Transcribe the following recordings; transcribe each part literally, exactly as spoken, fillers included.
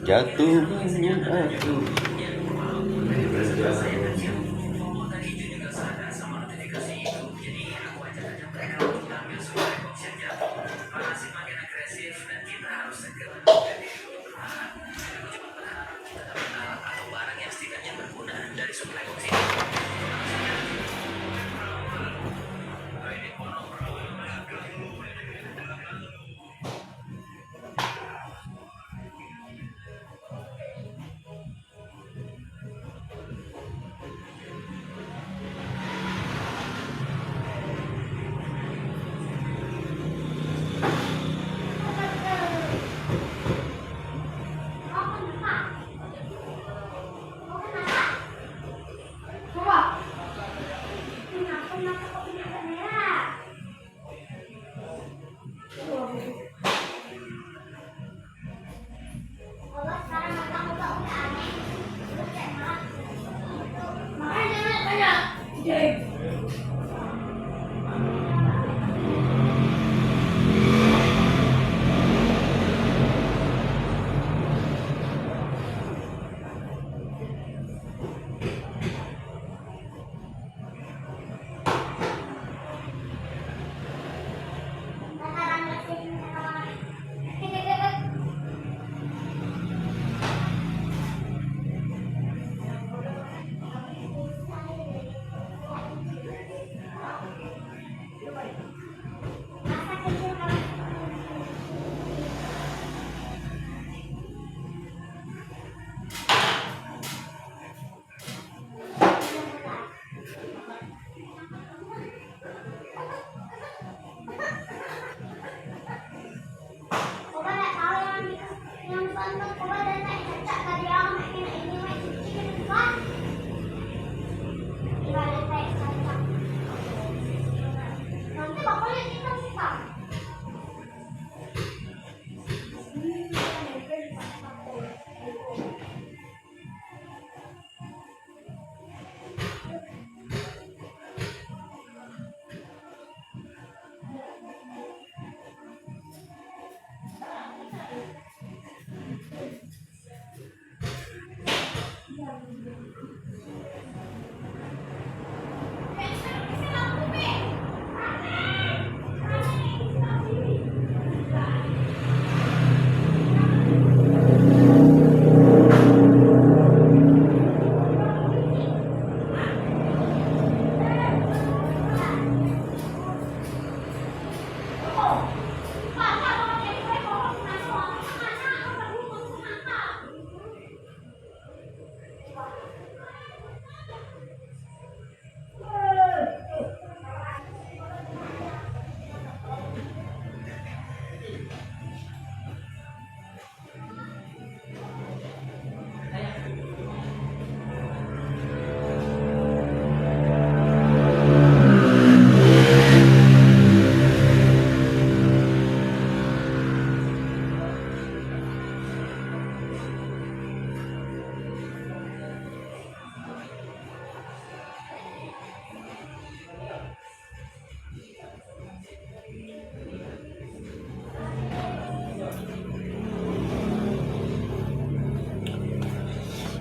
Jatuh bangun aku.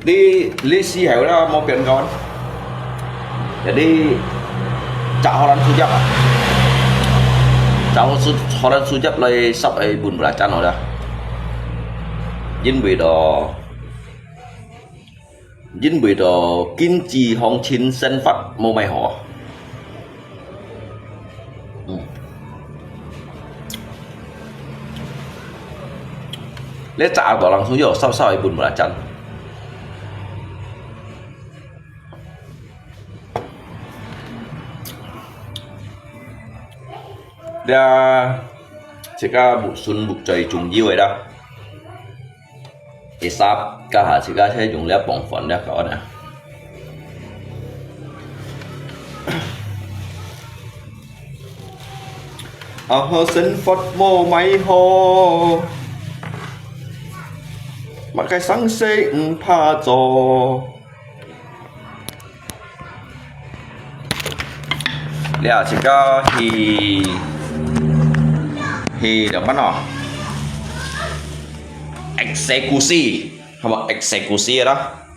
你，你死後啦，無變乾。Jadi，摘荷蘭樹葉啊，摘荷蘭樹，荷蘭樹葉來煠个bun belacan好了。因為咯， 因為到經濟行情生活無麼好。嗯。你摘到人手有少少一本無啦，真。這，這个木筍木最重要个啦。 Isap，該下自家先用這磅飯這个啊。啊，生活無麼好，麼个生事毋怕做。Ya, jika hi, hi apa no? Eksekusi, apa eksekusi lah.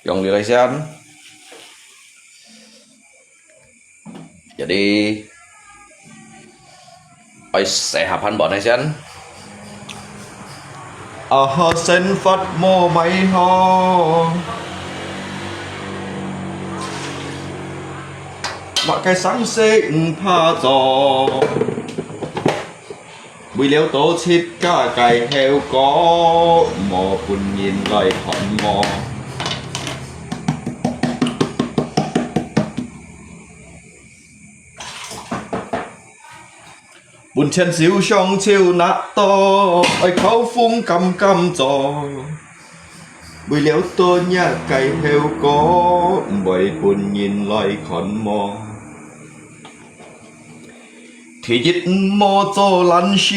Yang di Malaysia. Jadi, ai, sehat pan buat nai sian. Aha, sen fat mo mai ho. Mak kai sang se ng pa zo. 為了到自家个後果，莫分人來看無。本錢手上就拿到，愛靠風敢敢做。為了到若个後果，毋會分人來看無。 第一，毋好做懶尸；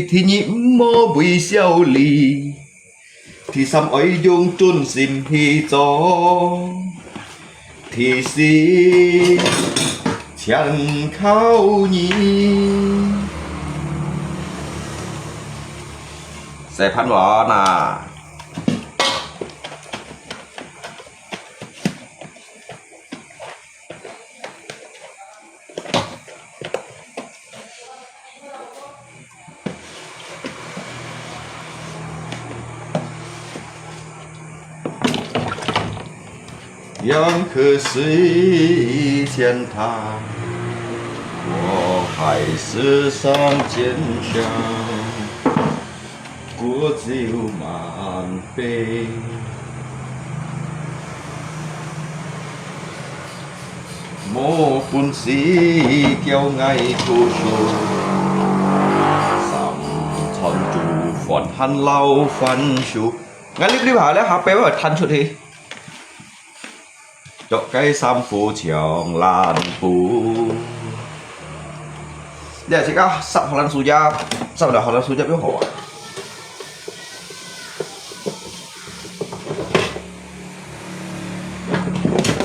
第二，毋好為小利；第三，愛用盡心去做；第四，全靠你。細盤碗啊！ 杨科水钱塘，我还是上肩上。 果酒满杯。無本事叫𠊎讀書，三餐煮飯還摎番薯。𠊎溜溜下咧，下背會彈出去。 著个衫褲像爛布。你係自家煠荷蘭樹葉，煠了荷蘭樹葉又好啊。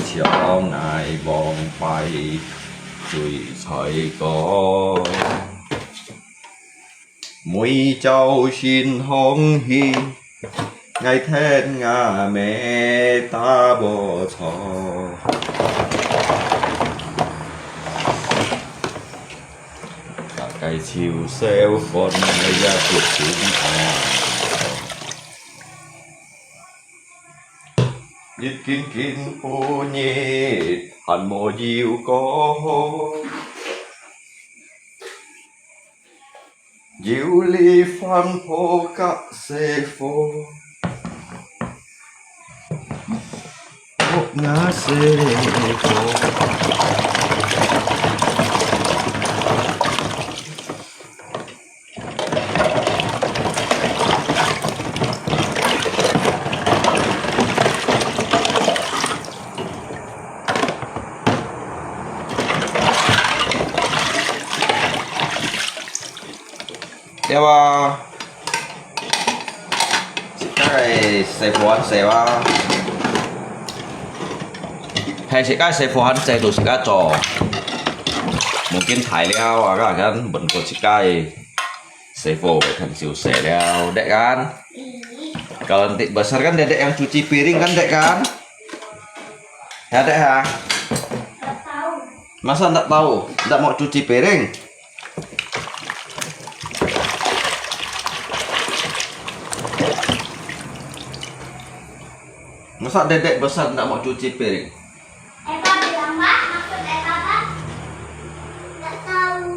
像𠊎往擺最菜哥。 每朝晨䟘起，𠊎跈吾姆打啵錯。大概就燒飯，𠊎也不清楚。一斤斤半日，還無有過。 有哩番婆甲細貨，屋下細貨。了啊，自家个細貨還細啊。係自家个細貨還細，就自家做。無見大了啊，該間問過自家个細貨，看就細了，得kan？Kalau nanti besar kan dedek yang cuci piring kan, dek kan? Ya, dek ha? Masa ndak tahu? Ndak mau cuci piring? Masa dedek besar ndak mau cuci piring? Eva bilang, "Mak, maksud Eva apa?" Nggak tahu.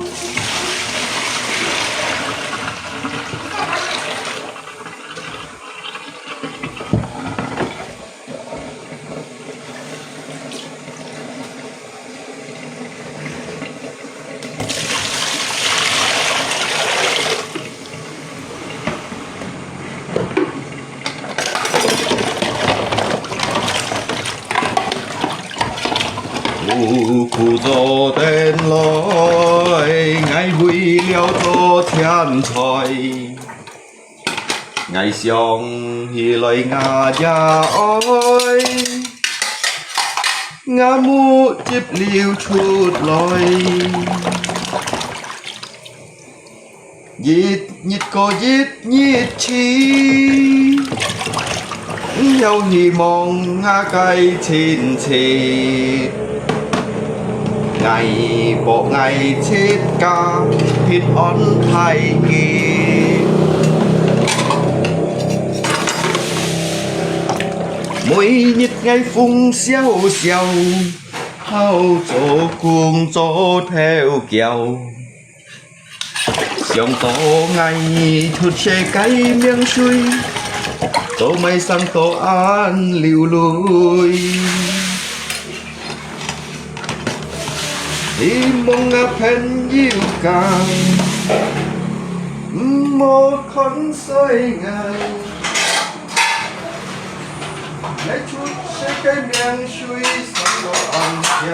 苦苦做等來，𠊎為了做錢財。 𠊎想起來𠊎也哀， 𠊎目汁流出來，一日過一日去，有希望𠊎个親戚，𠊎婆𠊎自家平安大吉。每日𠊎風瀟瀟，好做工做頭轎。想到𠊎出世个名歲，做麼个生到恁流淚。希望𠊎朋友家，毋好看衰𠊎。 𠊎出世个名歲生到恁嬈，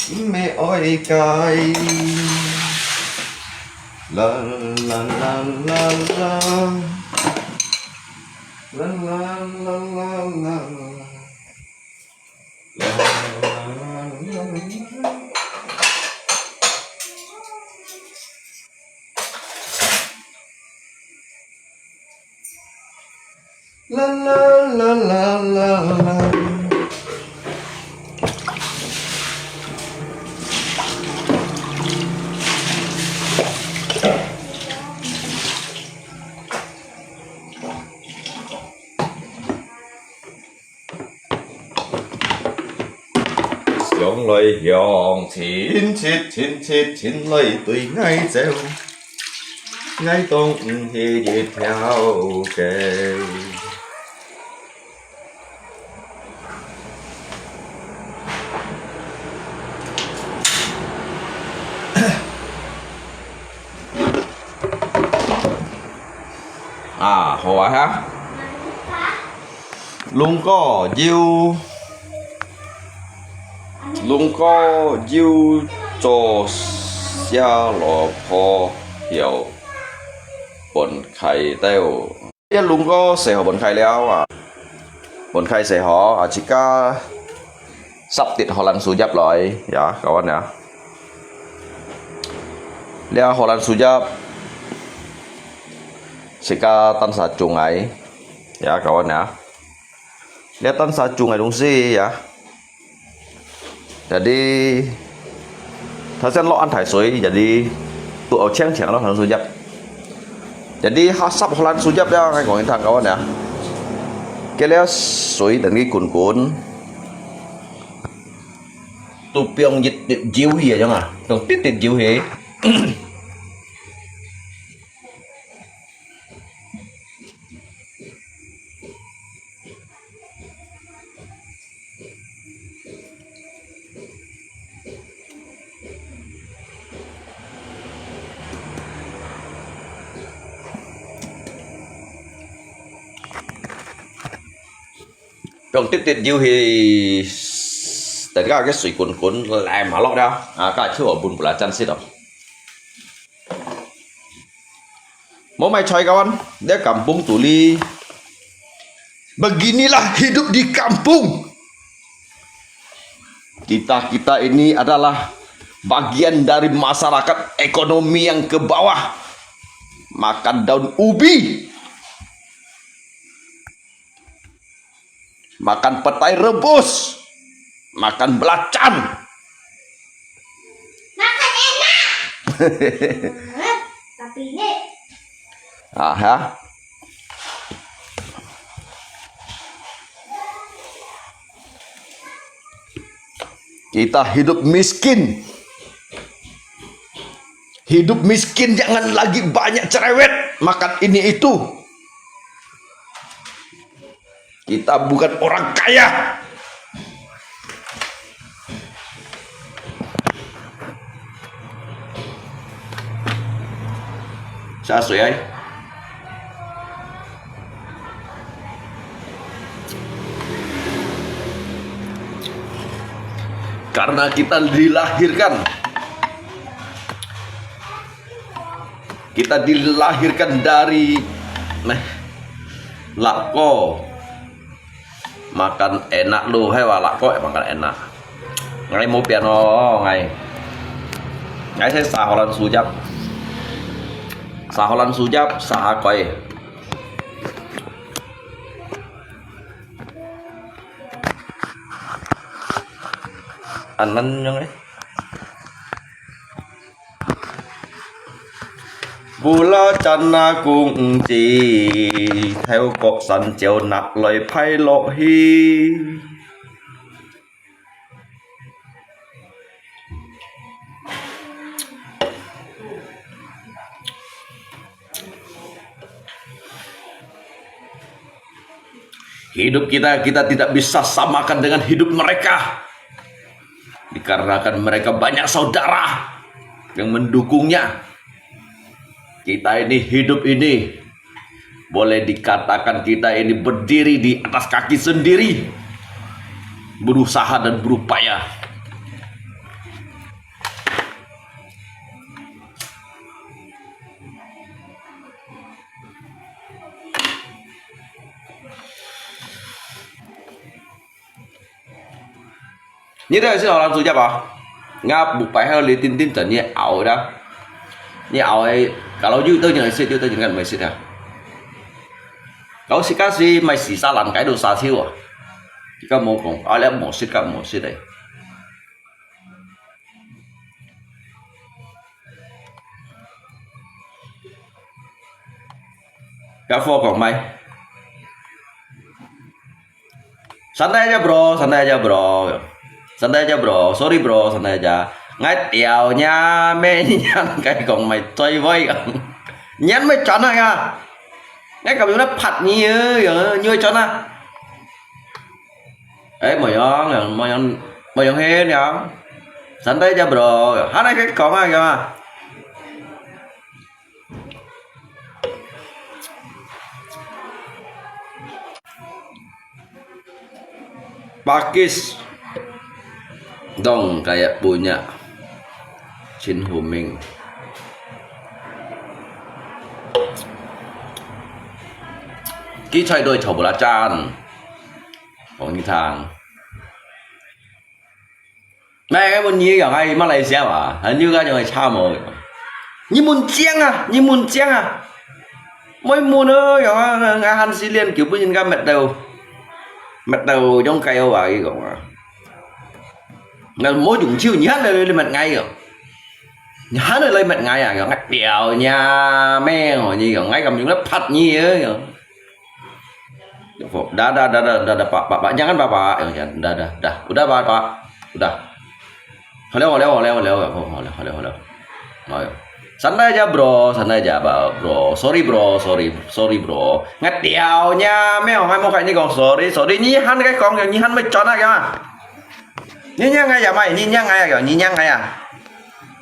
毋係愛該。啦啦啦啦啦，啦啦啦啦啦。 啦啦啦啦啦啦。想來想，親戚，親戚，親來對𠊎走，𠊎當毋係一條狗。 啊，好啊哈。龍哥有，龍哥有做下蘿蔔，有分開掉。這龍哥洗好分開了啊，分開洗好啊，自家煠滴荷蘭樹葉來，呀，kawan呀。 這荷蘭樹葉，自家單儕種个，ya，kawan ya。這單儕種个東西ya。Jadi，頭先落恁大水，jadi都有青青咯，荷蘭樹葉。Jadi，哈，煠荷蘭樹葉了，𠊎講你聽，kawan ya。佢這水等佢滾滾。 都放一滴油去啊，樣啊，放滴滴油去。放滴滴油去，等下个水滾滾，來嘛落了，啊，該就分布拉真實咯。無買菜，kawan，這kampung tuli。Beginilah hidup di kampung. Kita-kita ini adalah bagian dari masyarakat ekonomi yang ke bawah. Makan daun ubi. Makan petai rebus, makan belacan. Makan enak. Hah? Tapi ini. Ah, ya. Kita hidup miskin. Hidup miskin, jangan lagi banyak cerewet, makan ini itu. Kita bukan orang kaya. Sa sui ai. Karena kita dilahirkan Kita dilahirkan dari, neh, lako. Makan enak lu, hai wala ko makan enak. Ngai mo pian o, ngai. Ngai sai saholan sujap. Saholan sujap, sahakoi. Anan yang eh. Bula chana kung chi, theo kok san chiao nak loi phai lo hi. Hidup kita, kita tidak bisa samakan dengan hidup mereka. Dikarenakan mereka banyak saudara yang mendukungnya. Kita ini hidup ini, boleh dikatakan kita ini berdiri di atas kaki sendiri. Berusaha dan berupaya. Ni dah isi orang tu apa? Ngap bupai hal li tin tin tan ni au dah. Ni au ai, kalau you tu jangan sit, you tu jangan mai sit dah. Kau si kasi mai si salam kai do sa thiu ah. Ika mo kong, ale mo sit ka mo sit ai. Ka fo kong mai. Santai aja, bro, santai aja, bro. Santai aja, bro. Sorry, bro, santai aja. Ngai tiao nia me nyan kai kong mai choi voi. Nyan mai chana ya. Ngai kam yuna phat ni ya, ya, nyoi chana. Eh, mo yong, mo yong, mo yong he ya. Santai aja, bro. Hana kai kong ah, ya. Pakis dong kayak punya Chin Hu Ming. Ki chai doi chau bula chan. Hong Yi Thang. Mai ngai mun nyi yong ai Malaysia wa, han yu ka yong ai cha mo. Nyi mun chiang ah, nyi mun chiang ah. Moi mun ơ yong ah, ngai han si lian kiu bun yin ka met dau. Met dau yong kai wa ki kong ah. Ngai mo yung chiu nyi han lai met ngai yong. Nyi han lai met ngai ah, yong ngai piao nya me ngo nyi yong ngai kam yung lai phat nyi ơ yong. Dah, dah, dah, dah, dah, dah, Pak, Pak, Pak. Jangan, Pak, Pak. Ya, ya, dah, dah, dah. Udah, Pak, Pak. Udah. Hello, hello, hello, hello. Oh, hello, hello, hello. Oh, ya. Santai aja, bro. Santai aja, bro. Sorry, bro. Sorry, sorry, bro. Ngat tiao nya, mèo, ngai mo kai ni kong sorry, sorry. Ni han kai kong, ni han mai chọn ah, ya. Ni nyang ngai ya, mai. Ni nyang ngai ya, ni nyang ngai ya.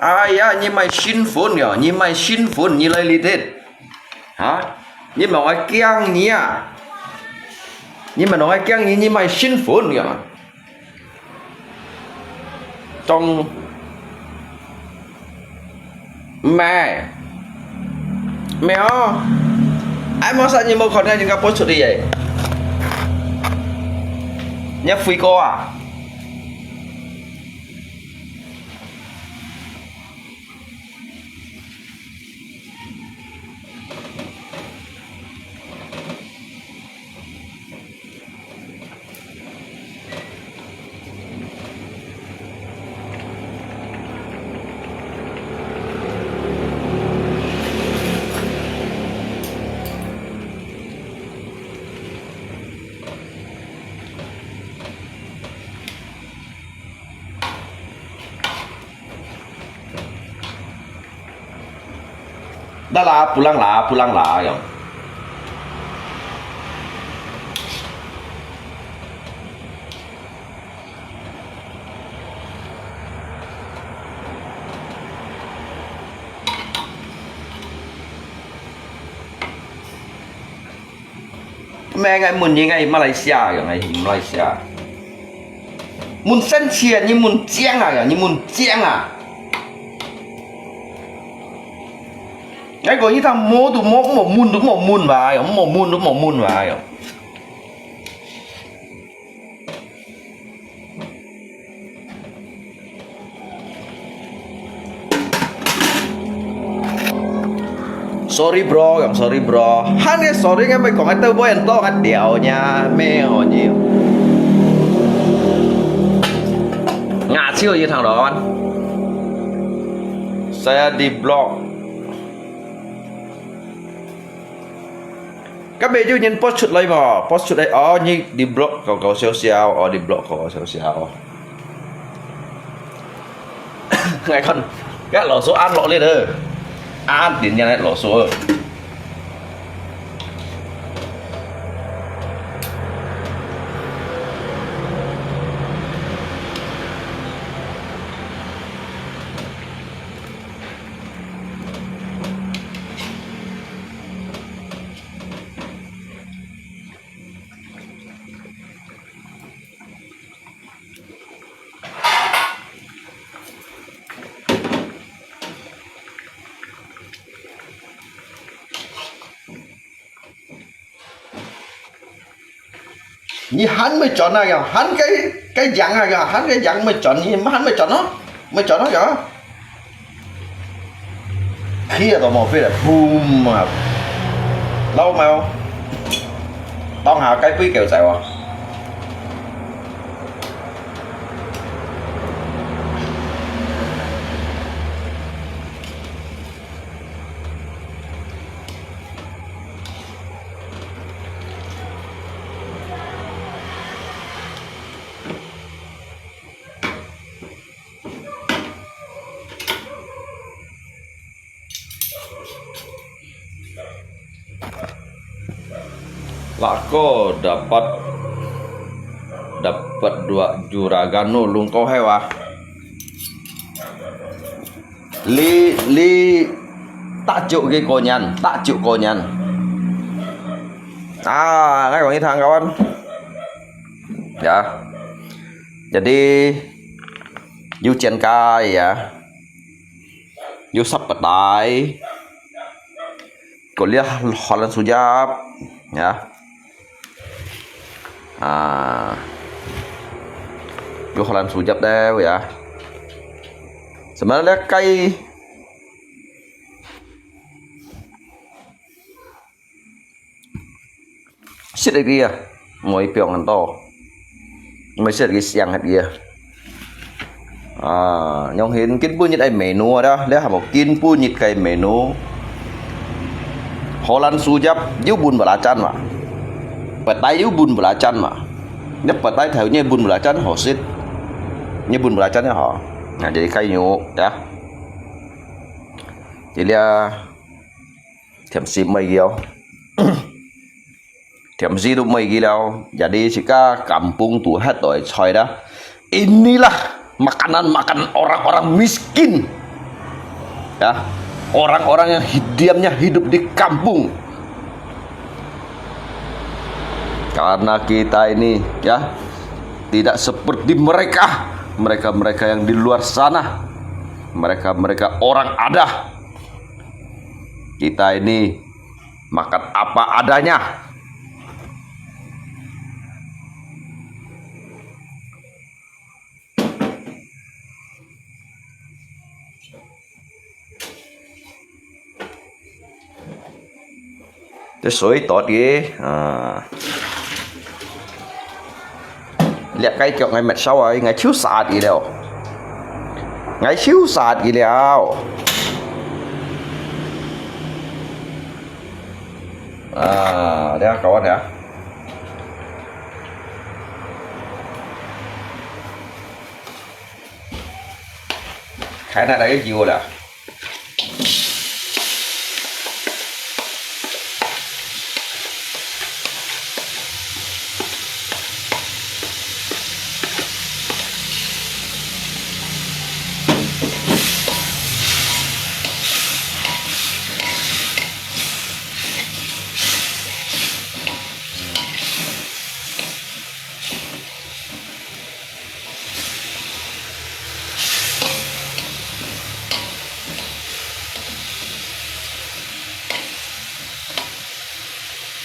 Ai ya, ni mai sin phun ya, ni mai sin phun, ni lai li det. Hả? Ni mà nói kiang ni à? Ni mà nói kiang ni, ni mai sin phun ya. Trong mẹ. Mèo. Ai mà sao ni mo còn ngay những cái post đi vậy? Nhớ phui cô à? Dah lah, pulang lah, pulang lah, ya. Mẹ ngai mun ni ngai Malaysia ya, ngai Malaysia. Mun sen chia ni mun chiang ah ya, ni mun chiang ah. Ngai ko ni ta mo tu mo mo mun tu mo mun ba ya, mo mun tu mo mun ba ya. Sorry bro，講sorry bro，還个sorry个，毋係講个都毋會多个條呢，咩哦你。牙齒有聽到啊？Saya di-block。 該邊有人post出來無？Post出來，哦，你，你block搞搞笑笑，哦，你block搞搞笑笑。𠊎看，該老鼠安落去了，安點樣來老鼠？ 你還沒轉啊呀？還該，該樣啊呀？還該樣沒轉，你還沒轉哦？沒轉哦呀？ Khi ở tàu màu phê là boom mà. Lâu mà không? Tông hào cái quý kẹo chạy vào. Lako dapat, dapat dua juragan nu lungko hewa. Li, li, tajuk ke konyan, tajuk konyan. Ah, ngai wang itang kawan. Ya. Jadi, yu jian kai ya. Yu sap petai. Ko lia Holland sujap, ya. Ah. Yu Holland sujap deh, ya. Sebenarnya kai Sit lagi ah, ngoi piong kan to. Mai sit lagi siang hat ya. Ah, nyong hin kin pu nyit ai menu ada, le ha mo kin pu nyit kai menu. Holan sujap yu bun belacan ma. Petai yu bun belacan ma. Nya petai thau nye bun belacan ho sit. Nye bun belacan ya ho. Nah, jadi kai nyu ya. Jadi ya Thiam si mai kiau. Thiam si tu mai kiau. Jadi sika kampung tu hat doi choi dah. Inilah makanan-makanan orang-orang miskin. Ya, orang-orang yang hid-, diamnya hidup di kampung. Karena kita ini, ya, tidak seperti mereka, mereka-mereka yang di luar sana, mereka-mereka orang ada. Kita ini makan apa adanya. Te soi tot ye, ah. Liak kai kiok ngai met sao ai, ngai chiu sat i liao. Ngai chiu sat i liao. Ah, liak kawan ya. Khai na dai ke jiu la.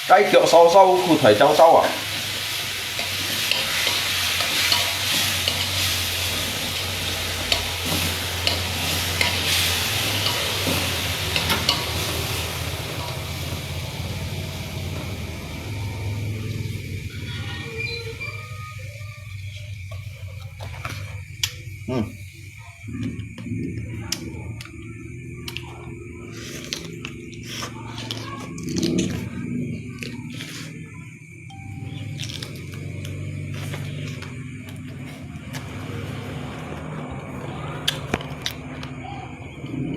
Kai kiok sao sao khu thoi chau chau ah. 嗯。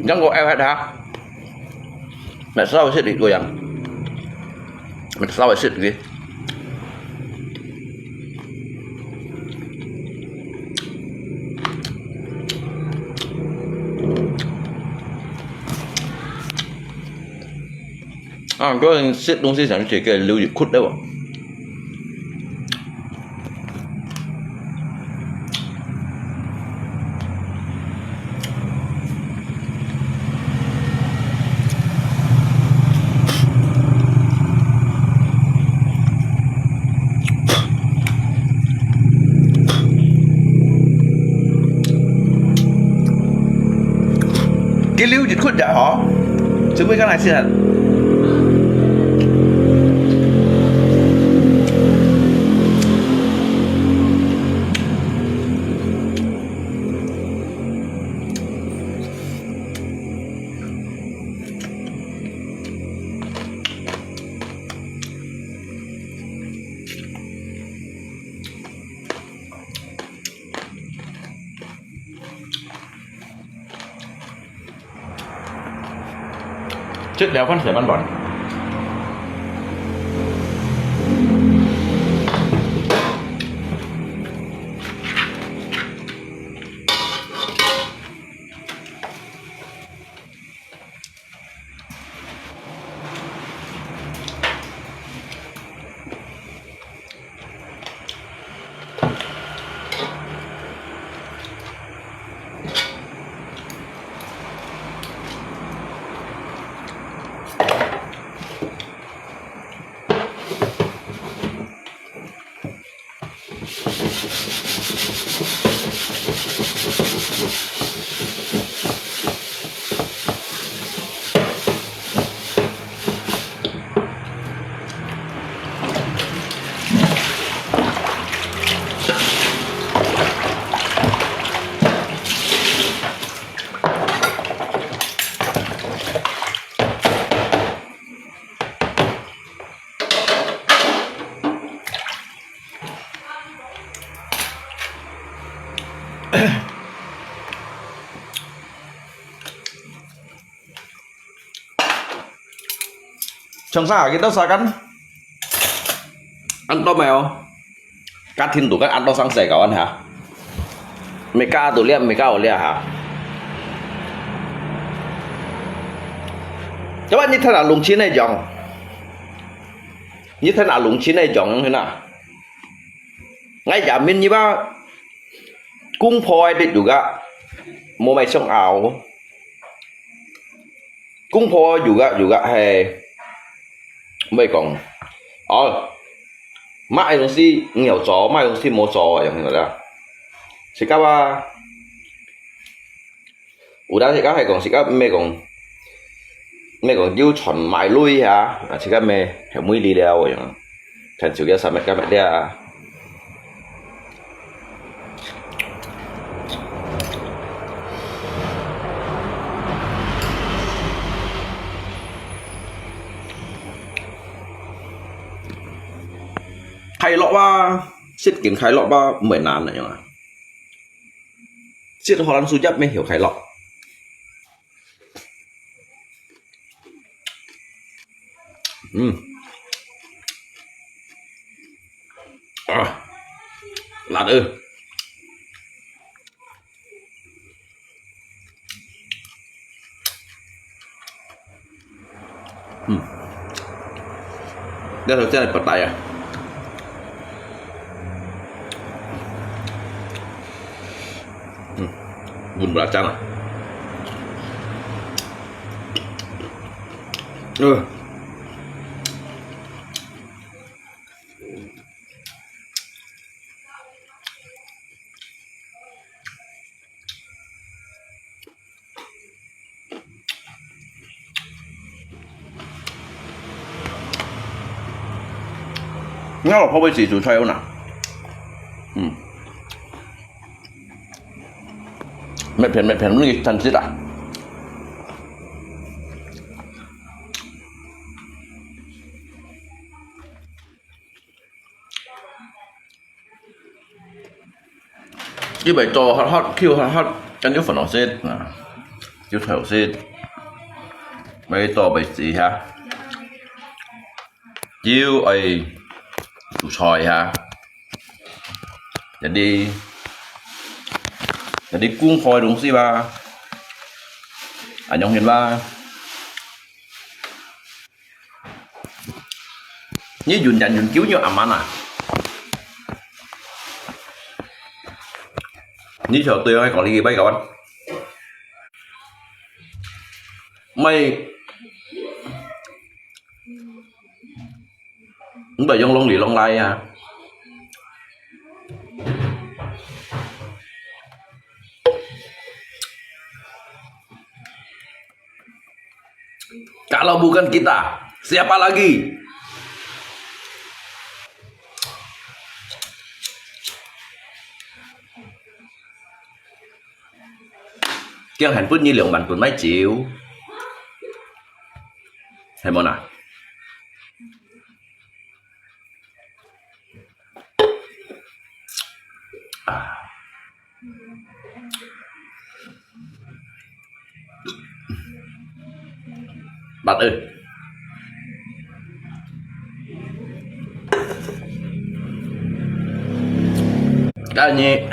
让我爱他，那稍微吃一个样，那稍微吃一个。 啊，个人食东西上去个流一哭了哦。佢流一哭呀吼，做咩个來食？ 這條飯食慢慢。 Chang sa, kita sakan. Anto mèo. Katin tu kan anto sang sai kawan ha. Meka tu lihat, meka tu lihat ha. Coba ni thana lungchin ai jong. Ni thana lungchin ai jong na. Ngai jamin ni ba. Kung pho ai dit juga. Mo mai song ao. Kung pho juga juga hai. Mai kong. Ao. Mai yong si ngiau zo, mai yong si mo zo yang ni la. Sika ba. Udah sika hai kong, sika mai kong. Mai kong, yau chon mai lui ha. Sika mai, hai mui li liao yang. Kan chiu ya sa mai ka mai lia. Khai lok ba, sit kin khai lok ba, mai nan na yang. Sit holan su jap mai hiu khai lok. 嗯。啊，辣的。嗯。那头这样不带啊。嗯，闻不到酱了。 呃。你看我泡杯水煮菜有哪？嗯。搣片搣片，你趁食啊！你愛做hot hot，Q hot hot，跟住粉紅色啊，就彩色，愛做白色哈，就愛蔬菜哈。 Jadi, jadi công khai東西吧。恁樣行吧。你忍忍忍久你阿媽啊？你就對我講你拜個完。 Mày không phải dùng lòng đi lòng lại à? Kalau bukan kita, siapa lagi? Kiang hàn bớt nhi 兩萬 tốn máy chiếu. Hay món à? À. Bạn ơi. Cái này,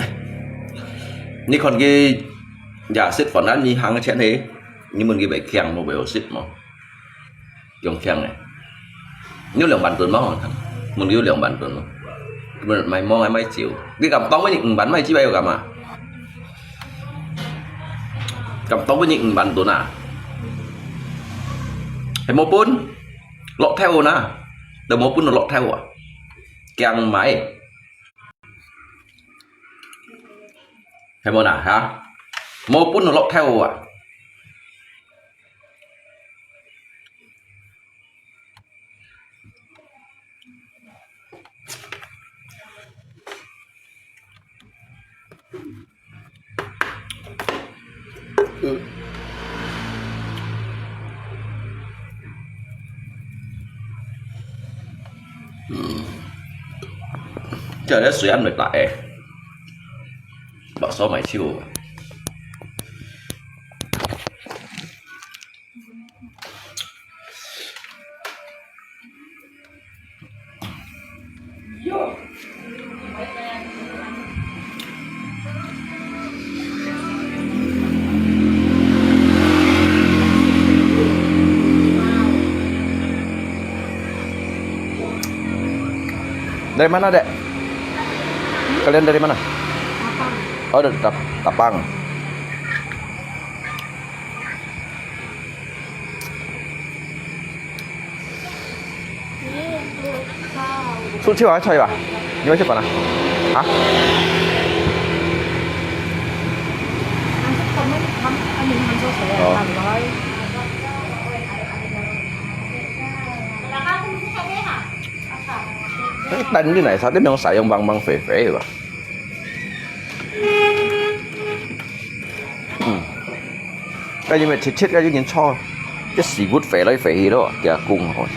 你看佢也食飯啊，你行个錢嘿，你問佢會強無，會有食無？強強个。有兩萬 tốn無？問佢有兩萬 tốn無？問買無，買酒。你敢當分你五萬買酒，買有幹嘛？敢當分你五萬 tốn啊？係無分，落頭啊，都無分落頭啊，強買。 係無啊，哈？無分落頭啊。嗯。嗯。這个水還袂大誒，白燒賣手。 Dari mana, Dek? Kalian dari mana? Tapang. Oh, dari Tap-, Tapang. Sushi 還在吧？你們去哪？啊？哦。哎，但你哪儕，你毋使用棒棒肥肥个吧？ 嗯。該因為切切該已經炒，這屎朏飛來飛去咯，佢講好。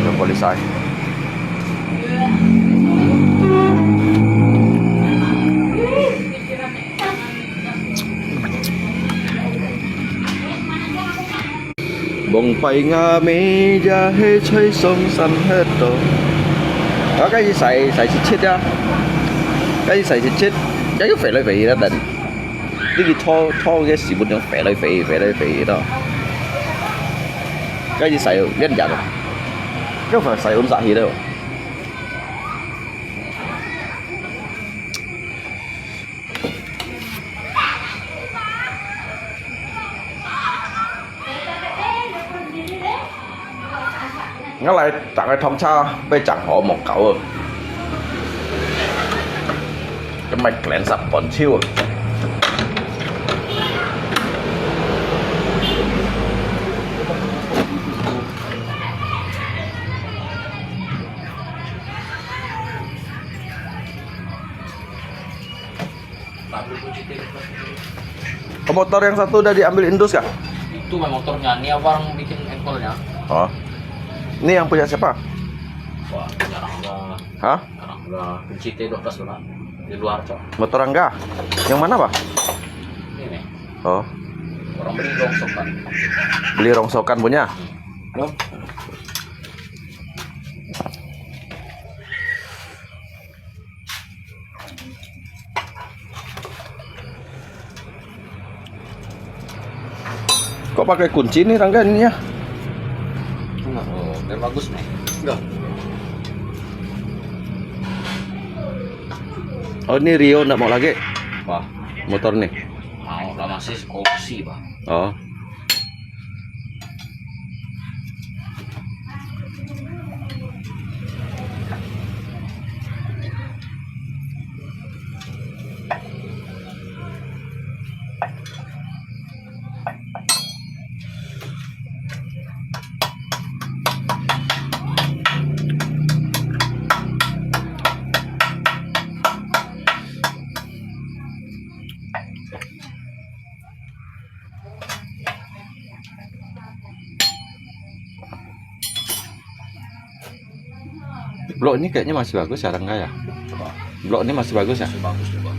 有玻璃晒。 望拜吾姆也係在上山歇到。啊，該係洗，洗切切啊，該係洗切切，也有飛來飛去啦，等。你去拖，拖个屎朏樣飛來飛去，飛來飛去咯。該係洗，恁樣啊，該飛洗恁煞去了。 𠊎來打个通宵，被講好無搞啊。這賣冷煞半秋啊。Motor yang satu udah diambil Indus kah? Itu mah motornya, ini abang bikin engkolnya. Oh. Ini yang punya siapa? Wah, punya Rangga. Hah? Rangga, kunci T dua belas mana? Di luar, Cok. Motor Rangga? Yang mana, Pak? Ini nih. Oh. Orang beli rongsokan. Beli rongsokan punya? Loh. Kok pakai kunci ni, Rangga, ni ya? Enggak, oh, biar bagus nih. Enggak. Oh, ini Rio ndak mau lagi? Apa? Motor ni. Mau lah, masih koleksi, Pak. Oh. Blok ini kayaknya masih bagus ya, Rangga ya? Blok ini masih bagus ya? Masih bagus juga.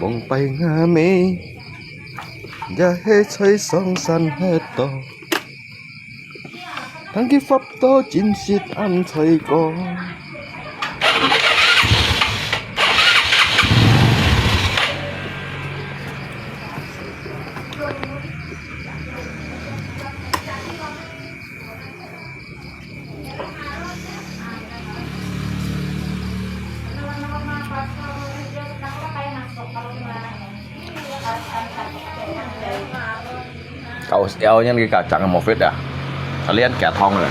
往擺吾姆也係在上山歇到， 當佢發到真實恁衰過。Kau setiau nyan ke kacang mufit dah. Kalian kaya thong dah.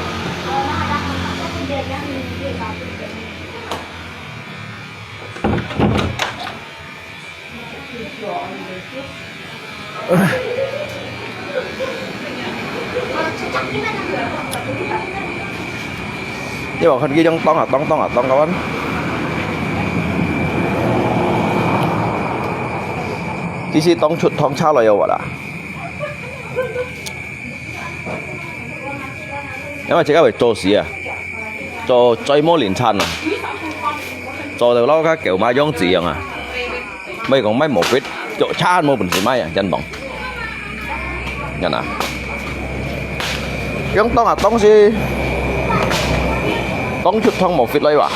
因為我看佢用當啊當當啊當个，其實當出當差來有無啦？ 因為自家會做事啊，做最無零餐啊，做到摎該狗嫲樣子樣啊，毋係講賣無必，做餐無本事賣啊，真當。真啊，用當啊當時，當出當無fit來哇。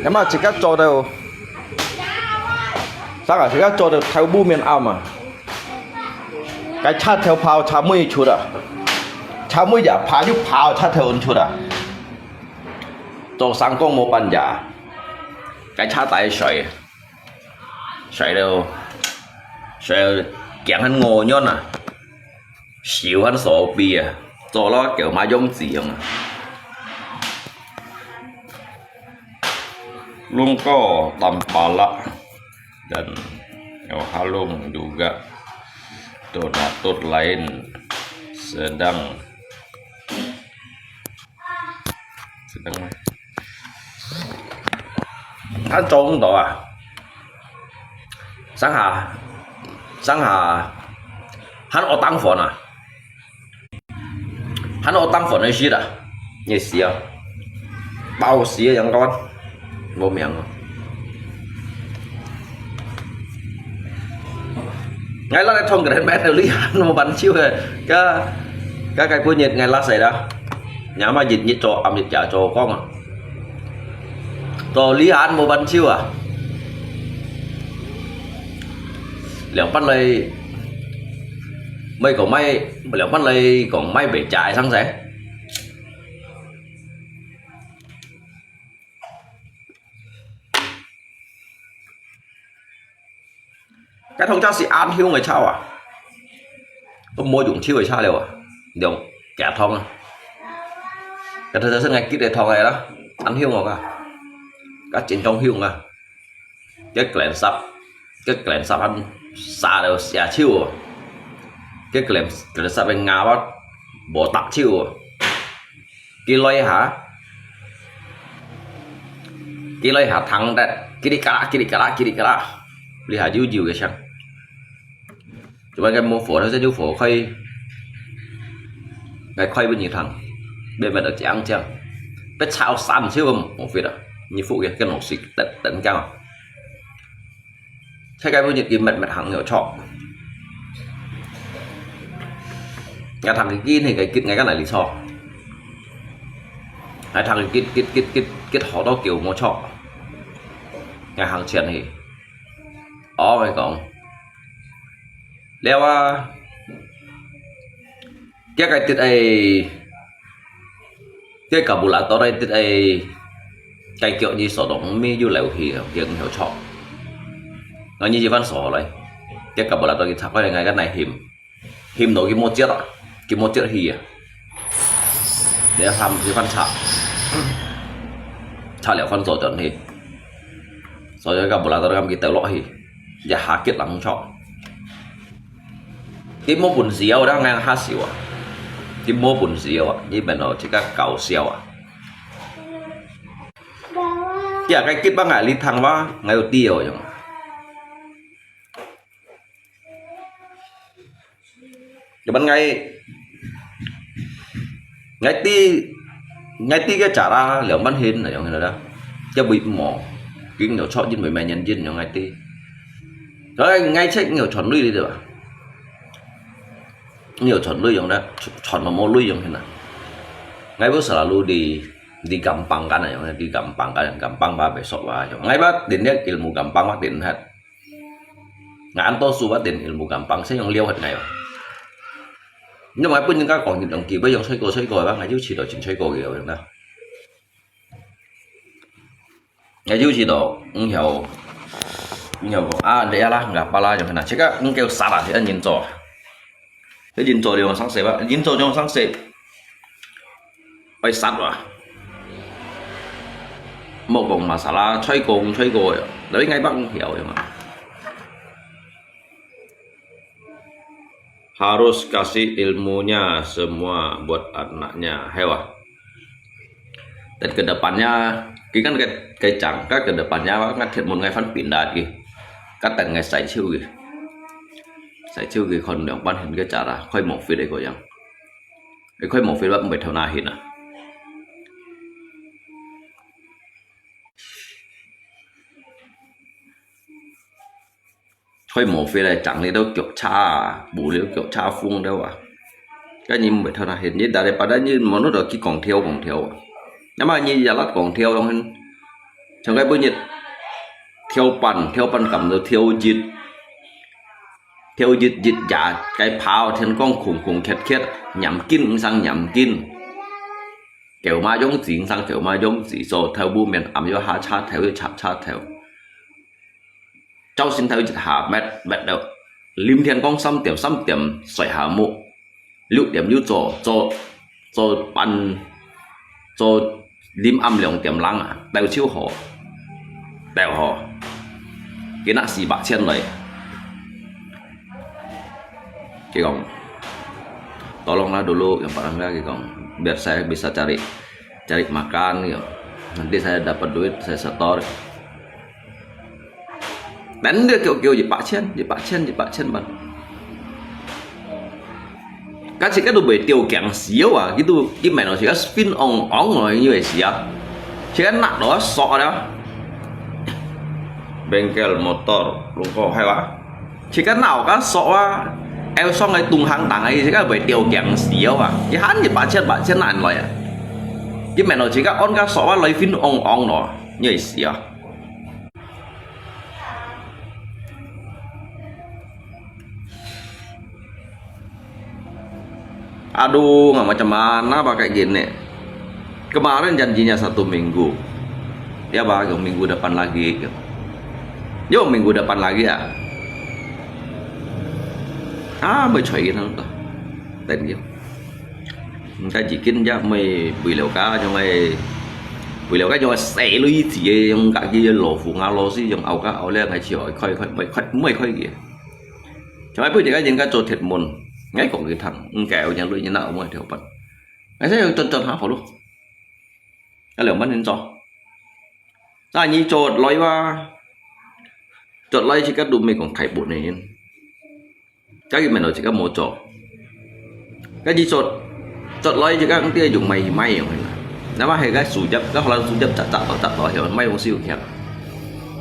那麼自家做到，啥啊？自家做到頭部面暗啊！該插頭泡插尾出啊，插尾也泡又泡插頭出啊。做生工無半日，該插帶水，水了，水了，驚很餓軟啊！ 手還手臂啊，做到狗嫲樣子樣啊。Lungko tampalak dan Nyohalung juga donatur lain sedang sedang還做毋到啊！上下上下還學當飯啊！還有當粉的事啦，也是啊，包死个陽光，無命啊。𠊎拉个痛个人買到你還無辦手个，該該該半日𠊎拉死啦，你阿媽日日做，暗日夜做工啊，做你還無辦手啊，兩班來，買个買，兩班來講買袂食个生死。 該通常係恁香个草啊，都無用手个草了啊，用假通啊。該通常係𠊎結个通个啦，恁香个，𠊎真當香啊。該kèlèn sap，該kèlèn sap還沙了寫手啊，該kèlèn kèlèn sap个牙啊，無搭手啊。 佢來下，佢來下聽得，嘰哩嘎啦，嘰哩嘎啦，嘰哩嘎啦，這下悠悠个聲。做麼个無火，佢就火開，來開分你聽，慢慢地講講，別吵三手無fit啊，你服个，跟老師等等講啊。 世界每日佢密密行又錯。𠊎聽佢見佢个結，𠊎个哪裡錯？𠊎聽佢結結結結結好多久無錯。𠊎行前去，哦，佢講，了啊，這个得哎。 該kabulator來得哎，該腳你所到，毋係又流血，佢毋曉錯。𠊎你一番所來，該kabulator佢拆開來，𠊎个來翕，翕到佢無接啊，佢無接去啊。你看佢翻拆，拆了翻左轉去，所以kabulator佢佢掉落去，一下結人錯。 佢無本事啊，𠊎當然下笑啊。佢無本事啊，你變到自家搞笑啊。呀，該結巴𠊎你聽吧，𠊎有知哦，用。Cuman𠊎，𠊎知，𠊎知个chara兩萬hin，用个啦。Cái bị mò, cái nhiều chọn jin với mẹ nhân jin用𠊎知。Rồi𠊎check nhiều chọn lui đi được. Nhiều chọn lui用đó, chọn mà mua lui用thế nào. Ngai bố selalu di, di gampang kan, yang di gampang kan, gampang ba besok ba. Ngai ba din dia ilmu gampang ba din hat. Ngai anto su ba din ilmu gampang, saya yang liau hat ngai ba. Nhưng mà bây giờ có những đồng kỳ bây giờ xoay cô xoay cô ba, ngai chứ chỉ đó chính xoay cô kiểu đó. Ngai yu chỉ đó, ung hiao, ung hiao, à, để là, ngà pa la, yang hana, chỉ có ung kêu sát à, thì anh nhìn cho. Thế nhìn cho điều sáng sớm, nhìn cho trong sáng sớm. Phải sát à. Một vòng masala, xoay cô, xoay cô, đấy ngay bác ung hiao, mà. Harus kasih ilmunya semua buat anaknya, hewa. Dan ke depannya, ki kan ke, ke chang, ka ke depannya, wa ngat thiet mun ngai fan pindah ki. Ka tan ngai sai chiu ki. Sai chiu ki kon dong pan hin ke chara, khoi mong fit ai ko yang. Ai khoi mong fit wa mbet thau na hin a. Khoi mò phê lai chang li dau kiok cha, bù liu kiok cha phung dau à. Cái nhìn mệt hơn là hiện nhiên đã đây, pada nhìn mà nó đó ki kòng theo, kòng theo à. Nhưng mà nhìn giờ lát kòng theo, trong cái bữa nhiệt theo pan, theo pan cầm rồi theo dịch. Theo dịch, dịch giả, cái pháo thiên công khủng khủng khét khét, nhắm kín, sang nhắm kín. Kéo ma yong zi, sang kéo ma yong zi, so theo bu miền ám yo ha cha theo, yo cha cha theo. Châu sinh theo dịch hà mét, mét đâu. Lim thiên công 三點, 三點 sỏi hà mộ. 六點又做, 做, 做半, 做 lim ám 兩點零啊, tèo chiu hò. Tèo hò. Kena 四百千來. Ki kong, tolonglah dulu yang barangga ki kong, biar saya bisa cari, cari makan gitu. Nanti saya dapat duit, saya setor. Đến được kiểu kiểu 一百千, 一百千, 一百千 bát. 該自家都會吊頸死啊！佢都佢面頭自家fin ong ong來，你會死啊！自家拿到索了，bengkel motor，路過係哇？自家拿个索啊，要上个東行等个，自家會吊頸死啊！佢喊你八千八千難來啊！佢面頭自家安个索啊，來fin ong ong來，你會死啊！ Aduh, nggak macam mana pakai gini. Kemarin janjinya satu minggu. Ya, Pak, yang minggu depan lagi. Yo, minggu depan lagi ya. Ah, ไม่ช่วยกันแล้วเหรอ Tên yo. Người ta chỉ kín chắc mới bùi liều cá trong ai. Bùi liều cá trong ai sẽ lui thì trong cả kia lò phụ ngã lò xí trong ao cá ao lẹ ngay chiều khơi khơi mới khơi mới khơi kìa. Cho ai bùi thì cái gì cái cho thiệt môn. Ngay còn cái thằng, ngay kéo nhà lui như nào mới theo bận. Ngay sẽ tròn tròn hả phổ luôn. Cái liều mất nên cho. Sa nyi chot loi wa. Chot loi chi ka du me kong khai bu ne yin. Ka ki men lo chi ka mo cho. Ka nyi chot. Chot loi chi ka ang tia yung mai mai yung hin. Na ma he ka su jap, ka holan su jap cha cha to cha to hiu, mai yung siu kiang.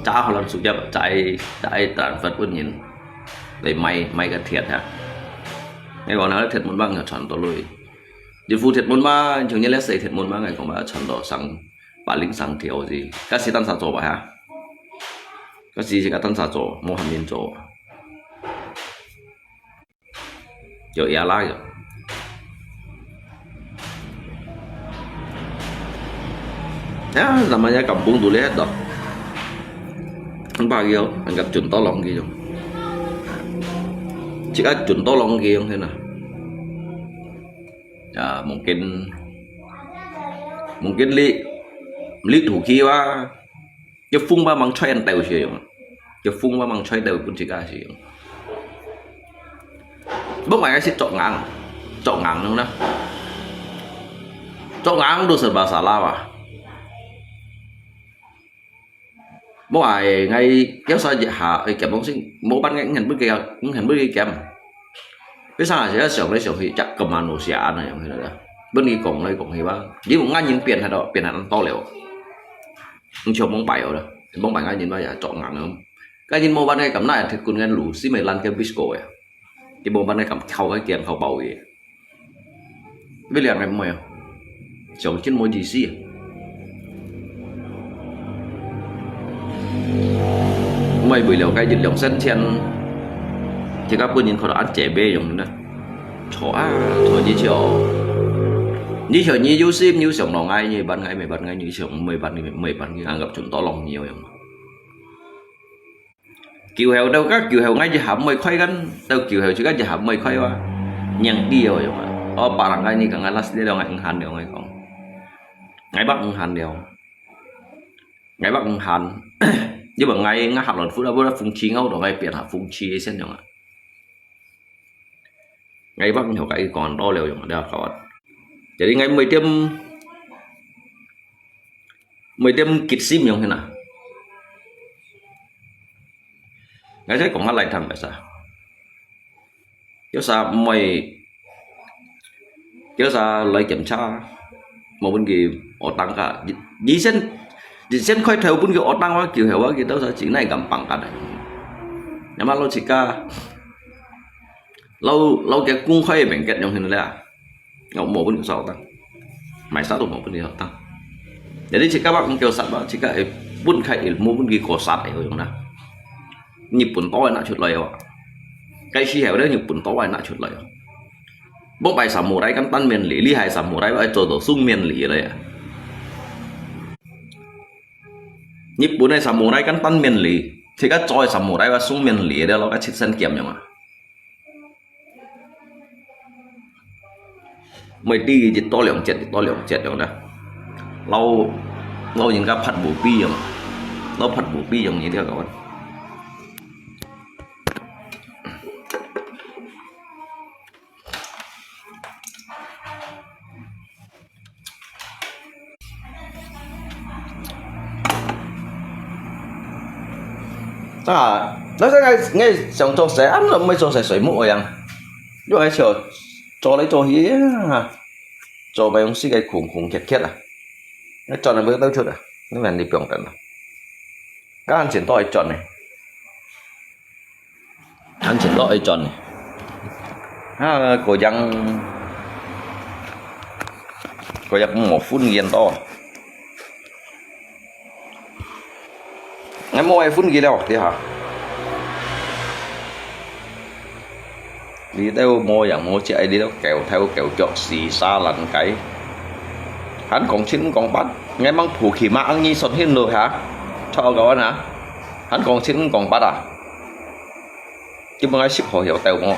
Cha holan su jap, cha ai, cha ai tran fat un yin. Lai mai, mai ka thiat ha. Ngai kong na thiat mun bang ya chan to lui. Di fu thiat mun ma, chung yin le sei thiat mun ma, ngai kong ba chan to sang. Ba ling sang thiau zi. Ka si tan sa cho ba ha. Ka si si ka tan sa cho, mo han min cho. Yo ya la yo. Ya, namanya kampung dulu ya, dok. Ang ba yo, anggap chun to long ki yo. Chika chun to long ki yo, hena. Ya, mungkin, mungkin li, li thu ki wa. Cái phung ba mang choi ăn tèo xìu yung. Cái phung ba mang choi tèo pun chỉ ka xìu yung. Bốc mày cái xịt chọ ngang. Chọ ngang nung na. Chọ ngang đồ sơ ba sa la ba. Bốc mày ngay kéo sa dễ hạ, ê, kém bóng sinh. Mô bắn ngay ngân bứt cái, ngân bứt cái kém. Cái sa là sẽ sửa lấy sửa thì chắc cầm mà nổ xả này, yung thế đó. Bứt đi cổng lấy cổng thì ba. Dĩ một ngàn những tiền hạt đó, tiền hạt ăn to liều. Ung chiu mong pai yo le. Mong pai ngai nyin ba ya chok ngang yo. Ka nyin mo ban ngai kam na ya thit kun ngan lu si mai lan ke bis ko ya. Ki mo ban ngai kam khau ka kiang khau bau ye. Bi liang ngai mo ya. Siong chin mo ji si. Mai bui liao kai jit liong sen chien. Ki ka pun yin kho an che be yong na. Chua a, chua nyi chiu. Nyi chiu nyi yu sim nyi siong nong ai nyi ban ngai mai ban ngai nyi siong mai ban ngai mai ban ngai anggap chun to long nyi yong. Kiu heo tau ka kiu heo ngai ji ham mai khoi kan, tau kiu heo ji ka ji ham mai khoi wa. Nyang ti yo yong a. O parang ngai ni ka ngai last day dong ngai han dong ngai kong. Ngai bak han dong. Ngai bak han. Ji bak ngai ngai hap lon fu da bu da fung chi ngau dong ngai pian ha fung chi sen yong a. Ngai bak nyo ka i kon to leo yong da kawat. Jadi ngai mui tiêm, mui tiêm kit sim yong hina. Ngai sai kong ngai lai thang sa. Yo sa mui, yo sa lai kiểm tra. Mo bun ki otang ka. Di sen, di sen khoi thau bun ki otang wa kiu heo wa ki tau sa ching nai gampang ka dai. Nama lo chika. Lau, lau kia kung khoi meng ket yong hin le a. Ngau mo bun ki sa otang. Mai sa tu mo bun ki otang. Jadi chika bak ngau sat ba, chika e bun khai ilmu bun ki ko sat e yong na. Nhật Bản to na chut lai wa. Cái si heo đấy Nhật Bản to na chut lai. Bốc pai samurai kan tan miền lý, lý hai samurai ba cho đồ sung miền lý lai. Nhật Bản này samurai kan tan miền lý. Chika choi samurai ba sung miền lý đấy lo cái chit sen kiam yong a. Mười đi chỉ to lượng chết, to lượng chết rồi đó. Lâu, lâu những cái phát bổ pi rồi. Lâu phát bổ pi rồi như thế các bạn. Chắc là nó sẽ ngay ngay trong trong sẽ ăn là mới trong sẽ sấy mũi yang. Yo ai cho 做來做去啊，做到用世界空空缺缺啊，你轉來無兜出啊，你問你放等啊，該還真多愛轉呢，還真多愛轉呢，啊，各樣，各樣無分見到。 𠊎無愛分佢了，這下。你兜無樣無跡，你兜狗頭狗腳，死沙爛雞。還講七毋講八，𠊎吂抱起馬，你上天路下，臭狗啊！還講七毋講八啊！今晡𠊎識好曉鬥無？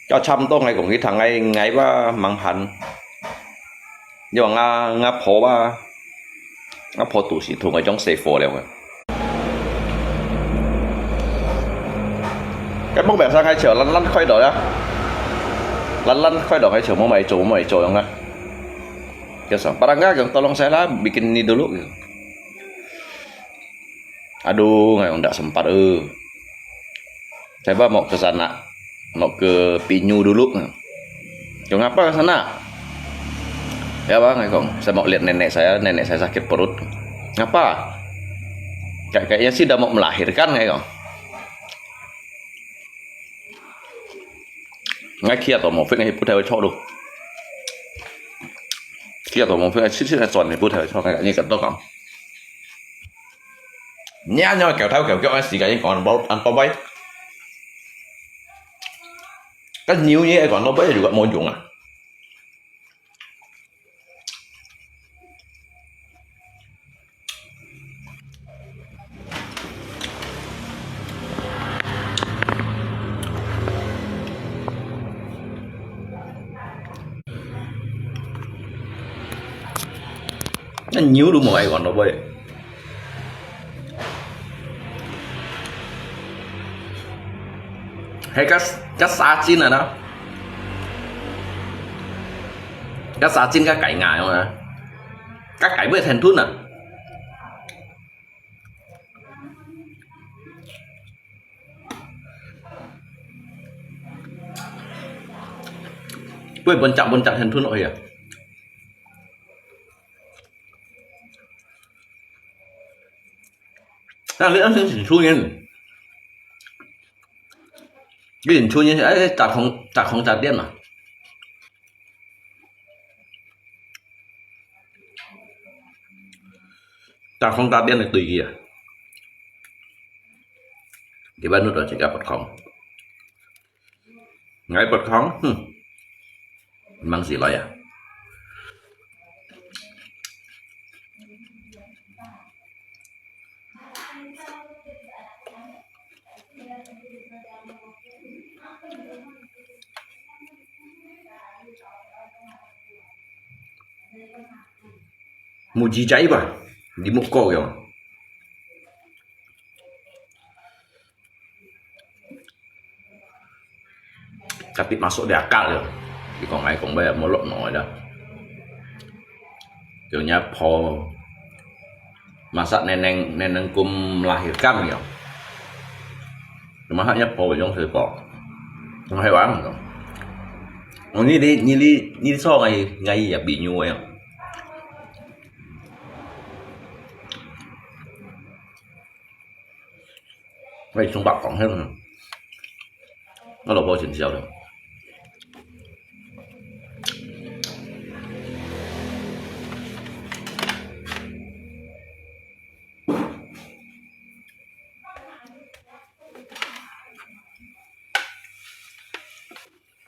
要差毋多，𠊎講佢聽，𠊎，𠊎話吂閒。你話𠊎，𠊎婆話，𠊎婆肚屎痛，𠊎將死火了啊。該莫白生該笑，懶懶開到呀，懶懶開到該笑，無麼做，無麼做樣啊。叫啥？Barang kau tolong saya lah, bikin ni dulu. Aduh, ngai ndak sempat eh. Saya mau ke sana, mau ke Pinyu dulu. Kau ngapa ke sana? Ya bang, ngai kong, saya mau lihat nenek saya, nenek saya sakit perut. Ngapa? Kayak, kayaknya sih udah mau melahirkan, ngai kong. Ngai kia to mau fik ngai put hai chok lu. Kia to mau fik ngai sit sit ngai chon ngai put hai chok ngai ni kan to kong. Nia nia kẹo thau kẹo kẹo ngai si ngai kong an bao an bao bai. Kan niu ni kong an bao bai juga mau jung ah. Nyan nyiu lu mo ai wan lo boi. Hai ka ka sa chin a na. Ka sa chin ka kai nga yong a. Ka kai boi then thun a. Boi bon chak bon chak then thun lo ya. Nah, lihat sing sing sunyin. Sing sunyin, eh, tak kong tak kong tak dian lah. Tak kong tak dian itu iya. Di ba nu to cakap pot kong. Ngai pot kong, hmm. Memang silai ya. Muji jai ba, di muko yo. Tapi masuk di akal yo. Di kong ai kong bai mulok no da. Yo nya po masak neneng neneng kum melahirkan yo. Cuma haknya po yung si po. Cuma hewan yo. Oh, ni di ni di ni so ngai ngai ya binyu yo. Ê, sung bak kong hen. Nó lò bò chín xèo lé.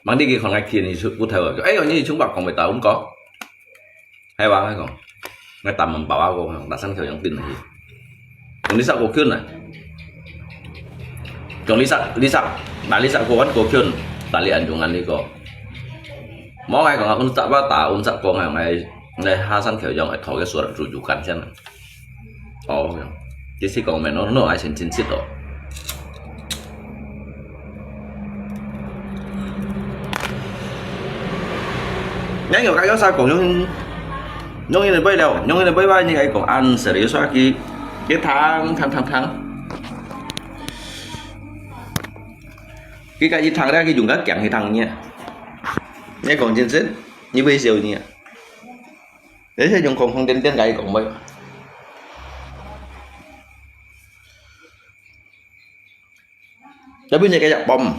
Mang đi kì khon ngai kì ni su ku thai wa. Ê, ni chung bak kong bai ta um ko. Hai wa ngai kong. Ngai tam mang ba wa ko, ta san kheu yang tin hi. Kong li sa ko kyun na. Kong li sa, li sa. Na li sa ko wan ko kyun. Ta li an jung an li ko. Mo ngai kong un sa ba ta un sa ko ngai ngai ngai ha san kheu yang ai tho ke suat ru ju kan sian. Ồ, cái xí còn mẹ nó nó ai xin xin xít đó. Nhá nhiều cái gió sao còn nhung nhung như này bay đâu, nhung như này bay bay như cái còn ăn sẽ để xóa cái cái tháng tháng tháng tháng. 佢个一聽咧，佢用个驚佢聽你啊。你講真真，你會笑你啊。而且用空空點點个講話。特別你个一bomb，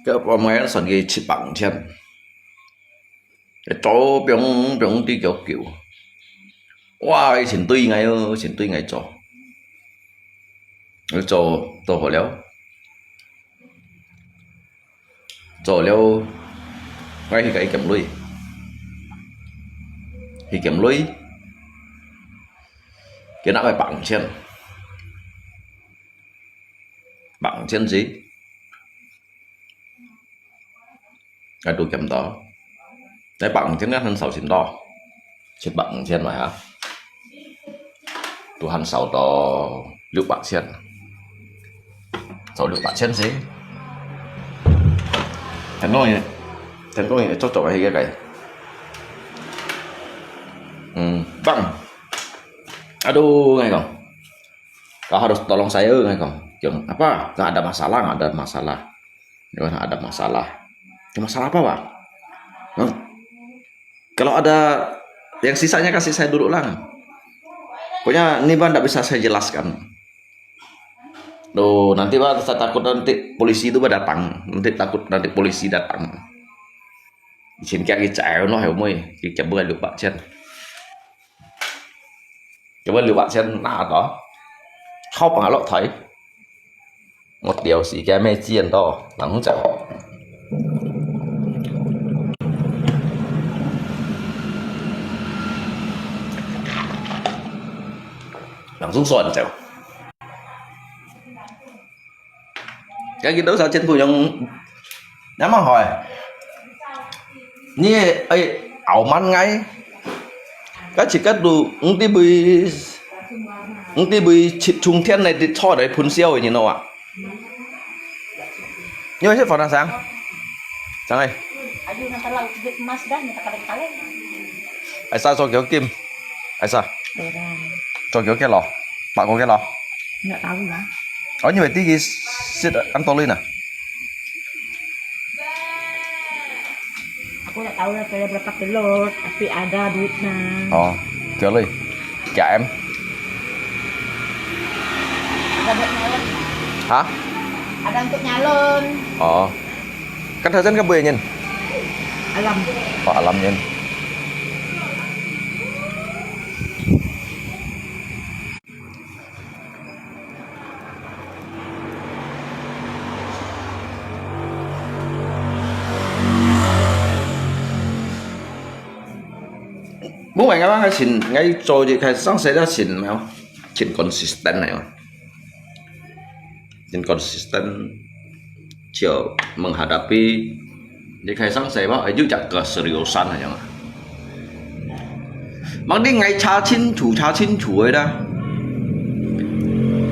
个bomb个算佢七百五千。 做，砰，砰，地腳叫。哇，佢先對𠊎哦，先對𠊎做。𠊎做，做好了。做了，𠊎去个一兼鐳。去兼鐳，佢拿个百五千。百五千子。 𠊎都兼到。該百五千个還少先到，七百五千嘛哈，都還少到六百千，少六百千先。聽講也，聽講也足足个个个。嗯，棒。啊都，𠊎講， Kalau harus tolong saya, ngài kong. Yang apa? Nggak ada masalah, nggak ada masalah. Dia kata, "Ada masalah." "Ada masalah apa, Pak?" "Hmm? Kalau ada yang sisanya, kasih saya dulu lah. Pokoknya ini, Pak, nggak bisa saya jelaskan. Tuh, nanti, Pak, saya takut nanti polisi itu, Pak, datang. Nanti takut nanti polisi datang." Chính kia cái chạy nó hiểu môi, cái kia bữa lục bạc chân. Cái bữa lục bạc chân nà đó. Khóc bằng lọt thấy. Một điều gì cái mê chiên đó, lắng hứng chạy. Lắng hứng xuân chạy. Cái kia đâu sao chân phu nhung. Nhắm mà hỏi. Nhi ai ảo man ngay. Cái chỉ cắt đủ, không tí bùi, không tí bùi chít chung thiên này đi cho đấy phun siêu như nó à. Như vậy chứ phản sáng. Sáng ơi. Ayo, nang talau duit emas dah, minta kaleng-kaleng. Ai sa cho kiểu kim. Ai sa. Cho kiểu kia lo. Bạc của kia lo. Nggak tahu lah. Ủa, như vậy tí cái sit ăn tô ly nè. Aku nggak tahu lah saya berapa telur, tapi ada duitnya. Ồ, kiểu ly. Chả em. Ada buat nyalon. Hả? Ada untuk nyalon. Ồ. Kan thời gian kan boleh nyen. Alam. Ồ, alam nyen. Bố mày ngay bác ngay xin ngay cho chị khai sáng sẽ ra xin mèo xin consistent này mà. Inconsistent, chiêu menghadapi, di khai sang sai ba, ayu jak keseriusan aja. Mang di ngai cha chin chu, cha chin chu aja.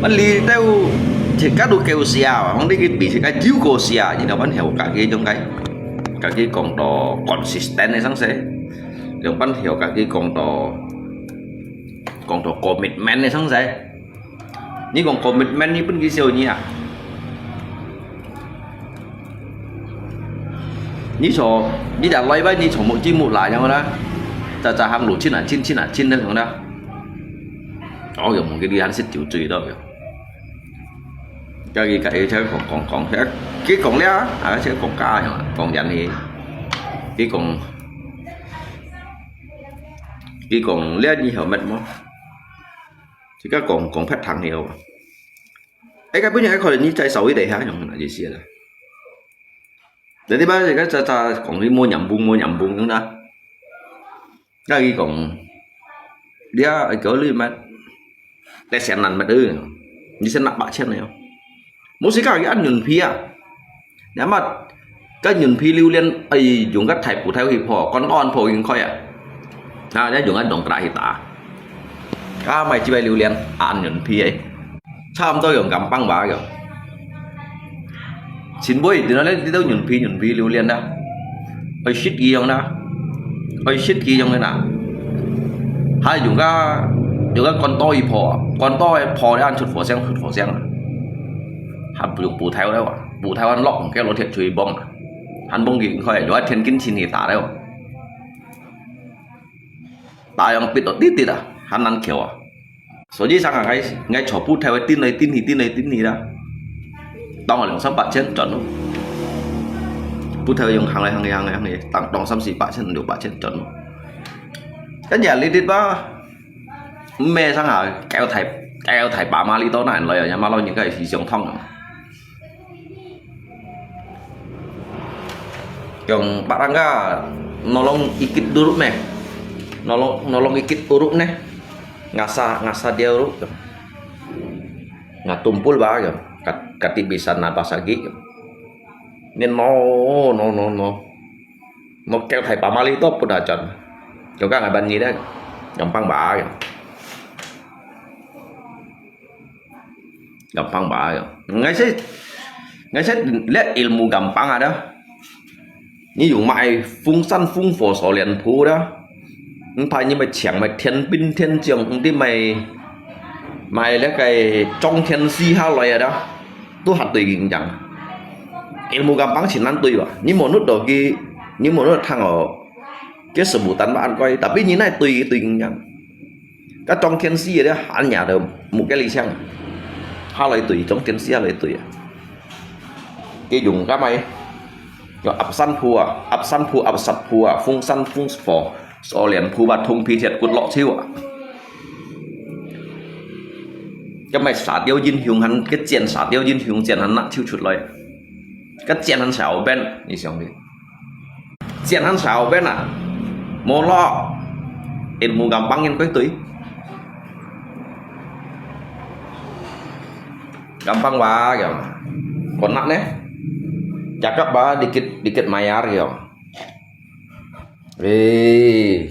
Mang li teu, cik kadu keu sia, mang di kit bi cik kai jiu ko sia, jadi ban hiau kaki jong kai. Kaki kong to consistent sang sai. Yang ban hiau kaki kong to, kong to commitment sang sai. 你講commitment你分佢笑你啊？你坐，你就來吧，你坐目珠目罅樣啦，就就行路親啊親，親啊親那種啦。哦，又望佢你還識酒醉到嘅。家己家己在講講講，佢講了啊，佢講假樣啊，講人呢，佢講，佢講了你曉乜麼？自家講講別聽了。 哎，該本人還可能你再少一點，遐樣意思啦。Jadi ba，這个早早講你無nyambung，無nyambung樣啦。該佢講，你啊，叫你乜，你先難乜哦，你先拿八千了。無時間佢按人皮啊，你阿媽 該銀皮榴槤，哎，用个大布袋去破，乾乾破應該啊。啊，你用个用个去打。啊，買幾百榴槤，啊，銀皮哎，差不多用咁棒吧用。前輩，點解你都銀皮銀皮榴槤啊？愛食佢用啦，愛食佢用个啦。還用个用个乾刀去破，乾刀去破，你按出火星，出火星啊，還不用布袋了哇。補習還落，該老鐵出去幫啊，還幫佢開，有一天跟親戚打了，打樣逼到滴滴啊，還難求啊。所以上啊，𠊎𠊎坐補習个，頂來頂去，頂來頂去啦，當了兩三百千轉咯。補習用行來行去，行來行去，當當三四百千、六百千轉咯。跟住呢啲吧，毋係上下交代交代爸媽呢多難來啊，也嘛老人家係相通啊。Yang barangka nolong ikit dulu neh. Nolong nolong ikit uruk neh. Ngasa ngasa dia uruk. Ngatumpul ba ya. Kat kati bisa nabas lagi. Ni no no no no. No kel thai pamali to pun ajan. Yo ka ngai ban ni dah. Gampang ba ya. Gampang ba ya. Ngai se ngai se lihat ilmu gampang ada. Ni yung mai fungsan fungfo solen pu dah. Entah ni mai chiang mai tian bin tian chiang, entah mai mai le kai chong tian si ha loi ada. Tu hat tui ging jang. Ilmu gampang chin nan tui ba. Ni monut do ki ni monut thang o. Ki sebutan ba an koi. Tapi ni nai tui tui ging jang. Ka chong tian si ada han ya do mu ke li chiang. Ha loi tui chong tian si ha loi tui. Ki yung ka mai. Yo ap san pu a, ap san pu, ap sat pu a, fung san fung fo, so lian pu ba thung pi thiat kut lok chiu a. Ka mai sa tiau yin hiung han, ka chian sa tiau yin hiung chian han nak chiu chut loi. Ka chian han sao ben, ni siang di. Chian han sao ben a. Mo lo. Ilmu gampang yin koi tui. Gampang ba, gampang. Kon nak neh. Cakap ba dikit dikit mayar yo. Weh.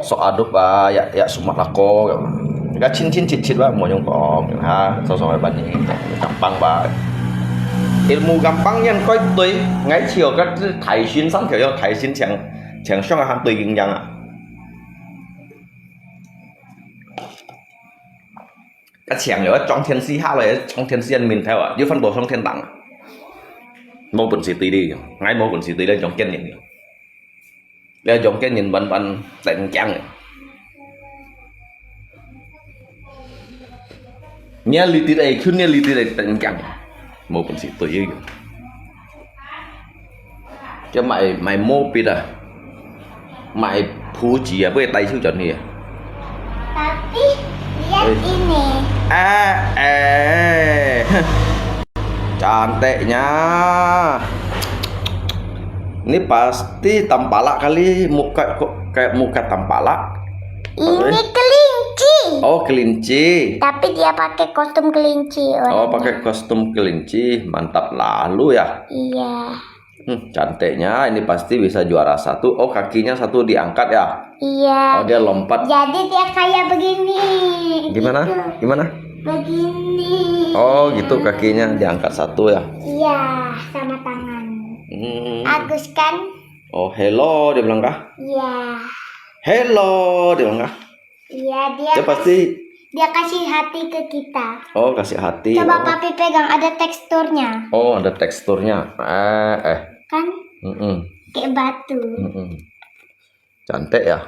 Sok aduk ba ya ya sumat lako yo. Ka chin chin chit chit ba mo nyong kong ha. So so ba ni. Gampang ba. Ilmu gampang yan koi tui. Ngai chiu ka thai sin sang yo thai sin chiang chiang siang han tui ging yang a. Ka chiang yo chong tian si ha loi chong tian si an min thai wa. Yo fan bo chong tian dang. Mo pun si tui di. Ngai mo pun si tui le chong kian yin. Le chong kian yin ban ban ten kiang. Nia li ti dai, kun nia li ti dai ten kiang. Mo pun si tui yu. Ke mai mai mo pi da. Mai pu ji a, bui tai su chon ni. Tapi lihat ini. Eh, eh. Cantiknya. Ini pasti tampalak kali, muka kok kayak muka tampalak. Ini kelinci. Oh, kelinci. Tapi dia pakai kostum kelinci. Oh, pakai kostum kelinci. Mantap lalu ya. Iya. Hmm, cantiknya ini pasti bisa juara satu. Oh, kakinya satu diangkat ya? Iya. Oh, dia lompat. Jadi dia kayak begini. Gimana? Gitu. Gimana? Begini. Oh, gitu kakinya diangkat satu ya? Iya, sama tangan. Hmm. Bagus kan? Oh, hello dia bilang kah? Iya. Hello dia bilang kah? Iya, dia dia pasti dia kasih hati ke kita. Oh, kasih hati. Coba oh. Papi pegang, ada teksturnya. Oh, ada teksturnya. Eh, eh. Kan? Mm-mm. Kayak batu. Mm-mm. Cantik ya?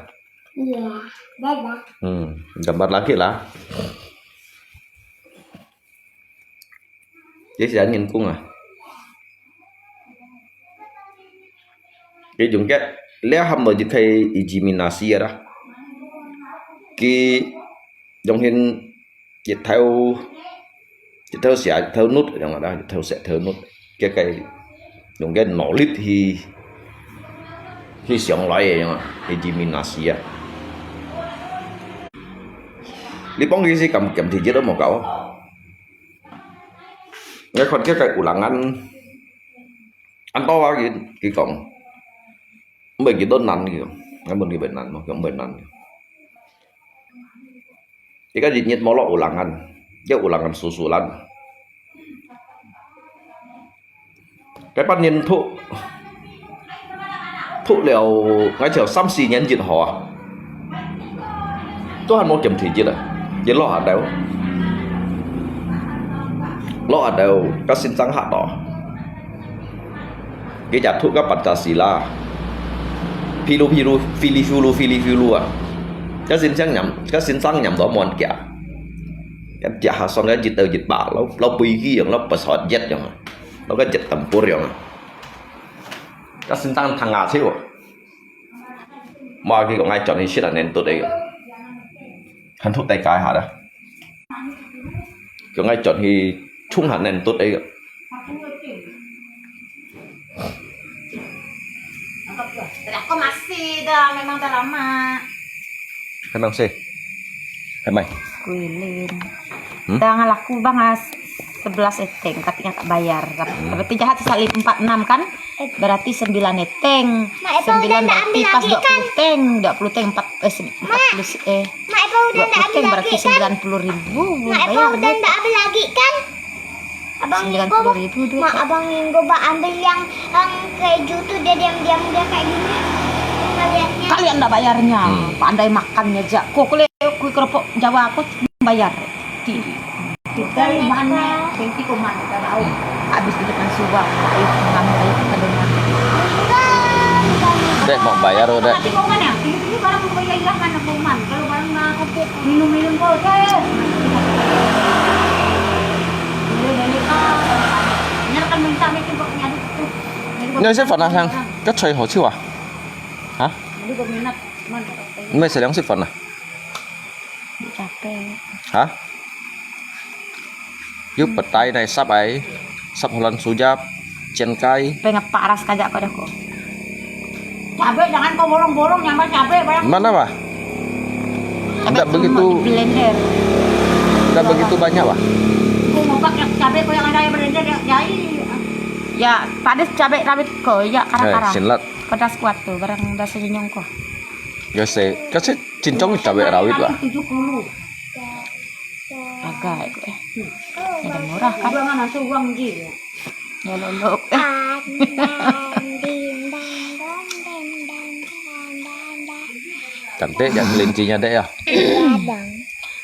Iya, dadah. Hmm, gambar lagi lah. Jadi saya nyingkung ah. Cái dùng cái lẽ hâm mà chỉ thấy ý chí mình là xí ra. Cái dùng hiện chỉ theo chỉ theo sẽ theo nút trong đó, chỉ theo sẽ theo nút. Cái cái dùng cái nỗ lực thì thì sống lại rồi mà, ý chí mình là xí à. Lý bóng cái gì cầm kiểm thì giết đó một cậu. Ngai khon kia kai ulangan. An to wa ki ki kong. Mbe ki don nan ki. Ngai mun ki ben nan mo, ki ben nan. Ki ka jit nyit mo lo ulangan. Ki ulangan susulan. Cái bát niên thụ thụ liao ngay chiều xăm xì nhén jit hò. Tôi hẳn một kiểm thị jit à. Jit lo hả đâu. Lo ada ka sinsang hat to. Kita tu ka Pancasila. Pilu pilu, fili fulu, fili fulu ah. Ka sinsang nyam, ka sinsang nyam to mon kia. Ka dia ha song ka jit tau jit ba, lo lo pui ki yang, lo pesawat jet yang. Lo ka jet tempur yang. Ka sinsang thang a chiu. Mua ki ko ngai chọn hi sit a nen tut ai. Han thuk tai kai ha da. Ko ngai chọn hi chung ha nen tut ai. Aku masih dah, memang dah lama. Hai mai. Hai mai. Kuilin. Hmm? Dah ngalaku bang ah sebelas eteng, katanya tak bayar. Tapi hmm. Tapi tu jahat sekali empat enam kan? Berarti sembilan eteng. Mak, Epa udah ndak ambil lagi kan? Dua puluh teng, dua puluh teng empat eh empat puluh eh. Mak, Epa udah ndak ambil lagi kan? Dua puluh teng berarti sembilan puluh ribu. Mak, Epa udah ndak ambil lagi kan? Abang Linggo, Mak, Abang Linggo ba ambil yang, yang keju tu dia diam-diam dia kayak gini. Kalian ndak bayarnya, hmm. Pandai makannya aja. Kok le kui keropok Jawa aku bayar. Ti. Dari mana? Tengki ko mana tak tahu. Habis di depan suwa, ayo kami ayo kita dengar. Dek, mau bayar udah. Tapi kok mana? Ini barang mau bayar ilah mana kok mana? Kalau barang nak kok minum-minum kok, saya. Ini kan minta meeting kok nyari tu. Ini saya pernah sang, ke cuy ho ciu ah? Hah? Ini berminat mana? Ini saya yang sih pernah. Capek. Hah? Yuk petai nai sap ai, sap holan sujap, cian kai. Pengen paras kajak kau dah kok. Cabai jangan kau bolong-bolong, nyambar cabai barang. Mana bah? Tidak begitu. Blender. Tidak begitu banyak bah. Kau mau pakai cabai kau yang ada yang blender ya, jai. Ya, padas cabai rawit kau ya kara-kara. Eh, sinlat. Pedas kuat tu, barang dah senyum kau. Ya saya, kasih cincong cabai rawit bah. Tujuh puluh. Agak itu eh. Ada murah kan? Uang mana tu uang ji. Ya lolok eh. Cantik ya kelincinya dek ya.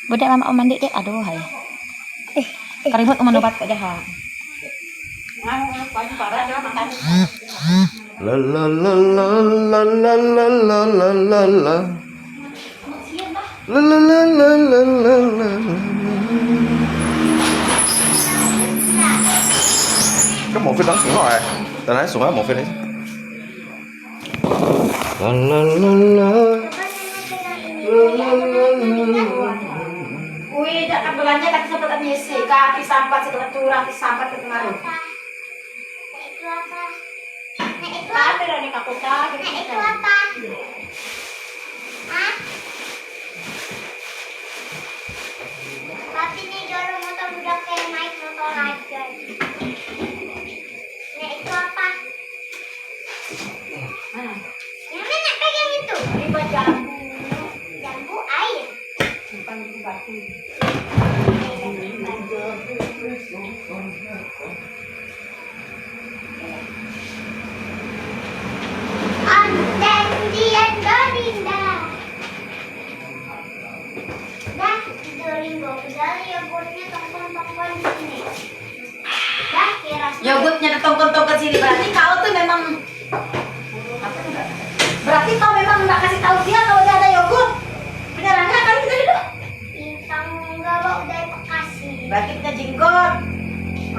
Budak mama mandi dek, aduh hai. Karimut umah obat kok jaha. La la la la la la la la la la. La la la la la la la. Có một cái đống sủng hoi. Tao nói sủng hoi một cái đấy. La la la la. La la la la la. Ui, dah kan belanja tak sempat tak ngisi, kaki sampat setelah turang, sampat ke kemarin. Itu apa? Nek itu apa? Nek itu apa? Hah? Papi ni dorong motor budak kayak naik motor aja. Nek itu apa? Mana? Yang mana pegang itu? Ini buat jambu. Jambu air. Bukan itu batu. Yogurtnya ada tongkol-tongkol sini, berarti kau tuh memang berarti kau memang nggak kasih tahu dia kalau dia ada yogurt. Beneran nggak kali kita hidup? Bintang enggak, Wak, udah dikasih. Berarti punya jenggot.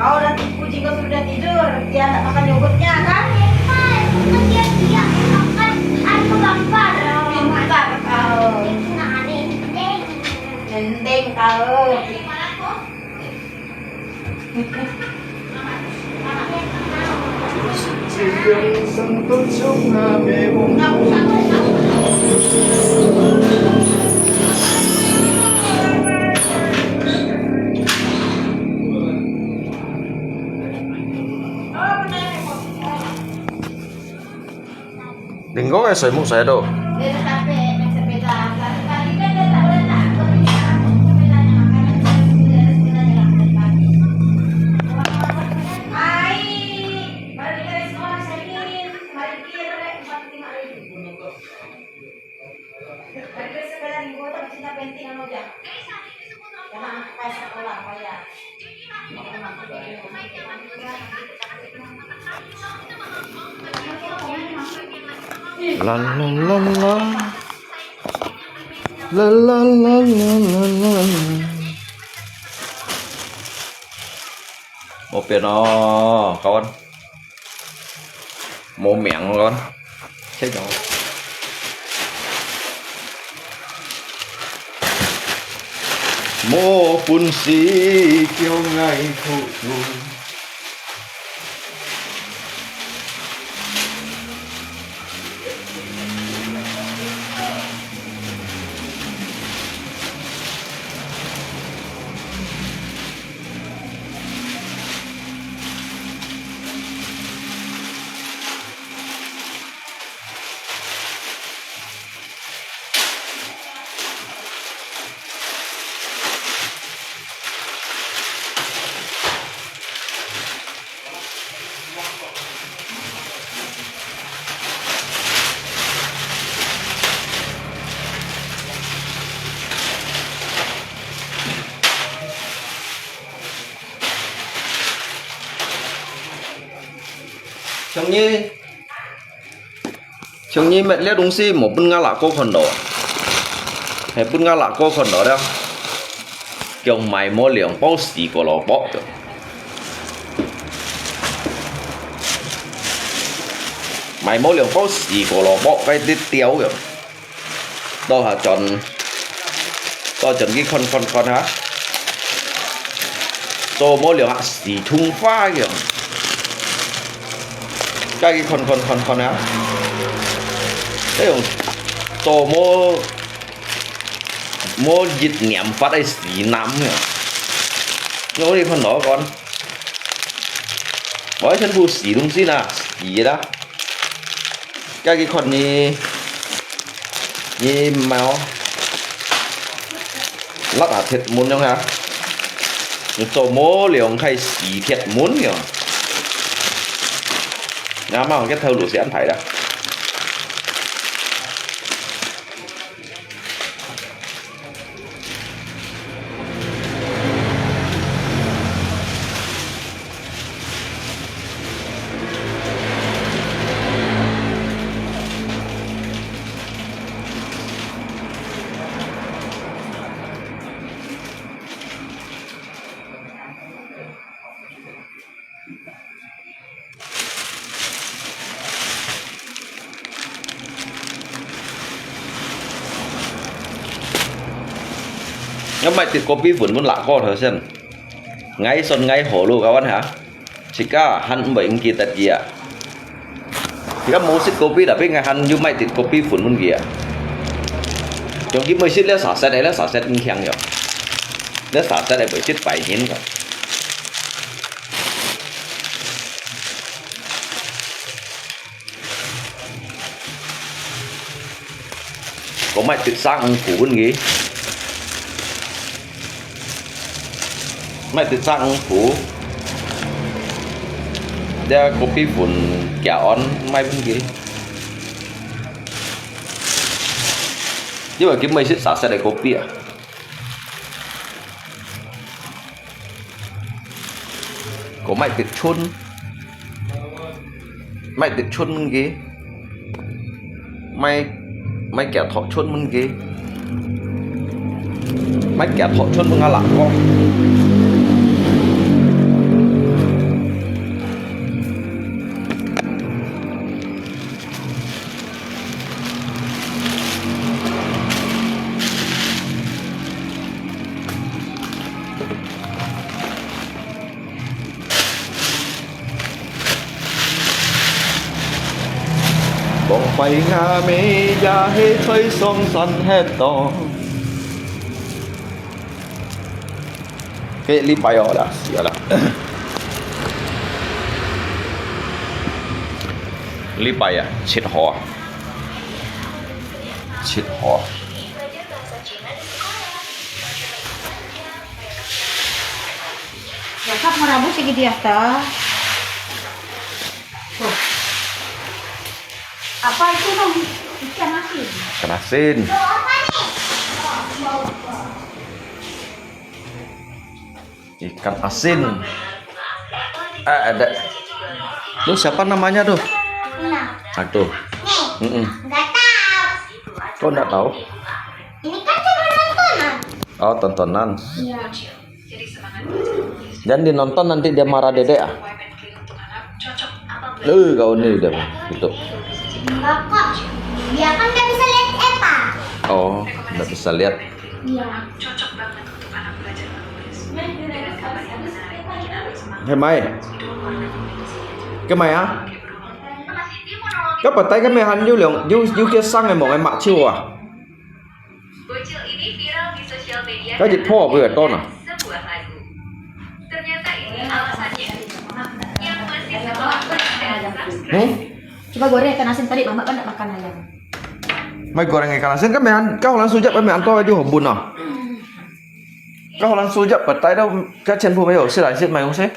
Kau udah tipu jenggot sudah tidur. Dia nggak makan yogurtnya kan? Kan dia dia makan anu gambar. Pintar kau. Itu nah aneh deh. Nendeng kau. Linggo eh, 水木 saya tu. 啦啦啦啦，啦啦啦啦啦啦。無變哦，各位。 無名咯，切掉。無本事叫𠊎苦做。 像你，像你搣這東西無分𠊎老哥看到，係分𠊎老哥看到了，叫賣無兩包四個蘿蔔，賣無兩包四個蘿蔔，該啲掉个。 到下轉，到轉去看看看哈，做無兩下自動化樣，該去看看看看哈，這種做無，無一念法个自然樣，我去看到看，我全部自動性啊，自然啦。 該去看你，你毋係哦，辣啊鐵門樣啊，你做無兩開四鐵門樣。你阿媽个頭路是恁大啦。 𠊎買滴咖啡粉分老哥頭先，𠊎算𠊎好咯，kawan哈。自家還毋會毋記得佢啊。自家無食咖啡，tapi𠊎還有買滴咖啡粉分佢啊。用佢毋會食了saset个，了saset毋強了。了saset个毋會食百年个。 𠊎買滴生五苦分佢，買滴生五苦，這咖啡粉加安買分佢，因為佢毋會食saset个咖啡啊。 𠊎買滴春，買滴春分佢，買，買幾托春分佢，買幾托春分𠊎老哥。 莫怪吾姆也係在上山歇到。該禮拜哦啦，死啊啦！禮拜啊，七號啊，七號啊。 Yakap marabus lagi di atas. Tuh. Apa itu, Bang? Ikan asin. Ikan asin. Tuh, apa nih? Ikan asin. Eh, ada. Lu, siapa namanya tu? Nah, Aku. Nih, Mm-mm. Nggak tahu. Kau nggak tahu? Ini kan cuma tontonan. Oh, tontonan. Iya. Jangan dinonton, nanti dia marah dedek ah. Eh, kau ni dia gitu. Enggak kok. Dia kan nggak bisa lihat Epa. Oh, nggak bisa lihat. Iya. Hai mai. Kau mai ah? Kau patai kau mai han yu liang, yu, yu kia sang ai mong ai mak chiu ah. Kau jit pho bui ton ah. Hmm? Coba goreng ikan asin tadi, Mama kan nggak makan ayam. Mai goreng ikan asin, kau mai han, kau holan sujap, kau mai han to yu hong bun ah. Kau holan sujap patai to, kau chen phu mai yo, sit lai sit mai hong se.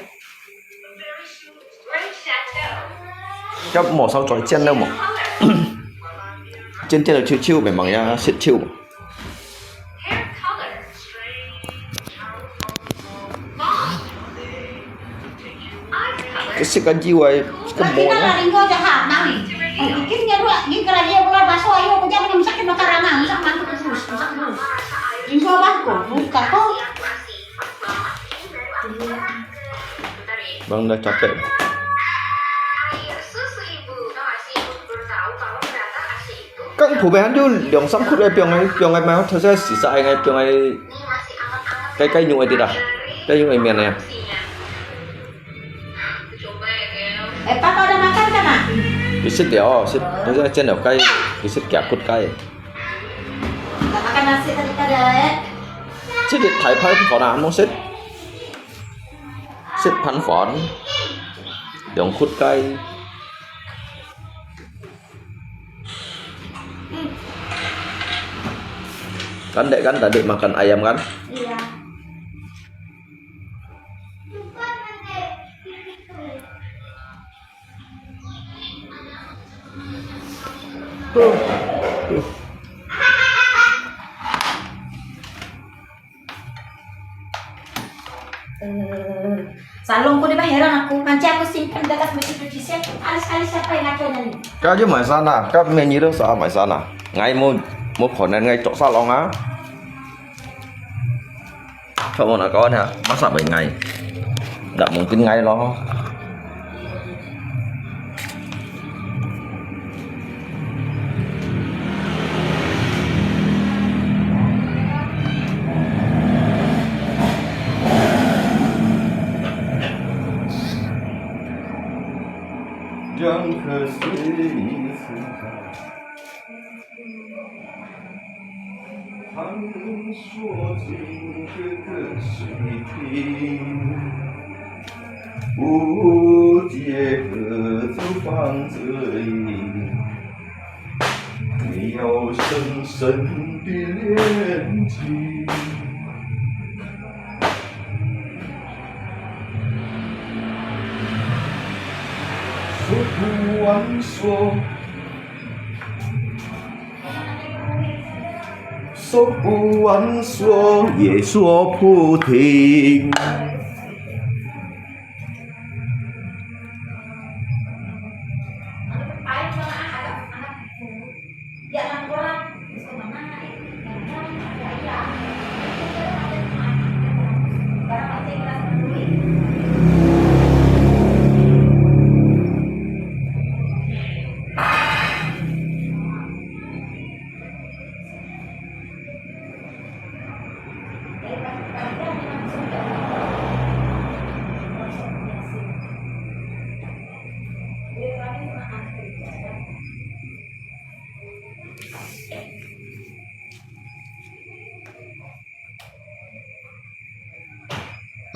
要磨烧嘴尖了嘛。尖尖的球球，慢慢呀，切球。这是个意外，这个磨呀。 Linggo bangko, buka ko. 忙到capek。Kang phu mai han yu liang sam khut ai piang ai, piang ai mai, thoi sa sisa ai ngai piang ai, kai kai nyu ai dit ah, kai nyu ai mian ai. Eh, Papa udah makan kan, Mak? Isit liao, sit, thoi sa chen liao kai, isit kia khut kai. Udah makan nasi tadi kada, eh? Sit dit thai phan phon ah, mong sit. Sit phan phon. Liang khut kai. Kan dek kan tadi makan ayam kan? Iya. Salong ko, di ba, heran ako. Manci ako simpan datas mesin cuci siya. Alis-alis siya pa yung ato na rin. Kau je mai sana, kau mai ni lo sa mai sana. Ngai mo, mo konen ngai tok salong ah. Kau mo na kawan ha, masa bai ngai. Ndak mungkin ngai lo. 两颗水一起打，探索进各个水平。 蝴蝶各自放着影，你要深深的练习。说不完说，说不完说也说不停。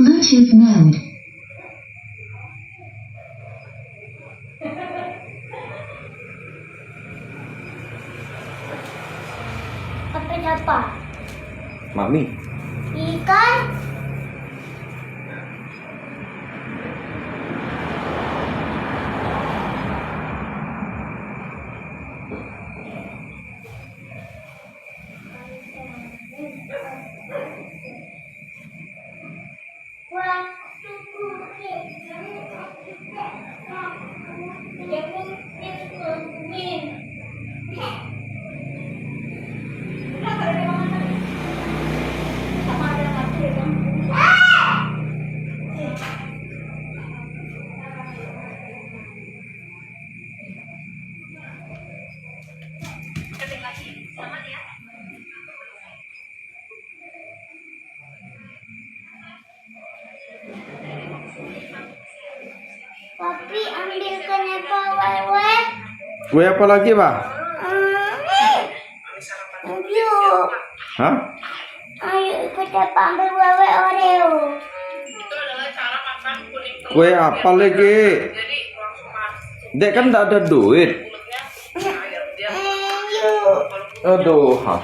Bluetooth mode. Apa siapa? Mami. Ikan. Papi, ambilkan apa, Wewe? Kue apa lagi, Bah? Hmm. Ayo. Hah? Ayo, ikut apa, ambil Wewe Oreo. Kue apa lagi? Dek kan ndak ada duit. Ayo. Aduh, ha.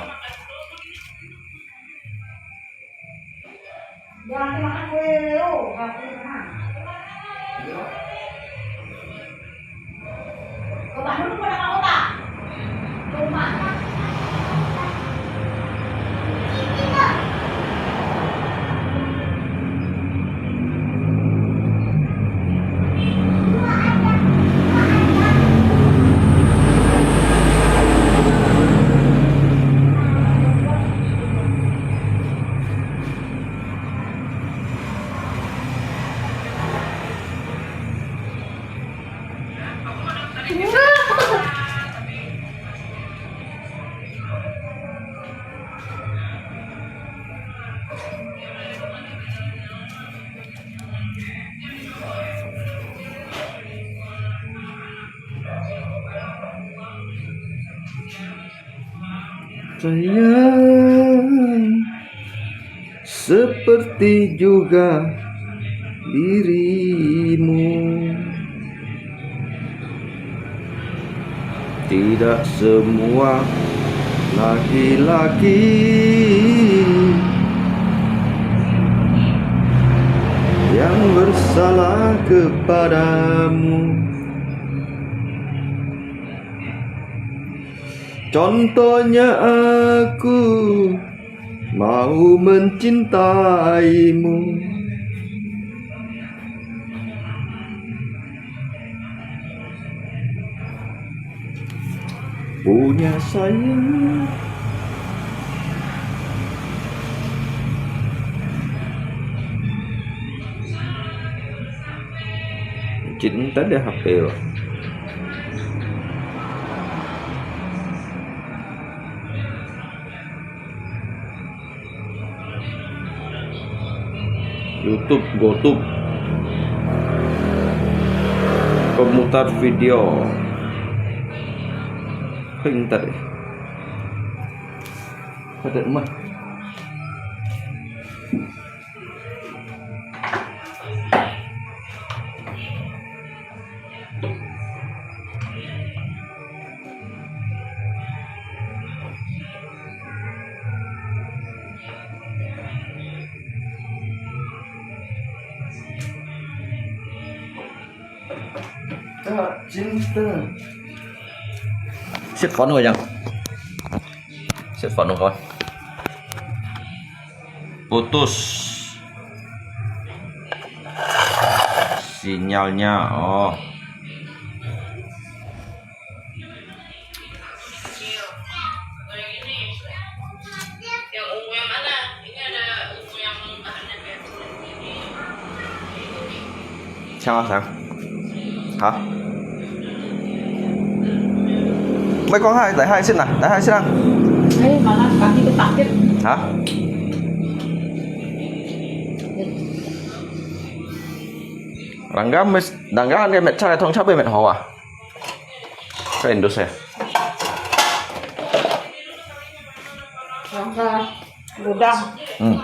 Jangan makan kue Leo, nggak boleh makan. Ke Bandung pada kau tak? Rumah. Sayang, seperti juga dirimu. Tidak semua laki-laki yang bersalah kepadamu. Contohnya aku mau mencintaimu. Punya sayang. Cinta deh H P lo. YouTube, GoTube, komentar video. Pintar eh. Pada mah. Tak cinta. Sit phone ko yang. Sit phone ko. Putus sinyalnya. Oh. Siapa, sayang? Hah? Mai kong hai, tai hai sit nah, tai hai sit nah. Eh, mana kaki tu sakit. Hah? Rangga mes, rangga han ke met chak, thong chak pe met hoa. Ka Indonesia. Rangga gudang. Hmm.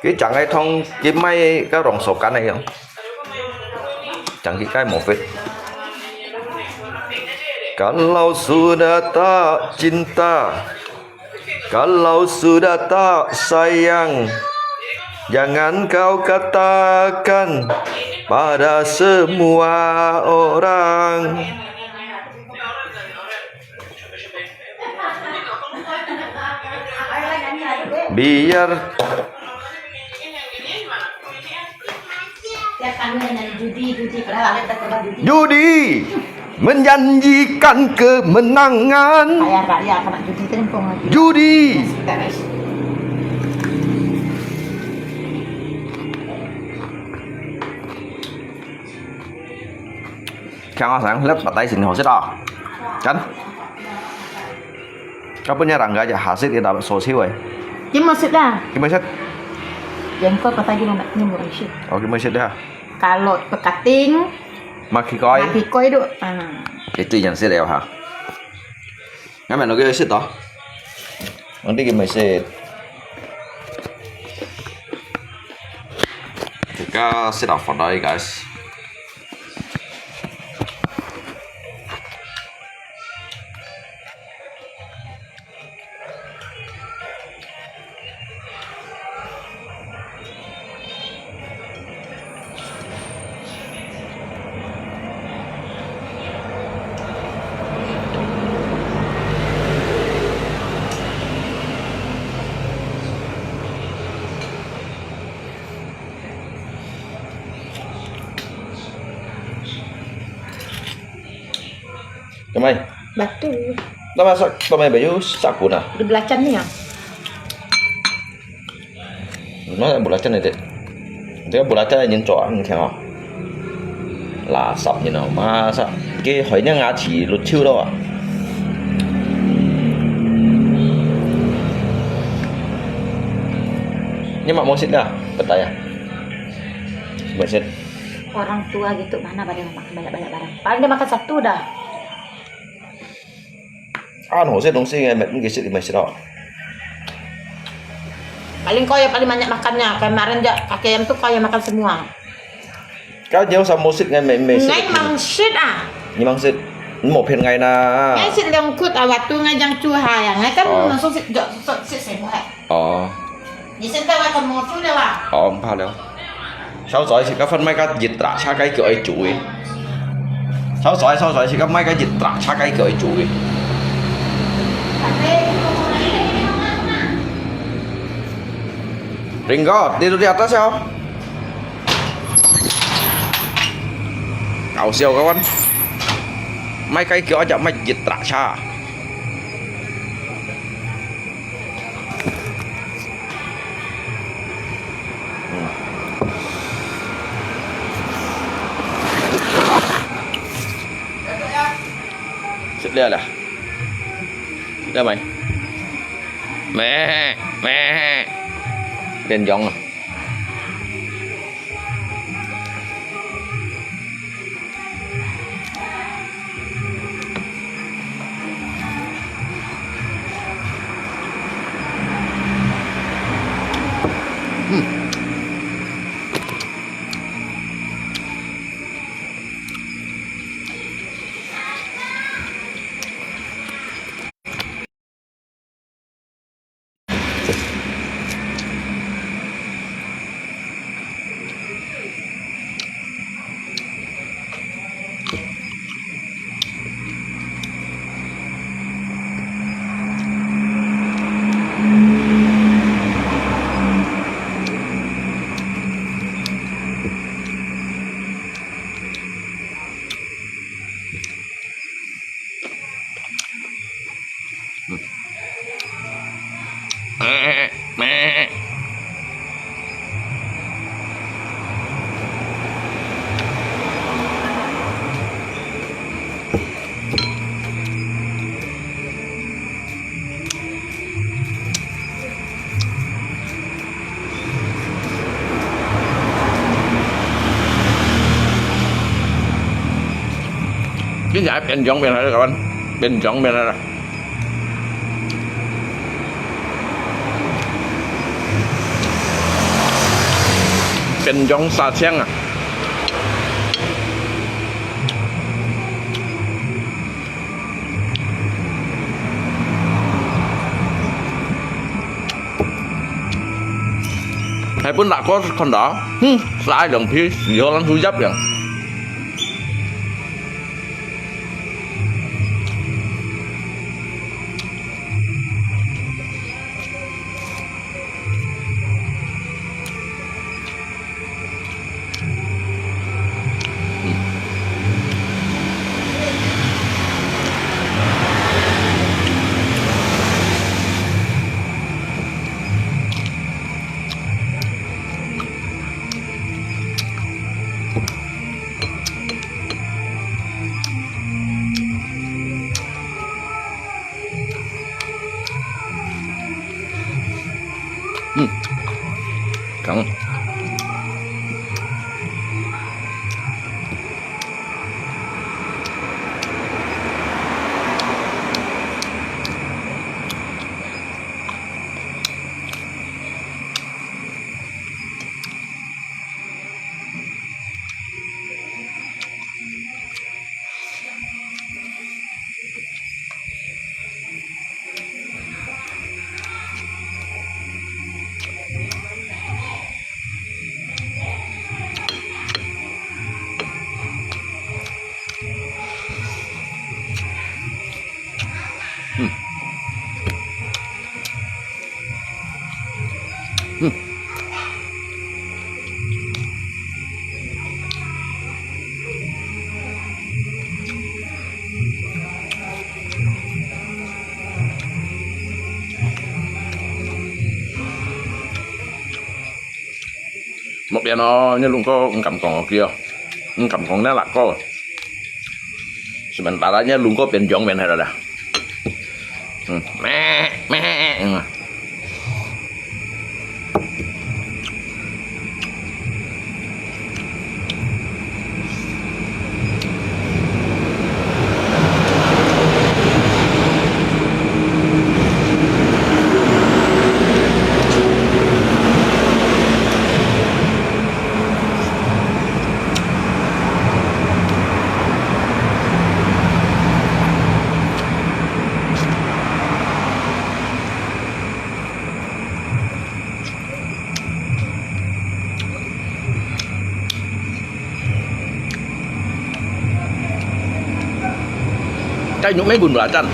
Cái chẳng ai thông cái máy cái rong số cán này không? Chẳng cái cái một vết. Kalau sudah tak cinta, kalau sudah tak sayang, jangan kau katakan pada semua orang. Biar Judi menjanjikan kemenangan. Judi. 看啊，sayang，lihat pad thai sini好食啊。Kan? Kapan ya rangga aja hasil kita sosis we. Kim masjid lah. Kim masjid? Yang kau kata gini nak ni murah sih. Oh, kim masjid dah. Kalau pekating, makikoi. Makikoi tu. Ah. Itu yang sih lewat ha. Ngamai no kau sih toh. Nanti kim masjid. Kita sit up for that, guys. Kamai. Batu. Nama sak, kamai bayu sakuna. Di belacan ni ya. Mana belacan ni, Dek? Dia belacan ni jua, ni kan oh. Lasap ni no, masa ke hoi ni ngah ci lu ciu lo ah. Ni mak mosit dah, pad thai ah. Mosit. Orang tua gitu mana pada makan banyak-banyak barang. Paling dia makan satu dah. Ano, saya dong saya ngai mai, ngai sit, ngai sit oh. Paling kau yang paling banyak makannya. Kemarin je kaki ayam tu kau yang makan semua. Kau jauh sama sit ngai mai, mai sit. Ngai mang sit ah. Ni mang sit. Ni mau pen ngai na. Ngai sit lengkut awak tu ngai jang cuha ya. Ngai kan langsung sit, sit, sit semua. Oh. 你现在外头摸出来哇？哦，毋怕了。小姐，是个份买个一大车个叫伊煮个。小姐，小姐，是个买个一大车个叫伊煮个。林哥，你都这样大笑？搞笑个完。买个叫阿只买一大车。 食了啦，食了未？咩咩，變樣啊！ Ini saya penjong, penjong, kawan. Penjong, penjong. Penjong sa siang ah. 係本辣哥看到，嗯，晒兩皮，以後咱去入樣。嗯，梗。嗯。嗯。 莫變哦，你龍哥毋敢講哦，佢哦，毋敢講你辣哥。Sementara你龍哥變洋面係啦。嗯，咩咩，嗯。 雞肉味本來真。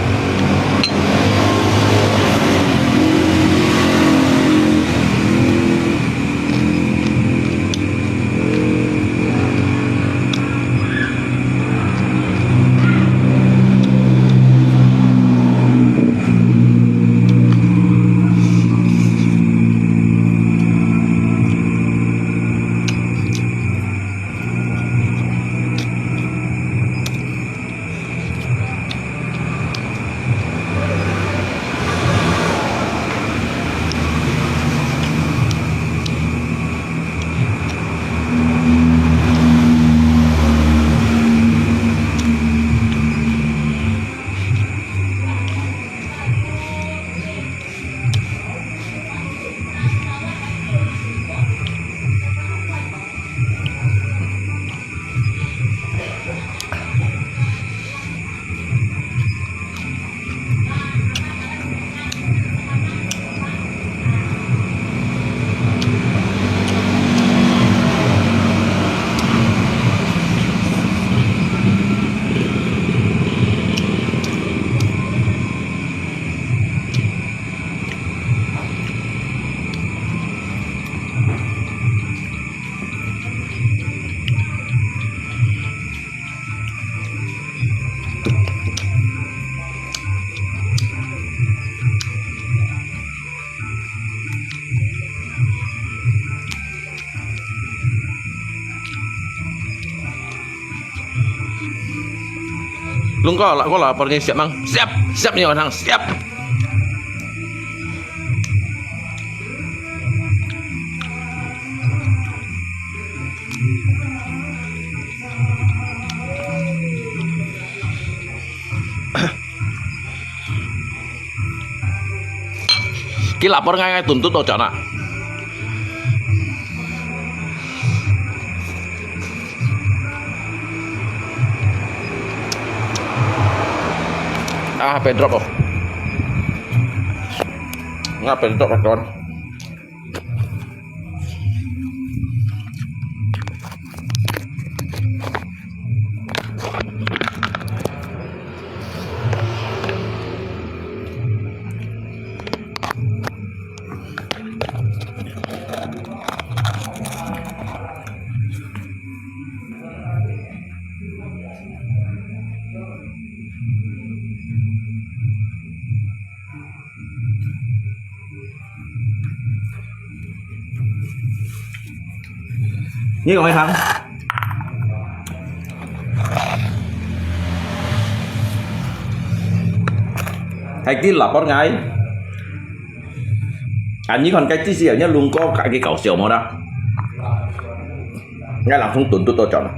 Lung ko la, ko la, por ni siap mang. Siap, siap ni orang, siap. Ki lapar ngai ngai tuntut to chana. Ah, pedrop oh. Nga pedrop kawan. Ni kong ai thang. Hai ki lapar ngai. 啊，你看該這時候，你龍哥該个搞笑無啦？𠊎人從頓都到轉啦。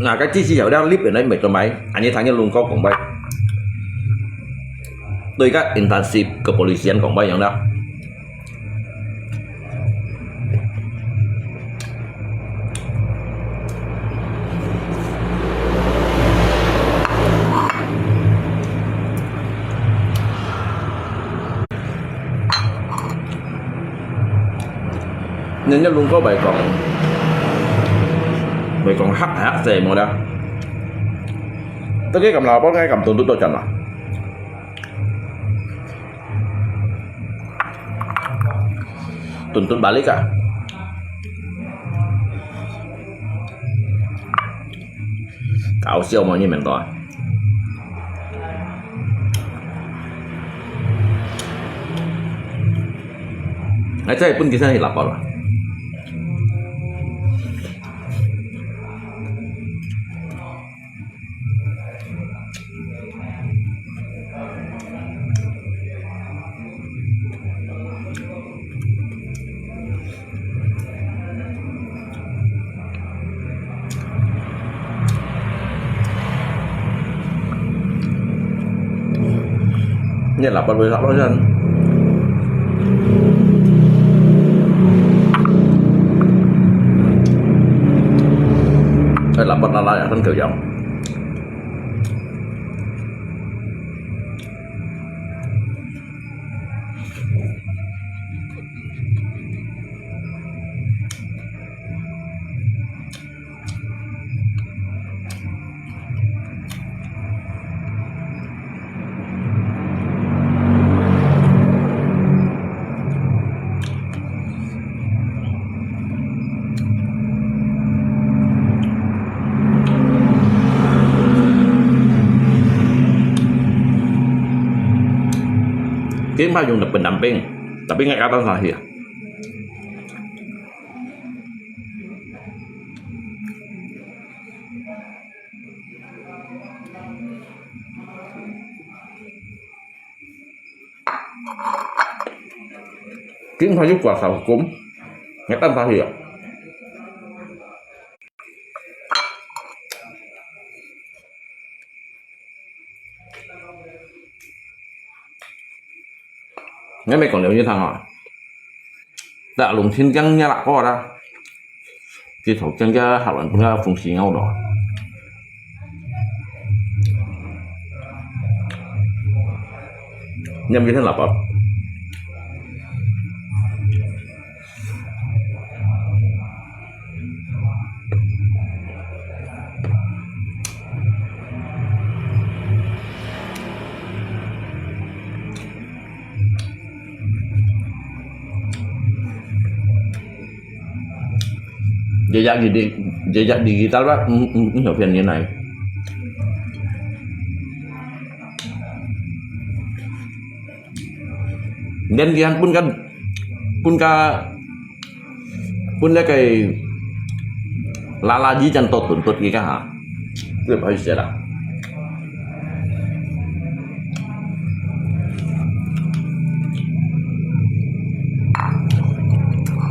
那該這時候了，你本來沒做麼，恁樣聽你龍哥講話，對个intensif kepolisian講話樣啦。 人家龍哥會講，會講嚇嚇死無啦。這個咁老婆，該咁多都到轉啦。 Tuntut balik ah. Kau siau mo nyi mentor. Ai cai pun kisah hi lapar. Ini lapar boleh lapar kan? Eh, lapar lalai akan kau jam. Keng pa yung pendamping, tapi nggak kata sahih. Keng pa yung kuasa hukum, nggak kata sahih. Ngai mei kong liu nyi thang ah. Dak lung thin kiang nya lak ko da. Ti thok kiang kia hak lan pun ka fung si ngau lo. Nyam ki than lap ap. Jejak di, jejak digital ba, mm, mm, mm, hopian ni nai. Then kihan pun ka, pun ka, pun le kei lala ji chan tot tun tot ki ka ha. Kuih pa hui sia la.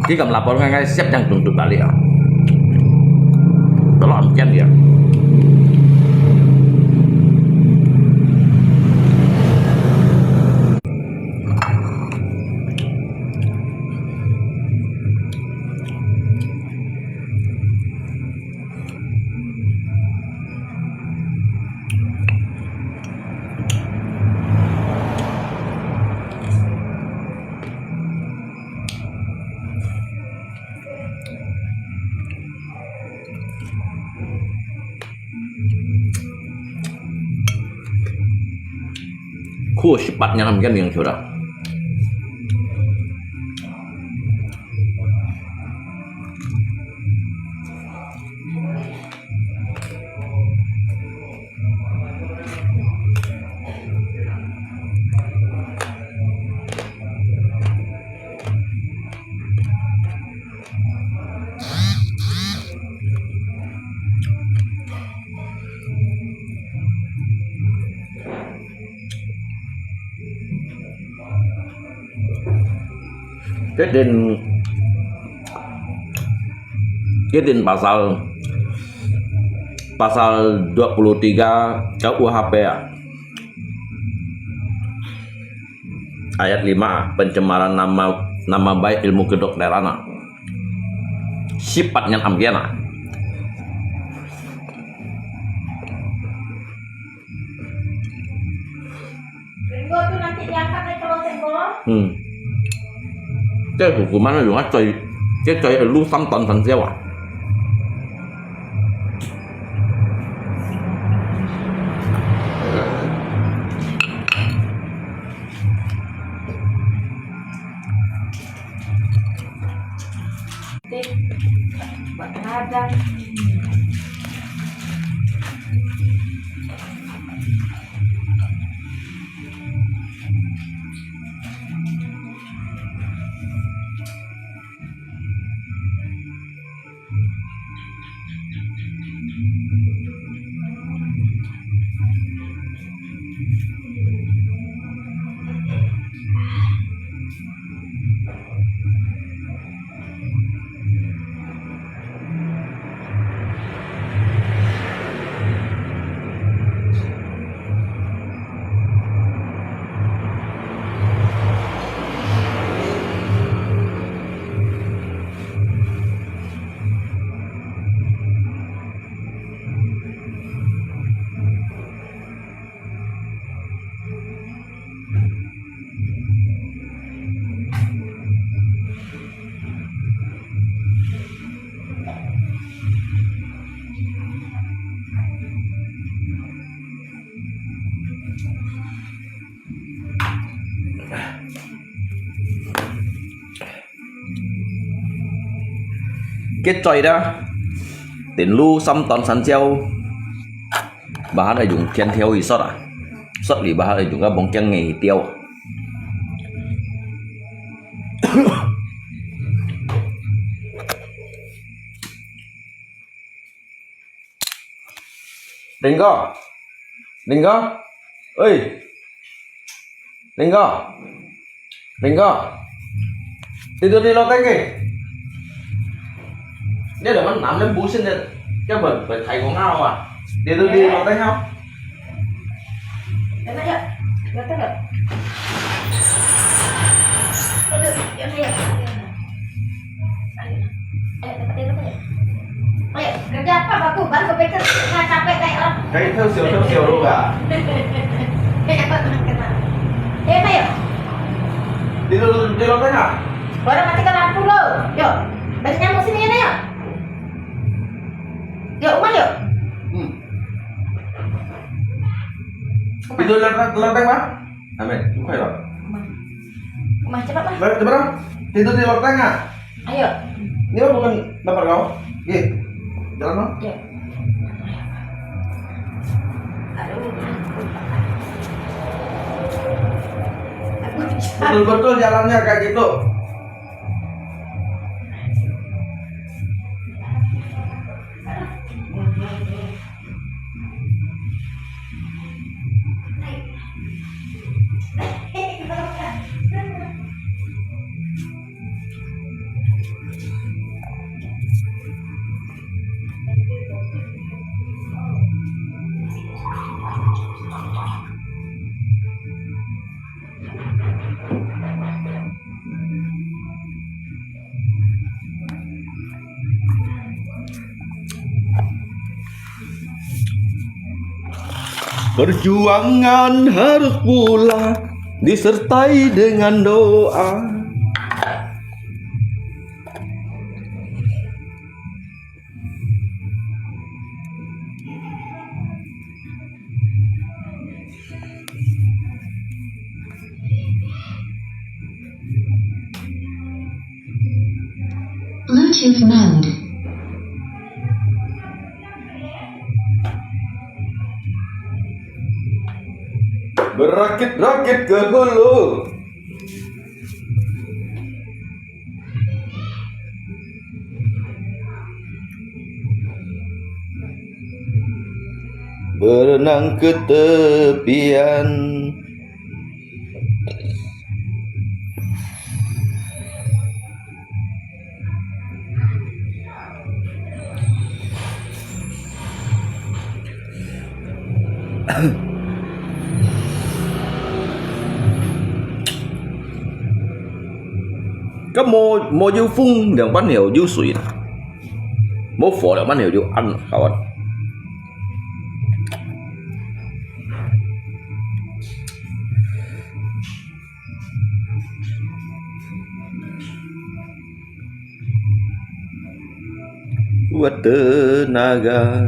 Ki kam lapor ngai ngai siap jang tun tut balik ah. Kalau am kian dia. Khu sepat nyan am kian yang sudah. Kitin, kitin pasal, pasal dua puluh tiga K U H P ah, ayat lima, pencemaran nama, nama baik ilmu kedokteran ah. Sipat nyan amgen ah. Tengok tu nanti diangkat naik ke loteng ko. Hmm. Ke hukuman yung ah, cai, ke cai lu sam tan san siau ah. Tik. Buat radang. Ke cai dah, tin lu sam tan san siau, bahan ai yung thian thiau i sot ah, sot li bahan ai yung ka bong kiang nge i tiau. Ling Ko, Ling Ko, oi, Ling Ko, Ling Ko, tidur di loteng ke. Dia dah mana nam lem busin dia, dia ber berthai ko ngau ah. Tidur di loteng ngau. Ayo, ayo, ayo, ayo, ayo, ayo, ayo, ayo, ayo, kerja apa bagus, baru kepikir, tengah capek kayak orang. Kayak terus, terus, terus, terus, Kak. Kayak apa teman kenal? Eh, ayo. Tidur, tidur tengah. Baru matikan lampu lo. Yo, banyak nyamuk sini ya, ayo. Yo, rumah yo. Hmm. Tidur di loteng, loteng, Pak? Amin, buka ya, Pak. Rumah. Rumah, cepat, Pak. Baik, cepat, Pak. Tidur di loteng ah. Ayo. Ini mah bukan tempat kau. Ye. Jalan, Pak. Ayo. Aduh. Betul-betul jalannya kayak gitu. Perjuangan harus pula disertai dengan doa. Bluetooth mode. Berakit-rakit ke hulu. Berenang ke tepian. 該無，無有風，兩半條有水啦。無火，兩半條有暗，好啊。 Kuat tenaga,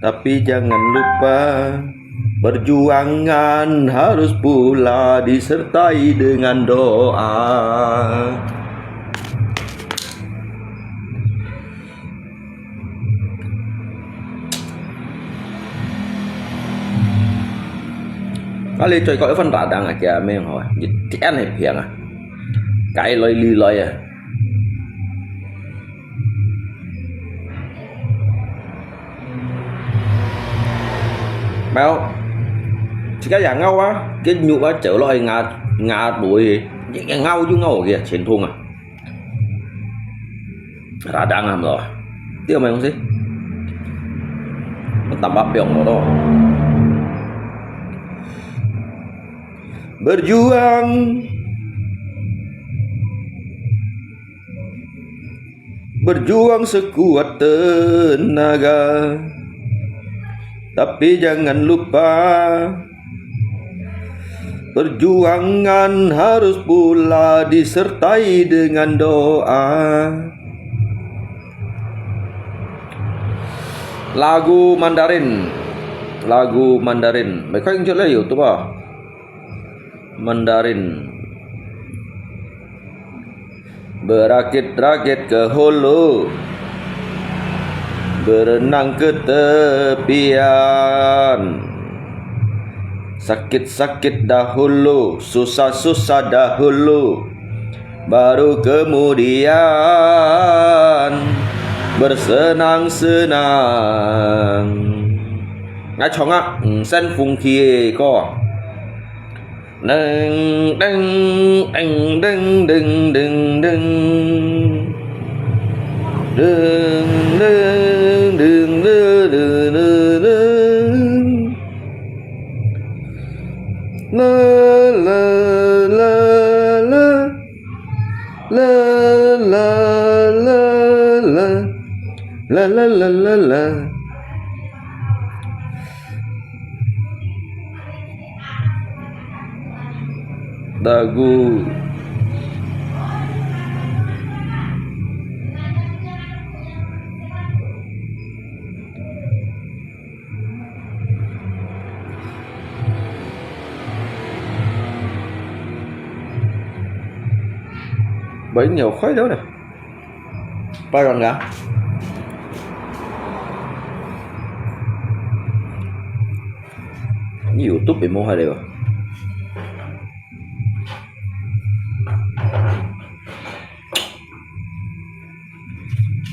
tapi jangan lupa, perjuangan harus pula disertai dengan doa. 啊，你最高一份大單啊，叫咩好啊？一點係平啊，該來你來啊。沒有，自家也咬啊，佢肉啊，走落去咬，咬落去，也，也咬就咬个，全痛啊。 Radang ah, mah. Dia main musik. Tambah piong lo. Berjuang. Berjuang sekuat tenaga. Tapi jangan lupa, perjuangan harus pula disertai dengan doa. Lagu Mandarin, lagu Mandarin. Mày có YouTube à? Mandarin. Berakit-rakit ke hulu, berenang ke tepian. Sakit-sakit dahulu, susah-susah dahulu, baru kemudian bersenang-senang. Ngai chong ah, sen fung ki ko. Ding, ding, ding, ding, ding, ding, ding. Ding, ding, ding, ding, ding, ding, ding. La, la, la, la. La, la, la, la. La, la, la, la, la. Lagu. Bảy nhiều khói đó nè. Ba răng gà. Ini YouTube ya mau ada ba?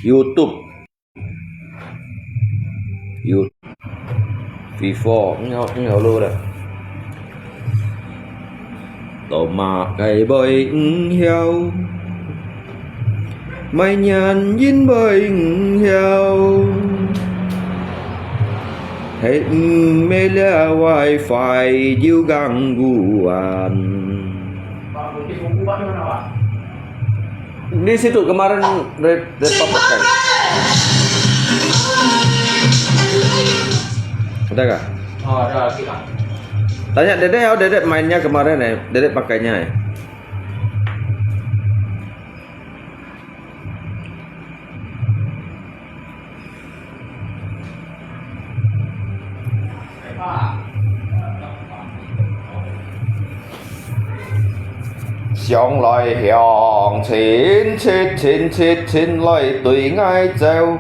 YouTube. YouTube. Before, ngau, ngau lô dah. Tỏ mạ cái bơi ưng hiao. Mai nhan yin bơi ưng hiao. Hei ưng mê lia wifi jiu gang guan. Di situ kemarin Red, Red Pop pakai. Ada kah? Oh, ada lagi lah. Tanya Dedek, oh, Dedek mainnya kemarin, eh. Dedek pakainya, eh. Sông lòi hiòng chên chit chên chit chên lòi tui ngai châu,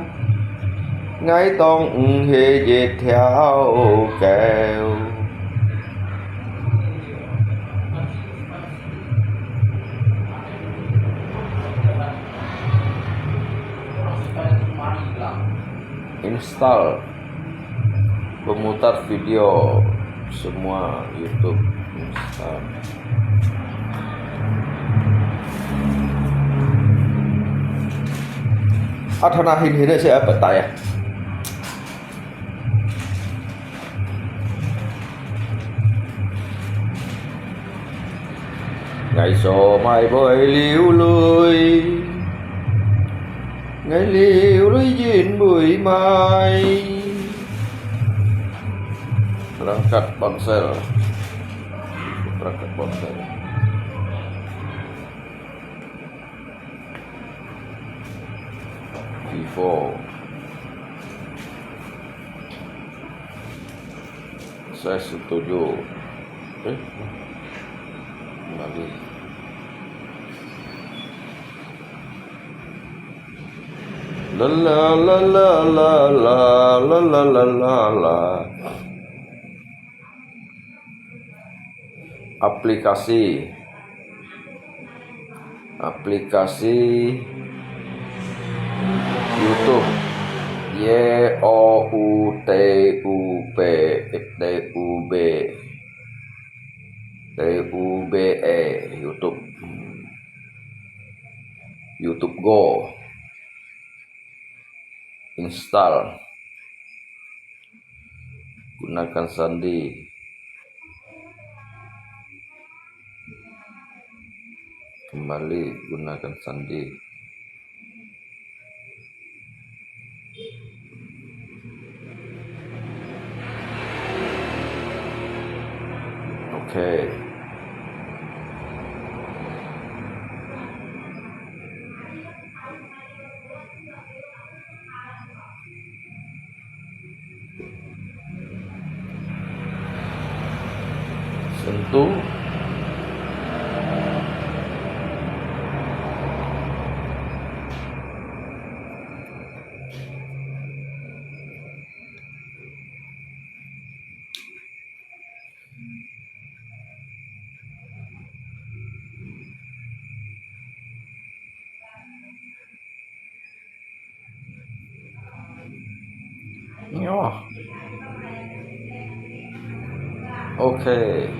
ngai tông ưng hê yê thiao kèo. Install. Pemutar video semua YouTube. Install. Ada na hin hin si apa tayah? ，𠊎所買會流淚，𠊎流淚因為買。Berangkat Ponsel. Berangkat Ponsel. Vivo. Saya setuju. Eh, kembali. La la la la la la la la la la. Aplikasi. Aplikasi YouTube. Y O U T U B, T U B, T U B E, YouTube. YouTube Go. Install. Gunakan sandi. Kembali gunakan sandi. Oke. Sentuh. Nyo. Oke.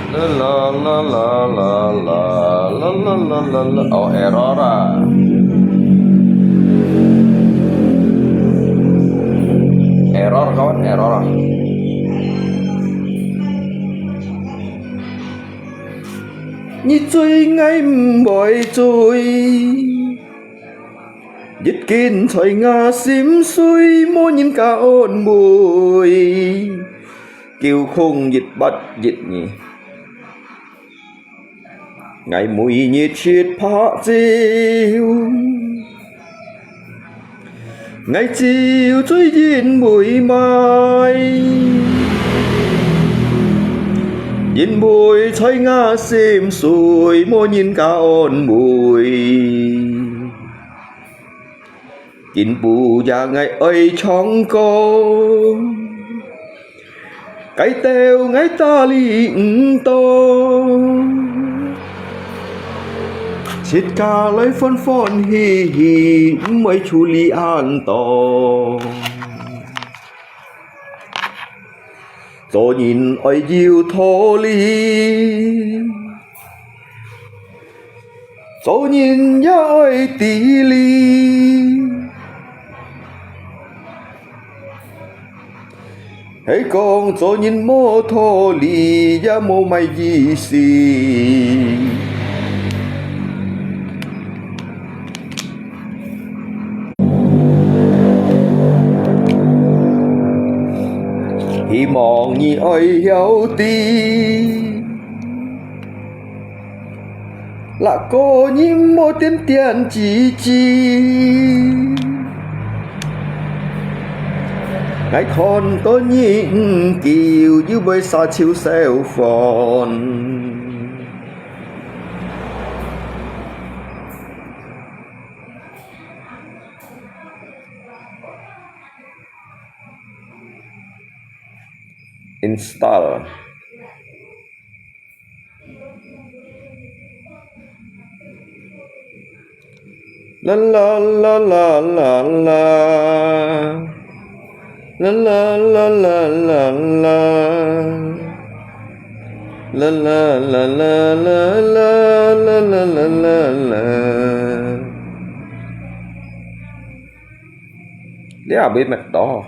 La la la la la la la la la la. Oh, error ah. Error, kawan, error ah.你追𠊎毋會追，一根在吾心碎，無人敢安慰。九空一八一二。 𠊎每日七拍照，𠊎酒醉因為買，因為在吾心碎，無人敢安慰。 今晡夜𠊎愛唱歌，該兜𠊎打理毋到，自家來歡歡喜喜，毋愛處理恁多。做人愛有道理， 做人也愛知理，係講做人無道理，也無麼个意思。希望你愛曉知， 若果你毋好恬恬止止，𠊎看到你毋久又會撒手燒飯。Install. La la la la la la. La la la la la la. La la la la la la la la la la. 這也袂滅到。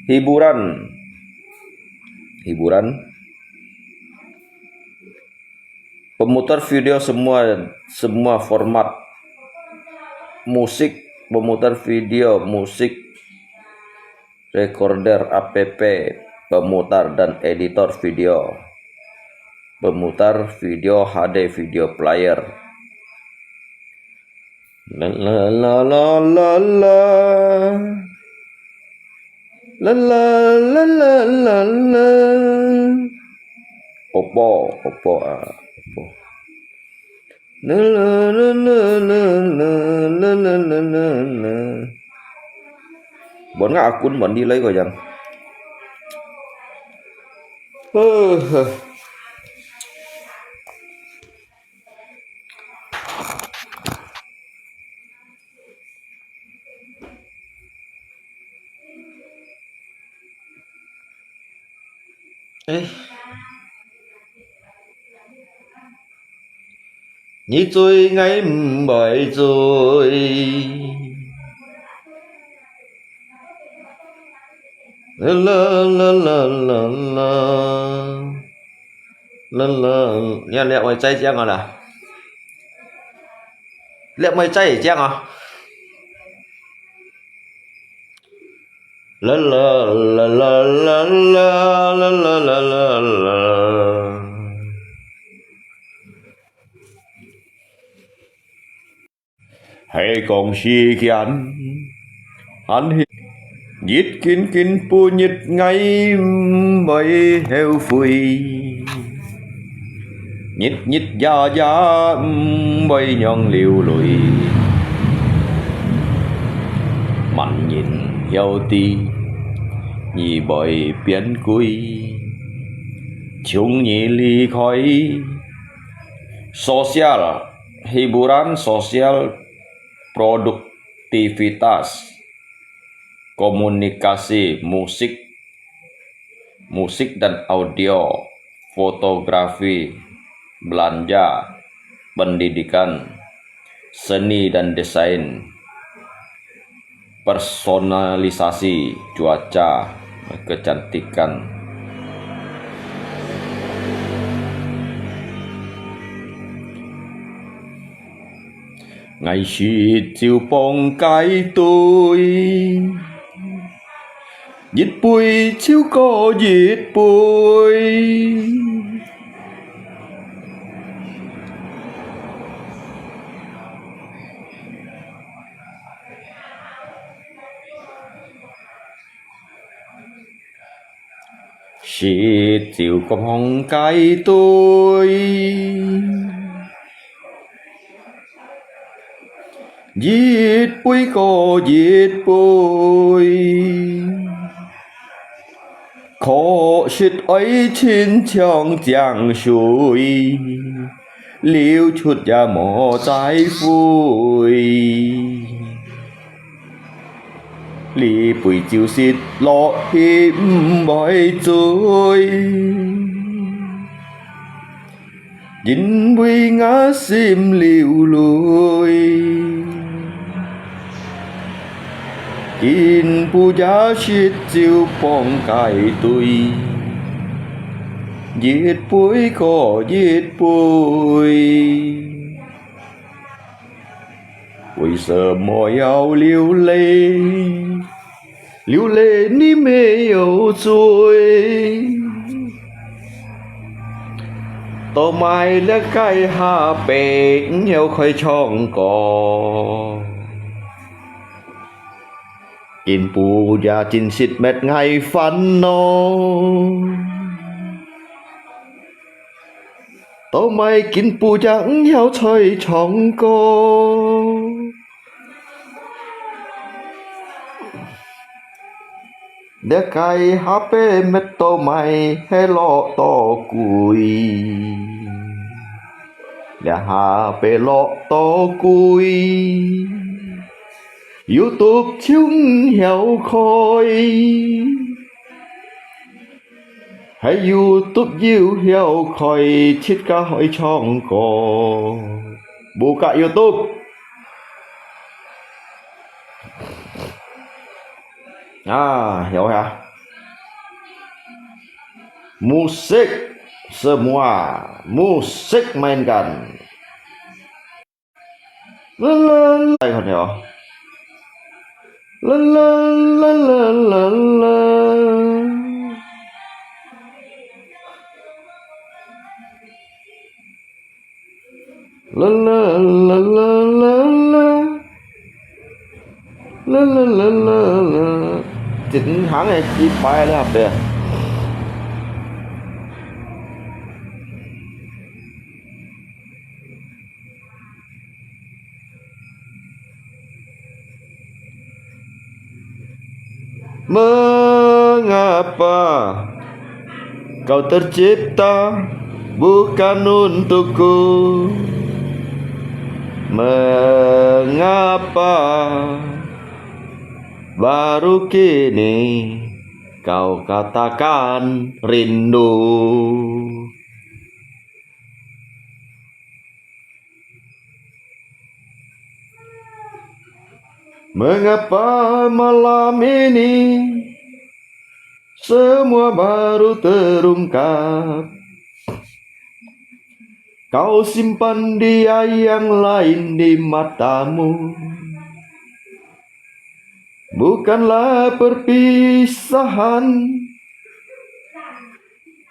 Hiburan. Hiburan. Pemutar video semua, semua format. Musik, pemutar video, musik, recorder, app, pemutar dan editor video. Pemutar video, H D video player. La la la la la la. La la la la la la. Oppo, Oppo, ah, Oppo. La la la la la la. Buat ngah akun buat di lai ko yang. Huh, huh. Eh. 你追𠊎毋會追。啦啦啦啦啦啦。啦啦，你看，你愛再講啊啦。你愛再講啊。 啦啦啦啦啦啦啦啦啦啦。係講時間，還係日緊緊步日，𠊎毋會後悔。 日日夜夜毋會讓流淚，萬人曉知你會變貴。從你離開，sosial, hiburan, sosial, produktivitas, komunikasi, musik, musik dan audio, fotografi, belanja, pendidikan, seni dan desain, personalisasi, cuaca, kecantikan. 𠊎食酒傍街隊，一杯酒過一杯。 食酒過傍街隊，一杯過一杯。確實愛親像江水，流出也無再回。 這杯酒食落去毋會醉，因為𠊎心流淚。今晡夜食酒傍街隊，一杯過一杯。 為什麼要流淚？流淚你沒有罪。到麼个這个下背毋曉開唱歌？今晡夜真實搣𠊎煩惱。 到麼个今晡夜毋曉再唱歌？這个下背搣到麼个係落到鬼？這下背落到鬼，YouTube就毋曉開。 係YouTube又曉開，自家會唱歌，無加YouTube。啊，曉啊。Musik, Semua musik mainkan. La la la, 大家看到哦。La la la la la la. La la la la la. La la la la la. Chính hàng này chỉ phải là về. Mengapa kau tercipta bukan untukku? Mengapa baru kini kau katakan rindu? Mengapa malam ini semua baru terungkap? Kau simpan dia yang lain di matamu. Bukanlah perpisahan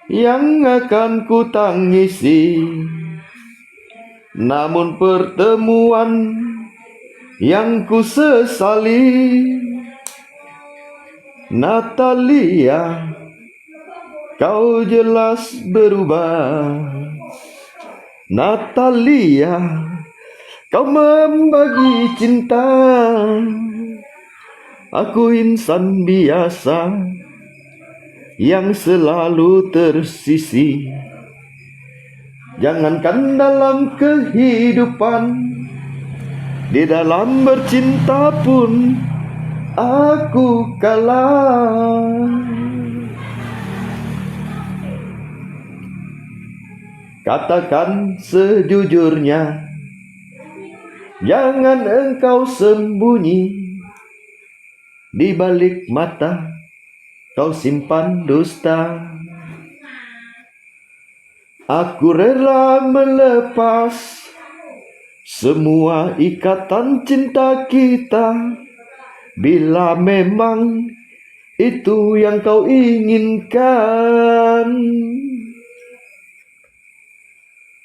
yang akan kutangisi, namun pertemuan yang kusesali. Natalia, kau jelas berubah. Natalia, kau membagi cinta. Aku insan biasa yang selalu tersisih. Jangankan dalam kehidupan, di dalam bercinta pun aku kalah. Katakan sejujurnya, jangan engkau sembunyi. Di balik mata kau simpan dusta. Aku rela melepas semua ikatan cinta kita bila memang itu yang kau inginkan.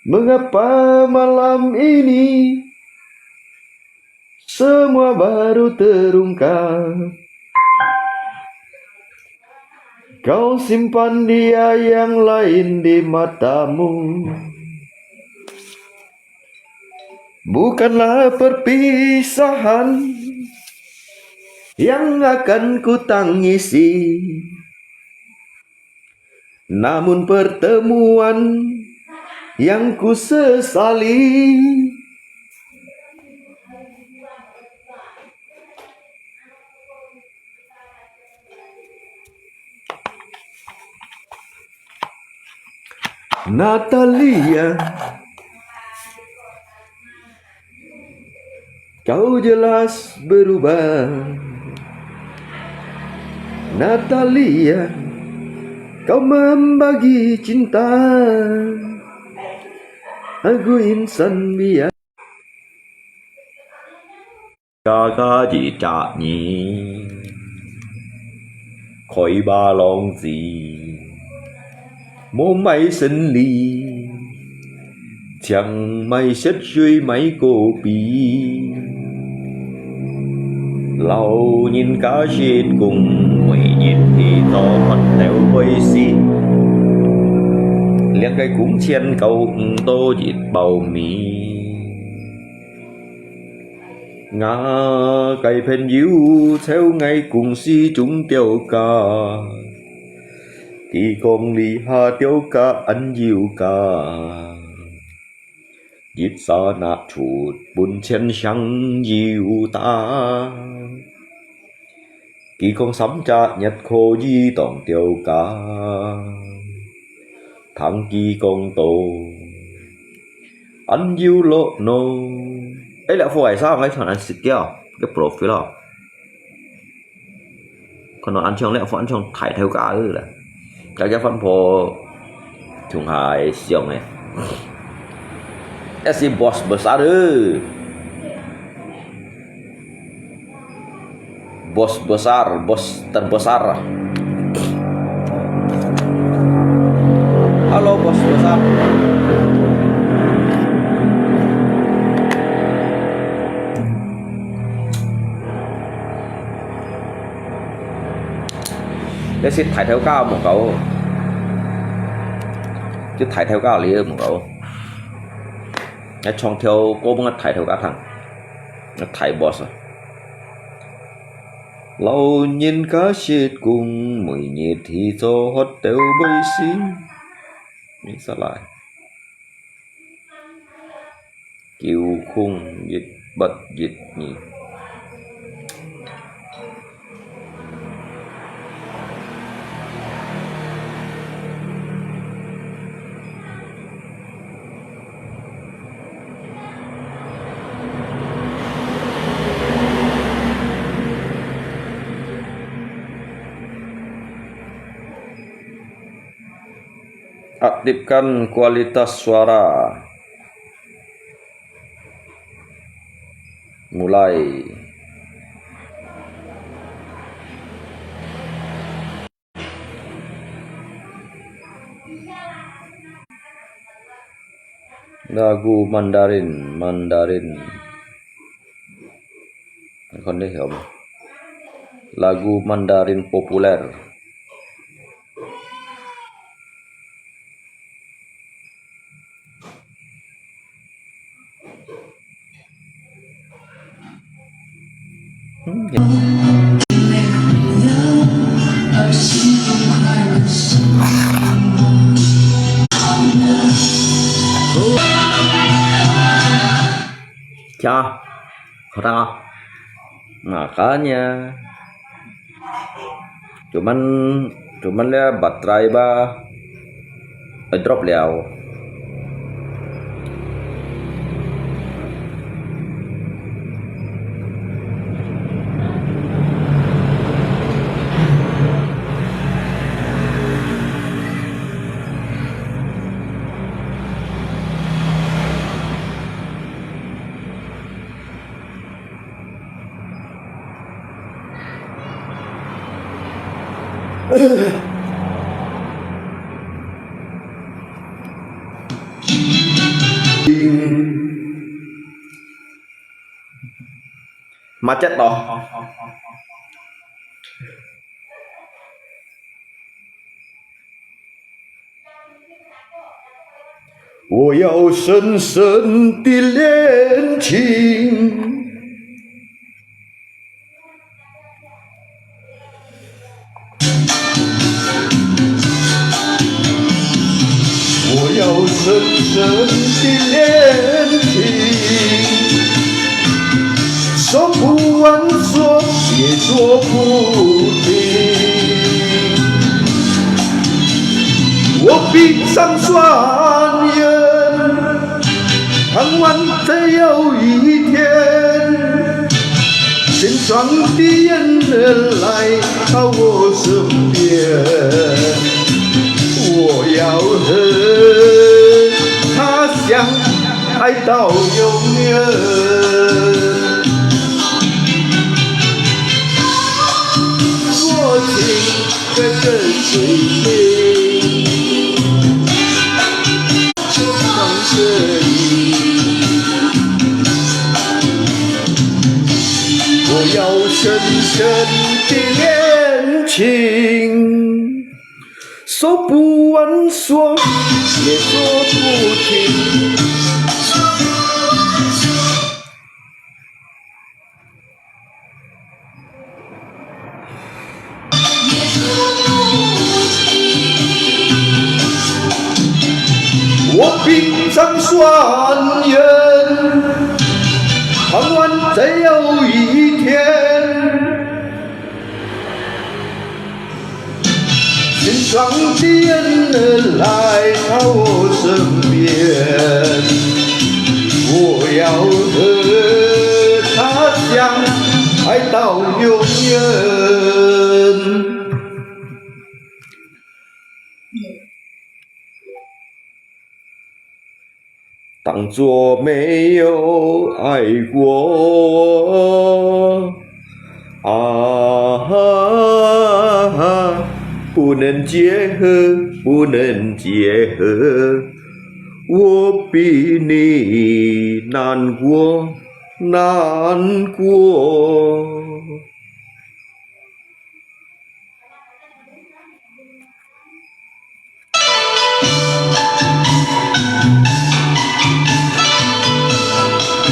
Mengapa malam ini semua baru terungkap? Kau simpan dia yang lain di matamu. Bukanlah perpisahan yang akan kutangisi, namun pertemuan yang kusesali. Natalia, kau jelas berubah. Natalia, kau membagi cinta. Aku insan biasa. Ka ka di tak ni, koi ba long zi, mo mai sen li, chiang mai set shui mai kopi. Lao nin ka sit kung, moi nin ti to hot teo koi si. Liang kai kung chian kau ng to yit bao mi. Nga kai phen yu cheu ngai kung si chung tiao ka. Ki kong li ha tiao ka an yu ka. Yit sa na chut bun chen siang yu ta. Ki kong sam cha nyat kho yi tong tiao ka. Thang ki kong to. An yu lo no. Ê, lẹ phô ai sao ngai thon an sit kiao. Cái profile lo. Còn nó ăn chong lẹ phô ăn chong thải theo cả ư là. Cái cái phân phô. 共下个相个。這係bos besar个。Bos besar, bos terbesar. Halo, bos besar. 這係大頭家無搞，這大頭家你無搞，你唱條歌分大頭家聽，大bos啊！老人家食工，每日去做活到尾時。你煞來。 九空一八一二。 Aktifkan kualitas suara. Mulai. Lagu Mandarin, Mandarin. Kon deh, ya Allah. Lagu Mandarin populer. Ya, kau dengar. Makanya, cuman, cuman ya baterai ba, eh, drop liao. 我要深深地练琴。 我要深深地练习，说不完，说也说不停。我闭上双眼，盼望再有一天， 天上的人儿来到我身边，我要和他相爱到永远。我情 在这水边，就放这里。我要深深地练琴，说不完，说也说不停。 我闭上双眼，盼望再有一天， 天上的人儿来到我身边，我要和他相爱到永远。当作没有爱过我。啊哈哈，不能结合，不能结合，我比你难过，难过。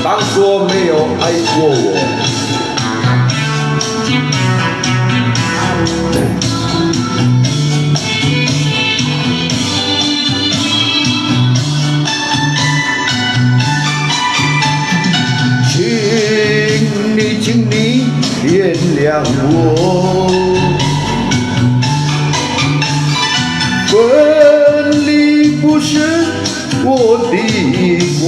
当作没有爱过我。 请你，请你原谅我。分离不是我的锅。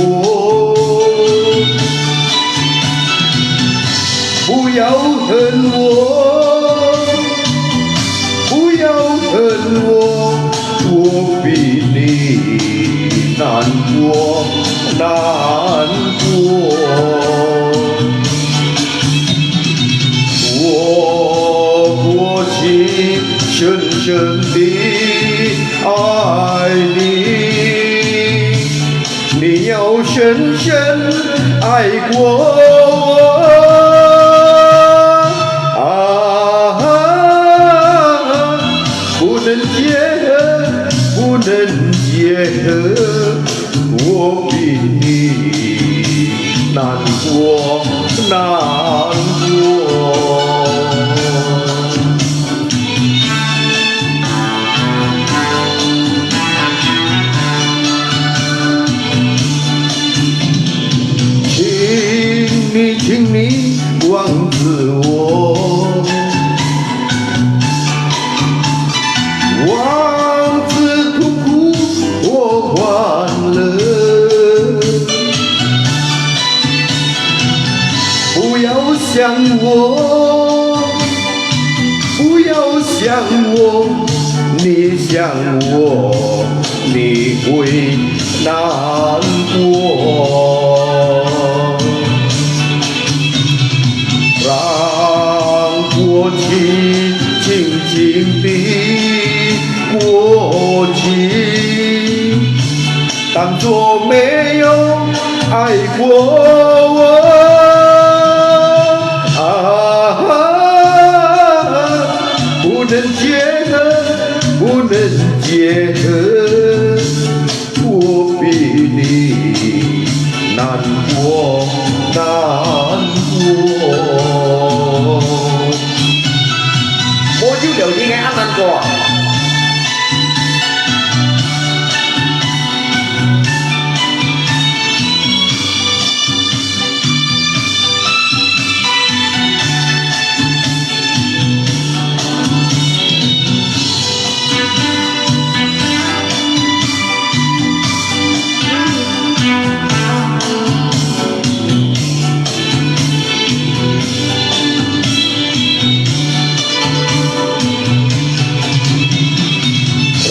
不要恨我，不要恨我，我比你难过，难过。我过去深深地爱你，你要深深爱过我。啊，不能结合，不能结合，我比你难过，难过。 请你，请你忘记我，忘记痛苦和欢乐。 不要想我，不要想我，你想我，你会难过。让过去静静地过去。 当作没有爱过我。啊，不能结合，不能结合，我比你难过，难过。 無有了你个恁難過。 让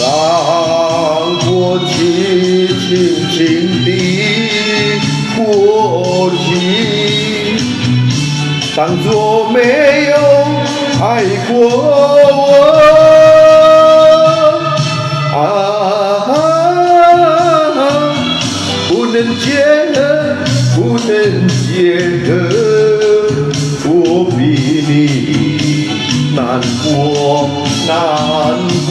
过去静静地过去，当作没有爱过我。啊， 不能结合，不能结合，我比你难过，难过。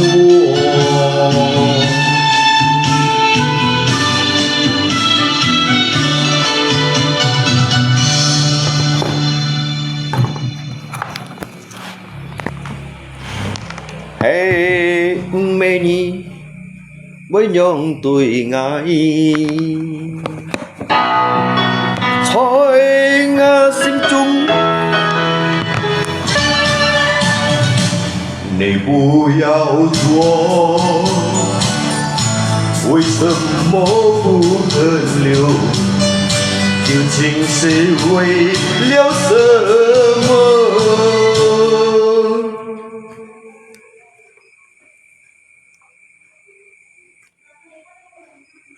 嘿，毋愐你會仰對𠊎？在𠊎心中。你不要做，為什麼不肯留？究竟是為了什麼？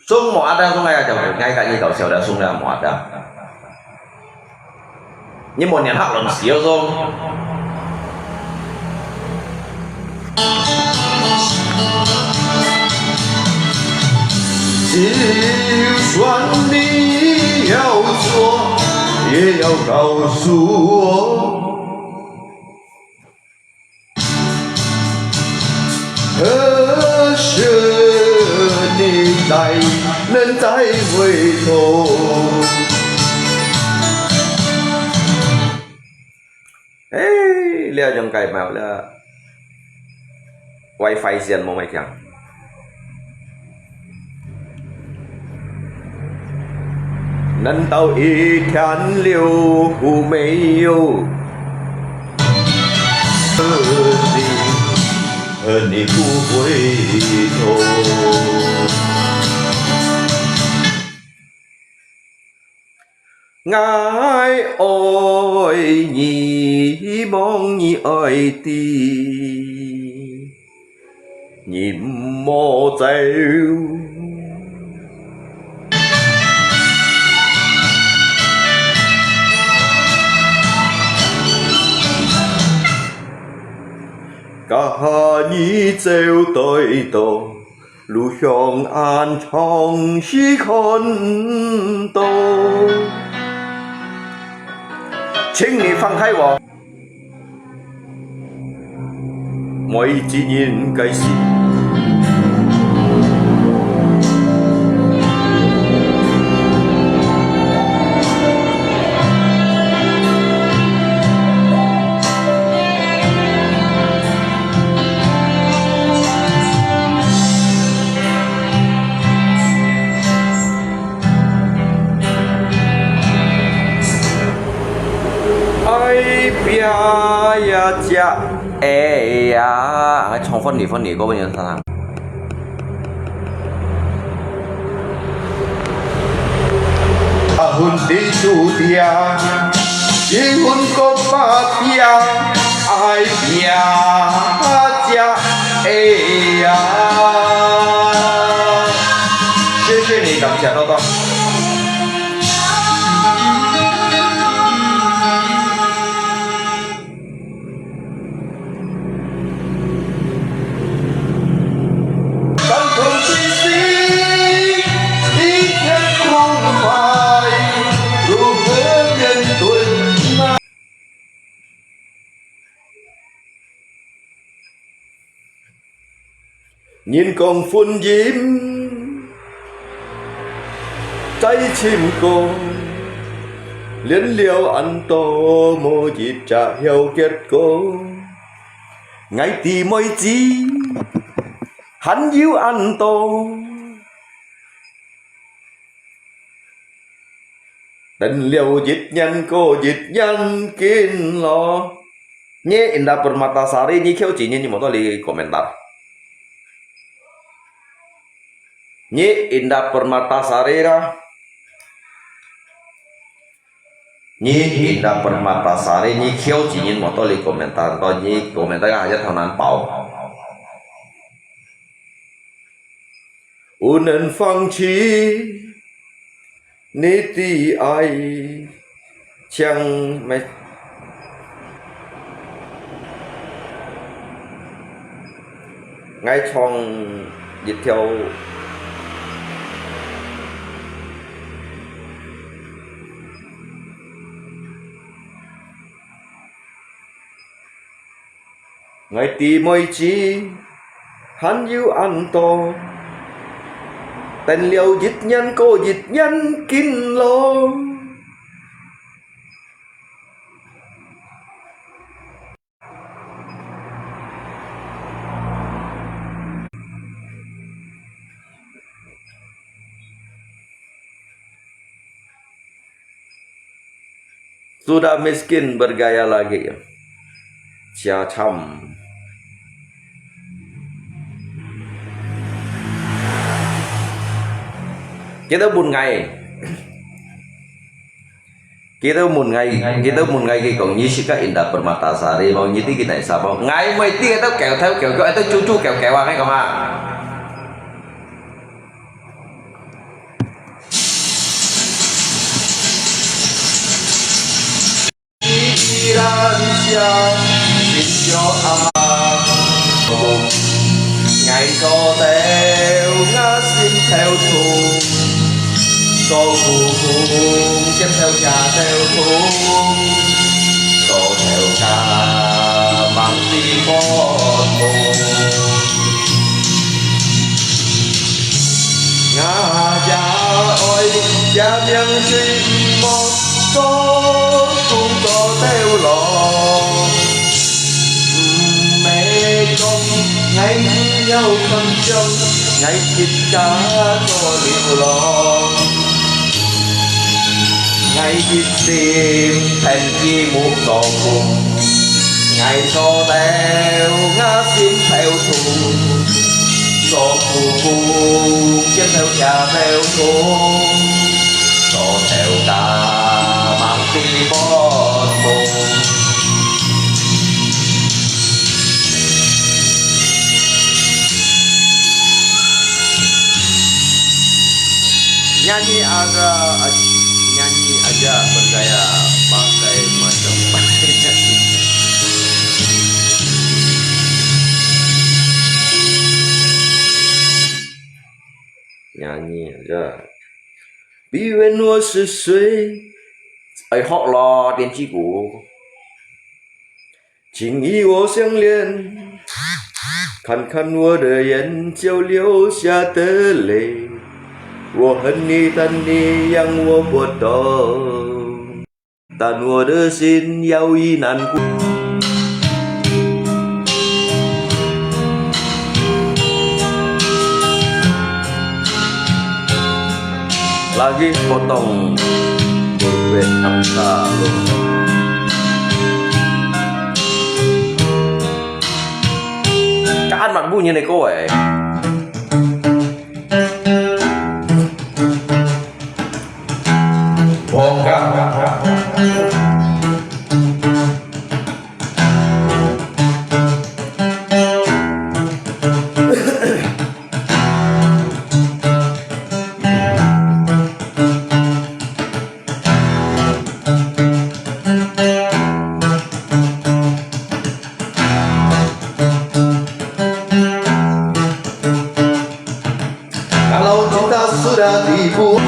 送無啊，送哎呀，就哎个你搞笑了，送了無啊。你莫年下人笑送。就算你要做，也要告诉我。 何时你才能再回头？哎，這種改毛了，WiFi線無乜強。 难道一天留没有？和你，和你不回头。我爱你，望你爱的。 你莫走。假你走对到路上俺常时看到。请你放开我。 每一个人个心。 哎呀，这，哎呀，还唱分离分离，各位人唱。啊，分离主题啊，离婚个芭比啊，哎呀，这，哎呀。谢谢你，感谢多多。 人讲婚姻再寻个，恋了恁多，无一只好结果。爱的妹子还有恁多。 等了一年过一年紧咯。Ni Indah Permatasari, ni kêu chỉ ni, ni mau tuh li komentar. Ni Indah Permatasari lah. Ni Indah Permatasari, ni kêu chỉ ni mau tuh li komentar, tuh ni komentar aja thao nan pau. 不能放弃你的爱，像没，爱唱一条。 爱的妹子还有恁多，等了一年过一年紧咯。 Sudah miskin bergaya lagi. Cia cam. Kita pun ngai. Kita pun ngai, kita pun ngai kikong ni sika Indah Permatasari, mau ni ti kita sabo. Ngai mai ti kita kêu thau kêu kêu, kita cucu kêu kêu, ngai kama. 啊，𠊎做到𠊎心頭痛，做苦工肩頭也頭痛，做頭家吂知發夢。𠊎也愛這命水毋好。 做工做到老，毋係講𠊎有要看相，𠊎自家做流浪。𠊎一心跈佢目做工，𠊎做到𠊎心頭痛，做苦工肩頭也頭痛。 做頭家吂知發夢。Nyanyi ada, nyanyi aja bergaya pakai macam. Nyanyi aja. 比问我是谁，愛學咯，電子鼓。请与我相恋，看看我的眼角流下的泪。我恨你，但你让我不懂。 但我的心早已难过。Lagi potong bebek angsa lo. Kaan mat bunyi ne ko eh. Bongkar. Kalau cinta sudah dibuat.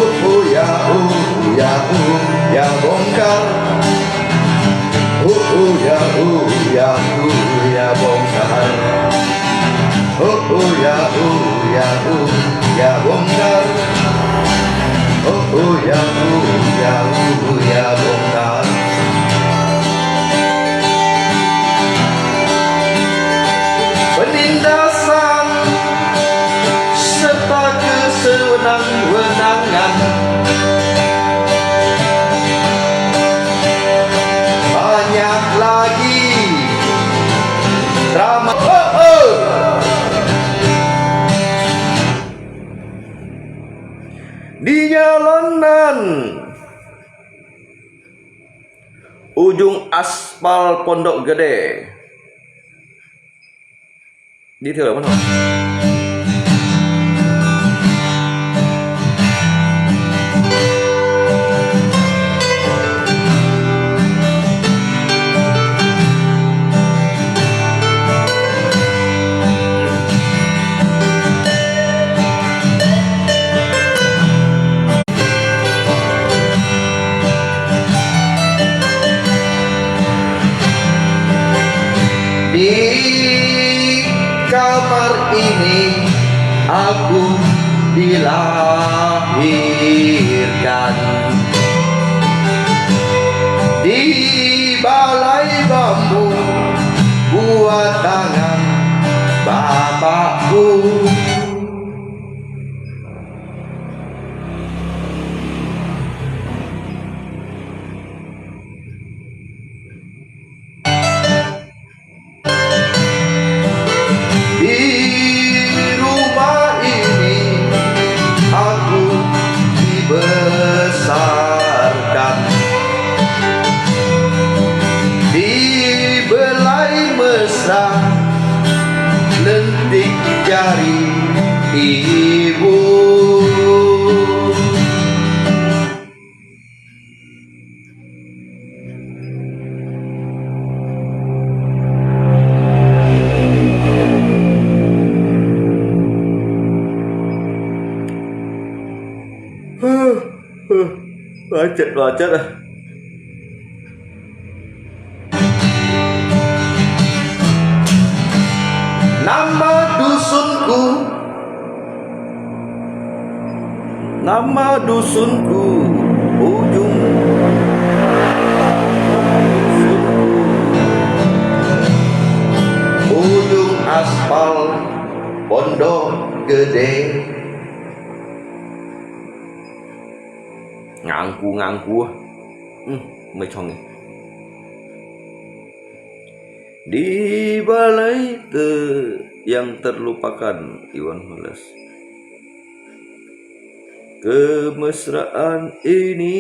Uh, uh, ya, uh, ya, uh, ya bongkar. Uh, uh, ya, uh, ya, uh, ya bongkar. Uh, uh, ya, uh, ya, uh, ya bongkar. Uh, uh, ya, uh, ya, uh, ya bongkar. Penindasan serta kesewenang-wenangan. Banyak lagi drama. Oh, oh. Di jalanan. Ujung aspal Pondok Gede. Detail apa no? Di kamar ini aku dilahirkan. Di balai bambu buat tangan bapakku. Di rumah ini mesra, lentik jari ibu. Macet, macet ah. Nama dusunku, nama dusunku, ujung, ujung aspal Pondok Gede. Nganggô, nganggô. Hmm, mê chhong. Di balai te yang terlupakan, Iwan Fals. Kemesraan ini.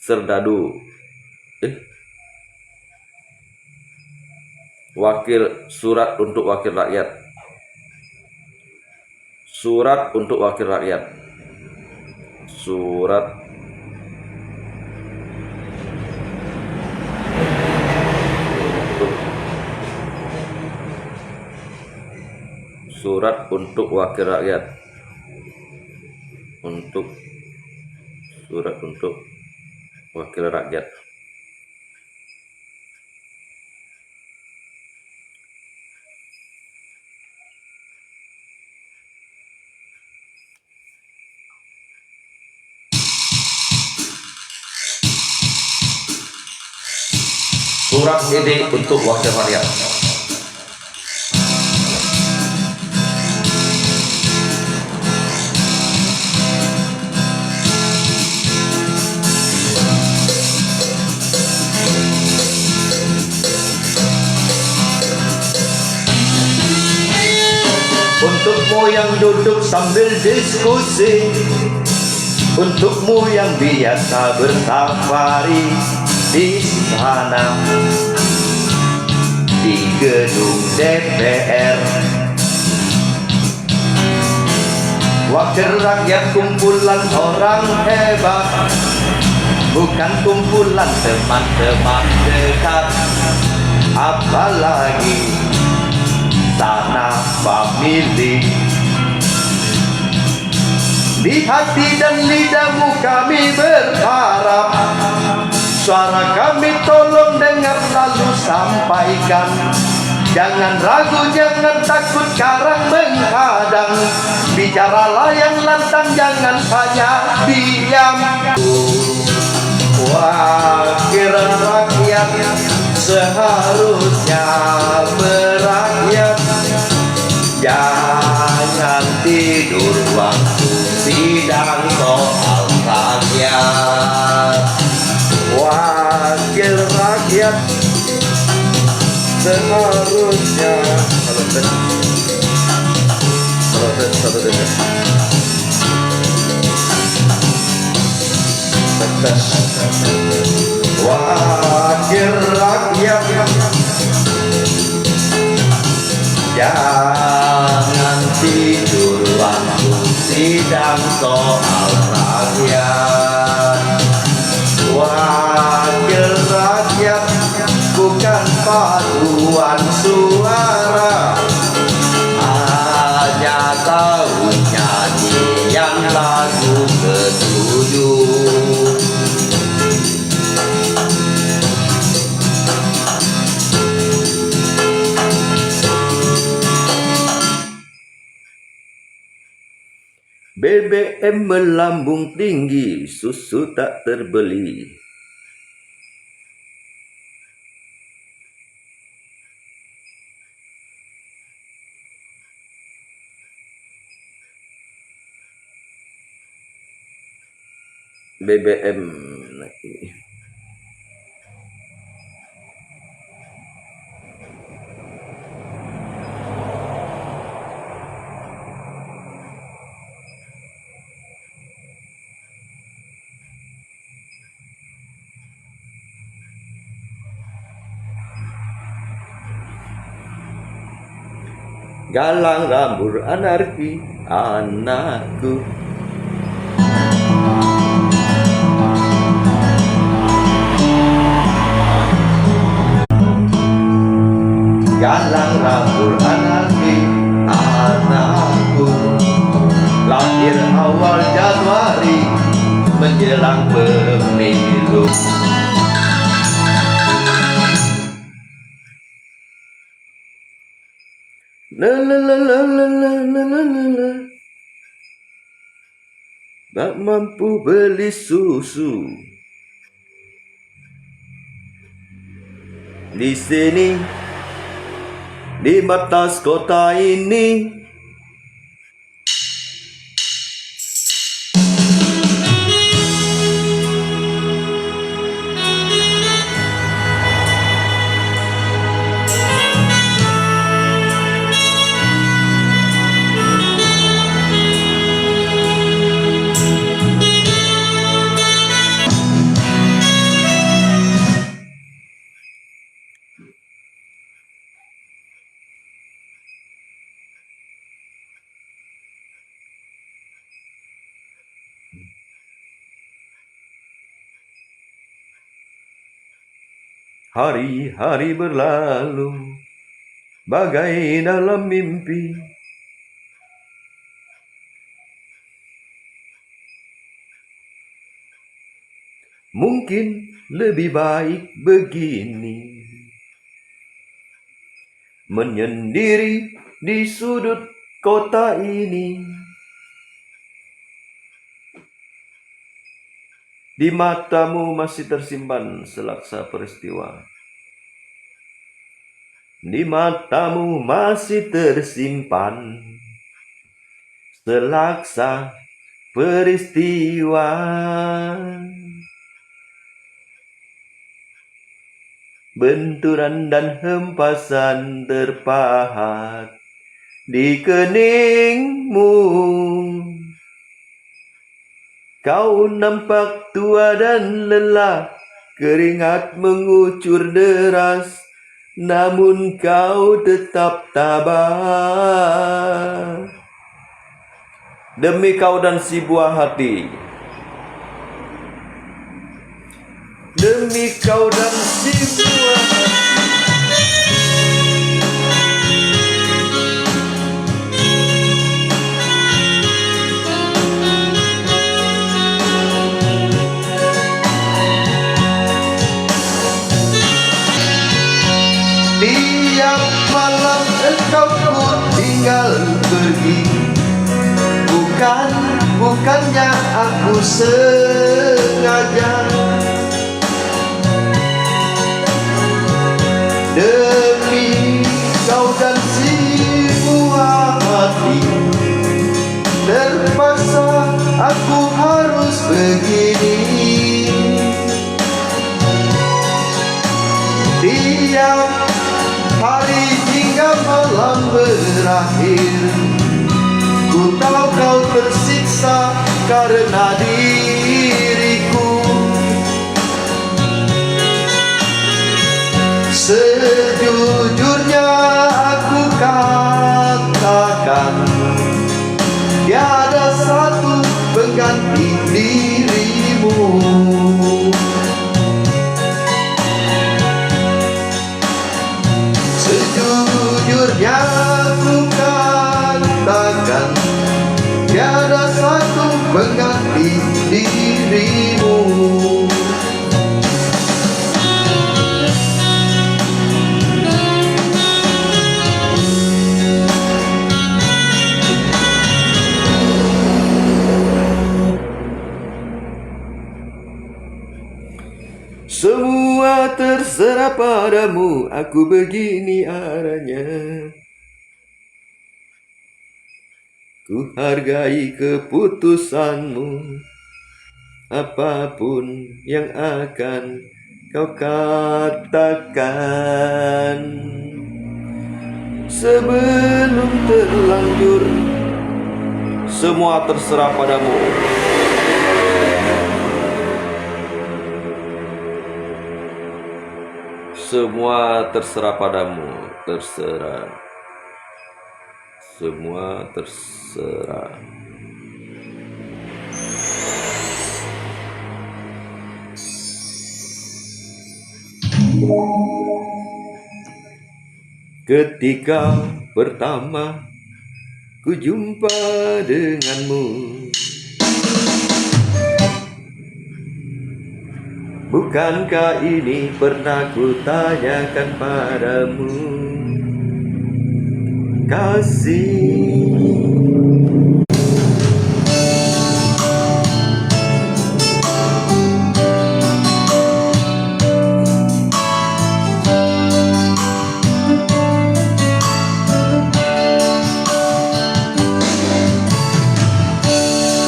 Serdadu. Eh. Wakil, surat untuk wakil rakyat. Surat untuk wakil rakyat. Surat untuk, surat untuk wakil rakyat. Untuk, surat untuk wakil rakyat. Surat ini untuk wakil rakyat. Untukmu yang duduk sambil diskusi, untukmu yang biasa bersafari di sana, di gedung D P R. Wakil rakyat kumpulan orang hebat, bukan kumpulan teman-teman dekat, apalagi sanak famili. Di hati dan lidahmu kami berharap, suara kami tolong dengar lalu sampaikan. Jangan ragu, jangan takut, karang menghadang. Bicaralah yang lantang, jangan hanya diam. Wakil rakyat seharusnya merakyat. Jangan tidur waktu sidang soal rakyat. Wakil rakyat seharusnya, kalau ten-, kalau ten-, satu detik. Wakil rakyat, jangan tidur waktu sidang soal rakyat. Wakil rakyat bukan paduan suara, hanya tahu nyanyian lagu ketujuh. B B M melambung tinggi, susu tak terbeli. B B M lagi. Galang rambur anarki anakku. Galang rambur anarki anakku. Lahir awal Januari menjelang pemilu. La, la, la. Tak mampu beli susu. Di sini, di batas kota ini, Hari-hari berlalu bagai dalam mimpi. Mungkin lebih baik begini. Menyendiri di sudut kota ini. Di matamu masih tersimpan selaksa peristiwa. Di matamu masih tersimpan selaksa peristiwa. Benturan dan hempasan terpahat di keningmu. Kau nampak tua dan lelah, keringat mengucur deras, namun kau tetap tabah. Demi kau dan si buah hati. Demi kau dan si buah hati. Tiap malam engkau ku tinggal pergi. Bukan, bukannya aku sengaja. Demi kau dan si buah hati, terpaksa aku harus begini. Tiap hari hingga malam berakhir, ku tahu kau tersiksa karena diriku. Sejujurnya aku katakan, tiada satu pengganti dirimu. Sejujurnya ku katakan, tiada satu pengganti dirimu. Semua terserah padamu, aku begini adanya. Ku hargai keputusanmu, apapun yang akan kau katakan. Sebelum terlanjur, semua terserah padamu. Semua terserah padamu, terserah. Semua terserah. Ketika pertama ku jumpa denganmu, bukankah ini pernah ku tanyakan padamu, kasih?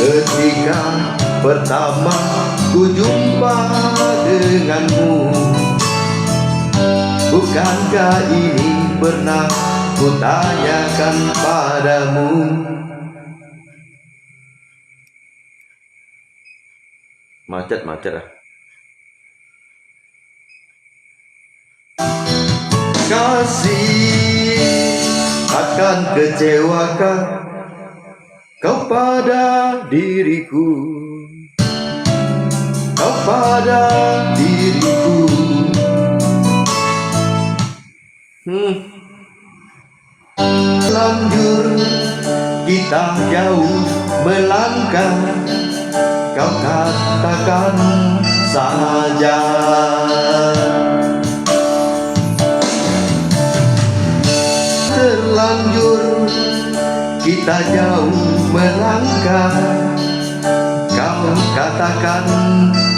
Ketika pertama ku jumpa denganmu, bukankah ini pernah ku tanyakan padamu? Macet, macet ah. Kasih, takkan kecewakan kau pada diriku, kau pada diriku. Hmm. Lanjur kita jauh melangkah, kau katakan saja. Terlanjur kita jauh melangkah, kau katakan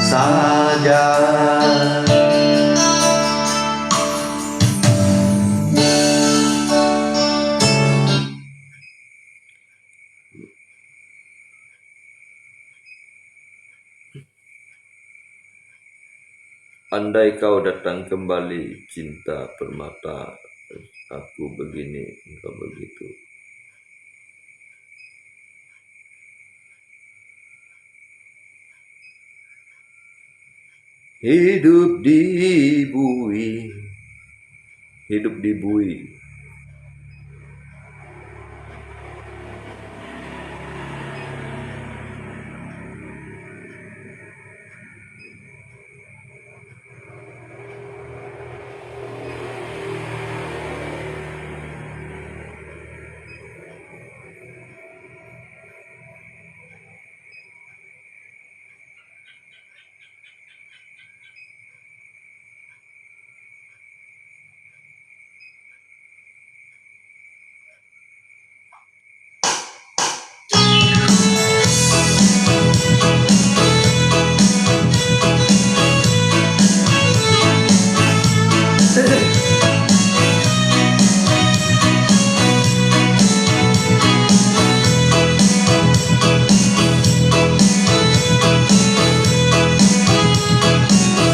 saja. Andai kau datang kembali, cinta permata, aku begini, engkau begitu. Hidup di bui. Hidup di bui.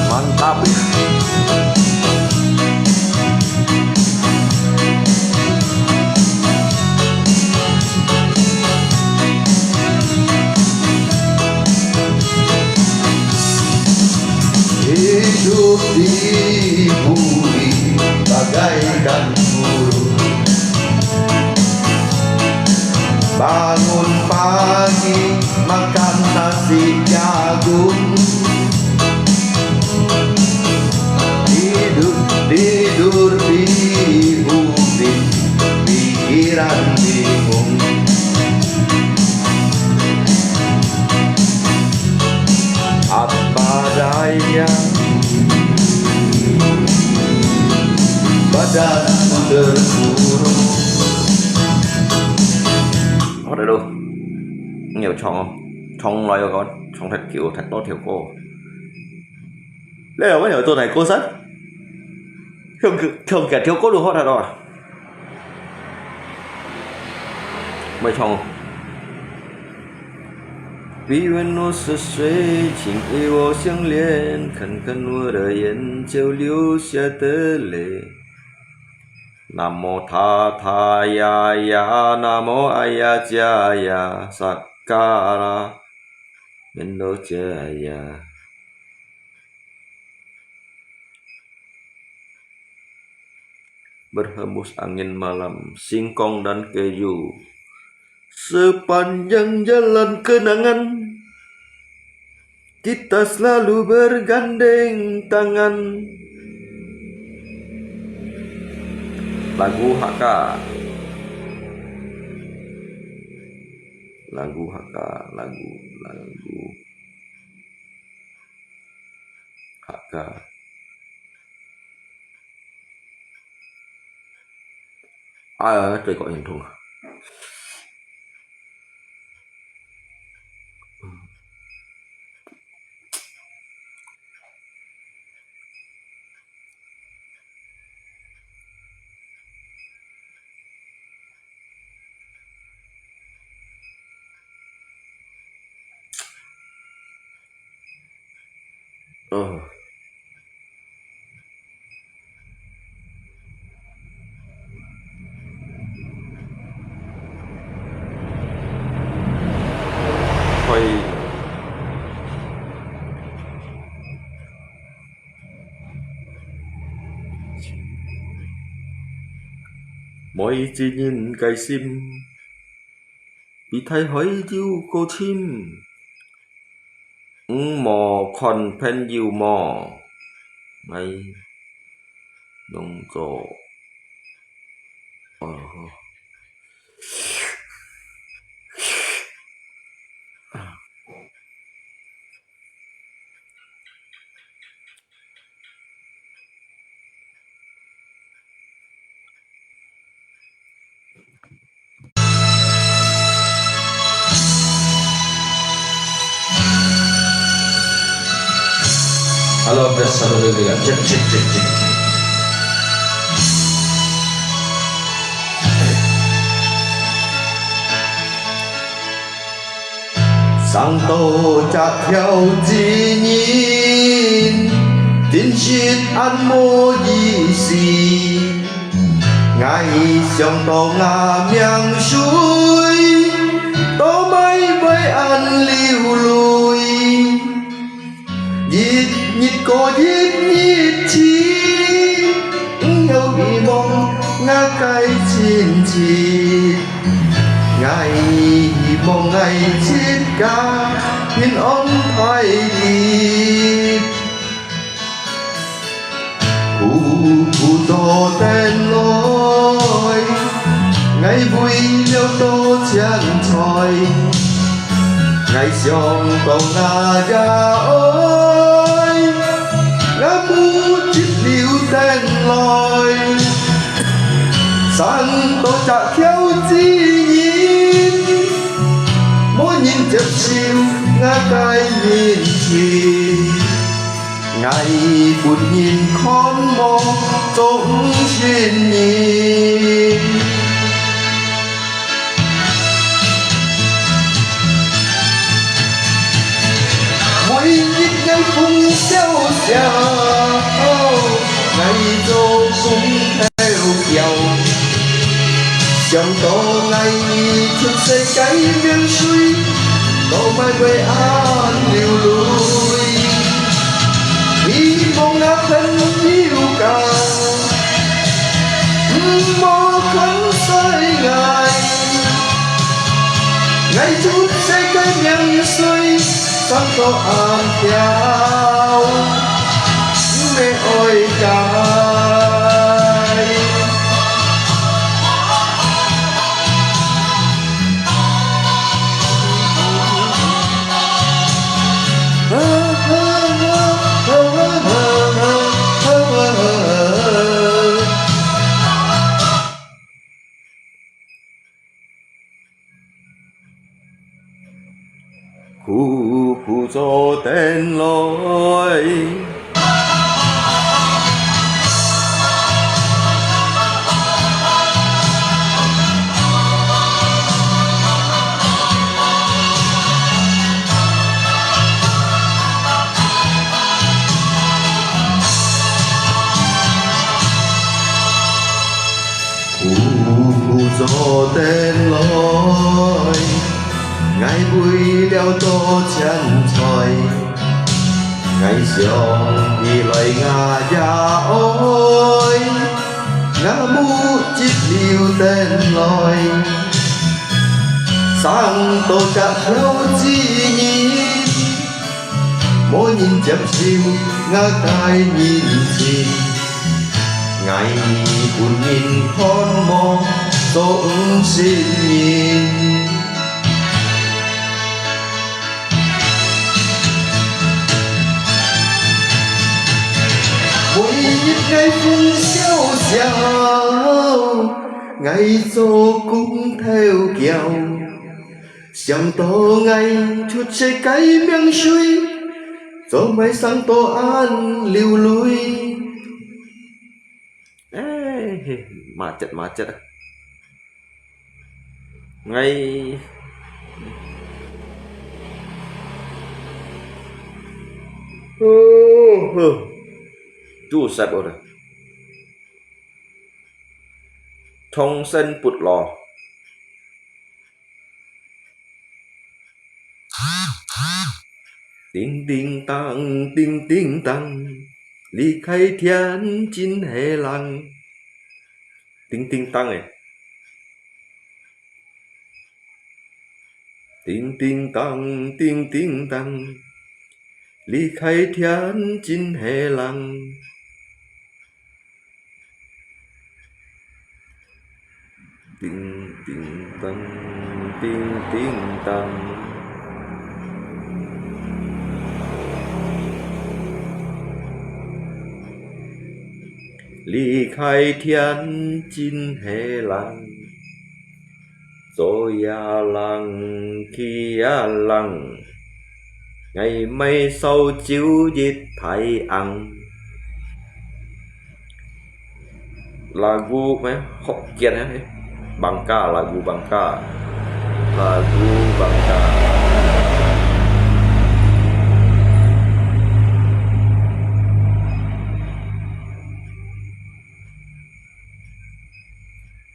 Mantap. Hidup di bumi bagaikan guru. Bangun pagi, makan nasi jagung. Tidur, tidur di bumi, pikiran bingung. Apa daya, badanku terkurung. 好了咯，你有唱哦，唱來有个唱太久，太多條歌。你有沒有做太歌神？唱，唱幾條歌就好太多啊。 ไม่ท่อง Biar walau sesuai, 请与我相恋，看看我的眼角流下的泪。Namo Tatthaya, Namo Āyacāya, Sakkāra, Mendo Cāya. Berhembus angin malam, singkong dan kayu. Sepanjang jalan kenangan, kita selalu bergandeng tangan. Lagu Hakka. Lagu Hakka, lagu, lagu Hakka. À, đây có hiển thùng à? Ờ. Thôi. Mỗi一人个心，比大海又過深。 你無看朋友無？𠊎用做，哦。 Hello，test，satu, dua, tiga. Cek, cek, cek, cek. 生到隻跳子人，真實恁無意思。 𠊎想到吾命水，做麼會恁流淚？一日過一日去，毋曉希望吾个親情。𠊎希望𠊎自家平安快樂。 苦苦做等來，𠊎為了多錢財，𠊎想到吾爺哀，吾目汁流等來。生到隻跳子人，無人接受吾个人情。 𠊎分人看無做毋成人。每日𠊎風瀟瀟，𠊎做工頭尞。 想到𠊎出世个命水，做麼會恁流淚？希望吾朋友家，毋好看衰𠊎。𠊎出世个命水，生到恁忒，毋係愛改。 苦苦做等來。 苦苦做等來，𠊎為了多錢財，𠊎想起來吾爺哀， 𠊎目汁流等來，生到隻孝子人，無人接受𠊎个人情，𠊎分人看無做毋成人。 每日𠊎分笑笑，𠊎做工偷噭，想到𠊎出世个命水，做麼个生到恁流淚。哎，嘿，macet，macet啊！ 𠊎，哦，哦，肚塞哦啦。長生不老。 叮叮噹，叮叮噹，離開天真係冷。叮叮噹欸。叮叮噹，叮叮噹，離開天真係冷。 叮叮噹，叮叮噹，離開天真係冷，做也冷，去也冷，𠊎買燒酒一大甕。 Lagu咩？福建啊，Bangka，lagu Bangka，lagu Bangka。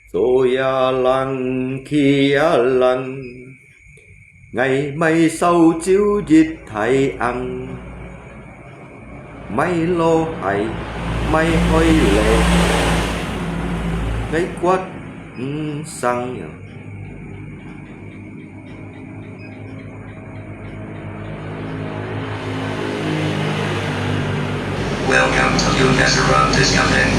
做也冷，去也冷， 𠊎買燒酒一大甕，買老蟹，買海螺，𠊎決毋生了。 Welcome to Yun Desirante Siamen.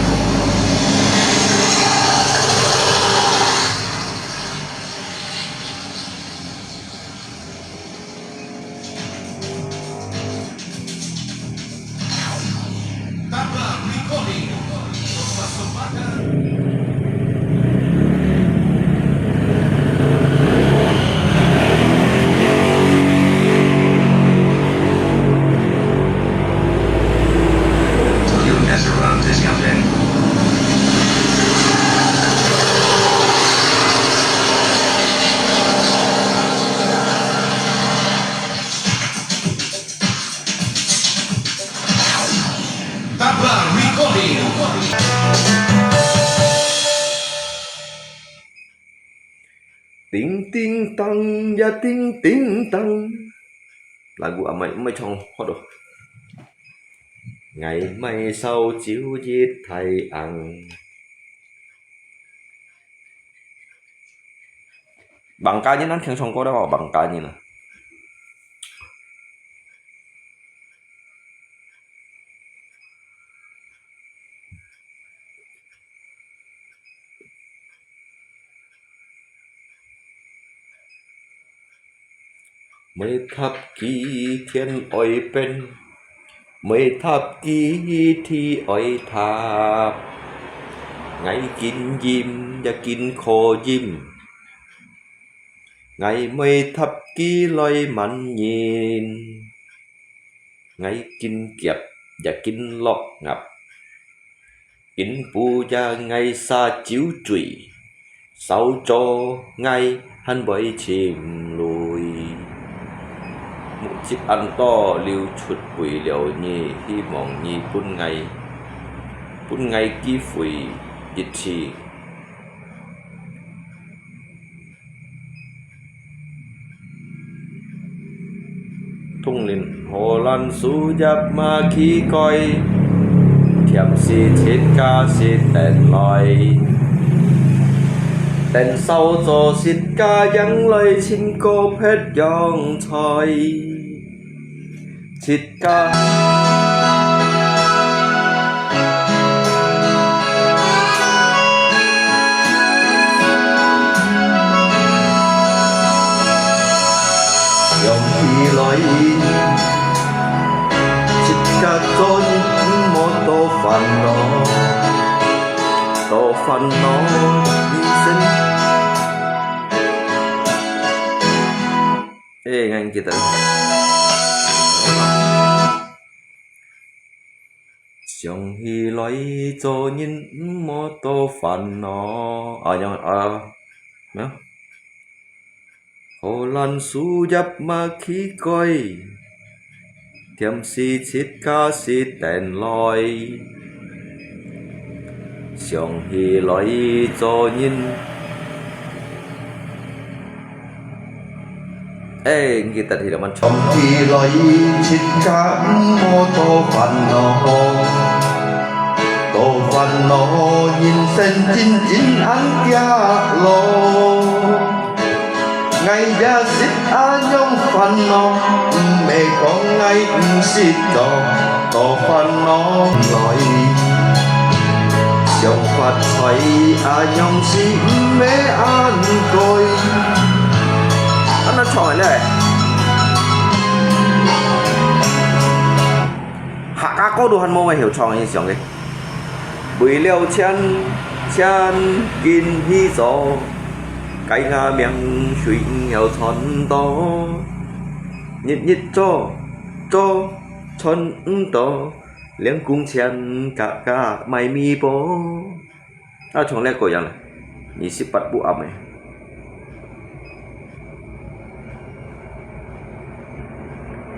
叮叮噹呀，叮叮噹。Lagu amai，amai唱好了。𠊎買燒酒一大甕。Bangka人啊，聽唱歌了無？Bangka人啊。 Mei thap ki thiên oi pen, mei thap ki thi oi thap. Ngai kin yim ya kin kho yim. Ngai mei thap ki loi man yin. Ngai kin kiap ya kin lok ngap. Kin pu ya ngai sa chiu chui. Sau cho ngai han boi chim lui. Mu chit an to liu chut pui liao nyi, hy vọng nyi pun ngai, pun ngai ki phui yit chi. Thung lin ho lan su yap ma khi koi, 恬時自家食等來，等燒咗自家樣來，盡過別樣菜。自家 想起來，自家做人毋好多煩惱，多煩惱，人生。哎，𠊎記得。想起來，做人毋好多煩惱。啊，樣啊，咩啊？ 好難事業嘛去改，恬時自家食等來。想起來做人，哎，你記得去了嗎？想起來自家毋好多煩惱，多煩惱，人生真真恁遽咯。 𠊎也識恁樣煩惱，毋係講𠊎毋識做，多煩惱來。想發財恁樣係毋係恁該？恁樣唱个咧？客家歌都還無會曉唱个，像个。 為了錢，錢緊去做，該𠊎命水毋曉賺到。日日做，做，賺毋到，連工錢加加買米包。啊，從來過樣了，二十八不暗个。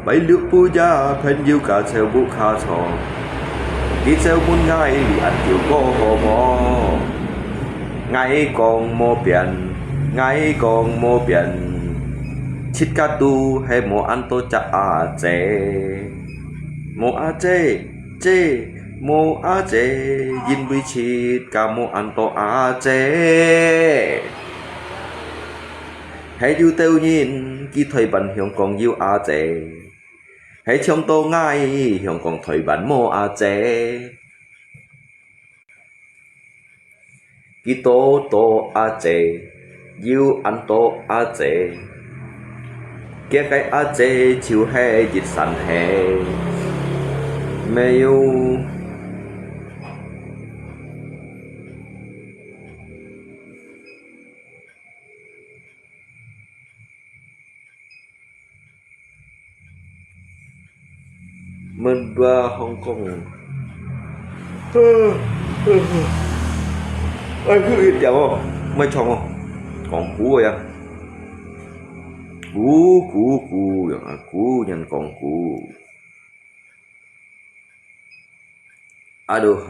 拜六晡夜，朋友家就屋下坐，佢就問𠊎：「你恁久過好無？」𠊎講：「無變。」𠊎講：「無變。」自家都係無恁多隻阿姊，無阿姊，姊，無阿姊，因為自家無恁多阿姊。 係有兜人，佢台灣、香港有阿姊，係像到𠊎，香港、台灣無阿姊。佢多多阿姊，有恁多阿姊，佢个阿姊就係一山係，沒有。 問話香港。哎，佢一條哦，毋愛唱哦，講古个呀。古，古，古，古人講古。Aduh。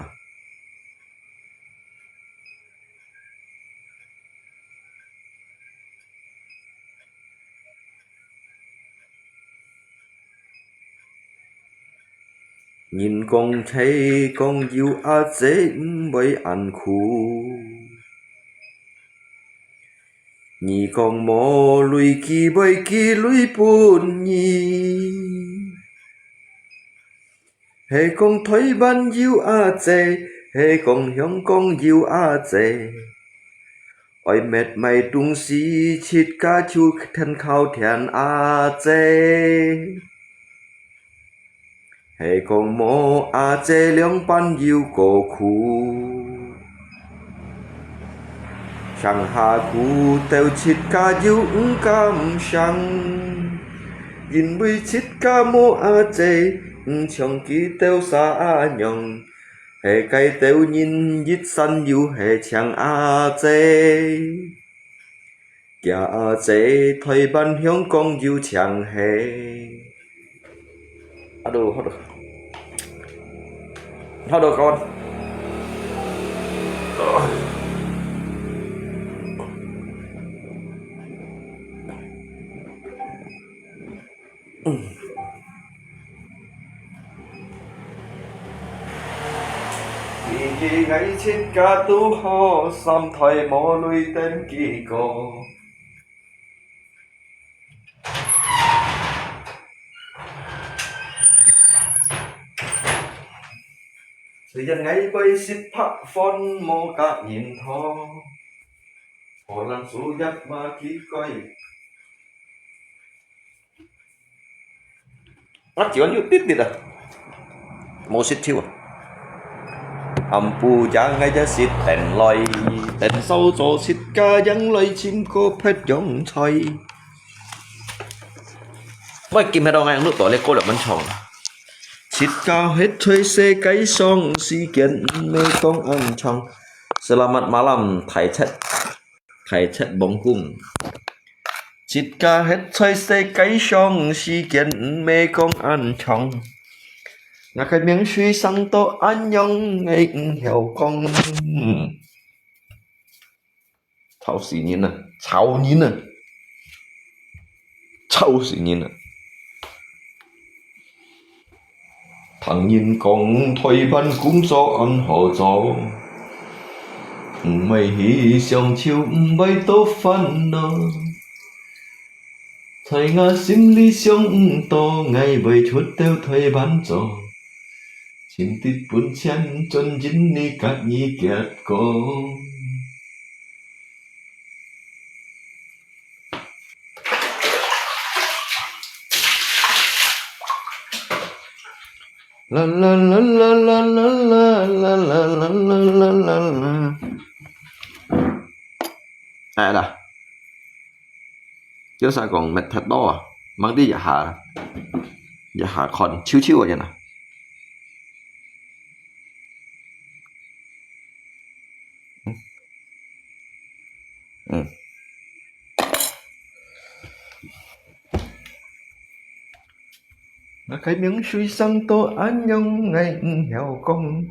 人講，係講有阿姊毋會恁苦。你講無鐳佢會寄鐳分你。 係講台灣有阿姊，係講香港有阿姊，愛搣買東西，自家就跈靠跈阿姊。係講無阿姊，兩半又過苦。 上下苦鬥自家又毋敢上，因為自家無阿姊，毋像佢兜儕恁樣，係該兜人一山又係淨阿姊。厥阿姊，台灣、香港又淨係。 Aduh, aduh. Aduh, kawan. 佢，𠊎自家都好，三代無累等佢過。雖然𠊎會食白飯，無佮人討，荷蘭樹葉嘛佢改。 𠊎嘴唇有滴滴啊，無舌頭啊。暗晡夜𠊎也食等來，等燒咗自家樣來尋個別樣菜。𠊎今日到𠊎錄到這歌了，恁長啊。自家歇在世界上，時間毋係講恁長。Selamat malam，大七，大七王公。 自家歇在世界上，時間毋係講恁長。𠊎个命水生到恁樣，𠊎毋曉講。吵死人啊！吵人啊！吵死人啊！ 聽人講，台灣工作恁好做，毋會去想就毋會多煩惱。在𠊎心裡想毋到，𠊎會出到台灣做，尋得本錢，賺錢你家己結果。 啦啦啦啦啦啦啦啦啦啦啦啦。哎啦，有啥講乜忒多啊？吂知一下，一下看，笑笑个人啊。 嗯。𠊎个命水生到恁樣，𠊎毋曉講。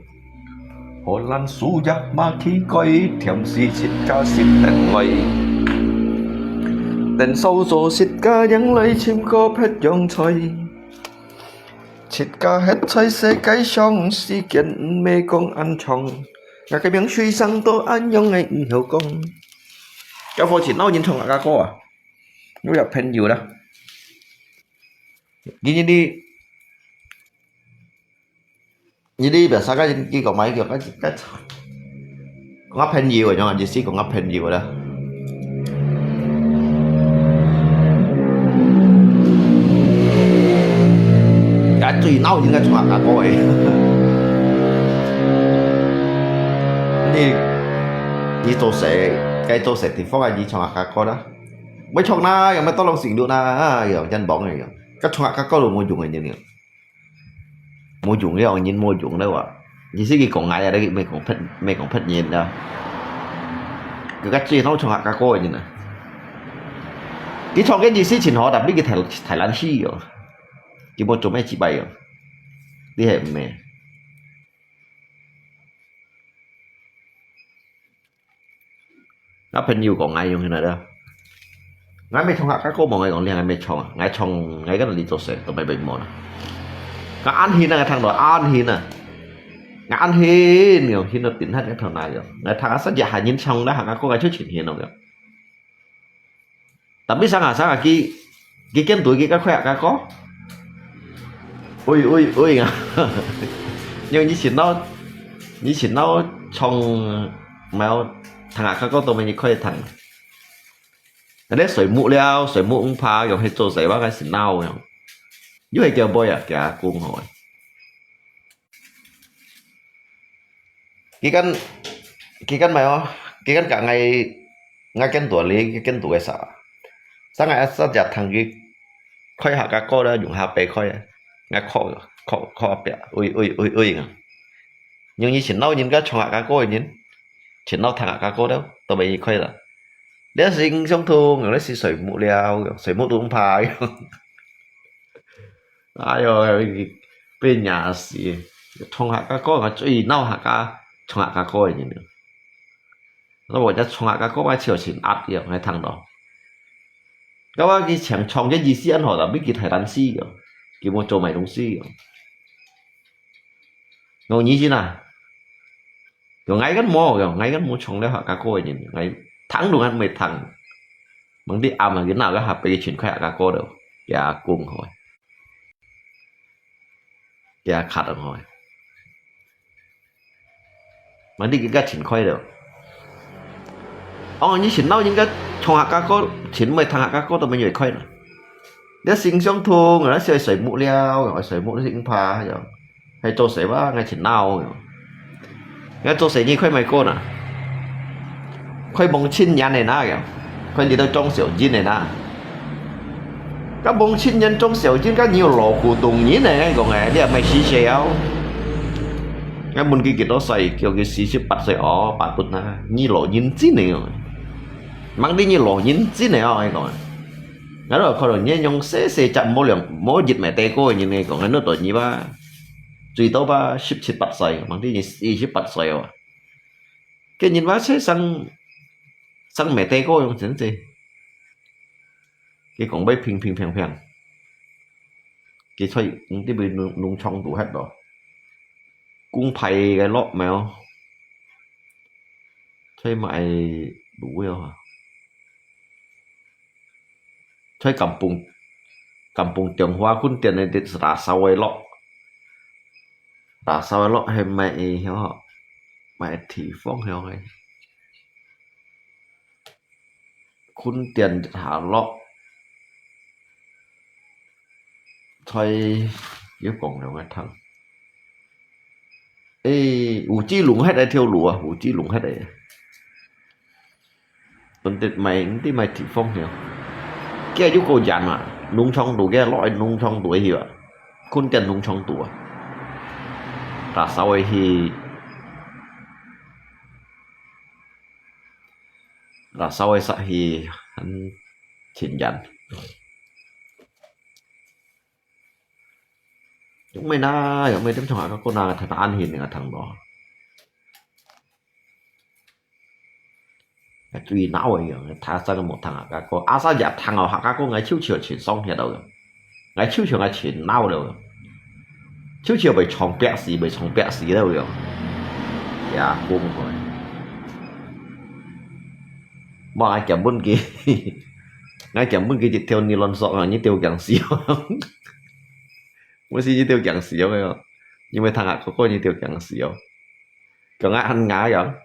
荷蘭樹葉嘛去改，甜死自家食等來。等燒咗自家樣來尋個別樣菜。 自家歇在世界上，時間毋係講恁長。𠊎个命水生到恁樣，𠊎毋曉講。這下盡多人唱客家歌啊，有這朋友啦。你你你，你你biasa个，你講麼个？講个講个朋友啊，樣啊，意思講个朋友啦。該最鬧應該唱客家歌誒。你你做事，該做事地方啊，你唱客家歌啦。毋唱啦，又毋係多人信路啦，又真忙誒，又。該唱客家歌都無用誒，真誒。 無用了，人無用了啊！意思佢講𠊎啊，你莫講別，莫講別人了。佢个最好唱客家歌个人啊。佢唱个意思盡好，tapi佢太，太難聽哦。佢無做咩幾擺哦。你係毋係？ 啊朋友講𠊎用去哪了？𠊎乜唱客家歌無，𠊎講你𠊎乜唱啊，𠊎唱𠊎个你做事都乜乜無啦。𠊎恁興啊，𠊎聽到恁興啊，𠊎恁興，用興到頂下个頭那樣。𠊎聽啊，實際下人唱啦，客家歌𠊎就盡興咯。Tapi sanga-sanga佢，佢見到佢个客家歌，喂喂喂啊！因為以前咯，以前咯唱，無聽客家歌都無人可以聽。那啲睡目了，睡目毋怕，用去做事，我个是鬧樣，又係叫妹啊，佢阿公好。 佢跟，佢跟麼个哦？佢跟甲𠊎，𠊎跟到哩，佢跟到个啥？Sanga-sanga聽佢開客家歌啦，用客話開啊，𠊎靠，靠，靠壁，喂喂喂喂啊！因為以前老人家唱客家歌个人，全老聽客家歌了，都無人開啦。這時影相通，這時睡目了，睡目都毋怕。 哎喲，被罵死！唱客家歌，𠊎最惱客家唱客家歌个人了。那我家唱客家歌，𠊎就先壓了，𠊎聽到。該我佢唱，唱个意思恁好啦，比佢太難死了，佢無做麼个東西了。我以前啊，講𠊎个無，講𠊎个無唱了客家歌个人，𠊎聽都𠊎毋會聽。吂知阿姆佢拿个下背佢全開客家歌了，佢阿公好，佢阿卡好。吂知佢个全開了。哦，你全鬧人家唱客家歌，全毋會聽客家歌都無人開了。你心相通，你係睡目了，睡目你先怕，係做事哇，𠊎全鬧。𠊎做事你開麼个歌呢？開忘情眼个那个，開你兜張小燕个那。該忘情眼張小燕，該你有老古董人呢，𠊎講誒，你也毋係四十哦。𠊎問佢幾多歲，叫佢四十八歲哦，八分啊，你老人精个哦。吂知你老人精个哦，𠊎講。𠊎都看到你用細細隻無兩無一米地高个人，𠊎講，𠊎都對你吧，最多吧十七八歲，吂知你四十八歲哦。 个人話，這生，生咩地个樣真濟。佢講會平平平平，佢在毋知位農農場肚歇咯。公派个落苗，在買路个啊。 在Kampung，Kampung Tionghoa，Khun Tian个，打掃个落，打掃个落係買个曉，買个地方曉个。Khun Tian下落，在，又講了𠊎聽。 誒，有志龍歇个條路啊，有志龍歇个。等得買，毋知買地方曉。佢又過遠啊，農場肚，佢落去農場肚去啊，Khun Tian農場肚啊。打掃个去，打掃个煞去，很前沿。 有咩啦，有咩點唱客家歌啦，聽到恁興个聽到。最惱个樣，聽生个無聽客家歌，阿生也聽哦客家歌，𠊎就就全傷氣了，𠊎就就𠊎全惱了，就就會唱白死，會唱白死了樣。呀，講開。無，𠊎根本佢，𠊎根本佢一條尼龍索啊，你條頸絲哦。 毋係一條頸絲哦，因為聽客家歌一條頸絲哦。講𠊎恁牙樣，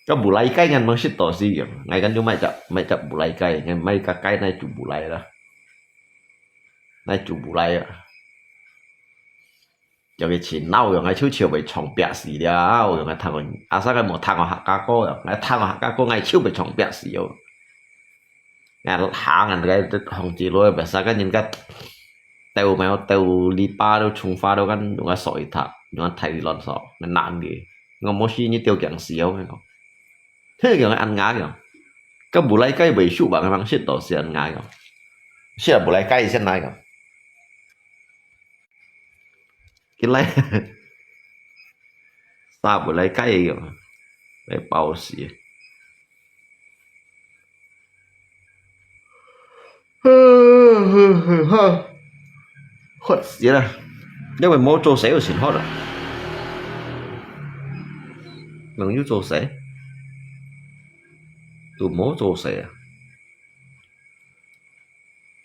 該布拉雞人吂食到死樣，𠊎今朝買隻買隻布拉雞，買隻雞來煮布拉啦，來煮布拉啊。 有个錢鬧樣，𠊎就就會唱白死了，樣𠊎聽過，阿生个無聽過客家歌樣，𠊎聽過客家歌，𠊎就會唱白死哦。𠊎行人个巷子路，白沙个人家鬥苗鬥籬笆都種花都跟用个掃一塌，用个大亂掃，个難个。𠊎無死你吊頸死哦，𠊎講。嘿，樣恁牙樣，个布拉雞會輸吧，个方式都是恁牙樣。是啊，布拉雞先來个。 佢來，殺毋來雞个，來飽死。渴死啦！因為無做事有時渴啊。人有做事，都無做事啊。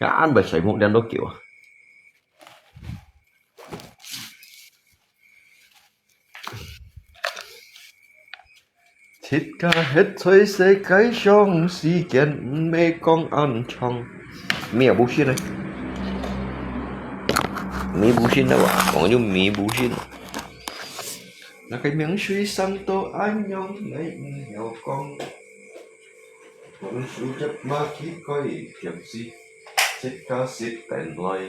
也恁會睡目，連到久啊。自家歇在世界上，時間毋係講恁長。你也毋信呢？你毋信的話，我就你毋信。那個名水上都恁樣，你毋曉講。 分手一馬去改天時，自家識等來。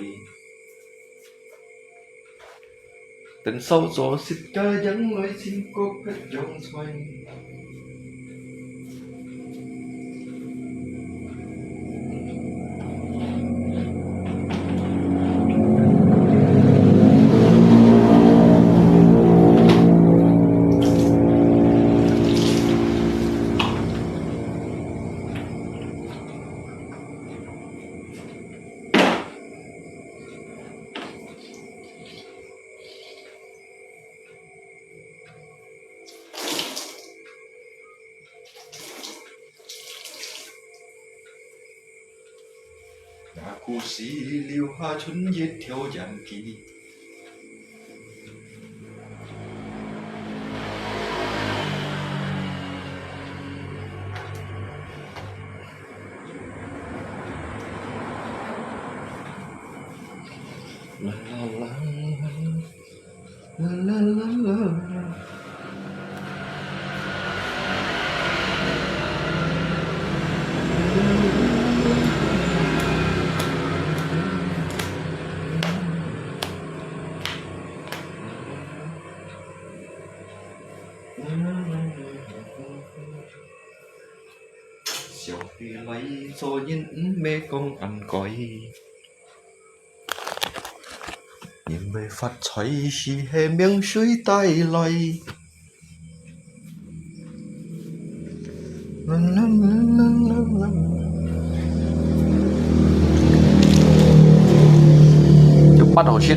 等少咗自家人來尋個別樣菜。故事留下春日條演技。啦啦啦。 相比來做人，毋係講恁該。 因為發財係命水帶來。有八好食，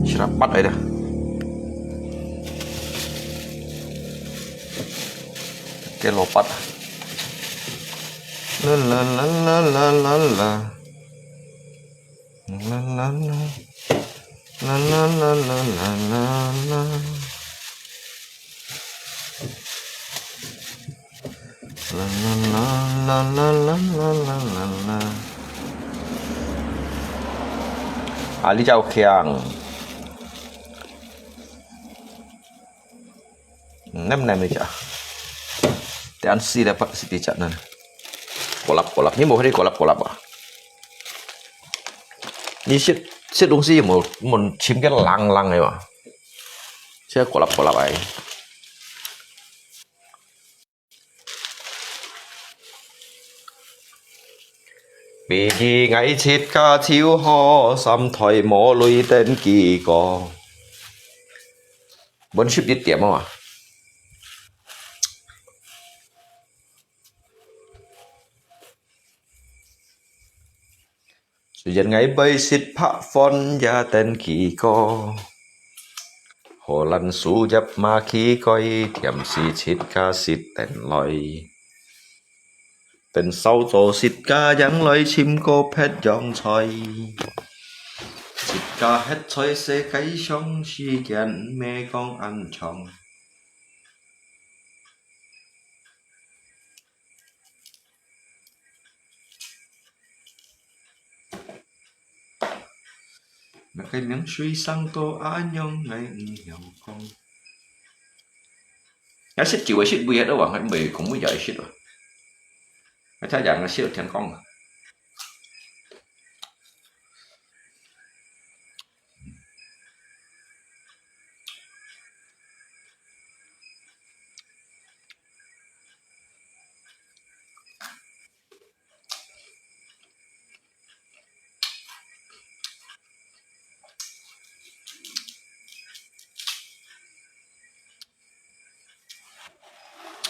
食到八來的。給老八。啦啦啦啦啦啦啦。 啦啦啦。啦啦啦啦啦啦啦。啦啦啦啦啦啦啦啦啦。啊，你真有強。Nem nem ni ja. Tian si dapat si ti cak nan. Kolap kolap. Ni mau hari kolap kolap ah. 你食，食東西有無，有無尋个冷冷个嘛？這个古立古立个。比起𠊎自家就好，三代無累等幾個。 分十一點啊嘛。雖然𠊎毋識拍飯也等幾個，荷蘭樹葉嘛幾個，甜時自家食等來。 等燒咗自家正來尋個別樣菜。自家歇在世界上時間毋係講恁長。那個名水生到恁樣，𠊎毋曉講。 也食酒會食醉个咯，還袂講乜也會食啊。啊，太陽啊，食天光啊。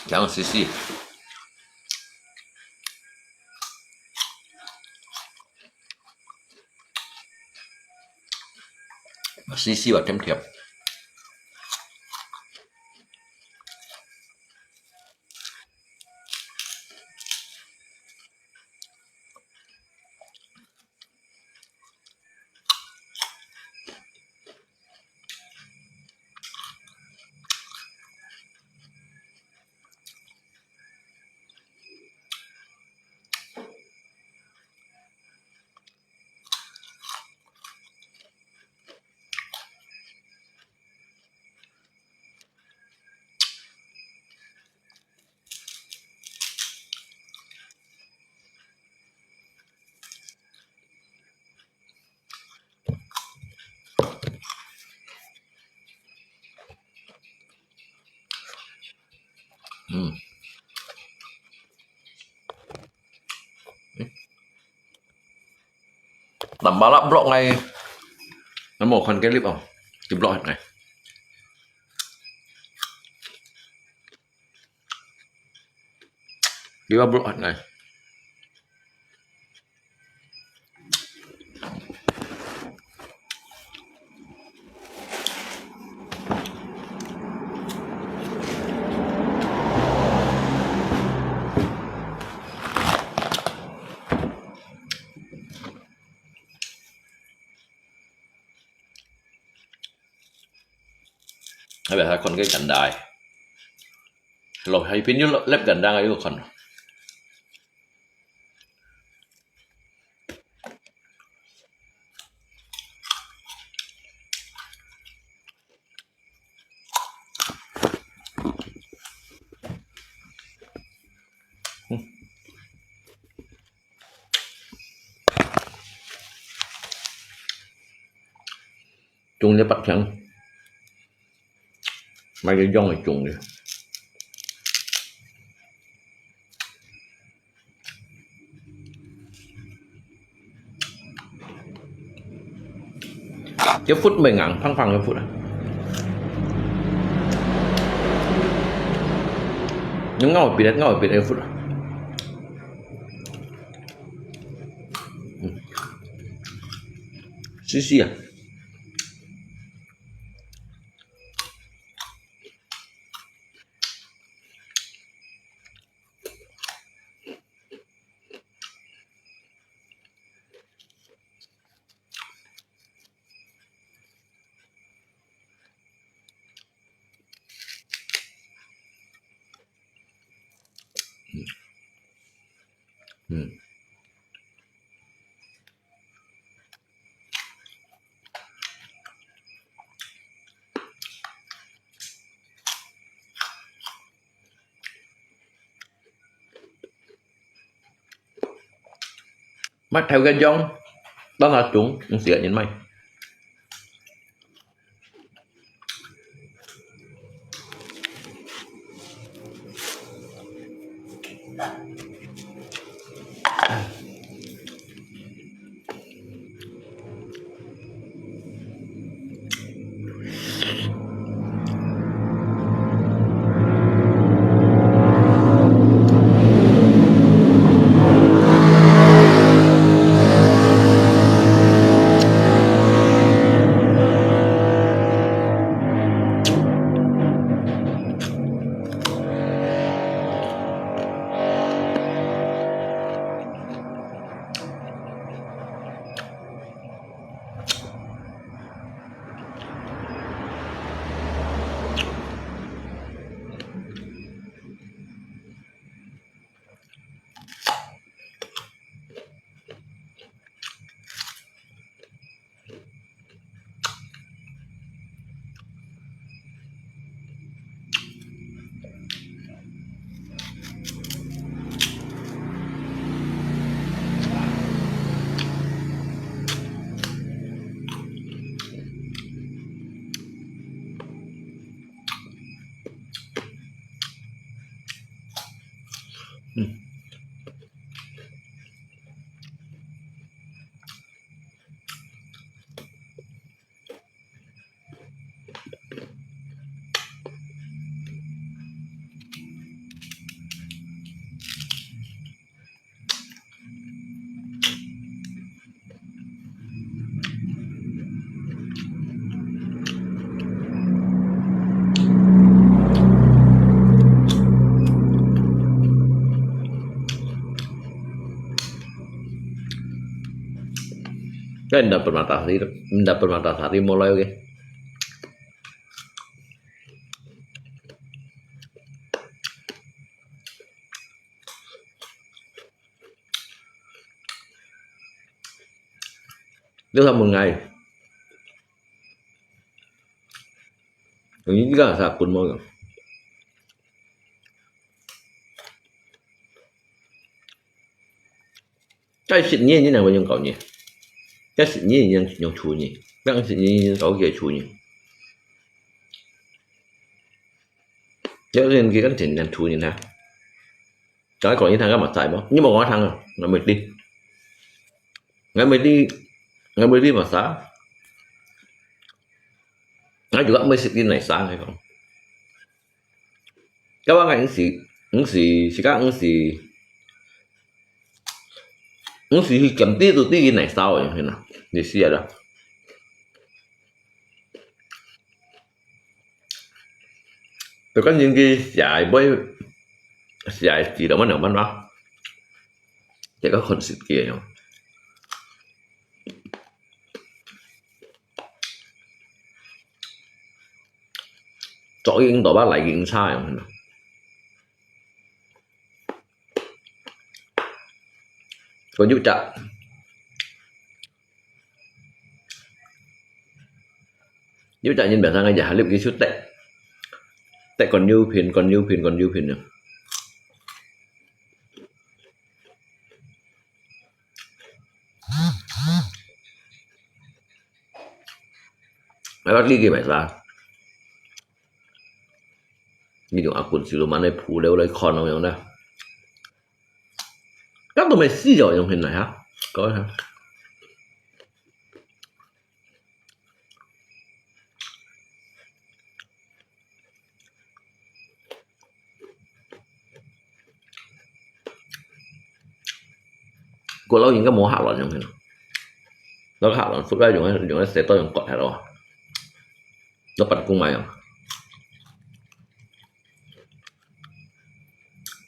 涼死死。死死啊，甜甜。 嗯。Tambah lah block ngai. Namo kan kelip ah. Di block ngai. Di block ngai. 還袂使看該簡單。落去邊有粒簡單个有看。中了八千，買个樣个中了。這核毋硬，胖胖个核啊。你咬別个，咬別个核啊。嗯。試試啊。嗯。乜頭个樣，當下中，毋係人買。 嗯。Kan dapat matahari, dapat matahari mulai, oke. Dia sama ngai. Ini juga sabun mau. Cái xịt nhẹ như này mà dùng cậu nhỉ? Cái xịt nhẹ như dùng chủ nhỉ? Cái xịt nhẹ như cậu kia chủ nhỉ? Cái cái cái cái tiền tiền chủ nhỉ hả? Cái cậu như thằng cái mặt sai không? Nhưng mà có thằng à, nó mới đi. Nó mới đi, nó mới đi mà sao? Nó juga mới xịt đi này sao hay không? Cái bác này cũng xịt, cũng xịt, xịt cái cũng xịt. Ung si hi kiam ti tu ti ki nai sao ya, hina. Ni sia da. Tu kan jing ki sia ai boy, sia ai ti da man man ba. Te ka khon sit ki ya. 著已經著，來已經差樣。 個肉質，肉質人平常个也係六幾手得，得乾油片，乾油片，乾油片啊。哎，我理解袂晒。你用阿棍手慢慢來鋪了來看咯，樣呢。 該都未死咗，用現在哈，講一下。過老應該無下落用現在，老下落，應該用用个舌頭用割下咯。 老闆公買啊。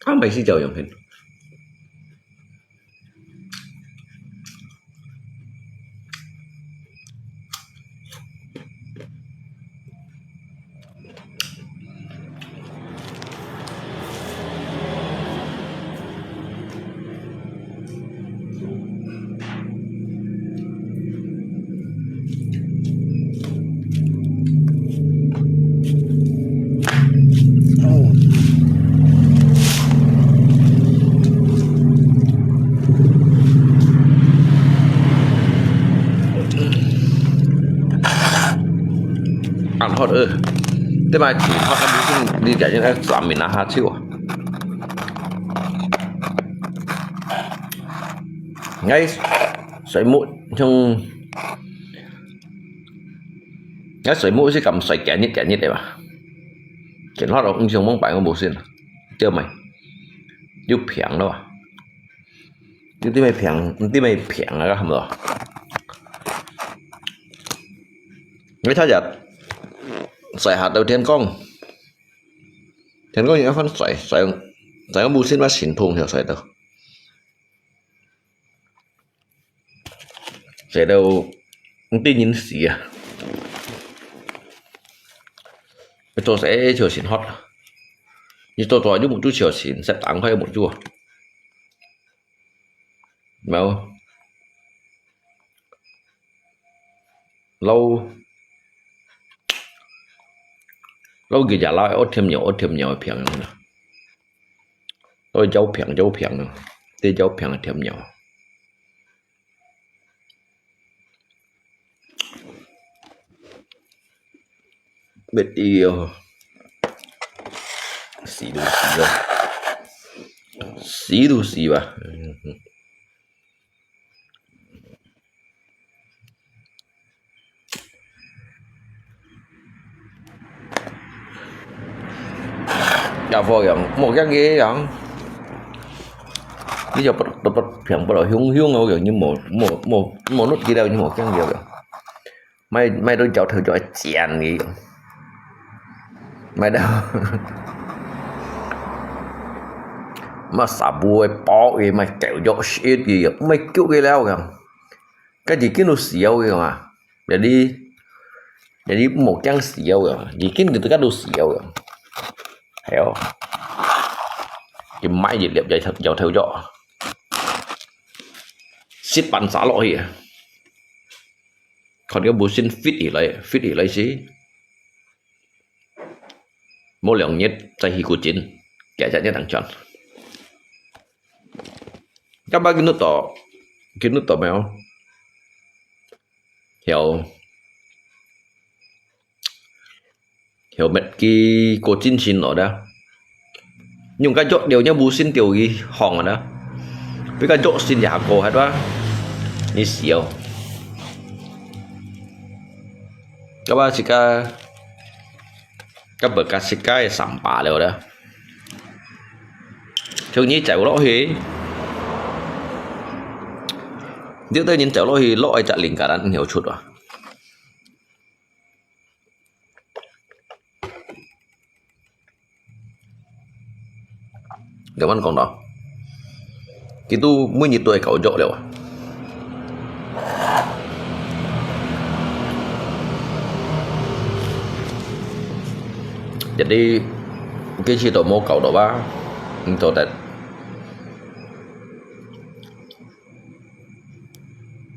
啊，買四角用品。恁hot呃，這擺天hot，你你你就應該三面啊下手啊。 𠊎睡目像，𠊎睡目係敢睡幾日幾日个吧？天hot咯，毋像往擺我無信，對無？又平了吧？你這邊平，你這邊平啊，幹嘛？你睇下，睡下到天光，天光又要翻睡，睡，睡到無信嘛，心痛就睡到。 睡到毋知人死啊！你做事就先hot，你做大又目珠就先，食當快又目珠啊！無，老老佢就老，屙添尿，屙添尿，平啊！ 都係有病有病啊，這有病个添尿。滅掉，死都死咯，死都死吧。嗯哼。 也無樣，無驚佢樣。你就不不不平不了，雄雄个樣，你無無無無搦佢了，你無驚佢樣。買買到搖頭搖尖个樣，買到買沙布个包个，買狗肉食个樣，買腳个了樣。 該已經都死了个嘛，jadi jadi無驚死了个嘛，已經佢都該都死了个。係哦，佢買一粒搖頭搖頭藥，食飯撒落去啊，看佢無先fit起來，fit起來時。 無兩日再去古晉，幾日日當轉。今晡日見到到，見到到無？曉曉乜佢過精神了的，用个藥了，你無信掉佢放啊的，比較藥性也過，係吧？你死哦！今晡日自家 該無加食該三把了啦。像你走落去，有兜人走落去，落一隻靈感啊，你曉出啊。 兩萬講到，佢都每日都會搞作了啊。Jadi, kita tu mau kau tu ba, untuk dat.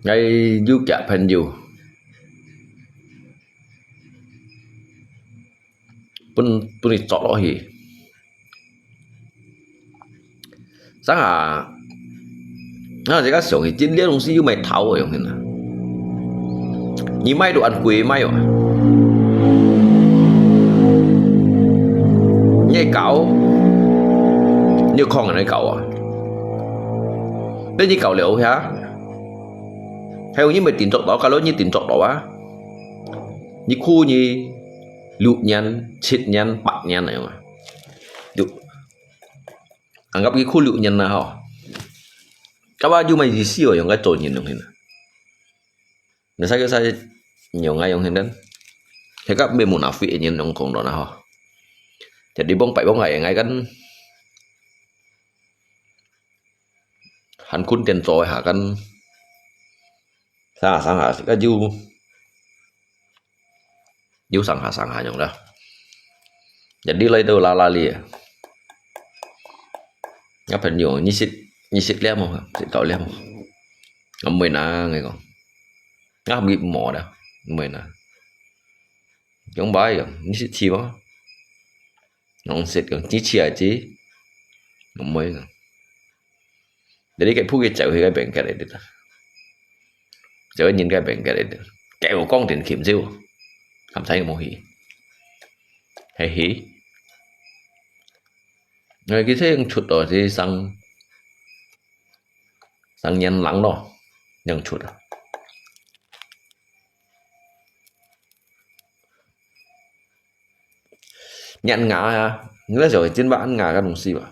Ngai juga pun you, pun pun ni cok lo hi. Sang ha, 那这个想起，这这东西又买头的用的呢。你买都按贵买哦。你搞，你有空来搞啊？等你搞了呀，还有你没定着到，搞了你定着到啊？你苦你六年、七年、八年那样啊？就 anggap佢苦六年啦吼。Kapa又买意思哦，用个做人用hin。你啥个啥用个用hin dan？Heka be munafik人用讲到啦吼。Jadi bong pai bong hai ngai kan han kun tiền cho ha kan. Sa sang ha ka ju 有上下上下用啦。Jadi來到拉拉哩，我朋友，你識你識了無？識到了無？我毋會拿，我講，我毋會摸啦，毋會拿。講白个，你識試無？我識講，你試下知，我毋會講。 Jadi佢鋪佢走去該邊个嚟的，走去人該邊个嚟的，佢有講定琴手，含在無去，係去。誒，佢這樣出到係上上年零咯，樣出啊。 Nhận ngã hả? Nghĩa là giỏi trên bạn ăn ngã các đồng sĩ bảo.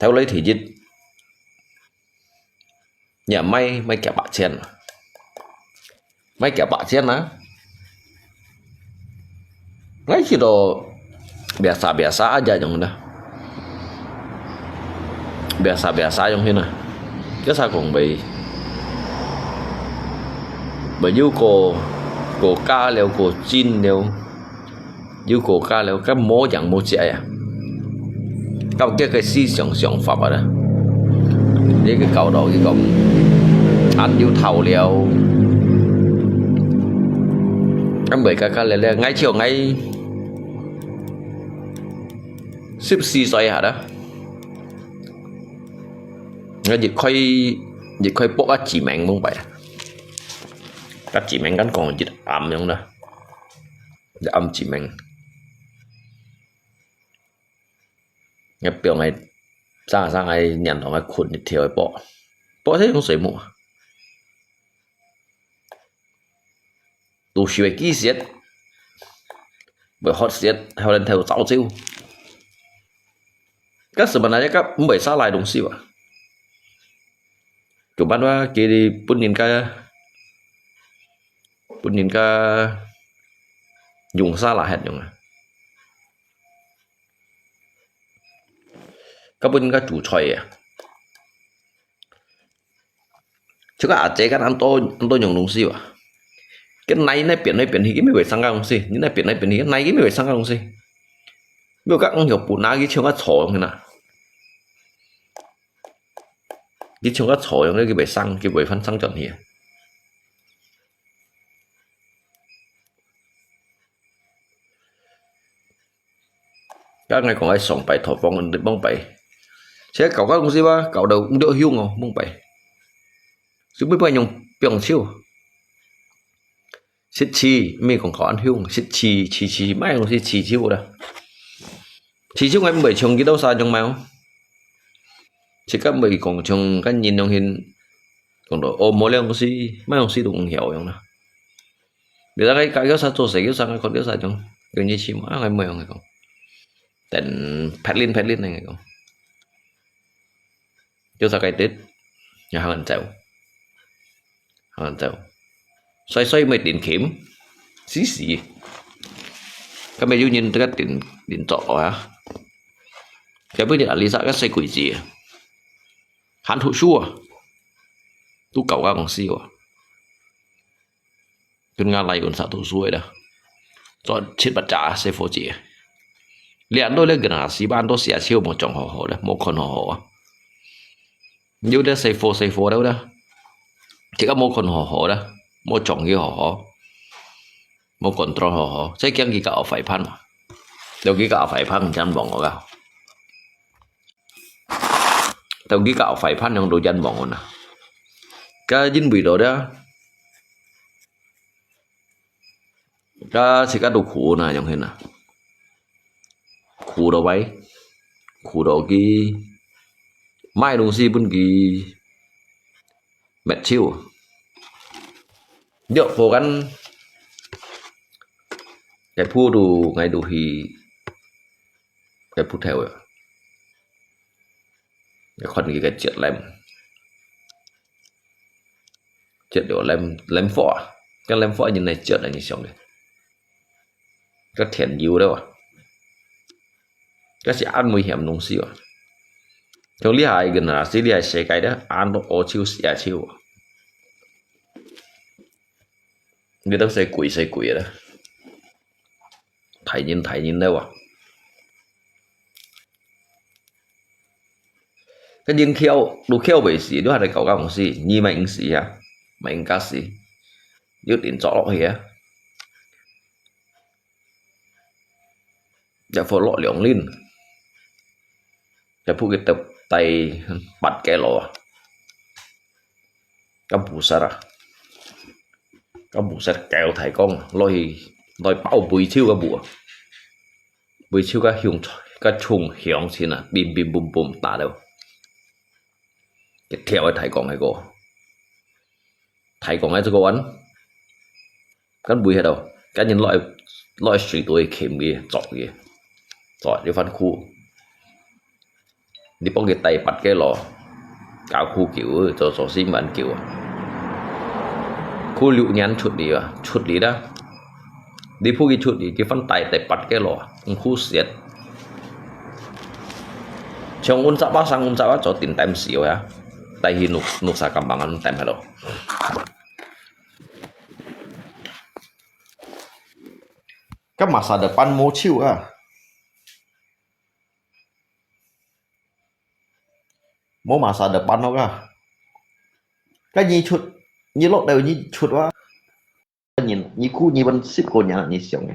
Theo lấy thể dịch. Nhà may, may kẻ bạc chen à? May kẻ bạc chen à? Ngay khi đó biasa-biasa aja yang dah. Biasa-biasa yang hina. Kaya sa kong bay. Bay yu ko, ko ka liao, ko chin liao. Yu ko ka liao, ka mo yang mo chia ya. Kau kia cái思想想法啊. Đi cái cầu đầu cái kong. Ăn yu thầu liao. Ăn bay ka ka liao liao, ngay chiều ngay. 十四歲下啦。我一開一開播啊，志明懵白啊，甲志明敢講一暗樣啦，一暗志明。我放个早上个念堂个困一條个播，播這種水母啊。 都是會記舌，會喝舌，還有人頭走走。該什麼來个，毋會啥來東西吧？就辦法佢分人家，分人家用啥來還用啊？該分人家煮菜啊？ 就个阿姐个恁多恁多樣東西哇。个奶那變來變去，佢乜會生个東西，你那變來變去，个奶佢乜會生个東西。又个用藥布拿去像个草樣个啦。佢像个草樣个，佢會生，佢會翻生轉去啊。 該𠊎講个上擺頭放，放擺。這搞个東西吧，搞到毋著香哦，放擺。所以每擺用放手。食氣，毋係講搞恁香，食氣，氣氣，買東西氣氣啦。氣氣𠊎毋會像幾多啥種買哦。自家毋會講像个人樣形，講到哦，無了東西，買東西都毋曉樣啦。 你大概搞叫啥做事，叫啥个，叫啥種，用日期嘛，啊，𠊎無用个講。等拍零拍零个講。叫啥个得，也還很走，還很走。所以所以咪電琴，死死。今日有人這个電電作啊，今日阿里啥个細鬼子，還讀書啊，都搞个東西哦。 跟𠊎來用啥讀書个啦。做七八隻細伙子。你安到這generasi，安到寫手無掌好好咧，無看好好啊。有兜細伙細伙了咧，自家無看好好咧，無掌佢好好，無control好好，這驚佢个後壞伴嘛。有佢个後壞伴毋知望我个。有佢个後壞伴樣都冤枉我啊。該因為到咧，該自家都苦啊，樣形啊，苦到歪，苦到佢賣東西分佢滅手。了，過間，該鋪都，𠊎都去，該鋪頭啊。 你看佢个節令，節了令，令火啊，該令火人來節啊，你想个，該天佑了啊，該是恁危險東西啊。像你下一個哪，是你下世界的，安到屙手寫手啊，你都使鬼使鬼了，大人大人了啊。 該人痟，都痟袂死，你還來搞搞東西，你乜應死啊，乜應該死，一定捉落去啊。也火落涼淋，也鋪佢帶，帶八个咯啊。 該菩薩啊，該菩薩教大講，落去，落去包尾手个舞啊，尾手个響，个衝響前啊，乒乒乓乓打了，一跳个大講个歌，大講个這個玩， 該尾歇到，該人落去，落去水肚去掔佢，捉佢，捉佢翻去。你幫佢帶八个咯，搞苦救，做，做新聞救啊。苦六年出嚟啊，出嚟啦。你幫佢出嚟，佢翻帶，帶八个咯，毋苦死。像阮十八、三阮十八做定點死啊，帶去Nusa，Nusa Kambangan定下咯。 該masa depan無手啊。無masa depan咯啊。該你出，你落到你出啊。你，你苦你分十過年，你想个。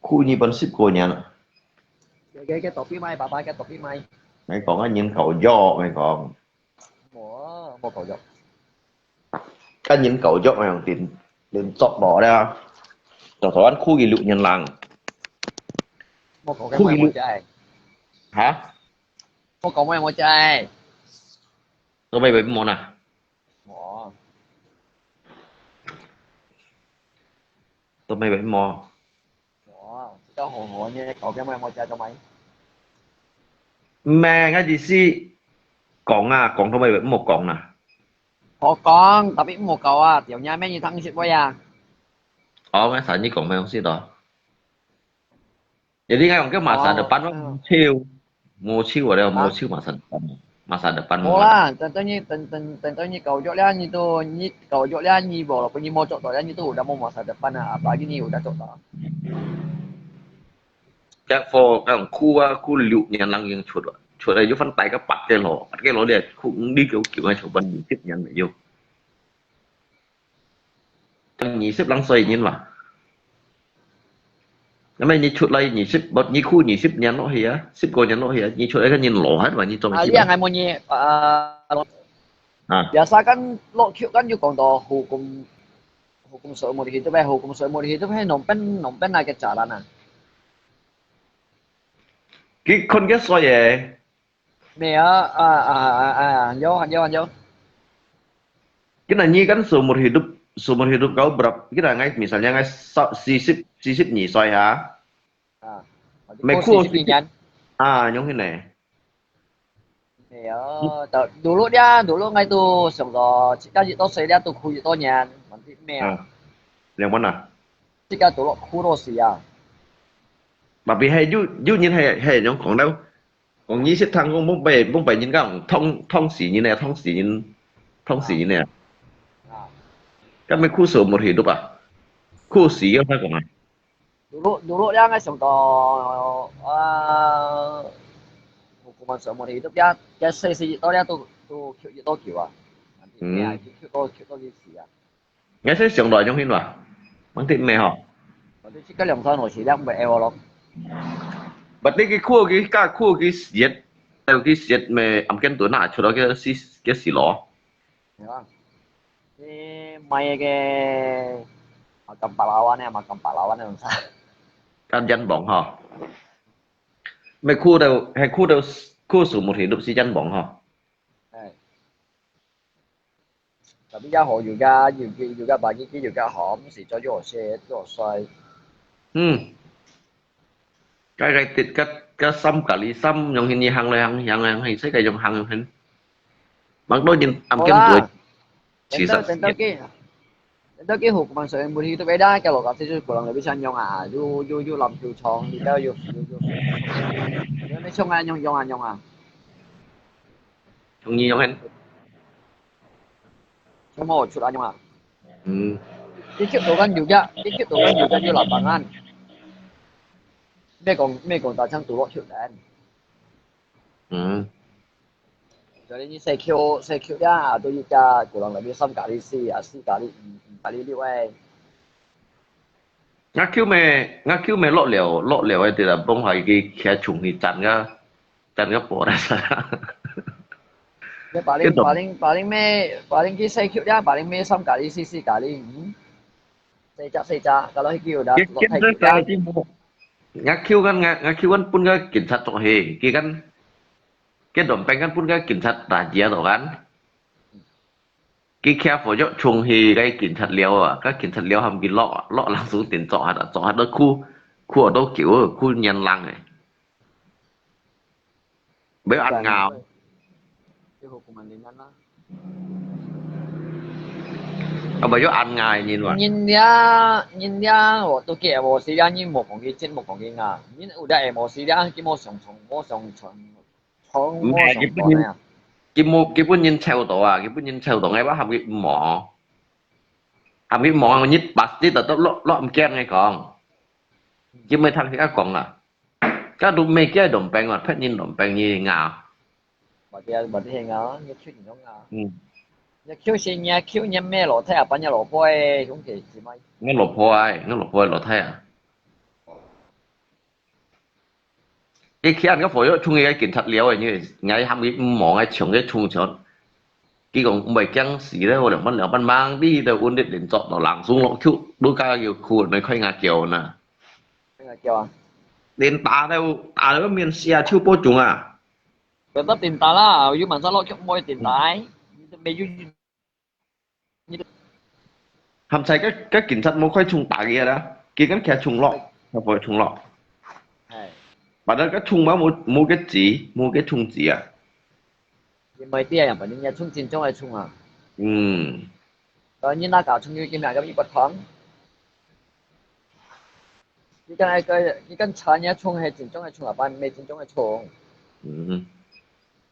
苦你分十過年啊。該，該，該topi mai，爸爸，該topi mai。𠊎講啊，人夠弱，𠊎講。無，無夠弱。該人夠弱，𠊎講連，連捉無了。到頭咱苦佢六年零。無夠該苦佢六，買無食誒。哈？無夠買無食誒。都買買無啦。 無。都買買無？無，比較好好呢，搞點買無食做買。毋係，𠊎意思講啊，講都買買，毋好講啦。好講，tapi毋好搞啊，條命咩你通食會啊？哦，𠊎想你講咩東西咯？ Jadi ngai orang ke masa depan mah，哦，嗯。Muncul. Muncul ada，啊？Muncul masa depan. Masa depan無啦，等，等你，等，等，等到你夠弱了，你都，你夠弱了，你無，你無做到了，你都有得無masa depan啊，apalagi你有得做到。Therefore，該種苦啊，苦六年人已經出來，出來又翻大个八个咯，八个咯，你還苦，你叫，叫佢做分二十年了又。 二十零歲人嘛。那麼你出來二十，不，你苦二十年落去啊，十過年落去啊，你出來个人老漢嘛，你做麼个？啊，你還愛問你，啊，啊。Biasa kan落去kan有講到hukum，hukum seumur hidup，hukum seumur hidup係兩遍，兩遍那個jalan啊。佢看佢衰誒。 Meh啊，啊，啊，啊，啊，有，有，有。Kita nyi kan seumur hidup, seumur hidup kau berapa? Kita ngai, misalnya ngai sa-, sisip, sisip nyi soi ha. Ah, meh kau sisip nyi nyan. Ah, nyong hine. Meh ah, ta-, dulu dia, dulu ngai tu, song to, cika ji to soi dia tu ku ji to nyan, manti meh ah. Ah, yang mana? Cika dulu ku to si ah. Tapi hai ju, ju nyin hai, hai nyong kong dau. 講二十聽講，往擺，往擺人講，當，當時人呢，當時人，當時人呢。啊。該毋係苦手無去讀啊？苦死个，佢講啊。 Dulu, dulu dia ngai sung to, ah, hukuman seumur hidup dia, dia sesi to dia tu, tu cute to cute ah. Nanti Hmm. Dia cute to cute to di si ah. Ngai sung to yang hin wa. Mang ti me ho. Nanti si ka liang san ho si dia mbe ewo lo. Berarti ki khu ki ka khu ki siet, ki siet me am ken tu na chulo ki si ki si lo. Ya. Ni mai ke makam pahlawan ya, makam pahlawan ya sa. Kan jan bong ho. Me khu tau, hai khu tau khu su mu hidup si jan bong ho. Hai. Tapi ya ho juga juga juga bagi juga ho, mesti cho yo se yo sai. Hmm. Cái cái tịt cái cái xăm cả ly xăm nhông hin như hàng này hàng hàng hàng hay sẽ cái dòng hàng nhông hin. Mang đôi nhìn ăn kem đuổi. Chỉ tentang, tentang ki, tentang ki hukuman seumur hidup beda kalau kata itu kurang lebih san nyông ah, yu yu yu lam yu chong, di tao yu yu yu. Yu ni chong ah nyông nyông ah nyông ah. Chong ni nyông hen. Chong mo chut ah nyông ah. Hmm. Di chut tu kan juga, di chut tu kan juga yu lapangan. Mekong mekong ta chang tu lo chut kan. Hmm. Jadi ni saya kêu, saya kêu dia, tu yu ja kurang lebih sam kali si, ah, si kali, hmm, kali liu eh. Ngak kêu me, ngak kêu me lok liu, lok liu eh, tidak bông hai ki kia chung hi chan ga, chan ga po dah sa. Ya paling, paling, paling me, paling ki saya kêu dia, paling me sam kali si, si kali, hmm. Saya ja, saya ja, kalau hiki udah Ki lok kiên thai rất kêu dia. Là ki mu, ngak kêu kan, ngak, ngak kêu kan pun ga kiểm soát tộc he, ki kan Cái đồn bèn kan pun cái cảnh sát ta chia tổ kan. Cái kia phổ dụ chung hi cái cảnh sát liu à, cái cảnh sát liu hàm cái lọ, lọ lăng xuống tiền trọ hạt, trọ hạt đó khu, khu ở đâu kiểu, khu nhân lăng này. Bởi ăn ngào. Cái hồ của mình đến ngăn đó. Apa yo an ngai nyin wa. Nyin dia, nyin dia, wo tu ke wo si dia nyin mo kong ki chin mo kong ki nga. Nyin u dia e mo si dia ki mo song song mo song song song mo Mẹ, song cái to bún na. Cái mu cái bún nhìn theo đó à, cái bún nhìn theo đó ngay bác hàm cái mỏ. Hàm cái mỏ mà nhít bát đi tao lo lo ăn kia ngay con. Chứ mấy thằng thì các con à. Các đứa mấy cái đồng bèn mà phép nhìn đồng bèn như ngà. Bà kia bà đi ngà, nhớ khiu nhìn ngà. Ừ. Nhớ khiu xin nhớ khiu nhớ mẹ lo thay à, bà nhớ lo boy, không thể gì mà. Nó lo boy, nó lo boy lo thay à. Cái khi ăn cái phổi chung cái kiểm soát liu ấy như ngày hàm cái mỏ ngay chung cái chung chọn. Cái còn mày căng xí đấy, hoặc là bắt là bắt mang đi đâu ổn định đến chọn đó lắng xuống lo khiu, đôi cái kiểu khu này khai ngà kiểu nè. Khai ngà kiểu à? Đến ta đâu, ta đâu miền xe chưa bố chúng à. Tetap tinta lah, yu man sa lo chok moi tinta ai. Yu me yu. Hàm sai cái cái cảnh sát mua khoai chung ta kia đó, kia cái kia chung lọ, nó phải chung lọ. Hai. Padahal cái chung mà mua mua cái gì, mua cái chung gì à? Yu mai tia yang, pada nya chung chin chung ai chung à. Hmm. Kalau ni nak kau chung yu kim nak kau ipat thang. Ikan ai cái ikan cha nya chung hai chin chung ai chung à, ban me chin chung ai chung. Hmm.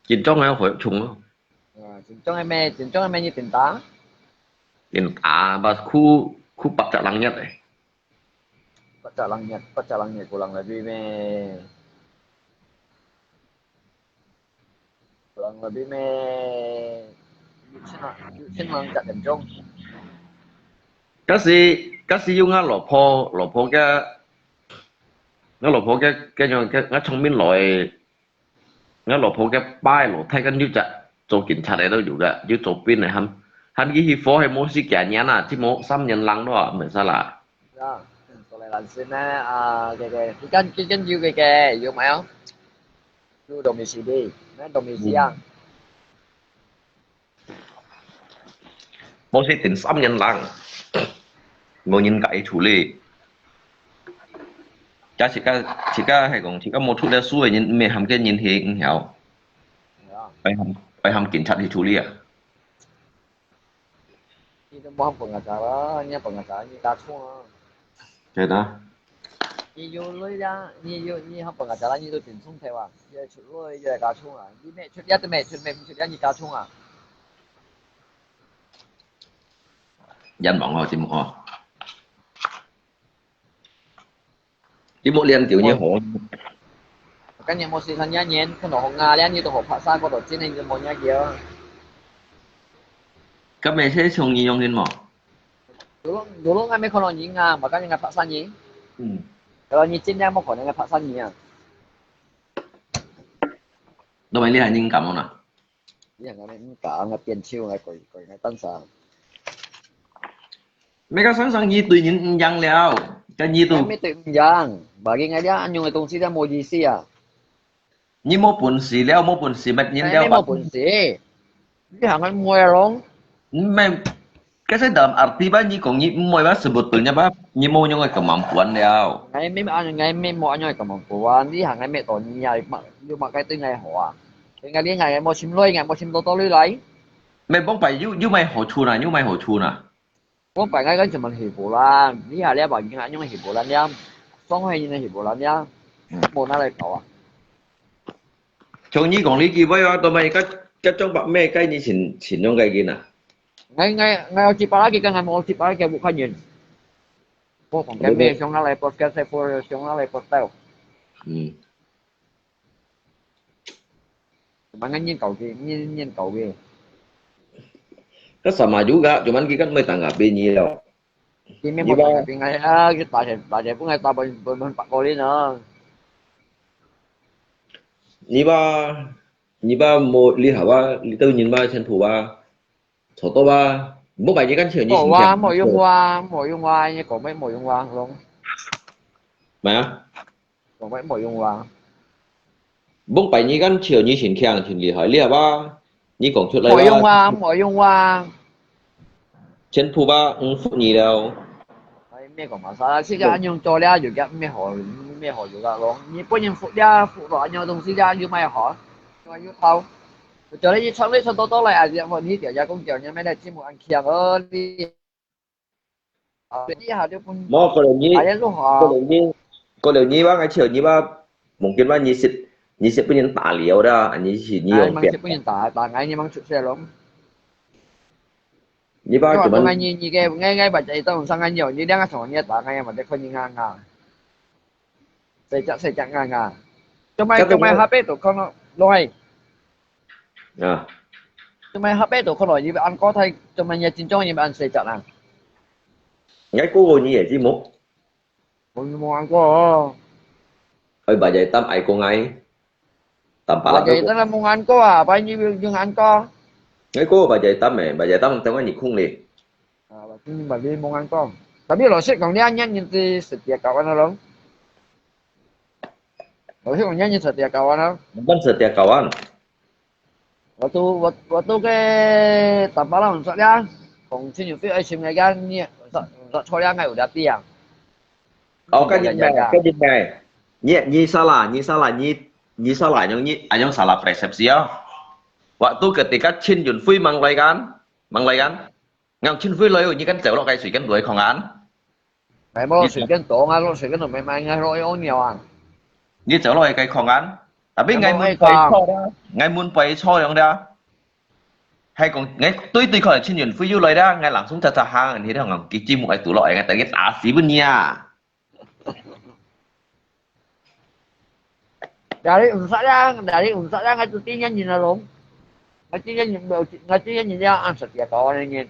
Chin chung ai phải chung. À, chin chung ai me, chin chung ai me ni tinta. Tinta, ba khu khu bắt chặt lăng nhất ấy. Bắt chặt lăng nhất, bắt chặt lăng nhất của lăng là vì me. Kurang lebih me yu chin ah, yu chin mang cak kencong. Kasi kasi yu ngak lo pho, lo pho ke, ngak lo pho ke ke nyong ke ngak chong min lo e, ngak lo pho ke pai lo thai kan yu cak, cho kin chat e do yu ke, yu cho pin e han, han ki hi pho he mo si kia nyan a, ti mo sam nyan lang do a, me sa la. Ya, so lai lan sin ne, ah, ke ke, ki kan ki kan yu ke ke, yu mai o. Yu domisili, nè domisili ang. Mo si tin sam nyan lang. Mo nyin ka i thu le. Cha si ka si ka hai kong si ka mo thu le su nyin me ham ke nyin he ng hiao. Pai ham pai ham kin chat hi thu le a. Ni tu mo ham pengacara, ni pengacara ni ka chung a. Ke da. Ni yu lui ya, ni yu ni ham pengacara ni tu tin chung te wa. Ye chu lui ye ka chung a. Ni me chu ya te me chu me chu ya ni ka chung a. 人忙哦，節目哦。節目練到你好。今日無時間，一年看到好啊，兩日都好拍散，過到今年就無影了。今日係從你用緊無？Dulu, dulu ngai meh kono nyi nga, makanya ngai paksa nyi. Hmm. Kalau nyi cin yang moko ngai paksa nyi ya. Lo mai li hai ning kam na. Iya ngai meh ka ngai pian chiu ngai koi koi ngai tan sa. Meh ka sang sang nyi tui nyi yang liao, ka nyi tu. Ngai meh tui yang, bagi ngai dia anyong ngai tong si dia mo ji si ya. 你無本事了，無本事乜人了吧？無本事，你行緊妹咯。毋係，該係dalam arti吧，你講你毋會吧，sebetulnya吧，你無用个kemampuan了。Ngai meh an ngai meh無安樣个kemampuan，你行緊meh到你啊，又嘛該對ngai好啊？人家你ngai無尋來，ngai無尋到到你來。Meh bông pai，又又買好處呢，又買好處呢。 我本來講全部係波蘭，你下了把人家用係波蘭了，上海人係波蘭了，無拿來搞啊。從你講你幾位啊，都買个个種白咩，該你請請用个人啊？𠊎𠊎𠊎有幾百个，跟𠊎無幾百个，我看人。我講个咩，上下來podcast，上下來podcast。嗯。 Cuman kan nyen kau ke, nyen nyen kau ke. Kan sama juga, cuman kita kan mai tangga bini lo. Kita mai tangga bini ah, kita tak tak pun kita pun pun pak kolin ah. Ni ba, ni ba mo li ha ba, li tau nyin ba chen pu ba. 錯到啊，莫買你間錢，你先聽。無啊，無用啊，無用啊，你講咩無用啊，咯。買啊。講咩無用啊。莫買你間錢，你先聽，真厲害，你好吧？你講出來吧。無用啊，無用啊。全部吧，嗯，付你了。 哎，咩講嘛，啥？世界恁樣做了，有个咩好，咩好有个咯。你不能服了，服了恁樣東西了，又買好，又好。我叫你一穿，你穿多多来啊，然后你掉下工掉，你买来节目安强哦，你。啊，你下就不。莫过了你，哎呀，如何？过了你，过了你吧，而且你吧，mungkin吧，你是你是不能打了的，你是你哎，有变。Mungkin不能打，打，哎，你忙出去了。 你把这么，你个，你个，我把这一张上岸了，你两个从你打开嘛，再看你看啊。谁讲谁讲啊啊？怎么怎么还被都看到来？啊。怎么还被都看到？你安高台，怎么也紧张，你安谁讲啊？你还过过你也寂寞。 Ôi, mua ăn ko. Ôi, bà dạy tắm ai cô ngay. Tắm bà Bà dạy tắm mua ăn ko à, bà như như ăn ko. Ngay cô bà dạy tắm mẹ, bà dạy tắm tao ngay nhị khung đi. À, bà tin bà đi mua ăn ko. Tapi lo sik kong dia nyan nyin ti setia kawan lo. Lo sik kong nyan nyin setia kawan lo. Bukan setia kawan. Waktu waktu ke tampala unsak dia, kong chin yu fi ai sim ngai gan ni, unsak unsak chua dia ngai udah tiang. Oh, kan yin mai, kan yin mai. Ni ni salah, ni salah, ni ni salah, yang ni yang salah persepsi ya. Waktu ketika Chin Yun Fui mang lai kan, mang lai kan. Ngang Chin Fui lai, ni kan zeu lo kai sui kan duai kong an. Ngai mo lo sui kan tong a, lo sui kan tong mai mai ngai lo ong niao a. Ni zeu lo kai kong an. Tapi ngai mun pai cho da, ngai mun pai cho yang da. Hai kong ngai tui tui kong Chin Yun Fui yu lai da, ngai langsung cha cha hang, ni da ngang ki ji mu ai tu lo ai ngai ta ngai ta si bu nia. Dari unsak dia, dari unsak dia ngai tu tinggal ni na long. Ngai tinggal ni, ngai tinggal ni dia answer dia kawan ni.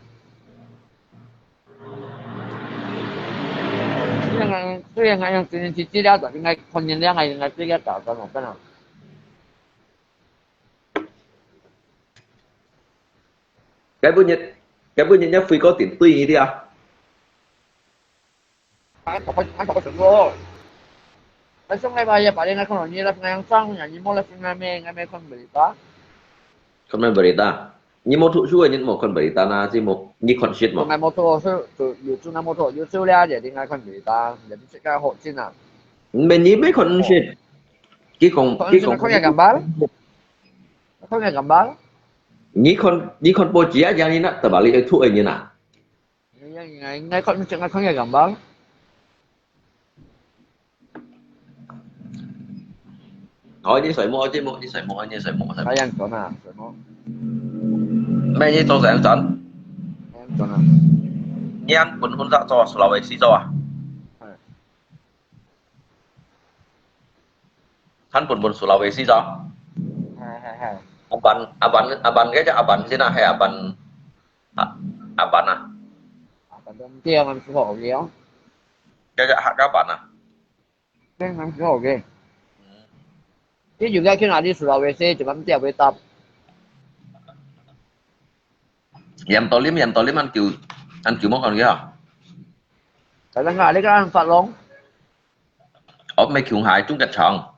Yang tu yang yang tu ni dia tapi ngai kon ni dia ngai ngai tu dia tak tahu apa nak. Cái bữa nhật, cái bữa nhật nhá Phi có tiền tui đi à? Ăn có ăn có sướng rồi. Nói chung ngày mai giờ bà đi ngay không nói như là ngày ăn sáng nhà như mua là ngày mai ngày mai không bị ta. Không nên berita. Ni mau thuk suai ni mau kon berita na si mau ni kon shit mau. Ngày mau thuk su su yu su na mau thuk yu su lia jadi ngai kon berita jadi cek ka hot sin na. Men ni me kon shit. Ki kong ki kong. Kon shit kong ya gambar. Kau ingat gambar? Nikon Nikon po cia yang ni nak terbalik itu eh ni nak. Yang ngai ngai kau macam kau ingat gambar? Oh, ini saya mau aja mau, ini saya mau, ini saya mau. Saya yang kau nak, saya mau. Mai ni tong saya tan. Yang kau nak. 你還分分啥做？Sulawesi做啊？嗯。還分分Sulawesi做？係係係。阿班阿班阿班，該隻阿班先啊，係阿班啊，阿班啊。阿班都毋知啊，蠻符合个哦。該隻客家班啊。 真蠻好个。你如果去哪裡Sulawesi，就咁樣會搭。Yam Tolim，Yam Tolim恁久，恁久無看佢啊？大家哪裡个恁發咯？哦，沒共下中國場。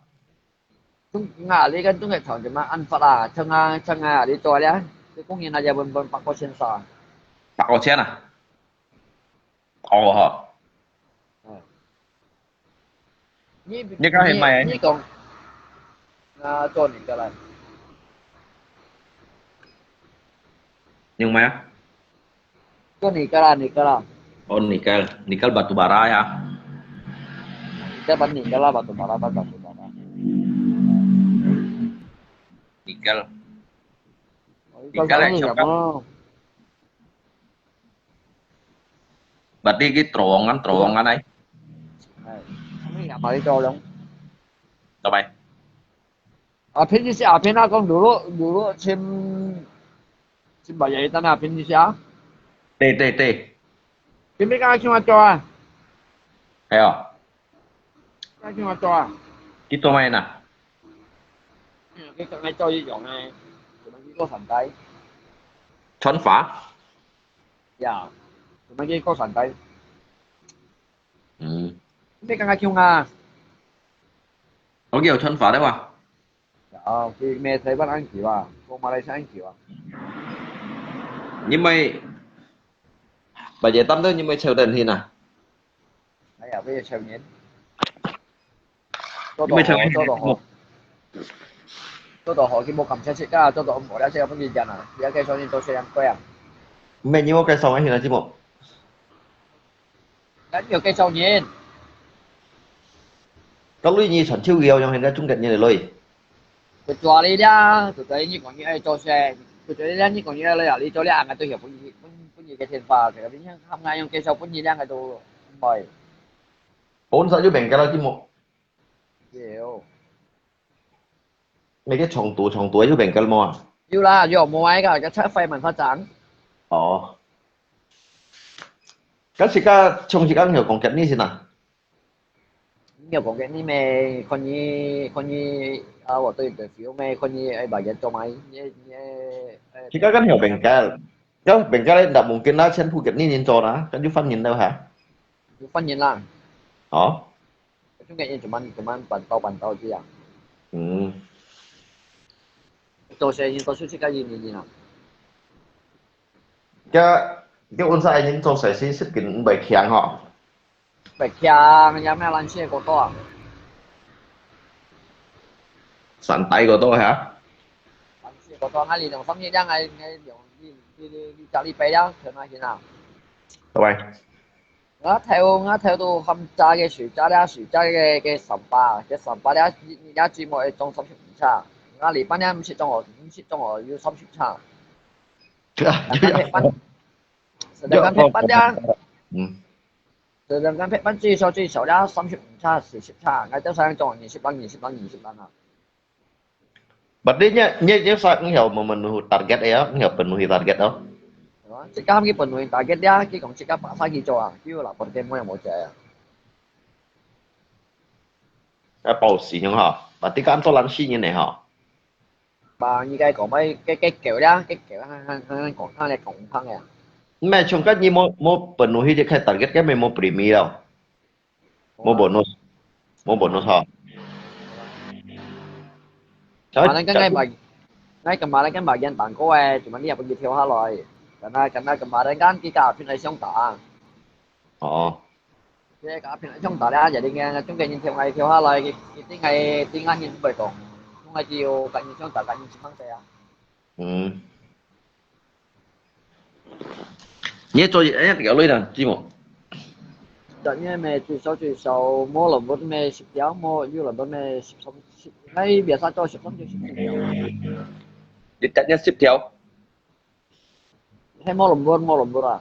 中，哪裡个中國場就嘛恁發啊，像啊，像啊，你做了，你工人啊，也分分八個千啥？八個千啊？哦吼。嗯。 你，你講係麼个？你，你講，啊，做尼加拉。用麼个？做尼加拉，尼加拉。哦，尼加拉，尼加拉batu bara呀。Kita ban尼加拉batu bara, ban batu bara. Nikel. Oh, Nikel, eh, siapa? Berarti ki terowongan, terowongan ai. Hai. Kami nggak balik tolong. Sampai. Apin di si Apin akong dulu, dulu sim, sim bayar itan Apin di siya. Tê, tê, tê. Kami ka kima to ah. Ayo. Ka kima to ah. Kito mai na. Kami ka ngai to yung ai. Cuma kiko santai. Chonfa. Ya, cuma kiko santai. Hmm. Hindi ka nga kyung ha. Okay, 有穿法的吧？Ya, okay, may Taiwan ang kiwa, kung Malaysia ang kiwa. 因為，bagi tam tu 因為抽等hin啊。哎呀，不要抽人。做到好，做到好，做到好，佢冇感謝自家，做到好，了，這個不是講啊，了，該說你都是兩個啊。沒，你有介紹完hin啊，節目。 緊要介紹人。該類你傳授佢，用現在中國人的類。佢做你啦，佢做你講你愛做事，佢做你啦，你講你愛來啊，你做你啊，𠊎都曉分你，分，分你个電話，這個你看，𠊎用介紹分你兩個都唔會。本身有名个啦，節目。有。 你个長途，長途有Bengkel無啊？有啦，有，無愛个，个車費蠻發展。哦。該自家，從自家有講Cantonese先啊？有講Cantonese咩？看你，看你，啊，我對interview咩？看你，哎，把人做麼？你，你，哎，自家kan曉Bengkel。該Bengkel咧，那mungkin啦，全部Cantonese人做啦，跟住翻譯了哈。有翻譯啦。哦。 中間人做麼，做麼搬到搬到這樣。嗯。做生意都係自家人人啊。該，該溫室人做生意食緊毋會強吼？毋會強，也咩爛事過多啊。三代過多哈？爛事過多，𠊎二零三一年，𠊎，𠊎用，你，你，你，你家裡背了，全部先啊。拜拜。 𠊎頭，𠊎頭都含炸个水炸了，水炸个，个三百，个三百了，你，你也只莫會裝三十五尺。𠊎禮拜日毋識裝哦，毋識裝哦，有三十尺。sedangkan pet班，sedangkan pet班了，嗯。sedangkan pet班最少最少了三十五尺、四十尺，𠊎就想裝二十零、二十零、二十零啊。 Berarti nya, nya, nya sa engkau memenuhi target ya, engkau penuhi target oh. Cik kami penuhi target dia, kita kong cik apa lagi coba, kita lah pergi mau yang mau cek. 啊，報時用吼，berarti kan做人四年的吼。Ba，應該講咩？該，該狗啦，該狗，還，還，還講，還來講，講个。毋係，像該你無，無penuhi就開target，該無premi咯。 無bonus，無bonus哈。Kemarin kan ngai bagi，ngai kemarin kan bagian tangko eh，cuma你也不去跳下來。Karena，karena kemarin kan kita pin ai siang ta。哦。Kita pin ai siang ta咧，jadi ngai中間人跳，ngai跳下來，一定ngai，一定ngai人不會講，中間就跟人相打，跟人起mang啊。嗯。 你做一日幾多類啦，節目？一日咩最少最少，無lembut咩十條，無有lembut咩十三，十，哎，biasa做十三條、十四條。一日十條？係無lembut，無lembut啊。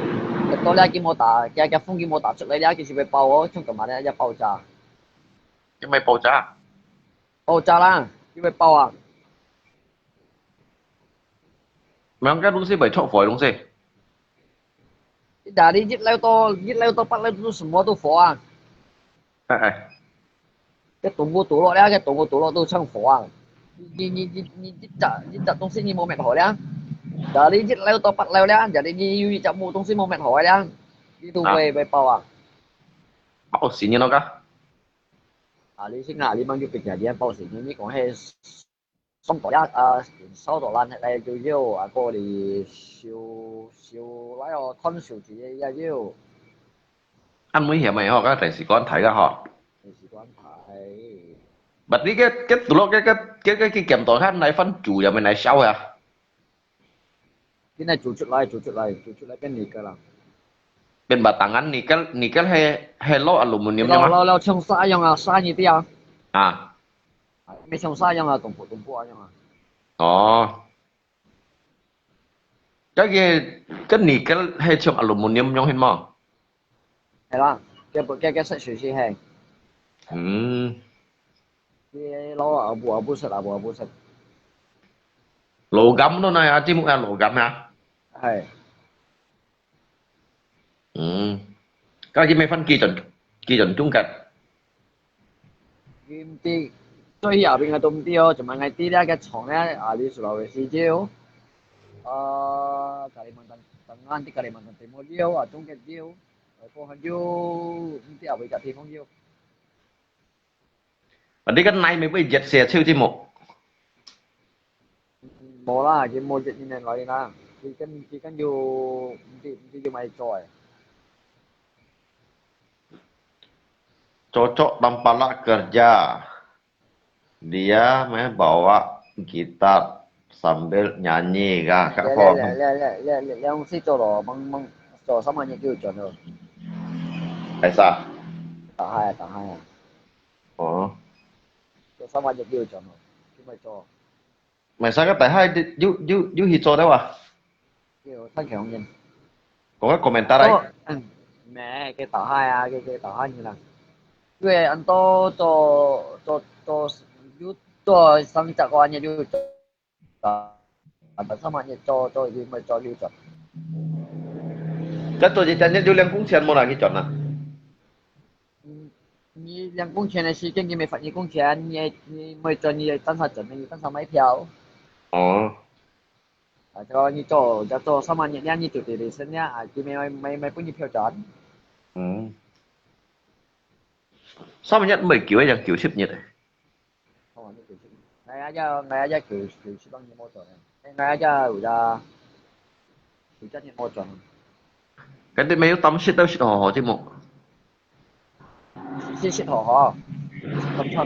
到了佢無打，佢佢風佢無打出來了，佢就會爆哦，像幹嘛呢？要爆炸。做麼爆炸？爆炸啦，佢會爆啊！毋係該東西會著火个東西。打你一樓到一樓到八樓都什麼都火啊！哎哎，該動物倒落了，該動物倒落都像火啊！你你你你你一隻一隻東西你無滅好了，打你一樓到八樓了，打你你有一隻木東西無滅好了，你都會會爆啊！爆死人了个。啊，你先啊，你莫去別个，你爆死人，你講係。 上到呀，啊，燒到爛忒个就有，啊，過你修修來哦，看手機个也有。恁危險个吼，該電視館睇个吼。電視館睇。Berarti該該倒落該該該該佢檢到看來翻煮，也無來燒啊。 佢來煮出來，煮出來，煮出來變nickel啦。變batangan nickel，nickel係係落aluminium了嘛？了了，像沙一樣啊，沙一樣啊，啊，啊，沒像沙一樣啊，東坡東坡一樣啊。哦，該个該nickel係像aluminium樣係無？係啦，佢不佢佢色水是係，嗯，佢老啊不啊不色啊不啊不色，logam咯，那啊，節目啊logam啊。係。 嗯，該佢乜分幾種幾種中間。佢毋知，所以後邊个都毋知哦，就問𠊎知了个廠咧，啊，你Sulawesi有，啊，Kalimantan Tengah，di Kalimantan Timur有，啊，中間有，啊，過後有，毋知後尾个地方有。啊，你个奶咪會熱些超節目。 無啦，佢無一年來啦，佢跟佢跟有毋知毋知有買做誒。 Cocok tampalak kerja. Dia meh bawa gitar sambil nyanyi kah, kak 你 ko. 你你你你你你用事做咯，猛猛做三萬日就賺咯。係啊，打開啊，打開啊，哦，做三萬日就賺咯，做乜做？咪使个大海有有有去做得哇？要趁強人。講个 komentar 來。哦，嗯，咩，佢打開啊，佢佢打開你啦。因為恁多做做做有做三隻個月就做，啊，三萬日做做有乜做有賺。該做一隻月有兩公錢無啦？去賺啊？嗯，你兩公錢个時間，你咪發你工錢，你你每賺你單少賺，你單少買票。哦，啊，就你做就做三萬日，你就得利息了，啊，佢咪咪咪分你票賺。嗯，三萬一毋係九，係九十日誒。三萬日九十，𠊎也要𠊎也要九九十萬日無賺啊，𠊎也要有啦，九十日無賺。該你咪有當時都食好好節目。七十號吼，同窗。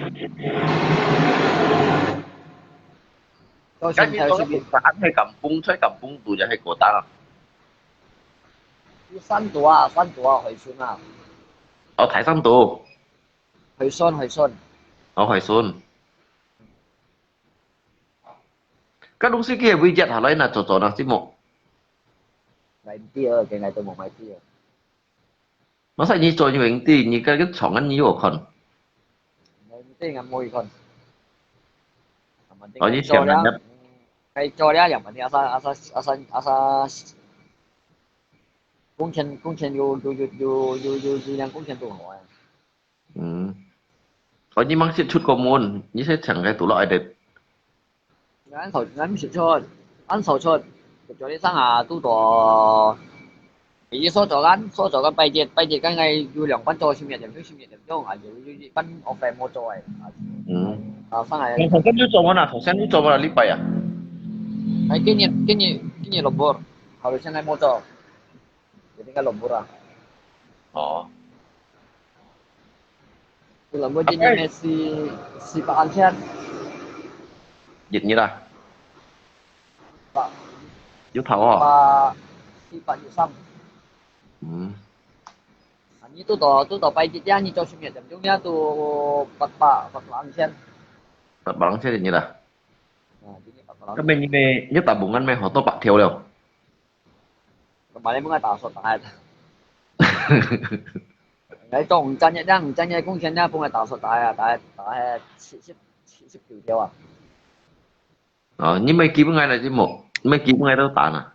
到現在係邊？該你做个係kampung，在kampung肚也係過大啊？山肚啊，山肚啊，海村啊。哦，大山肚。海村，海村。哦，海村。該東西佢會跌下來呢，做做呢，節目。Nggak知啊，佢都無買知啊。 Masa你做你毋知，你个个床啊，你有看？Nggak知，𠊎無去看。哦，你想啊，該做了，該做了，yang penting asal asal asal asal工錢工錢有有有有有有有量工錢都好啊。嗯，哦，你吂識出過門，你識請个都落來的。 𠊎恁少，𠊎毋識出，恁少出，就做啲生啊，堵到。第一所做間，所做間拜一，拜一間𠊎有兩班做十一點鐘，十一點鐘啊，有有一班off無做誒。嗯。啊，生啊。頭先你做無啦？頭先你做無啦？禮拜啊？誒，今日今日今日落雨，後來現在無做。 一定个落雨啦。哦。Bulan今年係四四百零千。一日啊？百。有頭哦。百四百有三。嗯。啊，你堵到堵到拜一呀，你做十一點鐘呀，都八百八百零千。八百零千一日啊？啊，今年八百零千。該麼你个你打工人咩，好多百條了。 Kemarin pun ai打索打。來做五站一，五站一工錢呢，分𠊎打索打啊，打打七十七十九條啊。哦，你買幾分𠊎來節目？你買幾分𠊎都打呢？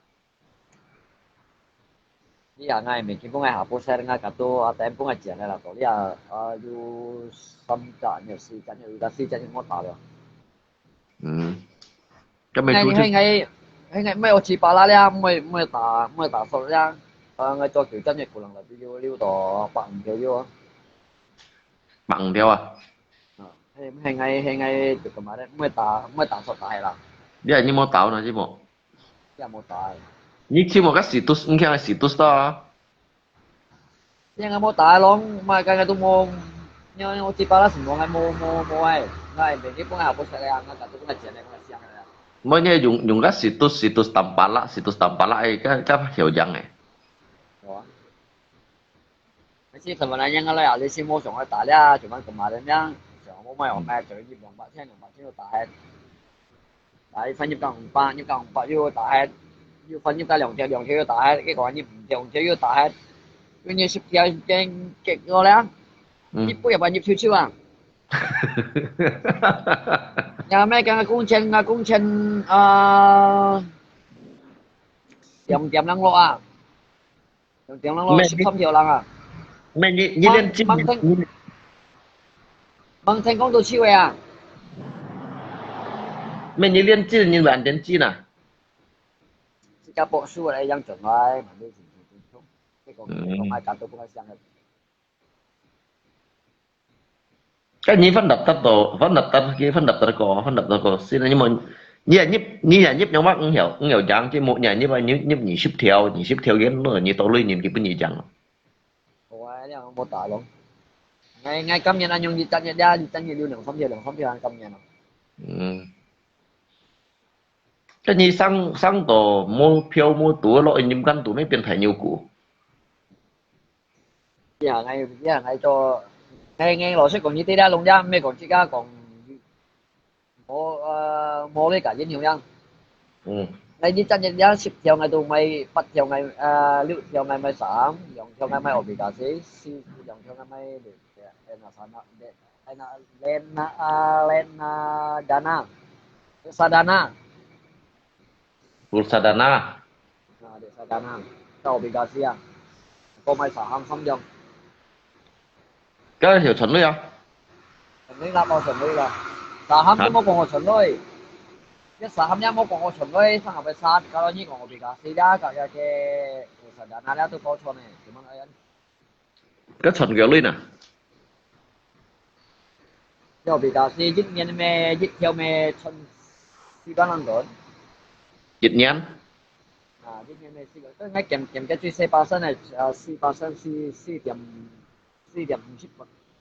你啊，𠊎買幾分𠊎下晡晒，𠊎甲都啊，等分𠊎剪个啦，到你啊，啊，有三隻，有四隻，有一隻四隻，我打了。 嗯。該麼係，係，係，係，毋係有七百啦，毋係，毋係打，毋係打索啦。啊，𠊎做九站个，可能就有有到百五條有啊。百五條啊？啊，係，係，係，係，就咁樣咧，毋係打，毋係打索打个啦。你還有無打呢？有無？也無打个。你去無个status，你看status到啊？ Yang ngai mo tai long, mai kai ngai tu mo, nyo nyo ti pala semua ngai mo mo mo ai. Ngai be ni pun ngai hapus kaya ngai katu ngai jian ngai siang kaya. Mo ngai yung yung ka situs situs tampala, situs tampala ai ka ka hiu yang ai. Wa. Kasi sebenarnya ngai lai ali si mo song ai ta lia, cuman kemarin yang song mo mai ong mai jadi bang ba siang bang siang ta hai. 大翻入到五百，入到五百又打開，又翻入到兩條，兩條又打開，結果入五條，五條又打開，跟住十條已經結果了，嗯。一步也不入手手啊。也咩講个工錢啊，工錢啊，兩點零六啊。 兩點零六，十三條人啊。咩？你你練技，吂吂聽，你吂聽講到手个啊？咩？你練技，你練練技呢？自家博士个樣轉來，嘛你，你講講，嗯。講還感到不開心个。 該你分納得到，分納得，佢分納得過，分納得過。現在你問，你也入，你也入兩百五條，五條章，佢無，你也入，入，入二十條，二十條，佢，你到底入幾本二章啊？我這樣無打咯。𠊎，𠊎今年啊，用一隻月呀，一隻月有兩三條，兩三條，今年啊。嗯。該你上，上到無票無賭落，你敢賭，乜變大牛股？ 呀，𠊎，呀，𠊎做，𠊎，𠊎老實講，你對這弄這，毋係講自家講，無，呃，無你个影響呀。嗯。𠊎一隻月呀，十條，𠊎都買八條，𠊎，呃，六條，𠊎買三，兩條，𠊎買obligasi，四，兩條，𠊎買，呃，那啥，那，那，那，那，那，dana。Reksadana。 Reksadana。啊，reksadana，到obligasi啊，講買saham三樣。該有存鐳啊？存鐳啦，無存鐳啦。Saham都無講我存鐳。一saham也無講我存鐳，上下邊殺，kalau你講obligasi啦，搞一个reksadana啦，都搞錯呢，怎麼來？ 該存幾多鐳呢？要比較是一年咩，一條咩存四百零銀。一年？啊，一年咩四个，所以𠊎減減个最細巴仙个，啊，四巴仙，四四點四點五十分，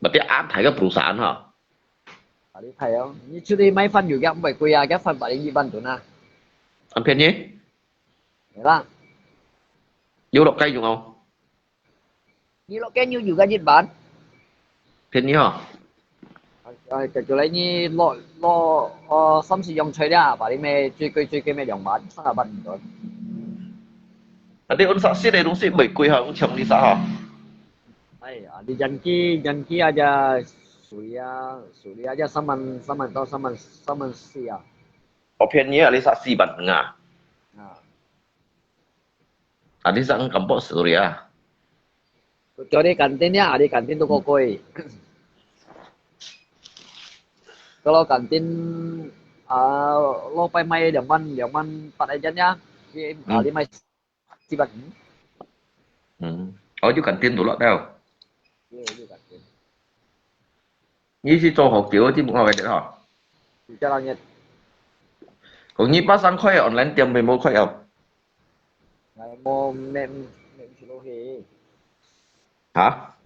Berarti恁大个perusahaan哈。啊，你睇哦，你出去買番薯个毋會貴啊，个番百零一萬ton啊。恁便宜？係啦。有落街用哦。你落街有有个一萬？便宜哈。啊，就來你落落呃三十樣菜了，百零咩最貴最貴咩兩萬，三十萬毋到。啊，你用啥食个東西毋會貴哈，用搶你啥哈？哎呀，你人機人機啊，只水啊，水啊，只三萬三萬到三萬三萬四啊。好便宜啊，你啥四萬啊？啊。啊，你啥敢博水啊？Kecuali kantin ya, ada kantin tu kok koi. Kalau kantin啊，落擺賣兩萬兩萬八个錢呀，佢啊，嗯。你賣四百五。嗯，哦，有kantin tu落到。有有kantin。你是做好久个節目个吼？有隻人个。講你八三開online店，有無開啊？哎，無，免免去落去。哈？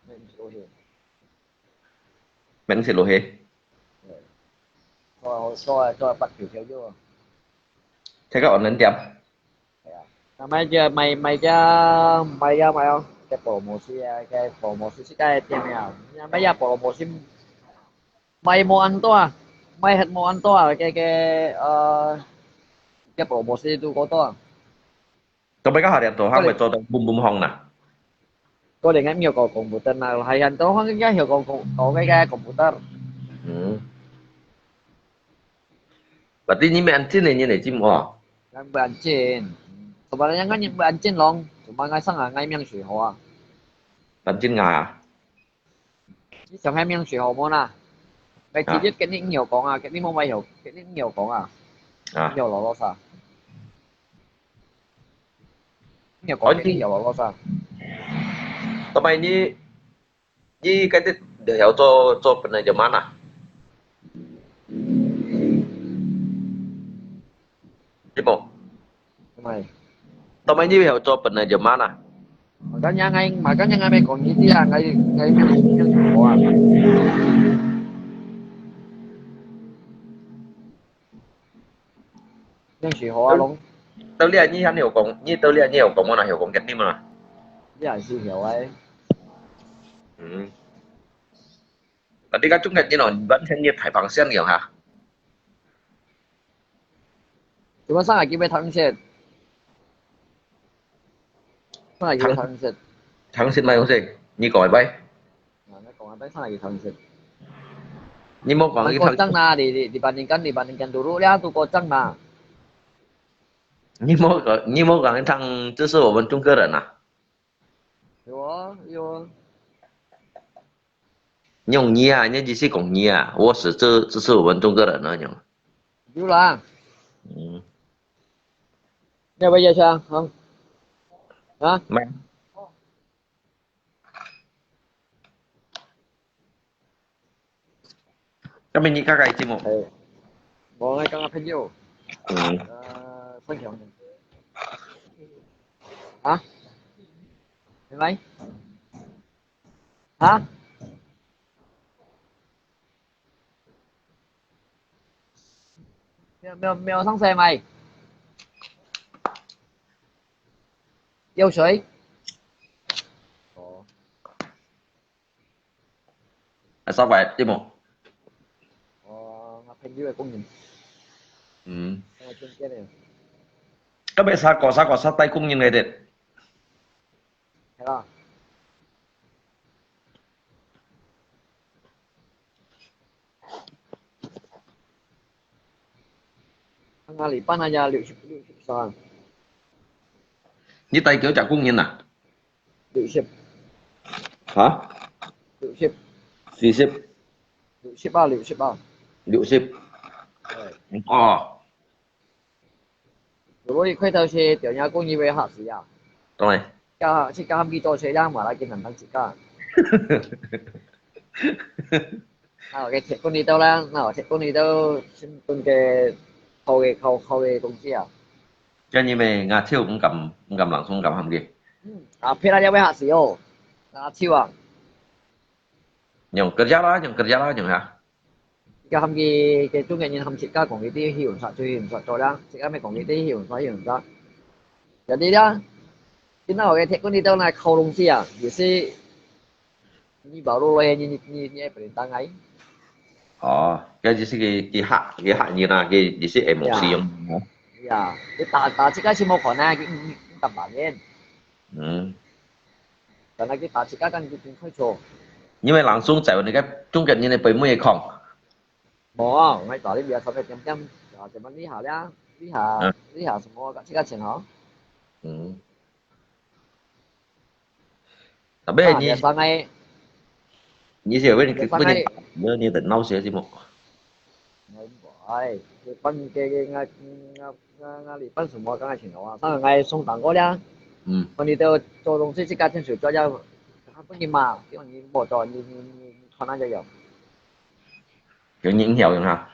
免去落去。免去落去？對。做做做八九條肉。這個online店？ 係啊，那賣个賣賣个賣个賣哦，个保姆斯啊，个保姆斯是个店啊，也卖也保姆斯，卖無恁多啊，卖無恁多啊，个个呃，个保姆斯都過多啊。 做麼个下年做行會做到boom boom行啦？可能个沒有搞computer啦，還很多行个有搞搞搞个个computer。嗯。Berarti你們安靜个，你來進無？俺不安靜，怎麼樣？俺不安靜咯，怎麼俺上啊？俺命水好啊。安靜啊？你想俺命水好無啦？哎，直接跟你有講啊，跟你莫買有，跟你有講啊，啊。有老老啥？ 你有講，你有老老啥？Tapi你你該隻曉做做penerjemah啊？對無？Tapi你曉做penerjemah啊？Makanya ngai makanya ngai mai kong ni dia ngai ngai ngai ngai 樣式好啊，攏。到這你還有講，你到這你有講無啦？有講Vietnam無啦？你還是曉欸。嗯。Tadi kan中間你咯，完全你大放線了哈。做麼生啊？叫咩通識？生啊？叫咩通識？通識麼个通識？你講一擺。 啊，你講啊，拜三个堂食。你莫講，你講正啦，你你你bandingkan，你bandingkan dulu咧，都講正啦。你莫講，你莫講，你唱，這是我們中國人啊。有啊有啊。你用你啊，你只是講你啊，我是這這是我們中國人啊，用。有啦。嗯。要不要夜宵？好。啊？沒。 Kami ni kakak cimo. 哎，我來跟我朋友。嗯。呃，分享。啊？你来？啊？没有没有没有上车没？有水？哦。 啊，啥个，對無？哦，我朋友个工人。嗯。我聽見了。該邊啥个啥个啥帶工人來的？係啦。 阿里巴巴呀，六十六十三。你帶幾隻工人啊？六十。哈？六十。四十。六十啊，六十啊。六十。哎。哦。 所以開頭係條人工人會嚇死啊！當然。加自家喊佢做事啦，嘛來見人當自家。那我个鐵棍你兜啦，那我鐵棍你兜，先分个好个好好个東西啊。今日咩？牙超毋敢毋敢冷爽敢喊佢。嗯，啊，別人也會嚇死哦，牙超啊！用kerja啦，用kerja啦，用下。 佢喊佢个中國人喊自家講佢兜係用啥就係用啥做啦，自家乜講佢兜係用啥用啥。Jadi啦，今日我个鐵棍你兜來烤東西啊，也是你跑路了，你你你你也不能打𠊎。哦，該就是佢佢嚇佢嚇人啊，佢也是emosi用。呀，佢打打自家係無看啊，佢毋毋敢打人。嗯。 但係佢打自家間佢真開錯。因為冷爽在那個中國人的背尾講。無啊，𠊎打你這三個點點，啊，怎麼你好了？你好，嗯。你好什麼？自家錢好？嗯。Tapi啊，你，這三個，你是有問題，這三個，問題，你等鬧些什麼？哎，這半個，我，我，我，我，你半什麼？剛才請我啊，上個月送蛋糕了。嗯。問題都做東西自家親手做了，還不你嘛，叫你莫做，你你你你看那个有。有人曉用哈？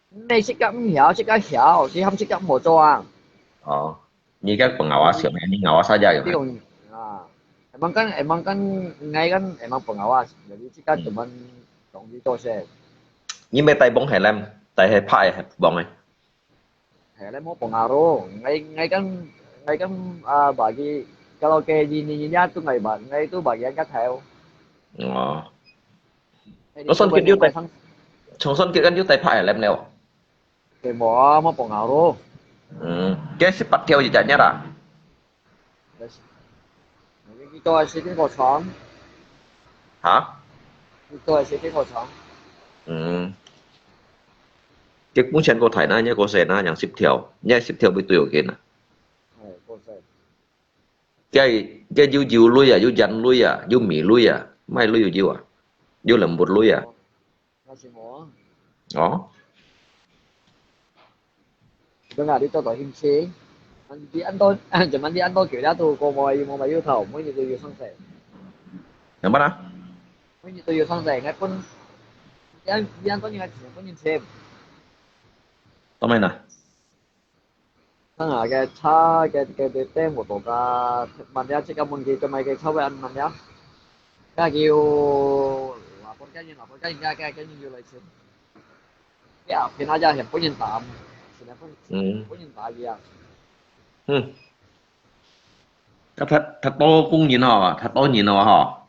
你自家毋曉，自家曉，佢喊自家莫做啊。哦，你个朋友啊，想你咬啊，啥家用哈？對啊，emang kan emang kan ngai kan emang pengawas, jadi自家怎么容易做事。你咪帶幫係咧，帶係拍係幫嘅。 Helem mo pengaruh. Ngai ngai kan ngai kan ah bagi Kalau ke ini ini ya tu ngai ba, ngai tu bagian kat heo. Oh. Kosong kit yu tai, kosong kit kan yu tai pa elem leo. Ke mo mo pong aro. Hmm. Ke si pat theo ji janya ra. Kita sini kosong. Ha? Kita sini kosong. Hmm. Ke mung chen ko thai na, nya ko se na, yang sip theo. Nya sip theo bi tu yo ke na. Hai, ko se. Ke, ke yu yu lui ah, yu yan lui ah, yu mi lui ah, mai lui yu yu ah, yu lembut lui ah. Masih mo. Oh. Dengar di to to him si. Mandi anto, jaman di anto kira tu ko mo yu mo yu tau, mo ni tu yu sang se. Yang mana? Mo ni tu yu sang se, ngai pun. Yang yang to ni ngai pun ni sem. Tao mai na. 等下个車个个个个摩托个慢點，即刻問佢做咩个車位慢點。家叫話本家人，話本家人家个个人要來先。呀，平下家係本人打，現在本嗯本人打佢啊。嗯，該太太多工人吼，太多人了吼。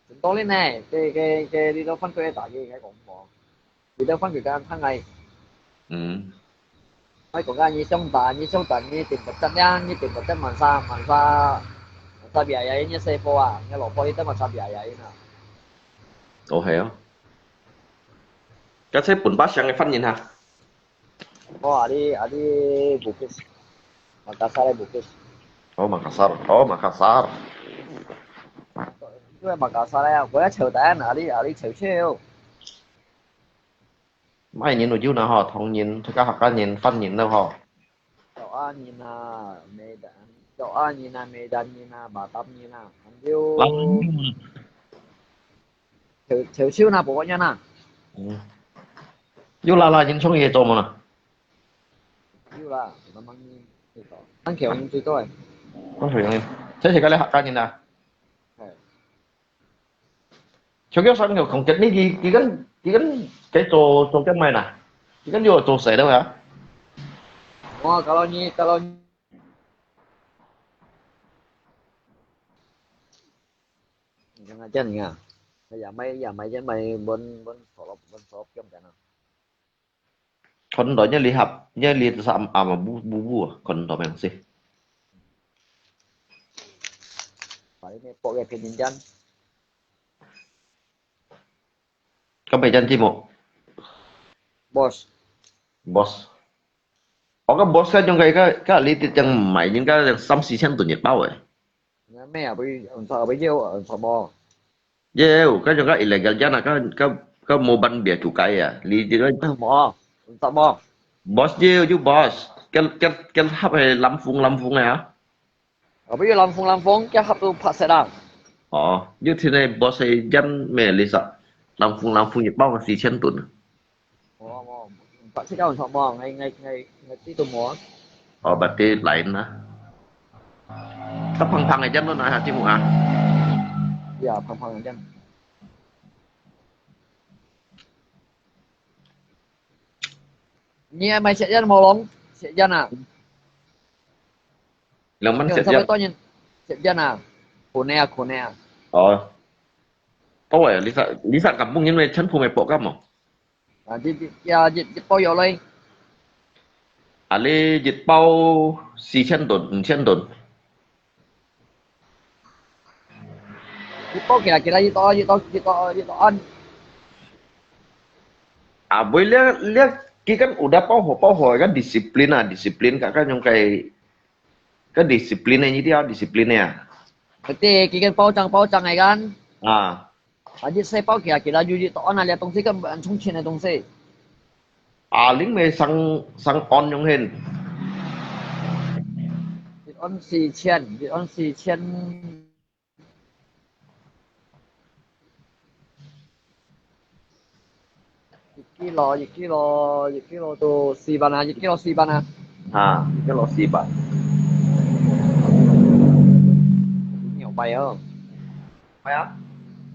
真多哩呢，个个个你都反對打佢，應該講無。你都反對个看來。嗯。我講个你想打，你想打，你定不得了，你定不得慢啥慢啥，慢啥biaya你細波啊，你老婆你等慢啥biaya呢？哦，係哦。該在本巴鄉个犯人哈。 哦，阿里阿里Bugis，Makassar个Bugis。哦，Makassar，哦，Makassar。因為Makassar个，我要抽單，阿里阿里抽抽。賣人有有呢吼，唐人，這個客家人、番人了吼。Doa人啊，Medan，Doa人啊，Medan人啊，Batam人啊，還有。 潮潮州那部分人啊。嗯。有啦啦，人創業做麼啦？有啦，慢慢去做。咱客人最多誒。咱客人，這是个咧客家人啊。係。潮州生有空間，你佢佢跟佢跟佢做做緊咩啦？佢跟有做事了啊？我kalau你kalau你你看看這樣啊，哎呀，買呀買這買，問問所羅問所羅咁樣啊。Kondo nya lihap, nya li sa am am bu bu bu kondo memang sih. Paling ni pok ya pinin jan. Kau pejan cimo. Boss. Boss. Oka boss ka jong kai ka ka li ti jang mai jing ka jang sam si chen tu ni pau eh. Nga me a bui ang sa bui yeu ang sa mo. Yeu ka jong ka illegal jana ka ka ka mo ban bia tu kai ya. Li ti ka. Ang mo. Ang sa mo. Boss yeu ju boss. Kel kel kel hap he lam fung lam fung ya. Abui yu lam fung lam fung, kia hap tu phat set ah. Ồ, yu thi nei boss ai jan me li sa. Lam fung lam fung yit bao si chen tun. Ồ, ồ, phat set ah ong chok mo, ngai ngai ngai ngai ti tu mo. Ồ, berarti lain lah. Ka phang phang ai jan lo na ha ti mu ah. Ya, phang phang ai jan. Ni ai mai set jan mo long, set jan ah. Lăng măn siap siap. Tao nhin, siap jan à. Khổ ne à, khổ ne à. Ồ. Tao ai, Lisa, Lisa kampung nhin mai chân phu mai pok kam mo. À, di di ya di di bao yo lei. À, li di bao si chân tun, chân tun. Di bao kira kira di to di to di to di to an. À, với lia lia, cái kan udah bao ho bao ho kan disiplin à, disiplin kak kan yung kay Cái discipline này như thế nào, discipline này à? Cái kia cái cái bao trang bao trang này kan. À. À, như xe bao kia kia là như vậy, tao ăn là東西cái ăn chung錢cái東西. À, lính mày sang sang ăn nhung hên. Ăn xì chen, ăn xì chen. Một kilo, một kilo, một kilo tu xì bát à, một kilo xì bát à. Ha, một kilo xì bát. Nhiều bài không? Phải á.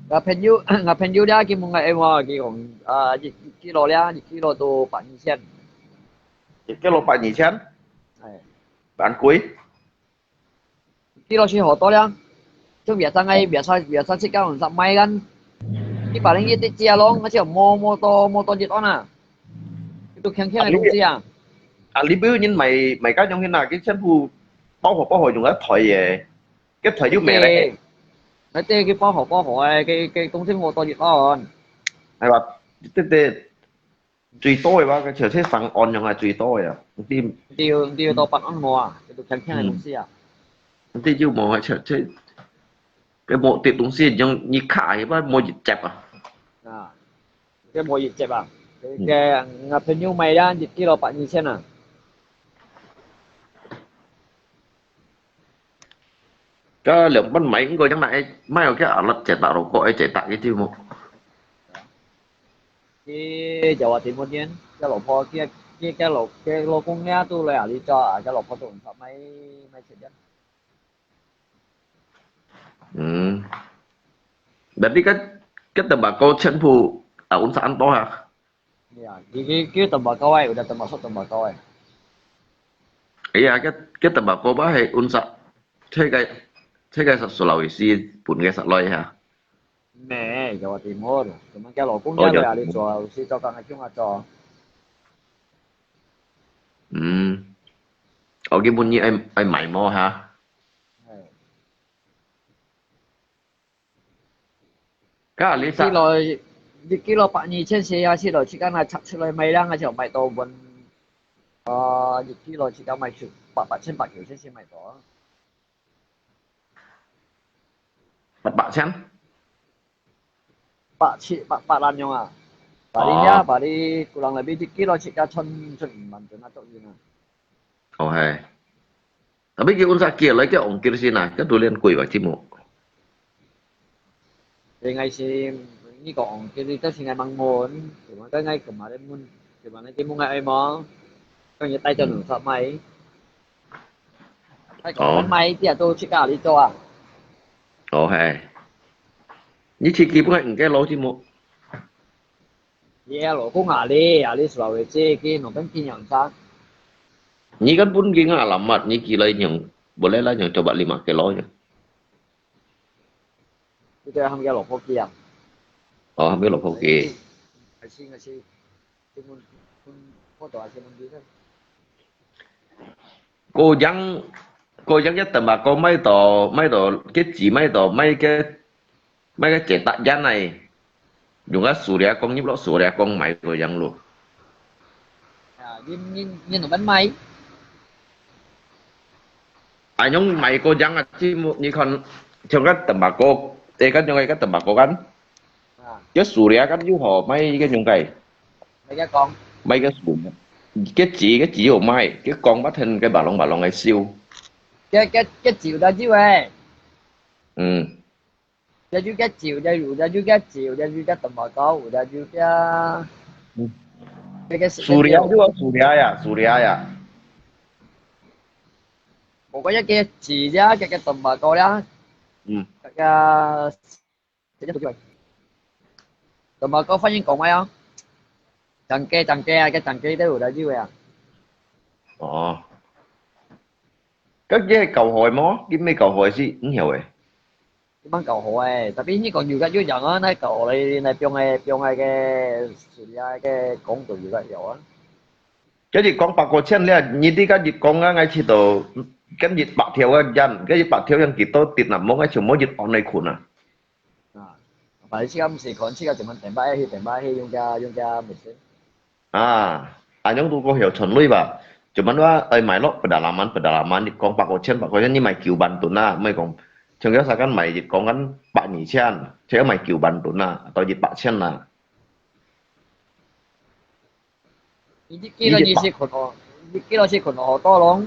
Ngà phèn yu, ngà phèn yu lia kì mùng ngà em wà kì kòng, à, một kilo lia, một kilo tu bát nhì chen. Một kilo bát nhì chen? Ê. Bán quý? 跌落去好多了。就biasa ngai biasa biasa自家人食賣kan，一百零一跌價咯，而且無無多無多一安啊，都輕輕个東西啊。啊，你比如人買買該種去拿，佢全部包好包好用一台个，一台就賣了。對，那對，佢包好包好个，佢佢東西無多一安。係吧？對對。 最多个話，佢就係三安樣啊，最多个啊。你對，你對到八安無啊？佢都輕輕个東西啊。你就無啊，就就，佢無跌東西，用你卡个話，無一折啊。啊，佢無一折啊。佢个我朋友買啦，一kilo八二千啊。 該兩百買，應該將來買个阿拉姐打咯，个愛姐打个對無？佢叫我點樣點，佢老婆佢佢佢老佢老公呢都來啊，你做啊，佢老婆都毋怕買買錢个。嗯，berarti該該tembakau全部啊，unsa恁多啊？ Ya,佢佢佢tembakau ai，有隻tembakau tembakau ai。哎呀，該該tembakau吧，係unsa，這个這个係Sulawesi本个實來哈。咩，Jawa Timur，做麼个老公家來啊？你做事做工个，中啊做。嗯，我根本你愛愛買麼哈？哎。 該你一kilo，一kilo八二千四啊，四來自家拿拆出來賣啦，還係賣到分，啊，一kilo自家賣出八八千八九千先賣到啊。八八千？八千八八萬樣啊！Bali啊，Bali kurang lebih一kilo自家賺賺五萬錢啊，足用啊！ 哦係。Tapi佢unsa寄來个ongkir先啊，該durian貴吧，知無？應該係你講ongkir，你到時愛問問，佢話該愛幹嘛咧問，佢話你問愛愛無？跟住帶到農場賣，帶到賣啲啊，都自家你做啊。哦係。你自己本來毋該攞知無？ Iya, lo ko ngali, alis Sulawesi ki, nonton kinyang sa. Ni kan pun ki nga alamat, ni kilay niyang, boleh lah niyang coba lima kilo niya. Ito ham kaya lo ko kiyang. Oh, ham kaya lo ko ki. Asi, asi. Timun, pun, foto asi mun di kan. 過樣，過樣一等嘛，過買到，買到，佢只買到，買个，買个一百元來，用个塑料罐入落塑料罐賣過樣咯。啊，你，你，你兩萬買？啊，用賣過樣啊，你，你看，像个等嘛，過，誒，个用个等嘛，過kan，啊。佢塑料罐又好賣个用个。 你个講。賣个樹，个紙，个紙有賣，个講不停个白龍白龍个燒。个，个，个紙有得燒誒。嗯。有得燒个紙，有得，有得燒个紙，有得燒个tembakau，有得燒个，嗯。个，个，塑料就係塑料呀，塑料呀。我講一个紙呀，个，个tembakau呀。嗯。个，个 Tembakau翻譯講話啊，tangkai，tangkai啊，个tangkai都有得燒个啊。哦。該佢係搞好个無？佢毋係搞好个係，毋曉誒。佢吂搞好誒，tapi你講有个有樣啊，那搞好咧，那放个，放个个，水啊个，講到有个有啊。 該一講八個千了，你這个一講啊，𠊎試到，跟一百條个人，該一百條人幾多跌啊，無𠊎全部一安來困啊。啊，反正自家毋使看，自家全部電話去，電話去用个，用个mesin。啊，恁樣都過曉存鐳吧？全部話愛買落pedalaman，pedalaman，你講八個千，八個千，你買九萬噸啊，毋係講，像有時間買一講緊八二千，就要買九萬噸啊，到一百千啊。 你一kilo你係困哦，一kilo係困哦，好多咯。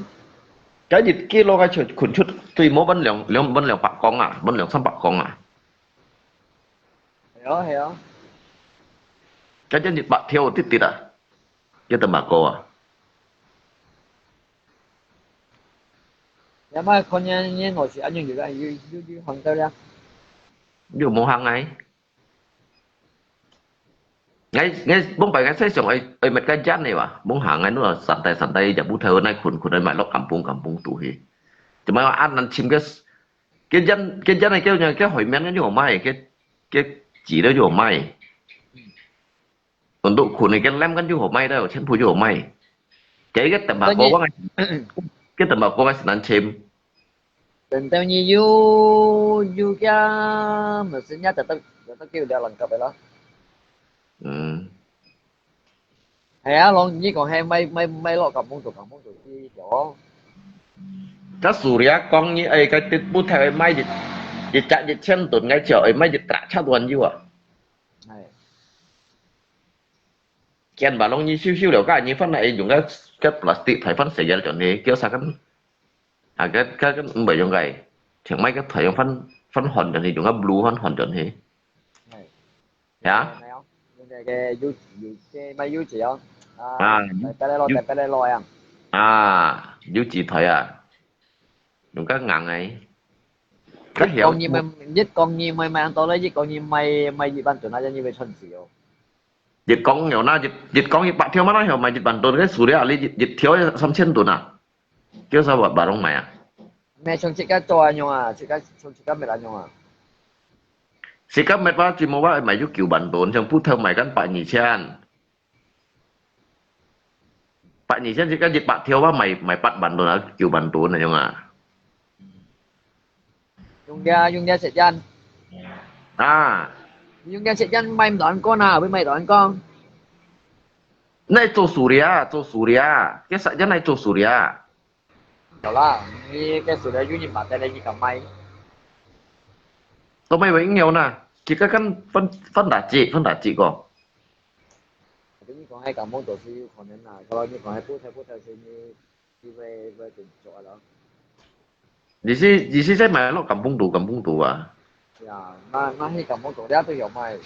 該一kilo个就困出最無分兩，兩，分兩百公啊，分兩三百公啊。係啊，係啊。該真一百條直直啊，一等百個啊。你買看你，你我是恁樣有个，有，有，有看到了。你有無行哎？ 𠊎，𠊎，往擺𠊎細想愛，愛搣个人个哇，往下𠊎都santai-santai，也毋透那困困个，買落kampung-kampung肚去。就買安難尋个，該煙，該煙个，該，該海綿个就好賣，該，該紙个就好賣。很多款个，該lem个就好賣个，全部就好賣。該个tembakau个，該tembakau个係難尋。等到你有，有个，mesti你得得，得得叫了人家个啦。嗯。 係啊，攏你講係賣，賣，賣落kampung度，kampung度去了哦。該Surya講你，哎，該bút thêu賣一，一隻一千盾，𠊎就愛賣一隻七萬有啊。係。見吧，攏你收收了，該你分來用个，个plastic袋分細个轉去，叫啥个？啊，个，个，个毋會用个，全賣个袋用分，分換轉去，用个blue分換轉去。係。呀？用个，个有，有，个賣有紙哦。啊，啊，白白个咯，有白白个咯呀。啊，有紙袋啊，用个硬个。該曉。一公斤賣，一公斤賣，賣恁多咧，一公斤賣，賣一萬多，那就你會賺錢哦。 一公斤那，一，一公斤一百條嘛，那曉賣一萬多，該Surya你一，一條三千多啊，叫啥話，話攏賣啊？你像自家做恁樣啊，自家，像自家搣恁樣啊？自家搣吧，只無話賣有九萬多，像bút thêu賣緊百二千。百二千，自家一百條吧，賣，賣八萬多啊，九萬多恁樣啊。 用這，用這食煙。啊。用這食煙賣毋到恁高啊，會賣到恁高。那做Surya，做Surya，該食煙來做Surya。好啦，你該Surya有人買得來，你敢賣？都賣會應有呢，自家kan分，分大隻，分大隻个。你講係kampung都係有可能啦，kalau你講係bút thêu，bút thêu係你 佢會，會緊做咯。意思，意思係賣落kampung度，kampung度啊。Ya，那，那去kampung度，這都有賣。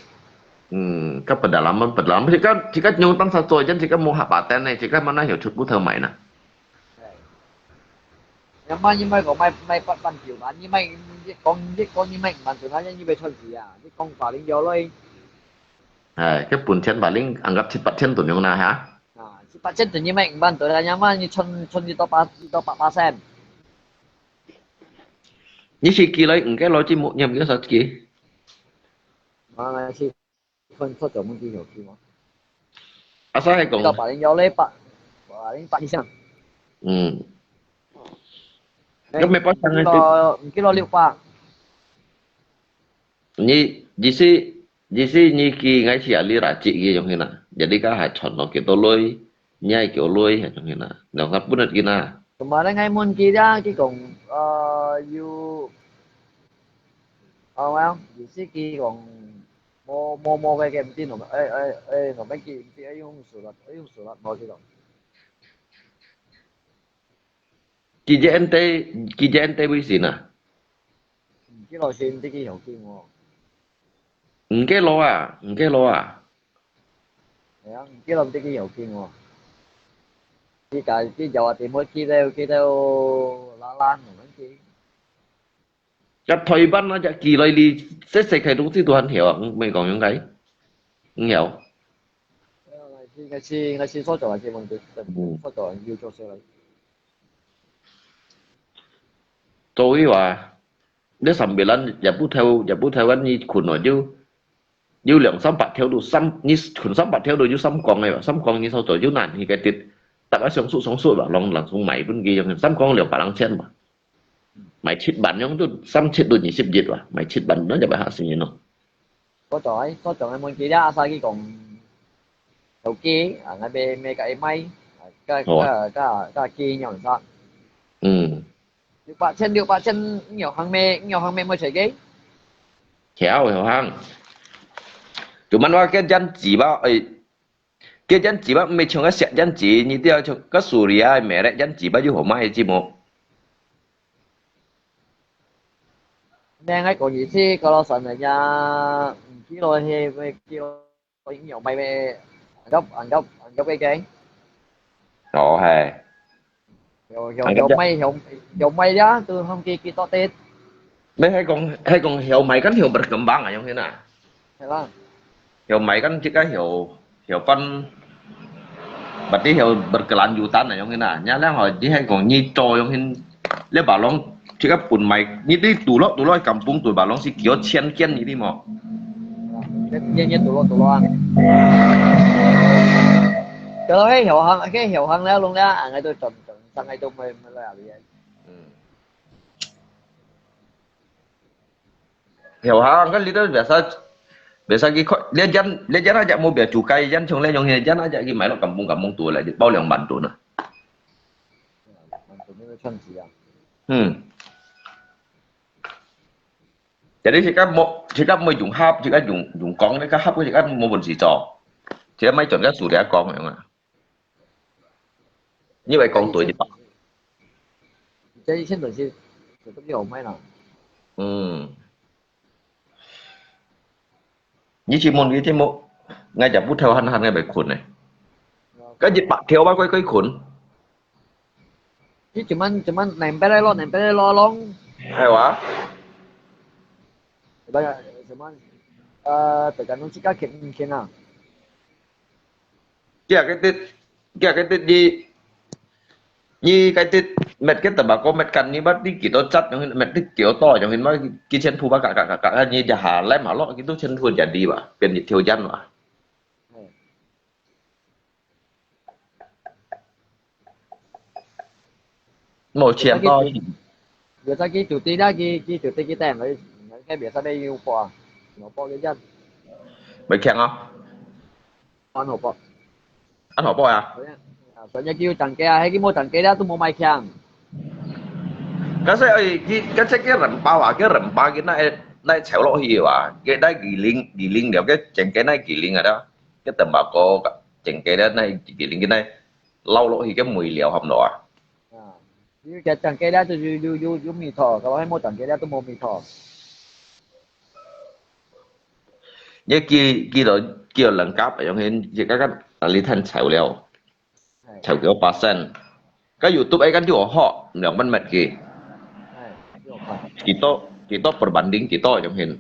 嗯，該pedalaman，pedalaman，自家，自家用當時做，真自家無下把單呢，自家mana曉出bút thêu賣呢？係。Yang mana你賣個賣，賣八萬九萬，你賣，你講，你講你賣五萬，做下你賣出去啊？你講八零有咯。哎，該本錢八零，anggap七八千都用啦哈。 啊，七八千對你賣五萬對啦，yang mana你賺，賺幾多巴，幾多巴仙？你係寄來，毋記得了，節目，你毋記得啥寄？啊，係，看出做乜寄有寄無？啊，所以講，到八零幺咧，八，八零八以上。嗯。哎，該沒辦法啊，你寄到，你寄到六百。 你，意思，意思你寄，𠊎試下你啦，寄佢樣形啦，jadi該還賺到幾多鐳，你還幾多鐳，樣形啦，兩三分一斤啦。Kemarin𠊎問佢啦，佢講，呃，有，哦，有時佢講，無，無，無，該，該，毋知，哎，哎，哎，毋知，毋知，用手啦，用手啦，無，佢講。寄隻N T，寄隻N T位先啊？嗯，寄落先，這個有緊哦。毋記得啊，毋記得啊。係啊，毋記得這個有緊哦。佢家，佢叫我點會記得，記得啦啦，毋能記。 在台灣那隻寄來哩，細細個東西都還曉啊，毋係講應該，毋曉。哎呀，𠊎係，𠊎係，𠊎係所長，𠊎係問題，嗯。所長又做出來。做以外，你三百人也毋透，也毋透，你困了就 有兩三百條路，三，你近三百條路有三公个吧，三公你所做有難去个跌，大家相叔相叔吧，攏，攏送賣分佢樣，三公兩百零千吧，賣七萬樣都三七都二十一吧，賣七萬那就賣下先咯。所長，所長个問題啦，阿沙佢講，頭家，啊，𠊎買，買个買，啊，个，好啊。个，个，个寄樣啥？嗯。 六百千，六百千，你有行咩？你有行咩？無出去？曉，曉行。Cuman話該janji吧，哎，該janji吧，毋係像該石janji，你都要像該Surya个merek janji吧，有好賣个節目。你愛講意思，kalau seandainya，嗯，寄落去，寄落 有賣咩？Anggap, anggap, anggap cái cái. Ồ, hay. Hiểu, hiểu, anggap hiểu chứ. Mày, hiểu, hiểu mày á, từ hôm kia kia tao tết. Mày hay còn, hay còn hiểu mày kan hiểu berkembang à, yang thế nào? Hay là. Hiểu mày kan chỉ có hiểu, hiểu phân, berarti hiểu berkelanjutan à, yang thế nào? Nhá, lẽ hỏi chỉ hay còn như trò yang thế, lẽ bảo lòng 自家本賣，你，你堵落，堵落kampung堵吧，攏係幾多千間你知無？日日堵落堵落啊。Kalau係後行，係後行了，弄了，啊，𠊎都轉，轉，上來都沒，沒來啊，你。嗯。後行，該你都biasa，biasa去看，你間，你間aja無biasa cukai，間從來用，間aja去買落kampung，kampung堵來，包兩萬多呢。萬多，那個算值啊。嗯。 Jadi自家無，自家無用盒，自家用，用講，你个盒自家無本事做，自家買轉个塑料講樣啊。你會講對个吧？這一千多是，這都有賣啦。嗯。你去問，你去問，𠊎就不偷閒閒个會困呢。該一百條吧，乖乖困。 你今晚，今晚nempel來咯，nempel來咯，long。係哇？Banyak，什麼？呃，tergantung自家肯毋肯啊。佢个得，佢个得你，你个得，met个tembakau，met kan，你乜你幾多隻，用，met你幾多多，用，乜幾千步吧，嘎嘎嘎嘎，你就下來嘛咯，幾多千步jadi吧，變一條煙嘛。嗯。 無錢咯。有隻去酒店啦，去，去酒店去等，該，該別儕咧有報啊，有報个人。袂強啊？安好報。安好報啊？所以，啊，所以佢有tăng價啊，係佢無tăng價啦，都無賣強。該所以，佢，該隻个人包啊，个人包佢哪，哪炒落去啊？佢哪giling，giling了，个整个哪giling啊？个tembakau，整个咧哪giling，佢哪 撈落去个味料，合唔合啊？啊，有隻tăng價咧，就有，有，有，有味道，kalau係無tăng價咧，都無味道。你幾，幾多，幾多人夾，用現，這个个，啊，你趁炒料，係。炒幾多percent？該YouTube愛跟住我學，兩萬乜嘅。係，幾多？幾多，幾多perbanding，幾多用現？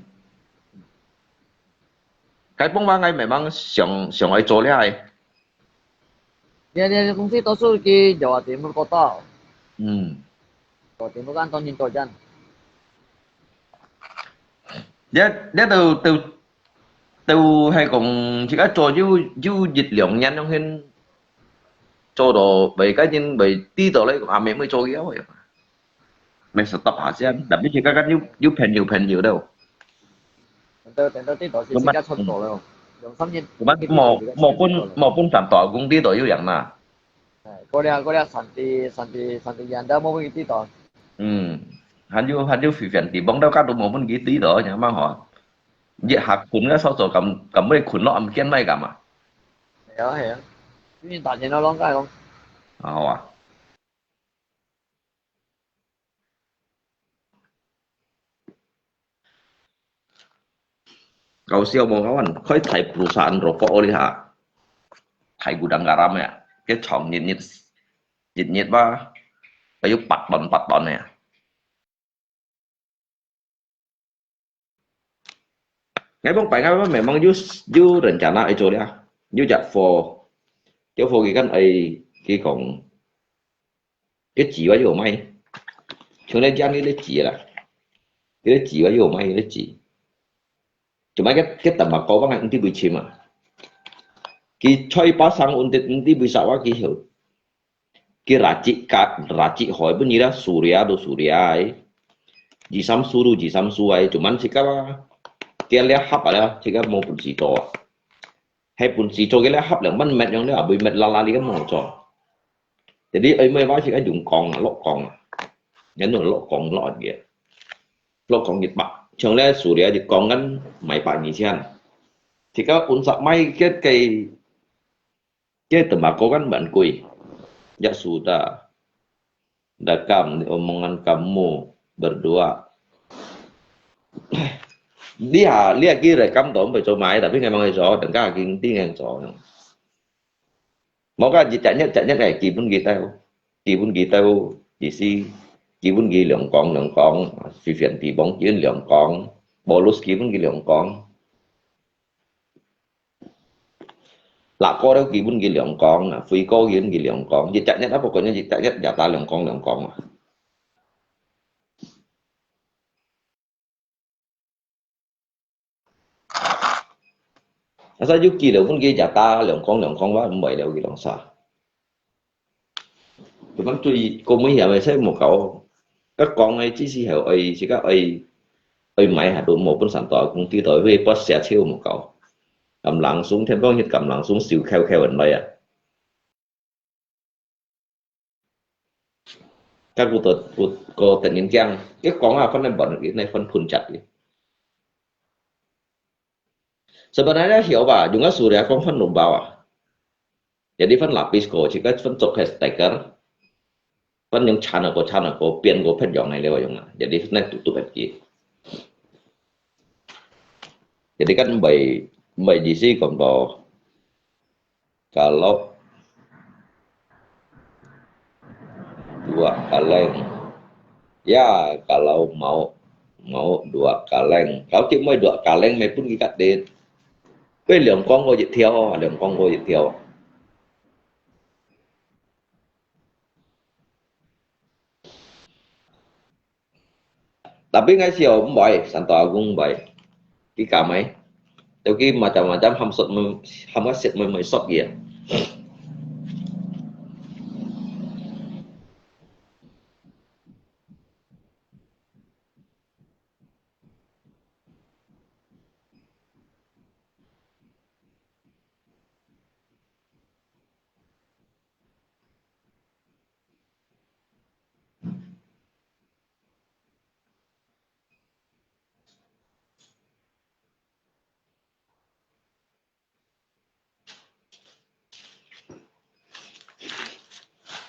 該幫忙，𠊎memang想，想愛做了个。 你，你，你公司多數去Jawa Timur kota。嗯。Jawa Timur kan當然多人。你，你都，都，都係講，自家做有，有一兩年，用現做到，未，該人未知道咧，阿妹妹做个。 May stop下先，tapi自家kan有，有朋友，朋友了。等到，等到知道係自家出國了，兩三年。Cuma無，無分，無分三大工地都有樣啦。哎，過了，過了三地，三地，三地人都無分佢知道。嗯，還有，還有非凡地方都搞到無分佢知道，樣蠻好。一下困个所做，敢，敢會困落暗間咪敢啊？係啊，係啊，最近打電腦攏該攏。好啊。 搞笑無kawan，開大perusahaan rokok你哈，大gudang garam ya，佢長日日，日日吧，佢有八噸八噸呀。𠊎講擺𠊎memang有，有人家拿愛做了，有隻貨，有貨佢kan愛，佢講， 佢紙話有賣，像你講佢个紙啦，佢个紙話有賣，佢个紙。Cuma佢，佢tembakau pang，毋知為什麼。佢菜pasang，毋知，毋知為啥話佢曉。佢racik ka，racik海，pun你啦，Suria都Suria ai。Jisamsu都Jisamsu ai，cuma自家啊，佢這盒啊，自家無本事做啊。 係本事做个咧，合兩萬mat樣咧，會mat lala你个無做。Jadi，哎，妹話自家用講啊，落講啊，人用落講落个，落講一百，像咧，Suria一講緊賣百二千，自家unsa賣个，个，个tembakau kan蠻貴，ya sudah。 Dakam, omongan kamu berdua. Dia, dia kira kamu tahu sampai cuma, tapi memang itu, dan kaging tinggal itu. Maka ditanya, tanya kayak Kibun kita, Kibun kita, isi, Kibun gi Liangkong, Liangkong, Vivian Tibong, Kibun Liangkong, Bolus Kibun gi Liangkong. Lak ko rêu Kibun gi Liangkong, Fui ko Kibun gi Liangkong, Jit Cak Nyet apa pokoknya Jit Cak Nyet jatah Liangkong, Liangkong. 啊，所以有機會分佢食打兩公兩公，毋會了佢兩儕。佢講對，過危險个，所以無搞。佢講个只係愛，自家愛，愛買下都無分散到，講知道會發射超無搞。咁冷松，天光日咁冷松，燒烤烤人來啊！ 該個，個，個突然間，一講啊，分人問，那分噴出去。Sebenarnya 曉吧，用个手咧講分弄包啊。Jadi 分 lapis 過，自家分做个 sticker，分用纏啊過缠啊過，變過別樣个了用啊。Jadi 那嘟嘟个。Jadi kan 唔係，唔係意思講到 Kalau dua kaleng. Ya, kalau mau, mau dua kaleng. Kalau 佢買 dua kaleng，買分佢較低。佢兩公過一條，兩公過一條。 Tapi 𠊎笑毋會，Santo Agung毋會。佢敢个？Tapi macam-macam ham sot mem-, ham sot mem-, mem-, sot dia.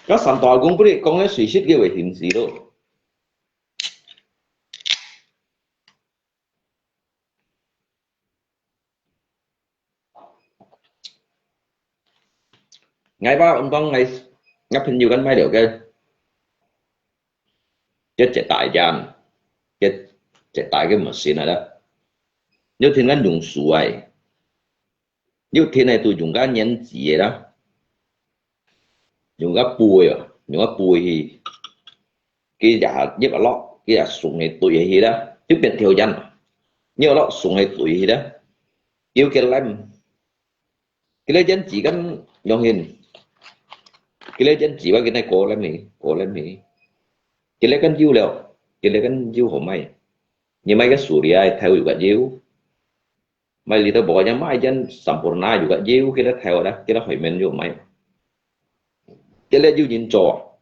該三大公不是講个水色个為形式咯。 𠊎吧，𠊎講𠊎，𠊎朋友跟買了个，个一大間，个一大个machine來啦。有天个用手个，有天个都用个原子个啦。 用个杯啊，用个杯去，佢也入落，佢也送个對去啦，就變條印，入落送个對去啦，有个lem，佢个印子跟用hin，佢个印子話佢个過lem去，過lem去，佢个跟有了，佢个跟有好賣，你買个手里啊，頭有个有。 買裡頭無个，買一件Sampoerna有个，有幾多條啦，幾多海綿有賣。這個有人做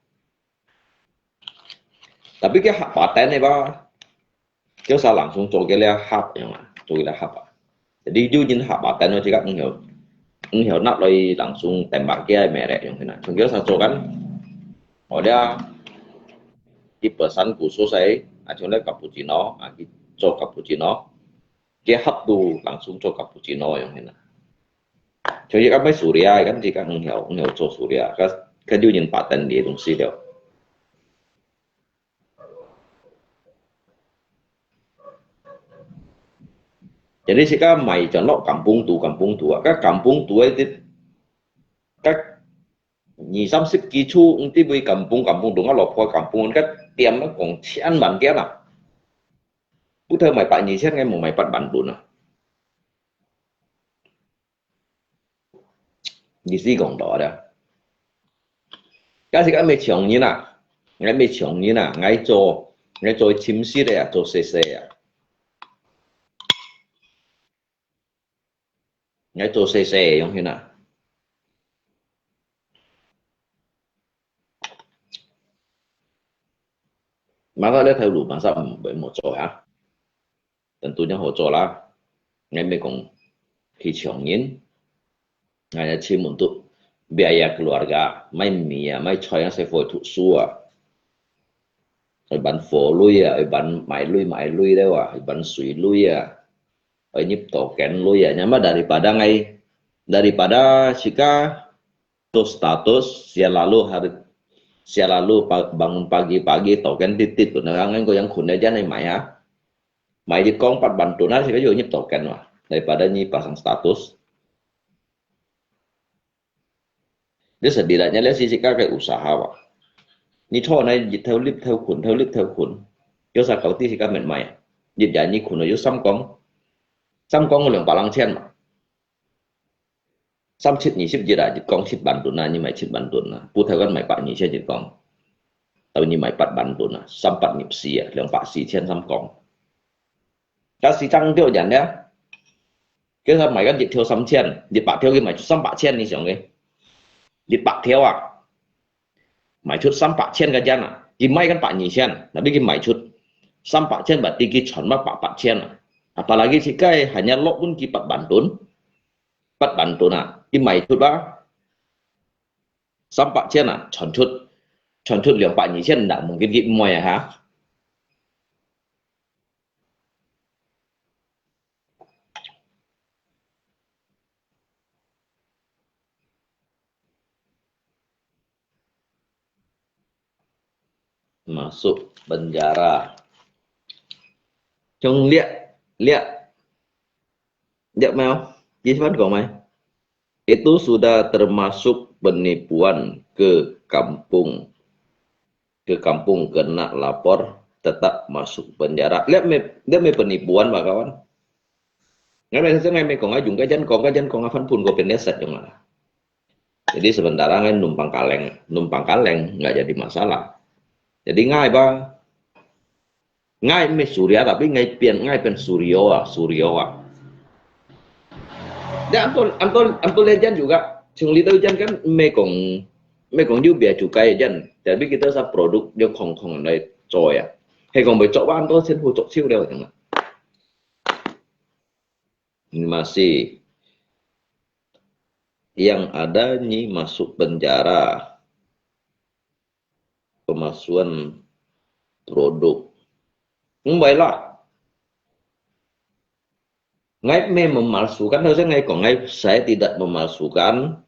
，tapi佢下patent个吧，叫啥人送做个了下樣啊，做个了下啊。Jadi有人下patent咯，自家毋曉，毋曉拿來人送Denmark个merek樣个啦，從叫啥做kan，我了，一百三九十歲，啊，像那cappuccino，啊，去做cappuccino。 結合到langsung做cappuccino樣形啊。像佢个買手料，kan佢个毋曉，毋曉做手料，佢，佢有人patent个東西了。Jadi自家買轉落kampung tu，kampung tu啊，該kampung tu个，該二三十幾處，毋知位kampung，kampung tu，𠊎老婆个kampung，該店啊，講千萬間啊。 不頭賣八二千，𠊎無賣八萬分啊。意思講到啊，假使講愛搶人啊，𠊎愛搶人啊，𠊎做，𠊎做深色个啊，做細細啊。 𠊎做細細个樣形啊。Masa這頭路，masa毋會無做啊？Tentunya好做啦。𠊎毋係講去搶人，𠊎也專門都biaya keluarga，買米啊，買菜啊，使費讀書啊。愛還貨鐳啊，愛還買鐳買鐳了啊，愛還水鐳啊。 愛入token鐳啊，nyaman daripada ngai, daripada sika to status, selalu harus, selalu pa-, bangun pagi-pagi token titit tu, nah, ngan ko yang khun aja nai mai ha. Mai di kong pat bantu na sika yo nyip token wa, daripada nyi pasang status. Jadi setidaknya le sisi ka ke usaha wa. Ni cho nai yit thau lip thau khun, thau lip thau khun. Yo sa kau ti sika met mai. Yit ya ni khun yo sam kong. Sam kong 兩百零千嘛。三七二十一啊，一公七萬噸啊，你賣七萬噸啊，布頭該賣百二千一公，到你賣八萬噸啊，三八二四啊，兩百四千三公。該市場條件呢？佢係賣緊一條三千，一百條佢賣出三百千以上个，一百條啊，賣出三百千个錢啊，佢賣緊百二千，tapi佢賣出三百千，berarti佢賺乜八百千啊。Apalagi自家係hanya落分佢八萬噸，八萬噸啊，佢賣出啊，三百千啊，賺出，賺出兩百二千，ndak mungkin佢賣啊哈。Masuk penjara。像這，這，這咩？佢先講咩？Itu sudah termasuk penipuan ke kampung. Ke kampung kena lapor tetap masuk penjara. 這咩，這咩 penipuan吧，kawan？ Ngai mesti ngai mesti kong, ngai jung kajan kong, kajan kong apan pun ko pendek set jung lah. Jadi sementara ngai numpang kaleng, numpang kaleng nggak jadi masalah. Jadi ngai ba, ngai mesti Surya tapi ngai pian, ngai pian Suryo ah, Suryo ah. Dia anto, anto, anto legend juga, chung li tu jan kan mesti kong, mesti kong juga biar cukai jan. Tapi kita sa produk dia kong kong lai coy ya. Hei kong boleh coba anto sen hu cok siu dia macam mana. Masih. Yang ada nyi masuk penjara. Pemalsuan produk. Mbai lah. Ngai mesti memalsukan, harusnya ngai kong, ngai, saya tidak memalsukan,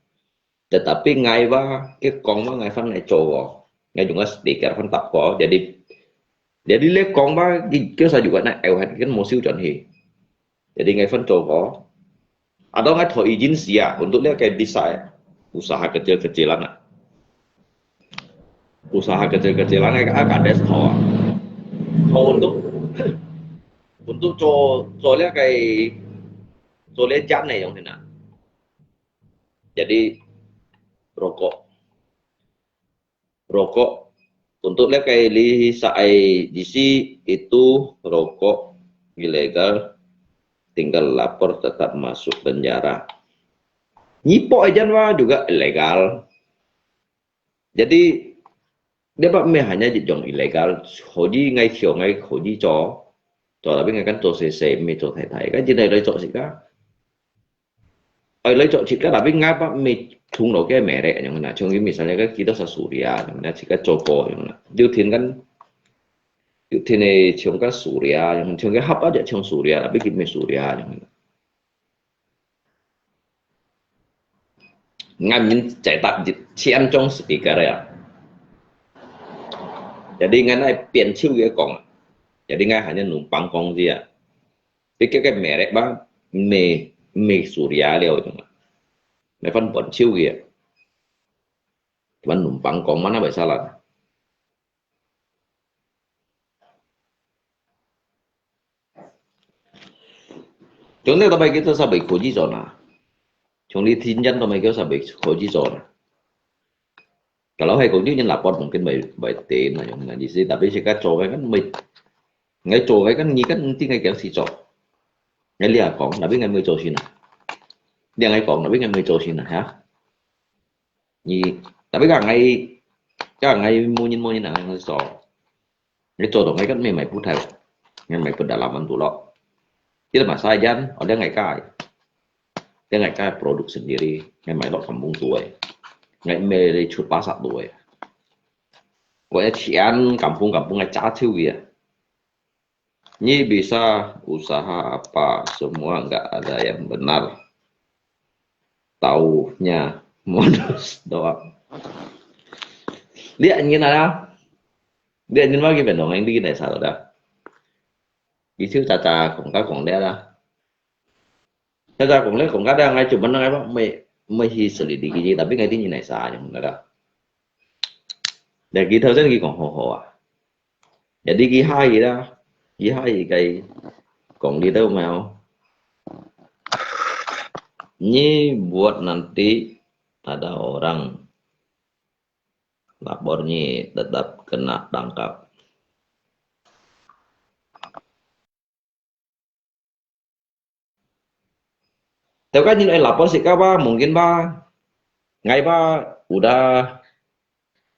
tetapi ngai ba, ke kong ba ngai fan ngai coba. Ngai juga stiker fan tak po. Jadi, jadi le kong ba, ki, ke saya juga nak euhat kan mau siu jan hi. Jadi ngai fan coba. Atau ngai thoi izin sia untuk lihat kayak bisa ya. Usaha kecil-kecilan ah. Usaha kecil-kecilan ngai agak ada thoi. Thoi untuk, untuk coba, coba lihat kayak, coba lihat jan ne yang sana. Jadi rokok. Rokok. Untuk lihat kayak li saai di si itu rokok ilegal, tinggal lapor tetap masuk penjara. Nipok aja wah juga ilegal. Jadi dia apa meh hanya jong ilegal. Hoji ngai kio ngai hoji co, co tapi ngai kan co sese meh co thai thai kan jadi lai co sika. Ai lai co cik kan tapi ngapa mi thung lo ke merek yang na. Chung misalnya kan kita sa Surya yang na cik kan coba yang na. Diu tin kan, diu tin eh chung kan Surya yang chung ke hap aja chung Surya tapi kita mi Surya yang na. Ngan min cai tak cik cian chung speaker ya. Jadi ngan ai pian ciu ye kong. Jadi ngan hanya numpang kong dia. Pikir ke merek ba, mi, mi Surya liau itu. Ngai fan pon ciu ye. Cuman numpang kong mana bai salah. Chúng ta bai kita sa bai khoji zona. Chúng li tin jan ta bai kita sa bai khoji zona. Kalau hai kong ni lapor mungkin bai, bai tin lah yang na di si. Tapi sika coba kan bai, ngai coba kan ni kan nanti ngai kiang si coba. Ngai lia kong, tapi ngai mai coba sini. Dia ngai kong, tapi ngai mai coba sini ya. Ni, tapi kan ngai, kan ngai munyin munyin nang so. Ngai coba dong ngai kan mai mai putai. Ngai mai pedalaman tu lo. Kita masa jan, ada ngai kai. Dia ngai kai produk sendiri, ngai mai lo kampung tu eh. Ngai mai cut pasar tu eh. Pokoknya cian kampung-kampung ngai caciu ya. Ni bisa usaha apa, semua nggak ada yang benar. Taunya modus doang. Dia ingin ada. Dia ingin lagi bendong yang bikin saya salah dah. Itu caca kong ka kong dia dah. Caca kong le kong ka dia ngai cuma ngai apa, mai, mai hi selidiki ji, tapi ngai tinggi nai sa yang ngai dah. Dia kita sen ki kong ho ho ah. Jadi ki hai lah, ki hai kai kong li tau mau. 你 buat nanti ada orang lapor 你 tetap kena tangkap. Teu kan nyin ai lapor si ka ba, mungkin ba, ngai ba, udah,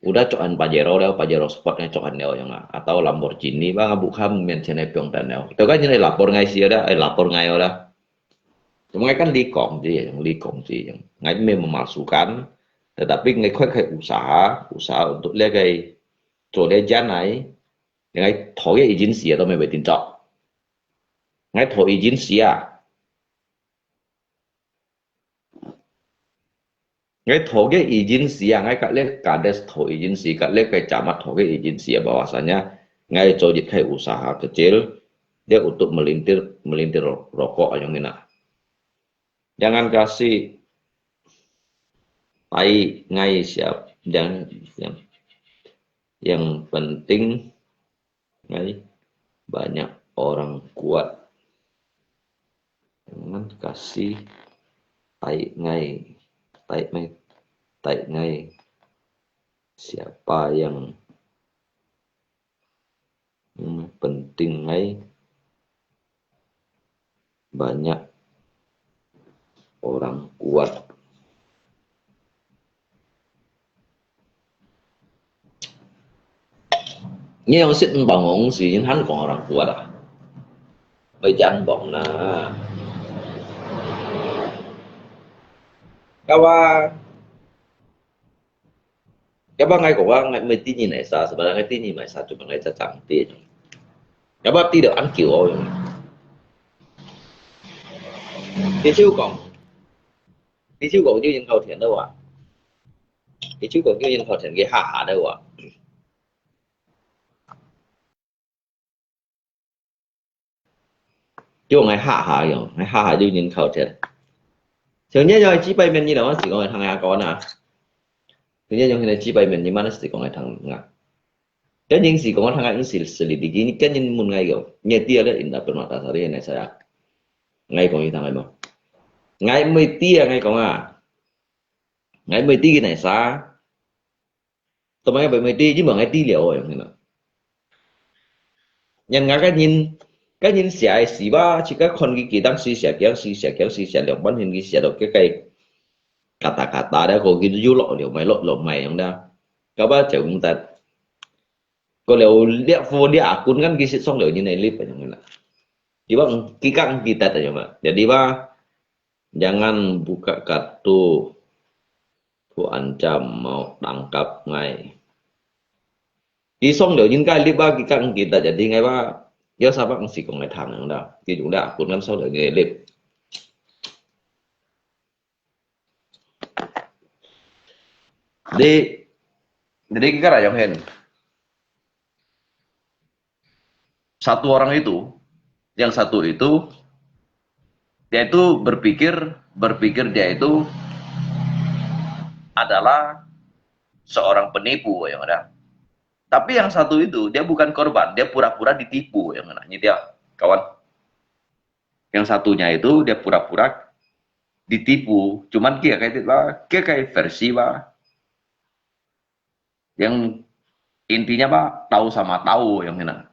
udah cokan Pajero liao, Pajero Sport ngai cokan liao yang ah, atau Lamborghini ba, nga bukan 面前 ai piong tan liao. Teu kan nyin ai lapor ngai si ada, ai lapor ngai ada. Cuma ngai kan likong si, yang likong si, yang ngai 没有 memalsukan, tetapi ngai koi kai usaha, usaha untuk lihat kai, 做 lihat janai, yang ngai 讨个 agency atau 没有 tinjok. Ngai 讨 agency ah. Ngai 讨个 agency ah, ngai kat lihat kades 讨 agency, kat lihat kai camat 讨个 agency ah, bahwasanya ngai 做一个 usaha kecil, dia untuk melintir, melintir rokok ayong ina. Jangan kasih tai ngai siap, yang, yang, yang penting ngai banyak orang kuat. Jangan kasih tai ngai, tai ngai, tai ngai siapa yang, hmm, penting ngai banyak orang kuat. Ngiong sit bangong si, han kong orang kuat ah. Bai jan bong na. Kawa, kawa ngai kong wa ngai mai ti nyi nai sa, sebenarnya ngai ti nyi mai sa, cuma ngai cacang ti. Kawa ti do an kiu o. Ti chiu kong. Ti chiu kong jiu yin kao tian de wa. Ti chiu kong jiu yin kao tian ge ha ha de wa. Jiu ngai ha ha yong, ngai ha ha jiu yin kao tian. Sing ye yong ji bai mian ni lo, si kong ngai thang ya kong na. Sing ye yong hin ji bai mian ni mana si kong ngai thang nga. Kan yin si kong ngai thang ngai si si li di ji, kan yin mun ngai yo. Nye ti le in da permata sari nai saya. Ngai kong yi thang ngai mo. Ngai mai ti ngai kong a. Ngai mai ti nai sa. Tuma ngai bai mai ti, ji mo ngai ti liao yong hin na. Yang ngai kan yin, kan yin sia ai si ba, chi ka kon ki ki dang si sia kiang si sia kiang si sia liao ban hin ki sia do ke kai. Kata kata da ko ki yu lo liao mai lo lo mai yong da. Ka ba cheu ngun tat. Ko liao liak fu liak akun kan ki sit song liao yin ai lip yong hin na. Di ba ki kang ki tat yong na. Jadi ba, jangan buka kartu. Fu an jam mau tangkap ngai. Ki song liao yin kai lip ba ki kang ki tat jadi ngai ba. Yo sa ba si kong ngai thang yong da. Ki jung da akun kan song liao yin ai lip. Di, jadi ki ka ra yong hin. Satu orang itu, yang satu itu, dia itu berpikir, berpikir dia itu adalah seorang penipu yang ada. Tapi yang satu itu, dia bukan korban, dia pura-pura ditipu yang ada. Ini dia, kawan. Yang satunya itu, dia pura-pura ditipu. Cuman kia kayak itu lah, kia kayak versi lah. Yang intinya apa? Tahu sama tahu yang kena.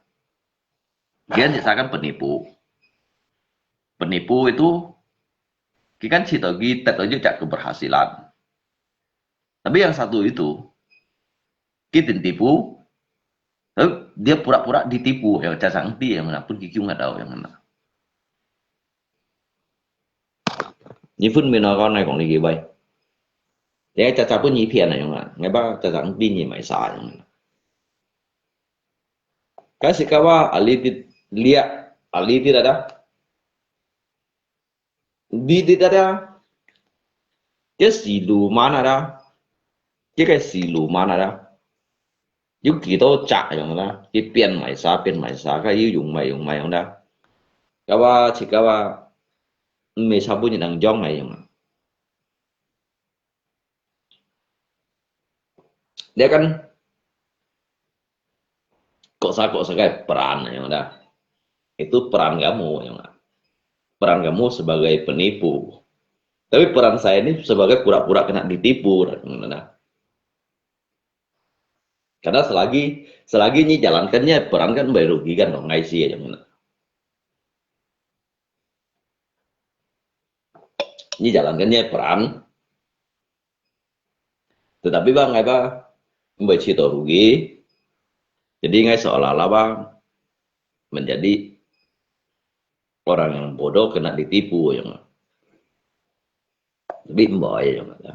Dia misalkan penipu. Penipu itu, kita kan cerita kita tunjuk cak keberhasilan. Tapi yang satu itu, kita tipu, eh, dia pura-pura ditipu, ya, cacang ti yang mana pun kita nggak tahu yang mana. Ni pun mina kau nai kong ni kibai. Ya, caca pun ni pian na yong ah. Ngai ba caca pin ni mai sa yong ah. Kasi kawa aliti lia aliti dada. Diti dada. Ke si lu mana da. Ke ke si lu mana da. Yu ki to ca yong da. Ke pian mai sa pian mai sa ka yu yung mai yung mai yong da. Kawa chi kawa. Mai sa pun ni nang jong mai yong ah. Dia kan kok sa kok sa kai peran yang ada. Itu peran kamu yang ada. Peran kamu sebagai penipu. Tapi peran saya ini sebagai pura-pura kena ditipu, nah. Karena selagi, selagi nyi jalankan nyi peran kan merugikan dong, ngai si aja mana. Nyi jalankan nyi peran, tetapi bang apa, mbak cito rugi. Jadi ngai seolah-olah bang menjadi orang yang bodoh kena ditipu, ya. Tapi mbak ya, ya.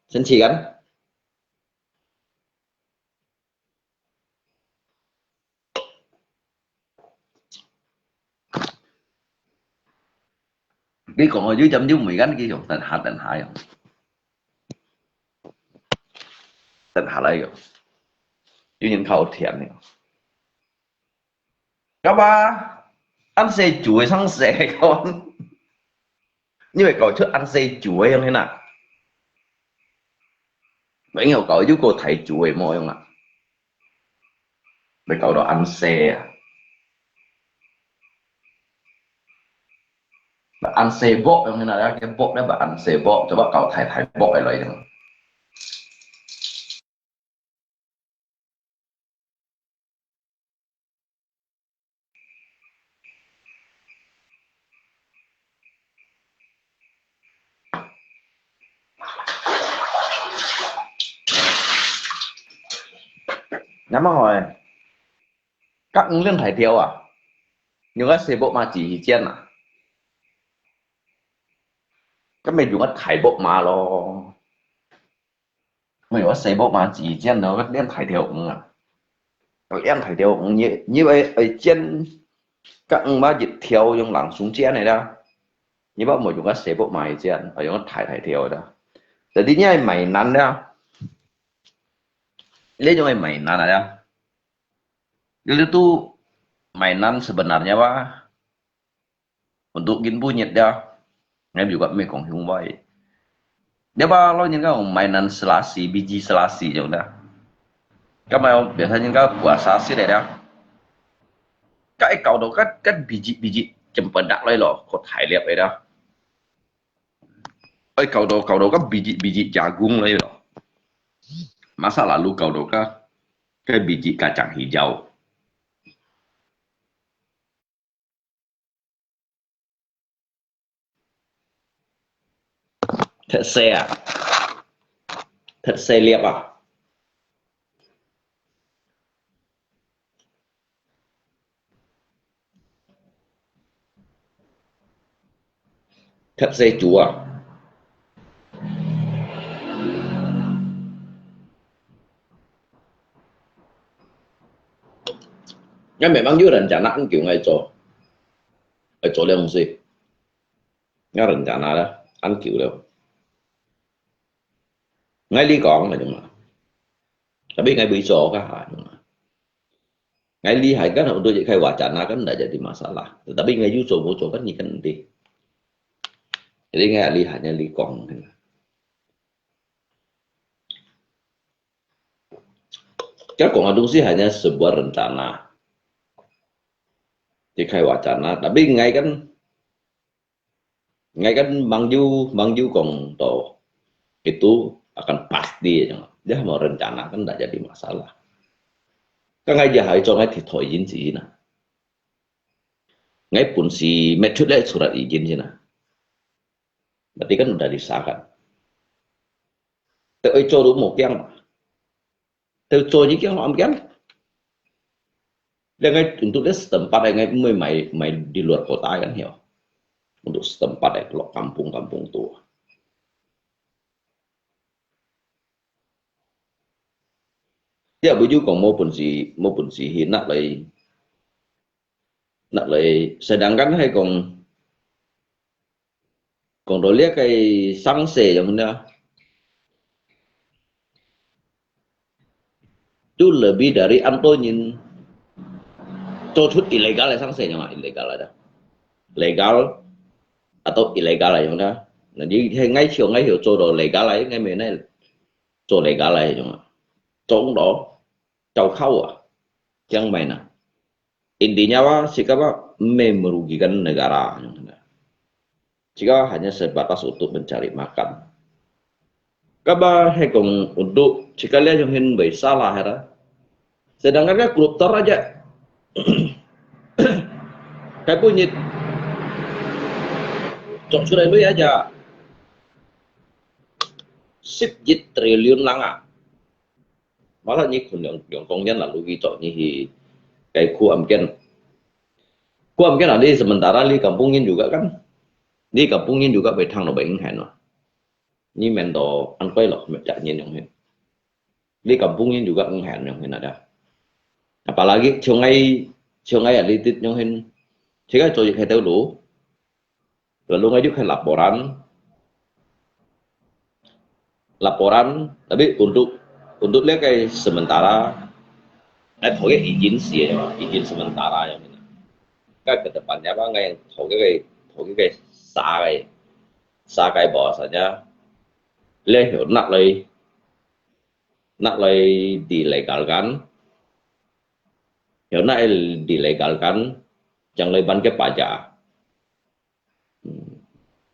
Sensi kan? 你講个有點有味，恁佢用等下等下用，等下來用，有人較甜个。幹嘛？恁細煮个生食个，你會搞出恁細煮个樣个啦？ 朋友搞就過大煮个無用啊，你搞到恁細啊，恁細鑊樣个啦，个鑊咧，恁細鑊，就話搞大大鑊个來用。 那麼好欸，該魚恁大條啊，用該細鑊嫲煮去煎啊，該咪用該大鑊嫲咯。 哎喲，細鑊嫲煮煎咯，該恁大條魚啊！恁大條魚，你，你愛，愛煎，該魚嫲一條用冷水煎个啦。你莫無用該細鑊嫲去煎，愛用該大大條个啦。Jadi你愛買難啦，你用愛買難啊啦。你都買難sebenarnya吧。 Untuk gin bunyit dia. Ngai juga meh kong hiung wai. Dia ba lo nyen ka mainan selasi, biji selasi jong dah. Ka mai biasa nyen ka puasa sit dia. Ka ai kau do ka, ka biji, biji cempedak lai lo, ko thai liap ai dah. Ai kau do, kau do ka biji, biji jagung lai lo. Masa lalu kau do ka, ka biji kacang hijau. 忒細啊，忒細粒啊。 忒細組啊。Ngan memang yu rencana engkiu ngai做，ngai做了東西。Ngan rencana了，engkiu了。Ngai li講了嘛，tapi ngai bui做个下嘛。 Ngai lihai kan untuk jadi kai wacana kan ndak jadi masalah. Tetapi ngai yu cobo co kan ikan enti. Jadi ngai lihainya likong. Kan kong adung si hanya sebuah rencana. Jadi kai wacana, tapi ngai kan Ngai kan mang yu, mang yu kong to, itu akan pasti aja. Dia mau rencana kan ndak jadi masalah. Kan ngai dia hari cong ngai thithoi yin si na. Ngai pun si metut le surat izin si na. Berarti kan udah disahkan. Te oi co lu mo kiang ma. Te co ni kiang ma am kiang. Dia ngai untuk dia setempat ngai mai mai mai di luar kota kan ya. Untuk setempat ya kalau kampung-kampung tu. Dia baju kong mo pun si mo pun si hinak lai. Nak lai sedangkan hai kong Kong to liak kai sang se yang na. Tu lebih dari anto nyin. Cho thut illegal sang se yang illegal ada. Legal atau illegal yang na. Jadi hai ngai chiu ngai hiu cho do legal ai ngai me nai. Cho legal ai yang na. Trong do. Chau khau a. Kiang mai na. Intinya apa, sikap apa, me merugikan negara. Jika hanya sebatas untuk mencari makan. Kaba hai kong untuk jika lihat yang hin bai salah hera. Sedangkan ka koruptor aja. Kai punyit. Cok sudah lu aja. Sip jit triliun langa. Masa ni kun yang yang kong yan lalu ki cok ni hi kai ku am ken. Ku am ken ali sementara li kampung yin juga kan. Li kampung yin juga bai thang no bai ing hen no. Ni men to an kai lo me cak nyin yang hen. Li kampung yin juga ing hen yang hen ada. Apalagi sungai sungai ali tit yang hen. Jika cok kai tau lu. Lalu ngajuk hai laporan. Laporan, tapi untuk untuk lihat kai sementara, eh, thau ke izin sih ya, izin sementara yang ini. Kan ke depannya apa ngai thau ke thau ke sa kai sa kai bahwasanya lihat nak lai nak lai dilegalkan, nak dilegalkan, yang lai ban ke paja.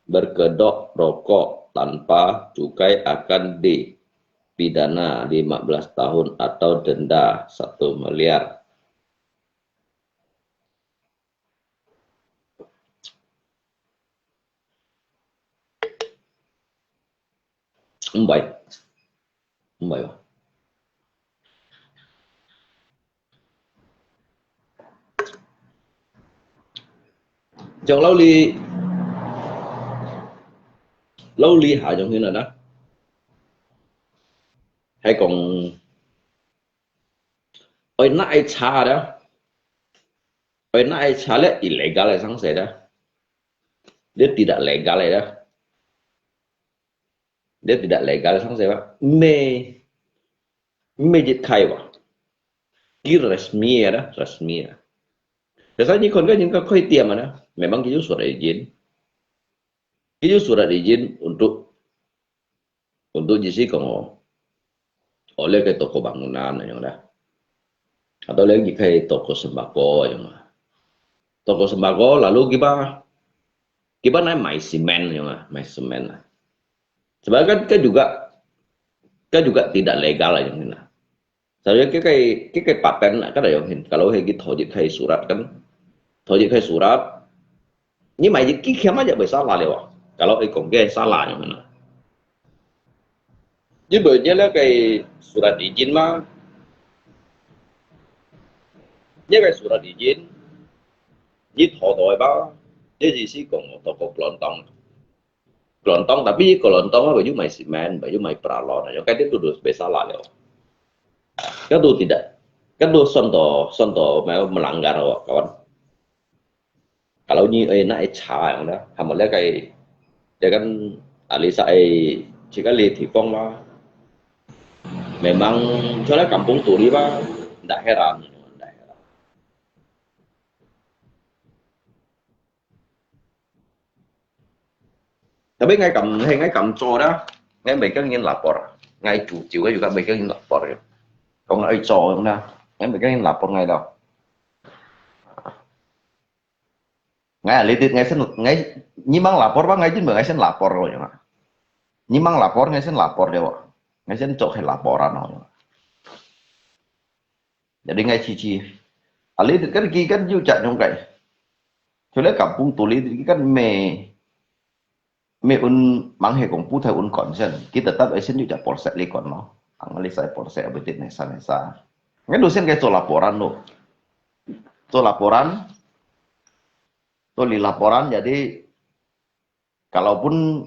Berkedok rokok tanpa cukai akan dipidana lima belas tahun atau denda satu miliar. Mbai. Mbai. Jong lau li, lau li ha jong hin na. Hai kong, oi na ai cha da. Oi na ai cha le illegal ai sang se da. Dia tidak legal ai da. Dia tidak legal sang se ba. Me, me jit kai ba. Ki resmi ai da, resmi ai. Biasanya kon kan yang ka koi tiam ai da. Memang ki ju surat izin. Ki ju surat izin untuk untuk jisi kong oleh ke toko bangunan yang da. Atau lagi kai toko sembako yang da. Toko sembako lalu kiba kiba nai mai semen yang da, mai semen. Sebab kan kan juga kan juga tidak legal yang da. Saya ke kai ke kai paten kan ada yang hin. Kalau hai ki thau jit kai surat kan. Thau jit kai surat. Ni mai jit ki kiam aja bai salah le wa. Kalau ai kong ke salah yang da. Ni bai ni le kai surat izin ma. Ni kai surat izin. Ni thau thau ba. Ni jisi kong toko kelontong. Kelontong tapi kelontong apa ju mai semen, apa ju mai paralon. Yang kai tu tu bai salah le. Kan tu tidak. Kan tu son to son to mai melanggar wa kawan. Kalau ni eh na eh cha yang da, hamba le kai dia kan alisa eh jika li ti kong ma. Memang cuma kampung turi ba, ndak heran, ndak heran. Tapi ngai kam, hei ngai kam cho da, ngai bai kang yin lapor, ngai chu chiu ka yu ka bai kang yin lapor yo. Kong ngai cho da, ngai bai kang yin lapor ngai da. Ngai a litit ngai sen ngai ni mang lapor ba ngai jin ba ngai sen lapor lo yang. Ni mang lapor ngai sen lapor de wa. Ngai sen cho hei laporan lo. Jadi ngai chi chi. A litit kan ki kan yu cak nyong kai. Chule kampung tuli ki kan me me un mang he kong pu thai un kon sen. Kita tap ai sen yu cak polsek li kon lo. Ang li sai polsek abitit ne sa ne sa. Ngai lu sen kai cho laporan lo. Cho laporan. Cho li laporan jadi kalaupun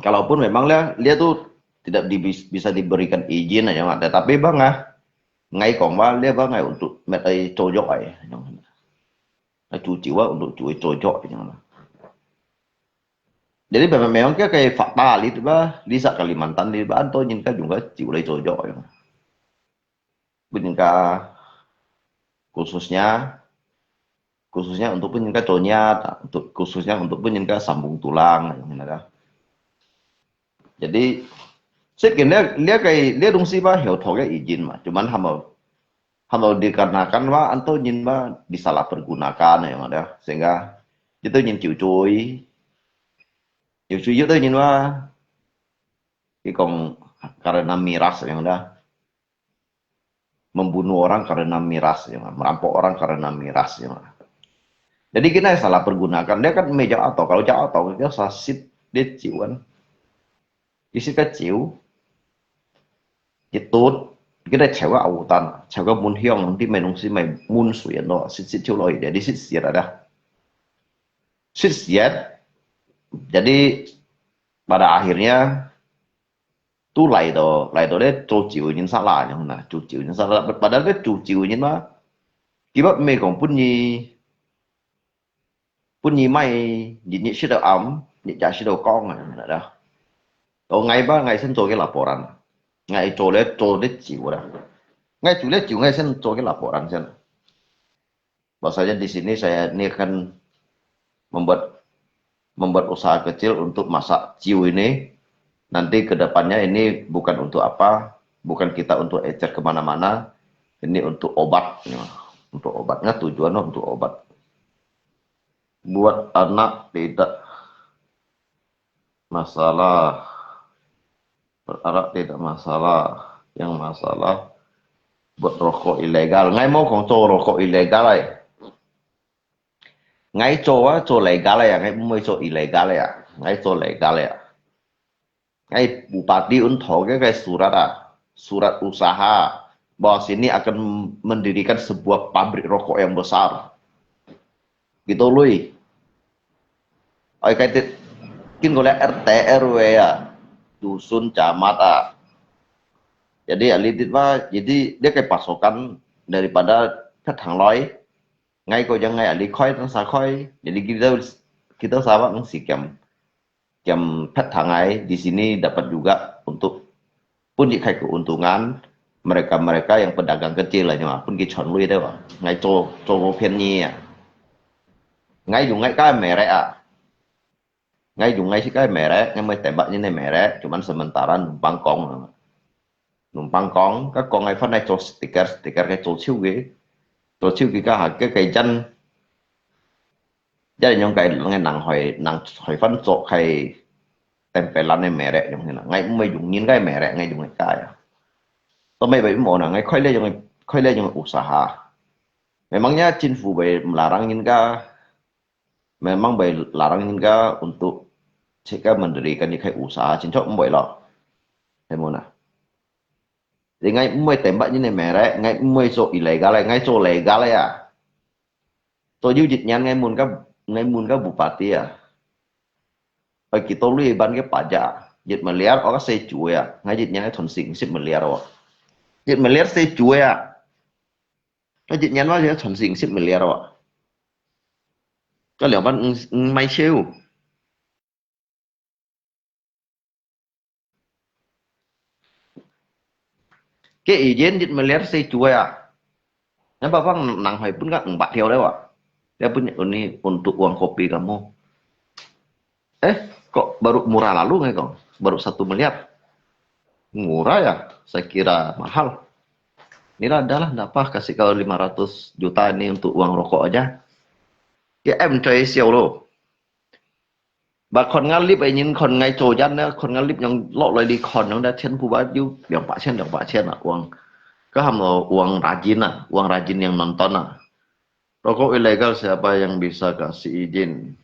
kalaupun memang dia dia tu tidak di, bisa diberikan izin aja mak, tetapi bang ah ngai kong ba dia bang ai untuk met ai cocok ai. Ai cuci wa untuk cuci cocok aja mak. Jadi memang memang ke kai fakta li tu ba, li sa Kalimantan li ba anto nyin ka juga ciu lai cocok aja. Pun ka khususnya khususnya untuk pun ka conyat, untuk khususnya untuk pun ka sambung tulang yang ada. Jadi 設計呢，呢個呢個東西嘛，有佢个意義嘛，就問佢有佢有 dikarenakan 嘛，atau nyin 嘛 disalahpergunakan yang ada, sehingga itu nyin ciu-ciu 有時有的人話，佢講karena miras樣啦，membunuh orang karena miras樣，merampok orang karena miras樣。Jadi kita salah pergunakan. Dia kan meja atau kalau jauh atau kita salah sip dia ciuan. Di sip dia ciu. Ditut, kita cewek autan, cewek mun hiong, nanti mai nungsi mai mun suyan lo, sit sit ciu lo, jadi sit siat ada. Sit siat. Jadi pada akhirnya tu lai to, lai to le 做酒人 salah yang na, 做酒人 salah. Padahal le 做酒人 mah, kibat me kong pun ni, pun ni mai, ni ni sit do am, ni ja sit do kong na da. To ngai ba ngai sen 做个 laporan. Ngai 做了做的酒了。Ngai 做了酒 ngai sen 做个 laporan sen. Bahasanya di sini saya ini akan membuat membuat usaha kecil untuk masak ciu ini. Nanti ke depannya ini bukan untuk apa, bukan kita untuk ecer kemana-mana, ini untuk obat. Ya. Untuk obatnya tujuannya untuk obat. Buat anak tidak masalah. Buat anak tidak masalah. Yang masalah buat rokok ilegal. Ngai mau kong 做 rokok ilegal ai. Ngai 做 a, 做 legal ai, ngai 毋會做 illegal ai. Ngai 做 legal ai. Ngai bupati un thô ke, ke surat a, surat usaha bahwa sini akan mendirikan sebuah pabrik rokok yang besar. Gitu lui. Ai, cái ti-, kin ko le R T R W a, dusun camat a. Jadi, ya, li dit wa, jadi dia ke pasokan daripada เพชรทางลอย. Ngai ko yang ngai ali khoi, tang sa khoi. Jadi kita, kita sawa ngsi kiam, kiam เพชรทางลอย di sini dapat juga untuk pun dikai keuntungan mereka-mereka yang pedagang kecil lah, nyo, pun ki chon lui deh wa. Ngai 做, 做 便宜 a. Ngai yung ngai ka merek a. Ngai yung ngai si kai merek, ngai mai tembak ni ne merek, cuman sementara numpang kong. Numpang kong, ka kong ngai fan ngai 做 stiker, stiker kai 做手个. 做手个 ka ha, ke kai jan. Jadi nyong kai ngai nang hoi, nang hoi fan 做 kai tempelan ne merek nyong hina. Ngai mai yung nyin kai merek, ngai yung ngai kai. To mai bai mo na, ngai khoi le yung, khoi le yung usaha. Memangnya 政府 bai melarang nyin ka, memang bai larang nyin ka untuk cek ka mendirikan ni kai usaha, cin cok mboi lo. Hai mo na. Jadi ngai mboi tembak ni ne merek, ngai mboi 做 illegal, ngai 做 legal ya. 做有一年 ngai mun ka, ngai mun ka bupati ya. Ai kita lui ban ke pajak, 一 miliar, oka 四 juta ya. Ngai 一年 ngai thon sing 十 miliar wa. 一 miliar 四 juta ya. Ngai 一年 wa ya thon sing 十 miliar wa. Ka liao ban ng, ng mai siu. Ke izin 一 miliar 四 juta ya. Napa bang nang hoi pun ka 五百 條 le wa. Dia pun ini untuk uang kopi kamu. Eh, kok baru murah lalu ngai kong? Baru 1 miliar. Murah ya, saya kira mahal. Inilah adalah, ndak apa, kasih kau 500 juta ini untuk uang rokok aja. Ya, em, coy siau lo. Ba khon ngalip ai nyin khon ngai coyan ne, khon ngalip nyong lok loi li khon nyong da 全部 ba yu 两百千, 两百千 na uang. Ka ham lo uang rajin na, uang rajin yang nonton na. Rokok ilegal siapa yang bisa kasih izin?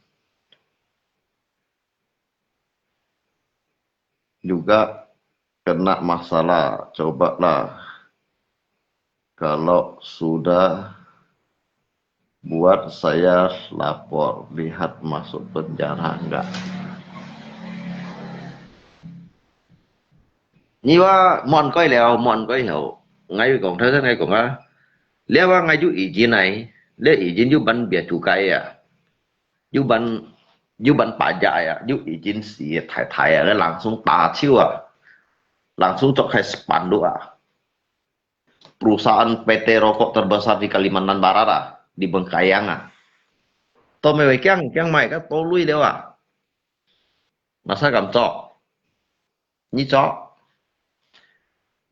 Juga kena masalah. Cobalah kalau sudah buat saya lapor, lihat masuk penjara enggak. Ni wa mon koi liao, mon koi hau. Ngai kong, thai ngai kong a. Liao wa ngai yu izin ai, liao izin yu ban bia cukai ya. Yu ban, yu ban pajak ya, yu izin si thai thai ya, langsung taciu a. Langsung cok kai spanduk a. Perusahaan P T rokok terbesar di Kalimantan Barat ah, di Bengkayang ah. To mai wei kiang, kiang mai ka to lui liao ah. Masa kam cok. Ni cok.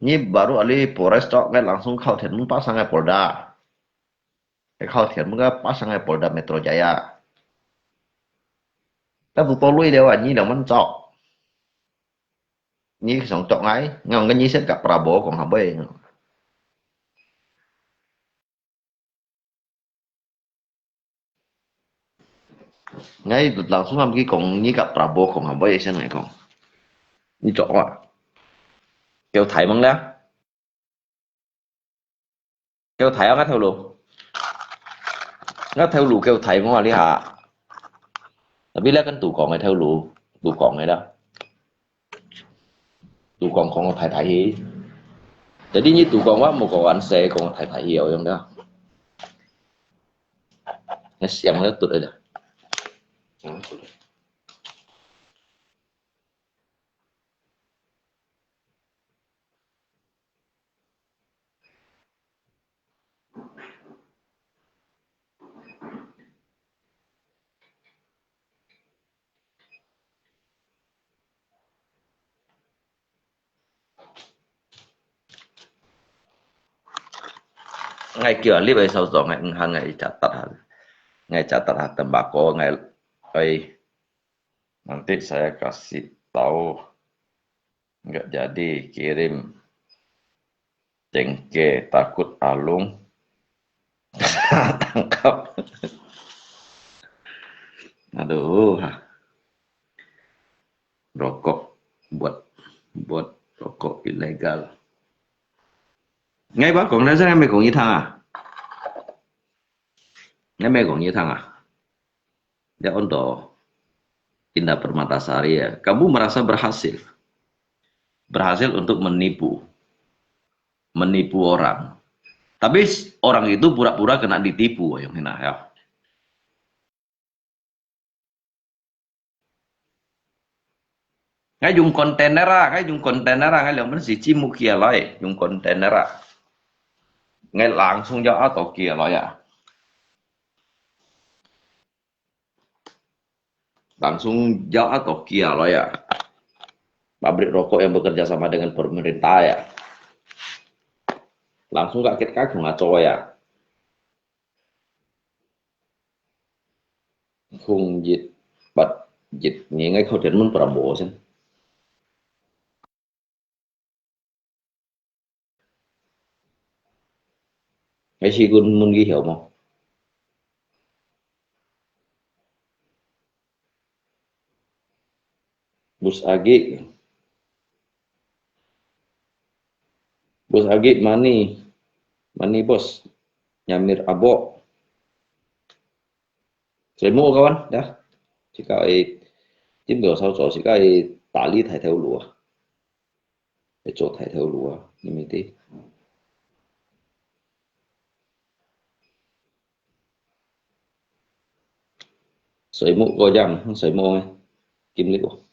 Ni baru ali Polres cok, ngai langsung khau thian mun pasang ngai Polda. Ngai khau thian mun ka pasang ngai Polda Metro Jaya. 該都多累了啊，你兩萬找。你想找𠊎，𠊎講你先甲Prabowo講下背。𠊎langsung佢講，你甲Prabowo講下背先來講。你做啊？叫大問了。 叫大啊，𠊎頭路。𠊎頭路叫大無啊，你下。Tapi你跟杜剛个頭路，杜剛个啦。杜剛講个大大氣。Jadi你杜剛話無講恁細，講个大大氣有用个。你想了對了。 𠊎叫你个手上个，毋好，𠊎一隻得下，𠊎一隻得下，tembakau，𠊎，哎。 Nanti saya kasih tahu. Enggak jadi kirim cengkeh, takut Alung tangkap. Aduh. Rokok buat, buat rokok ilegal. Ngai ba kong na sa ngai kong itang ah. Ngai kong itang ah. Dia untuk Indah Permatasari ya. Kamu merasa berhasil. Berhasil untuk menipu. Menipu orang. Tapi orang itu pura-pura kena ditipu, yang hina ya. Ngai dùng container ah, ngai dùng container ah, ngai liang pun si chimu kia lai, dùng container ah. Ngai langsung jauh atau kia lai ya. Langsung jauh atau kia lai ya. Pabrik rokok yang bekerja sama dengan pemerintah ya. Langsung kak kit kak kung aco ya. 空一八一年个考点问不然无先。还是问问个晓无？ Bos Agi. Bos Agi mani. Mani bos. Nyamir abo. Soi mo kawan, dah. Sika ai, tim do sao so, sika ai tali thai theo lua. Ai cho thai theo lua, ni mi ti. Soi mo ko jang, soi mo. Kim li ko.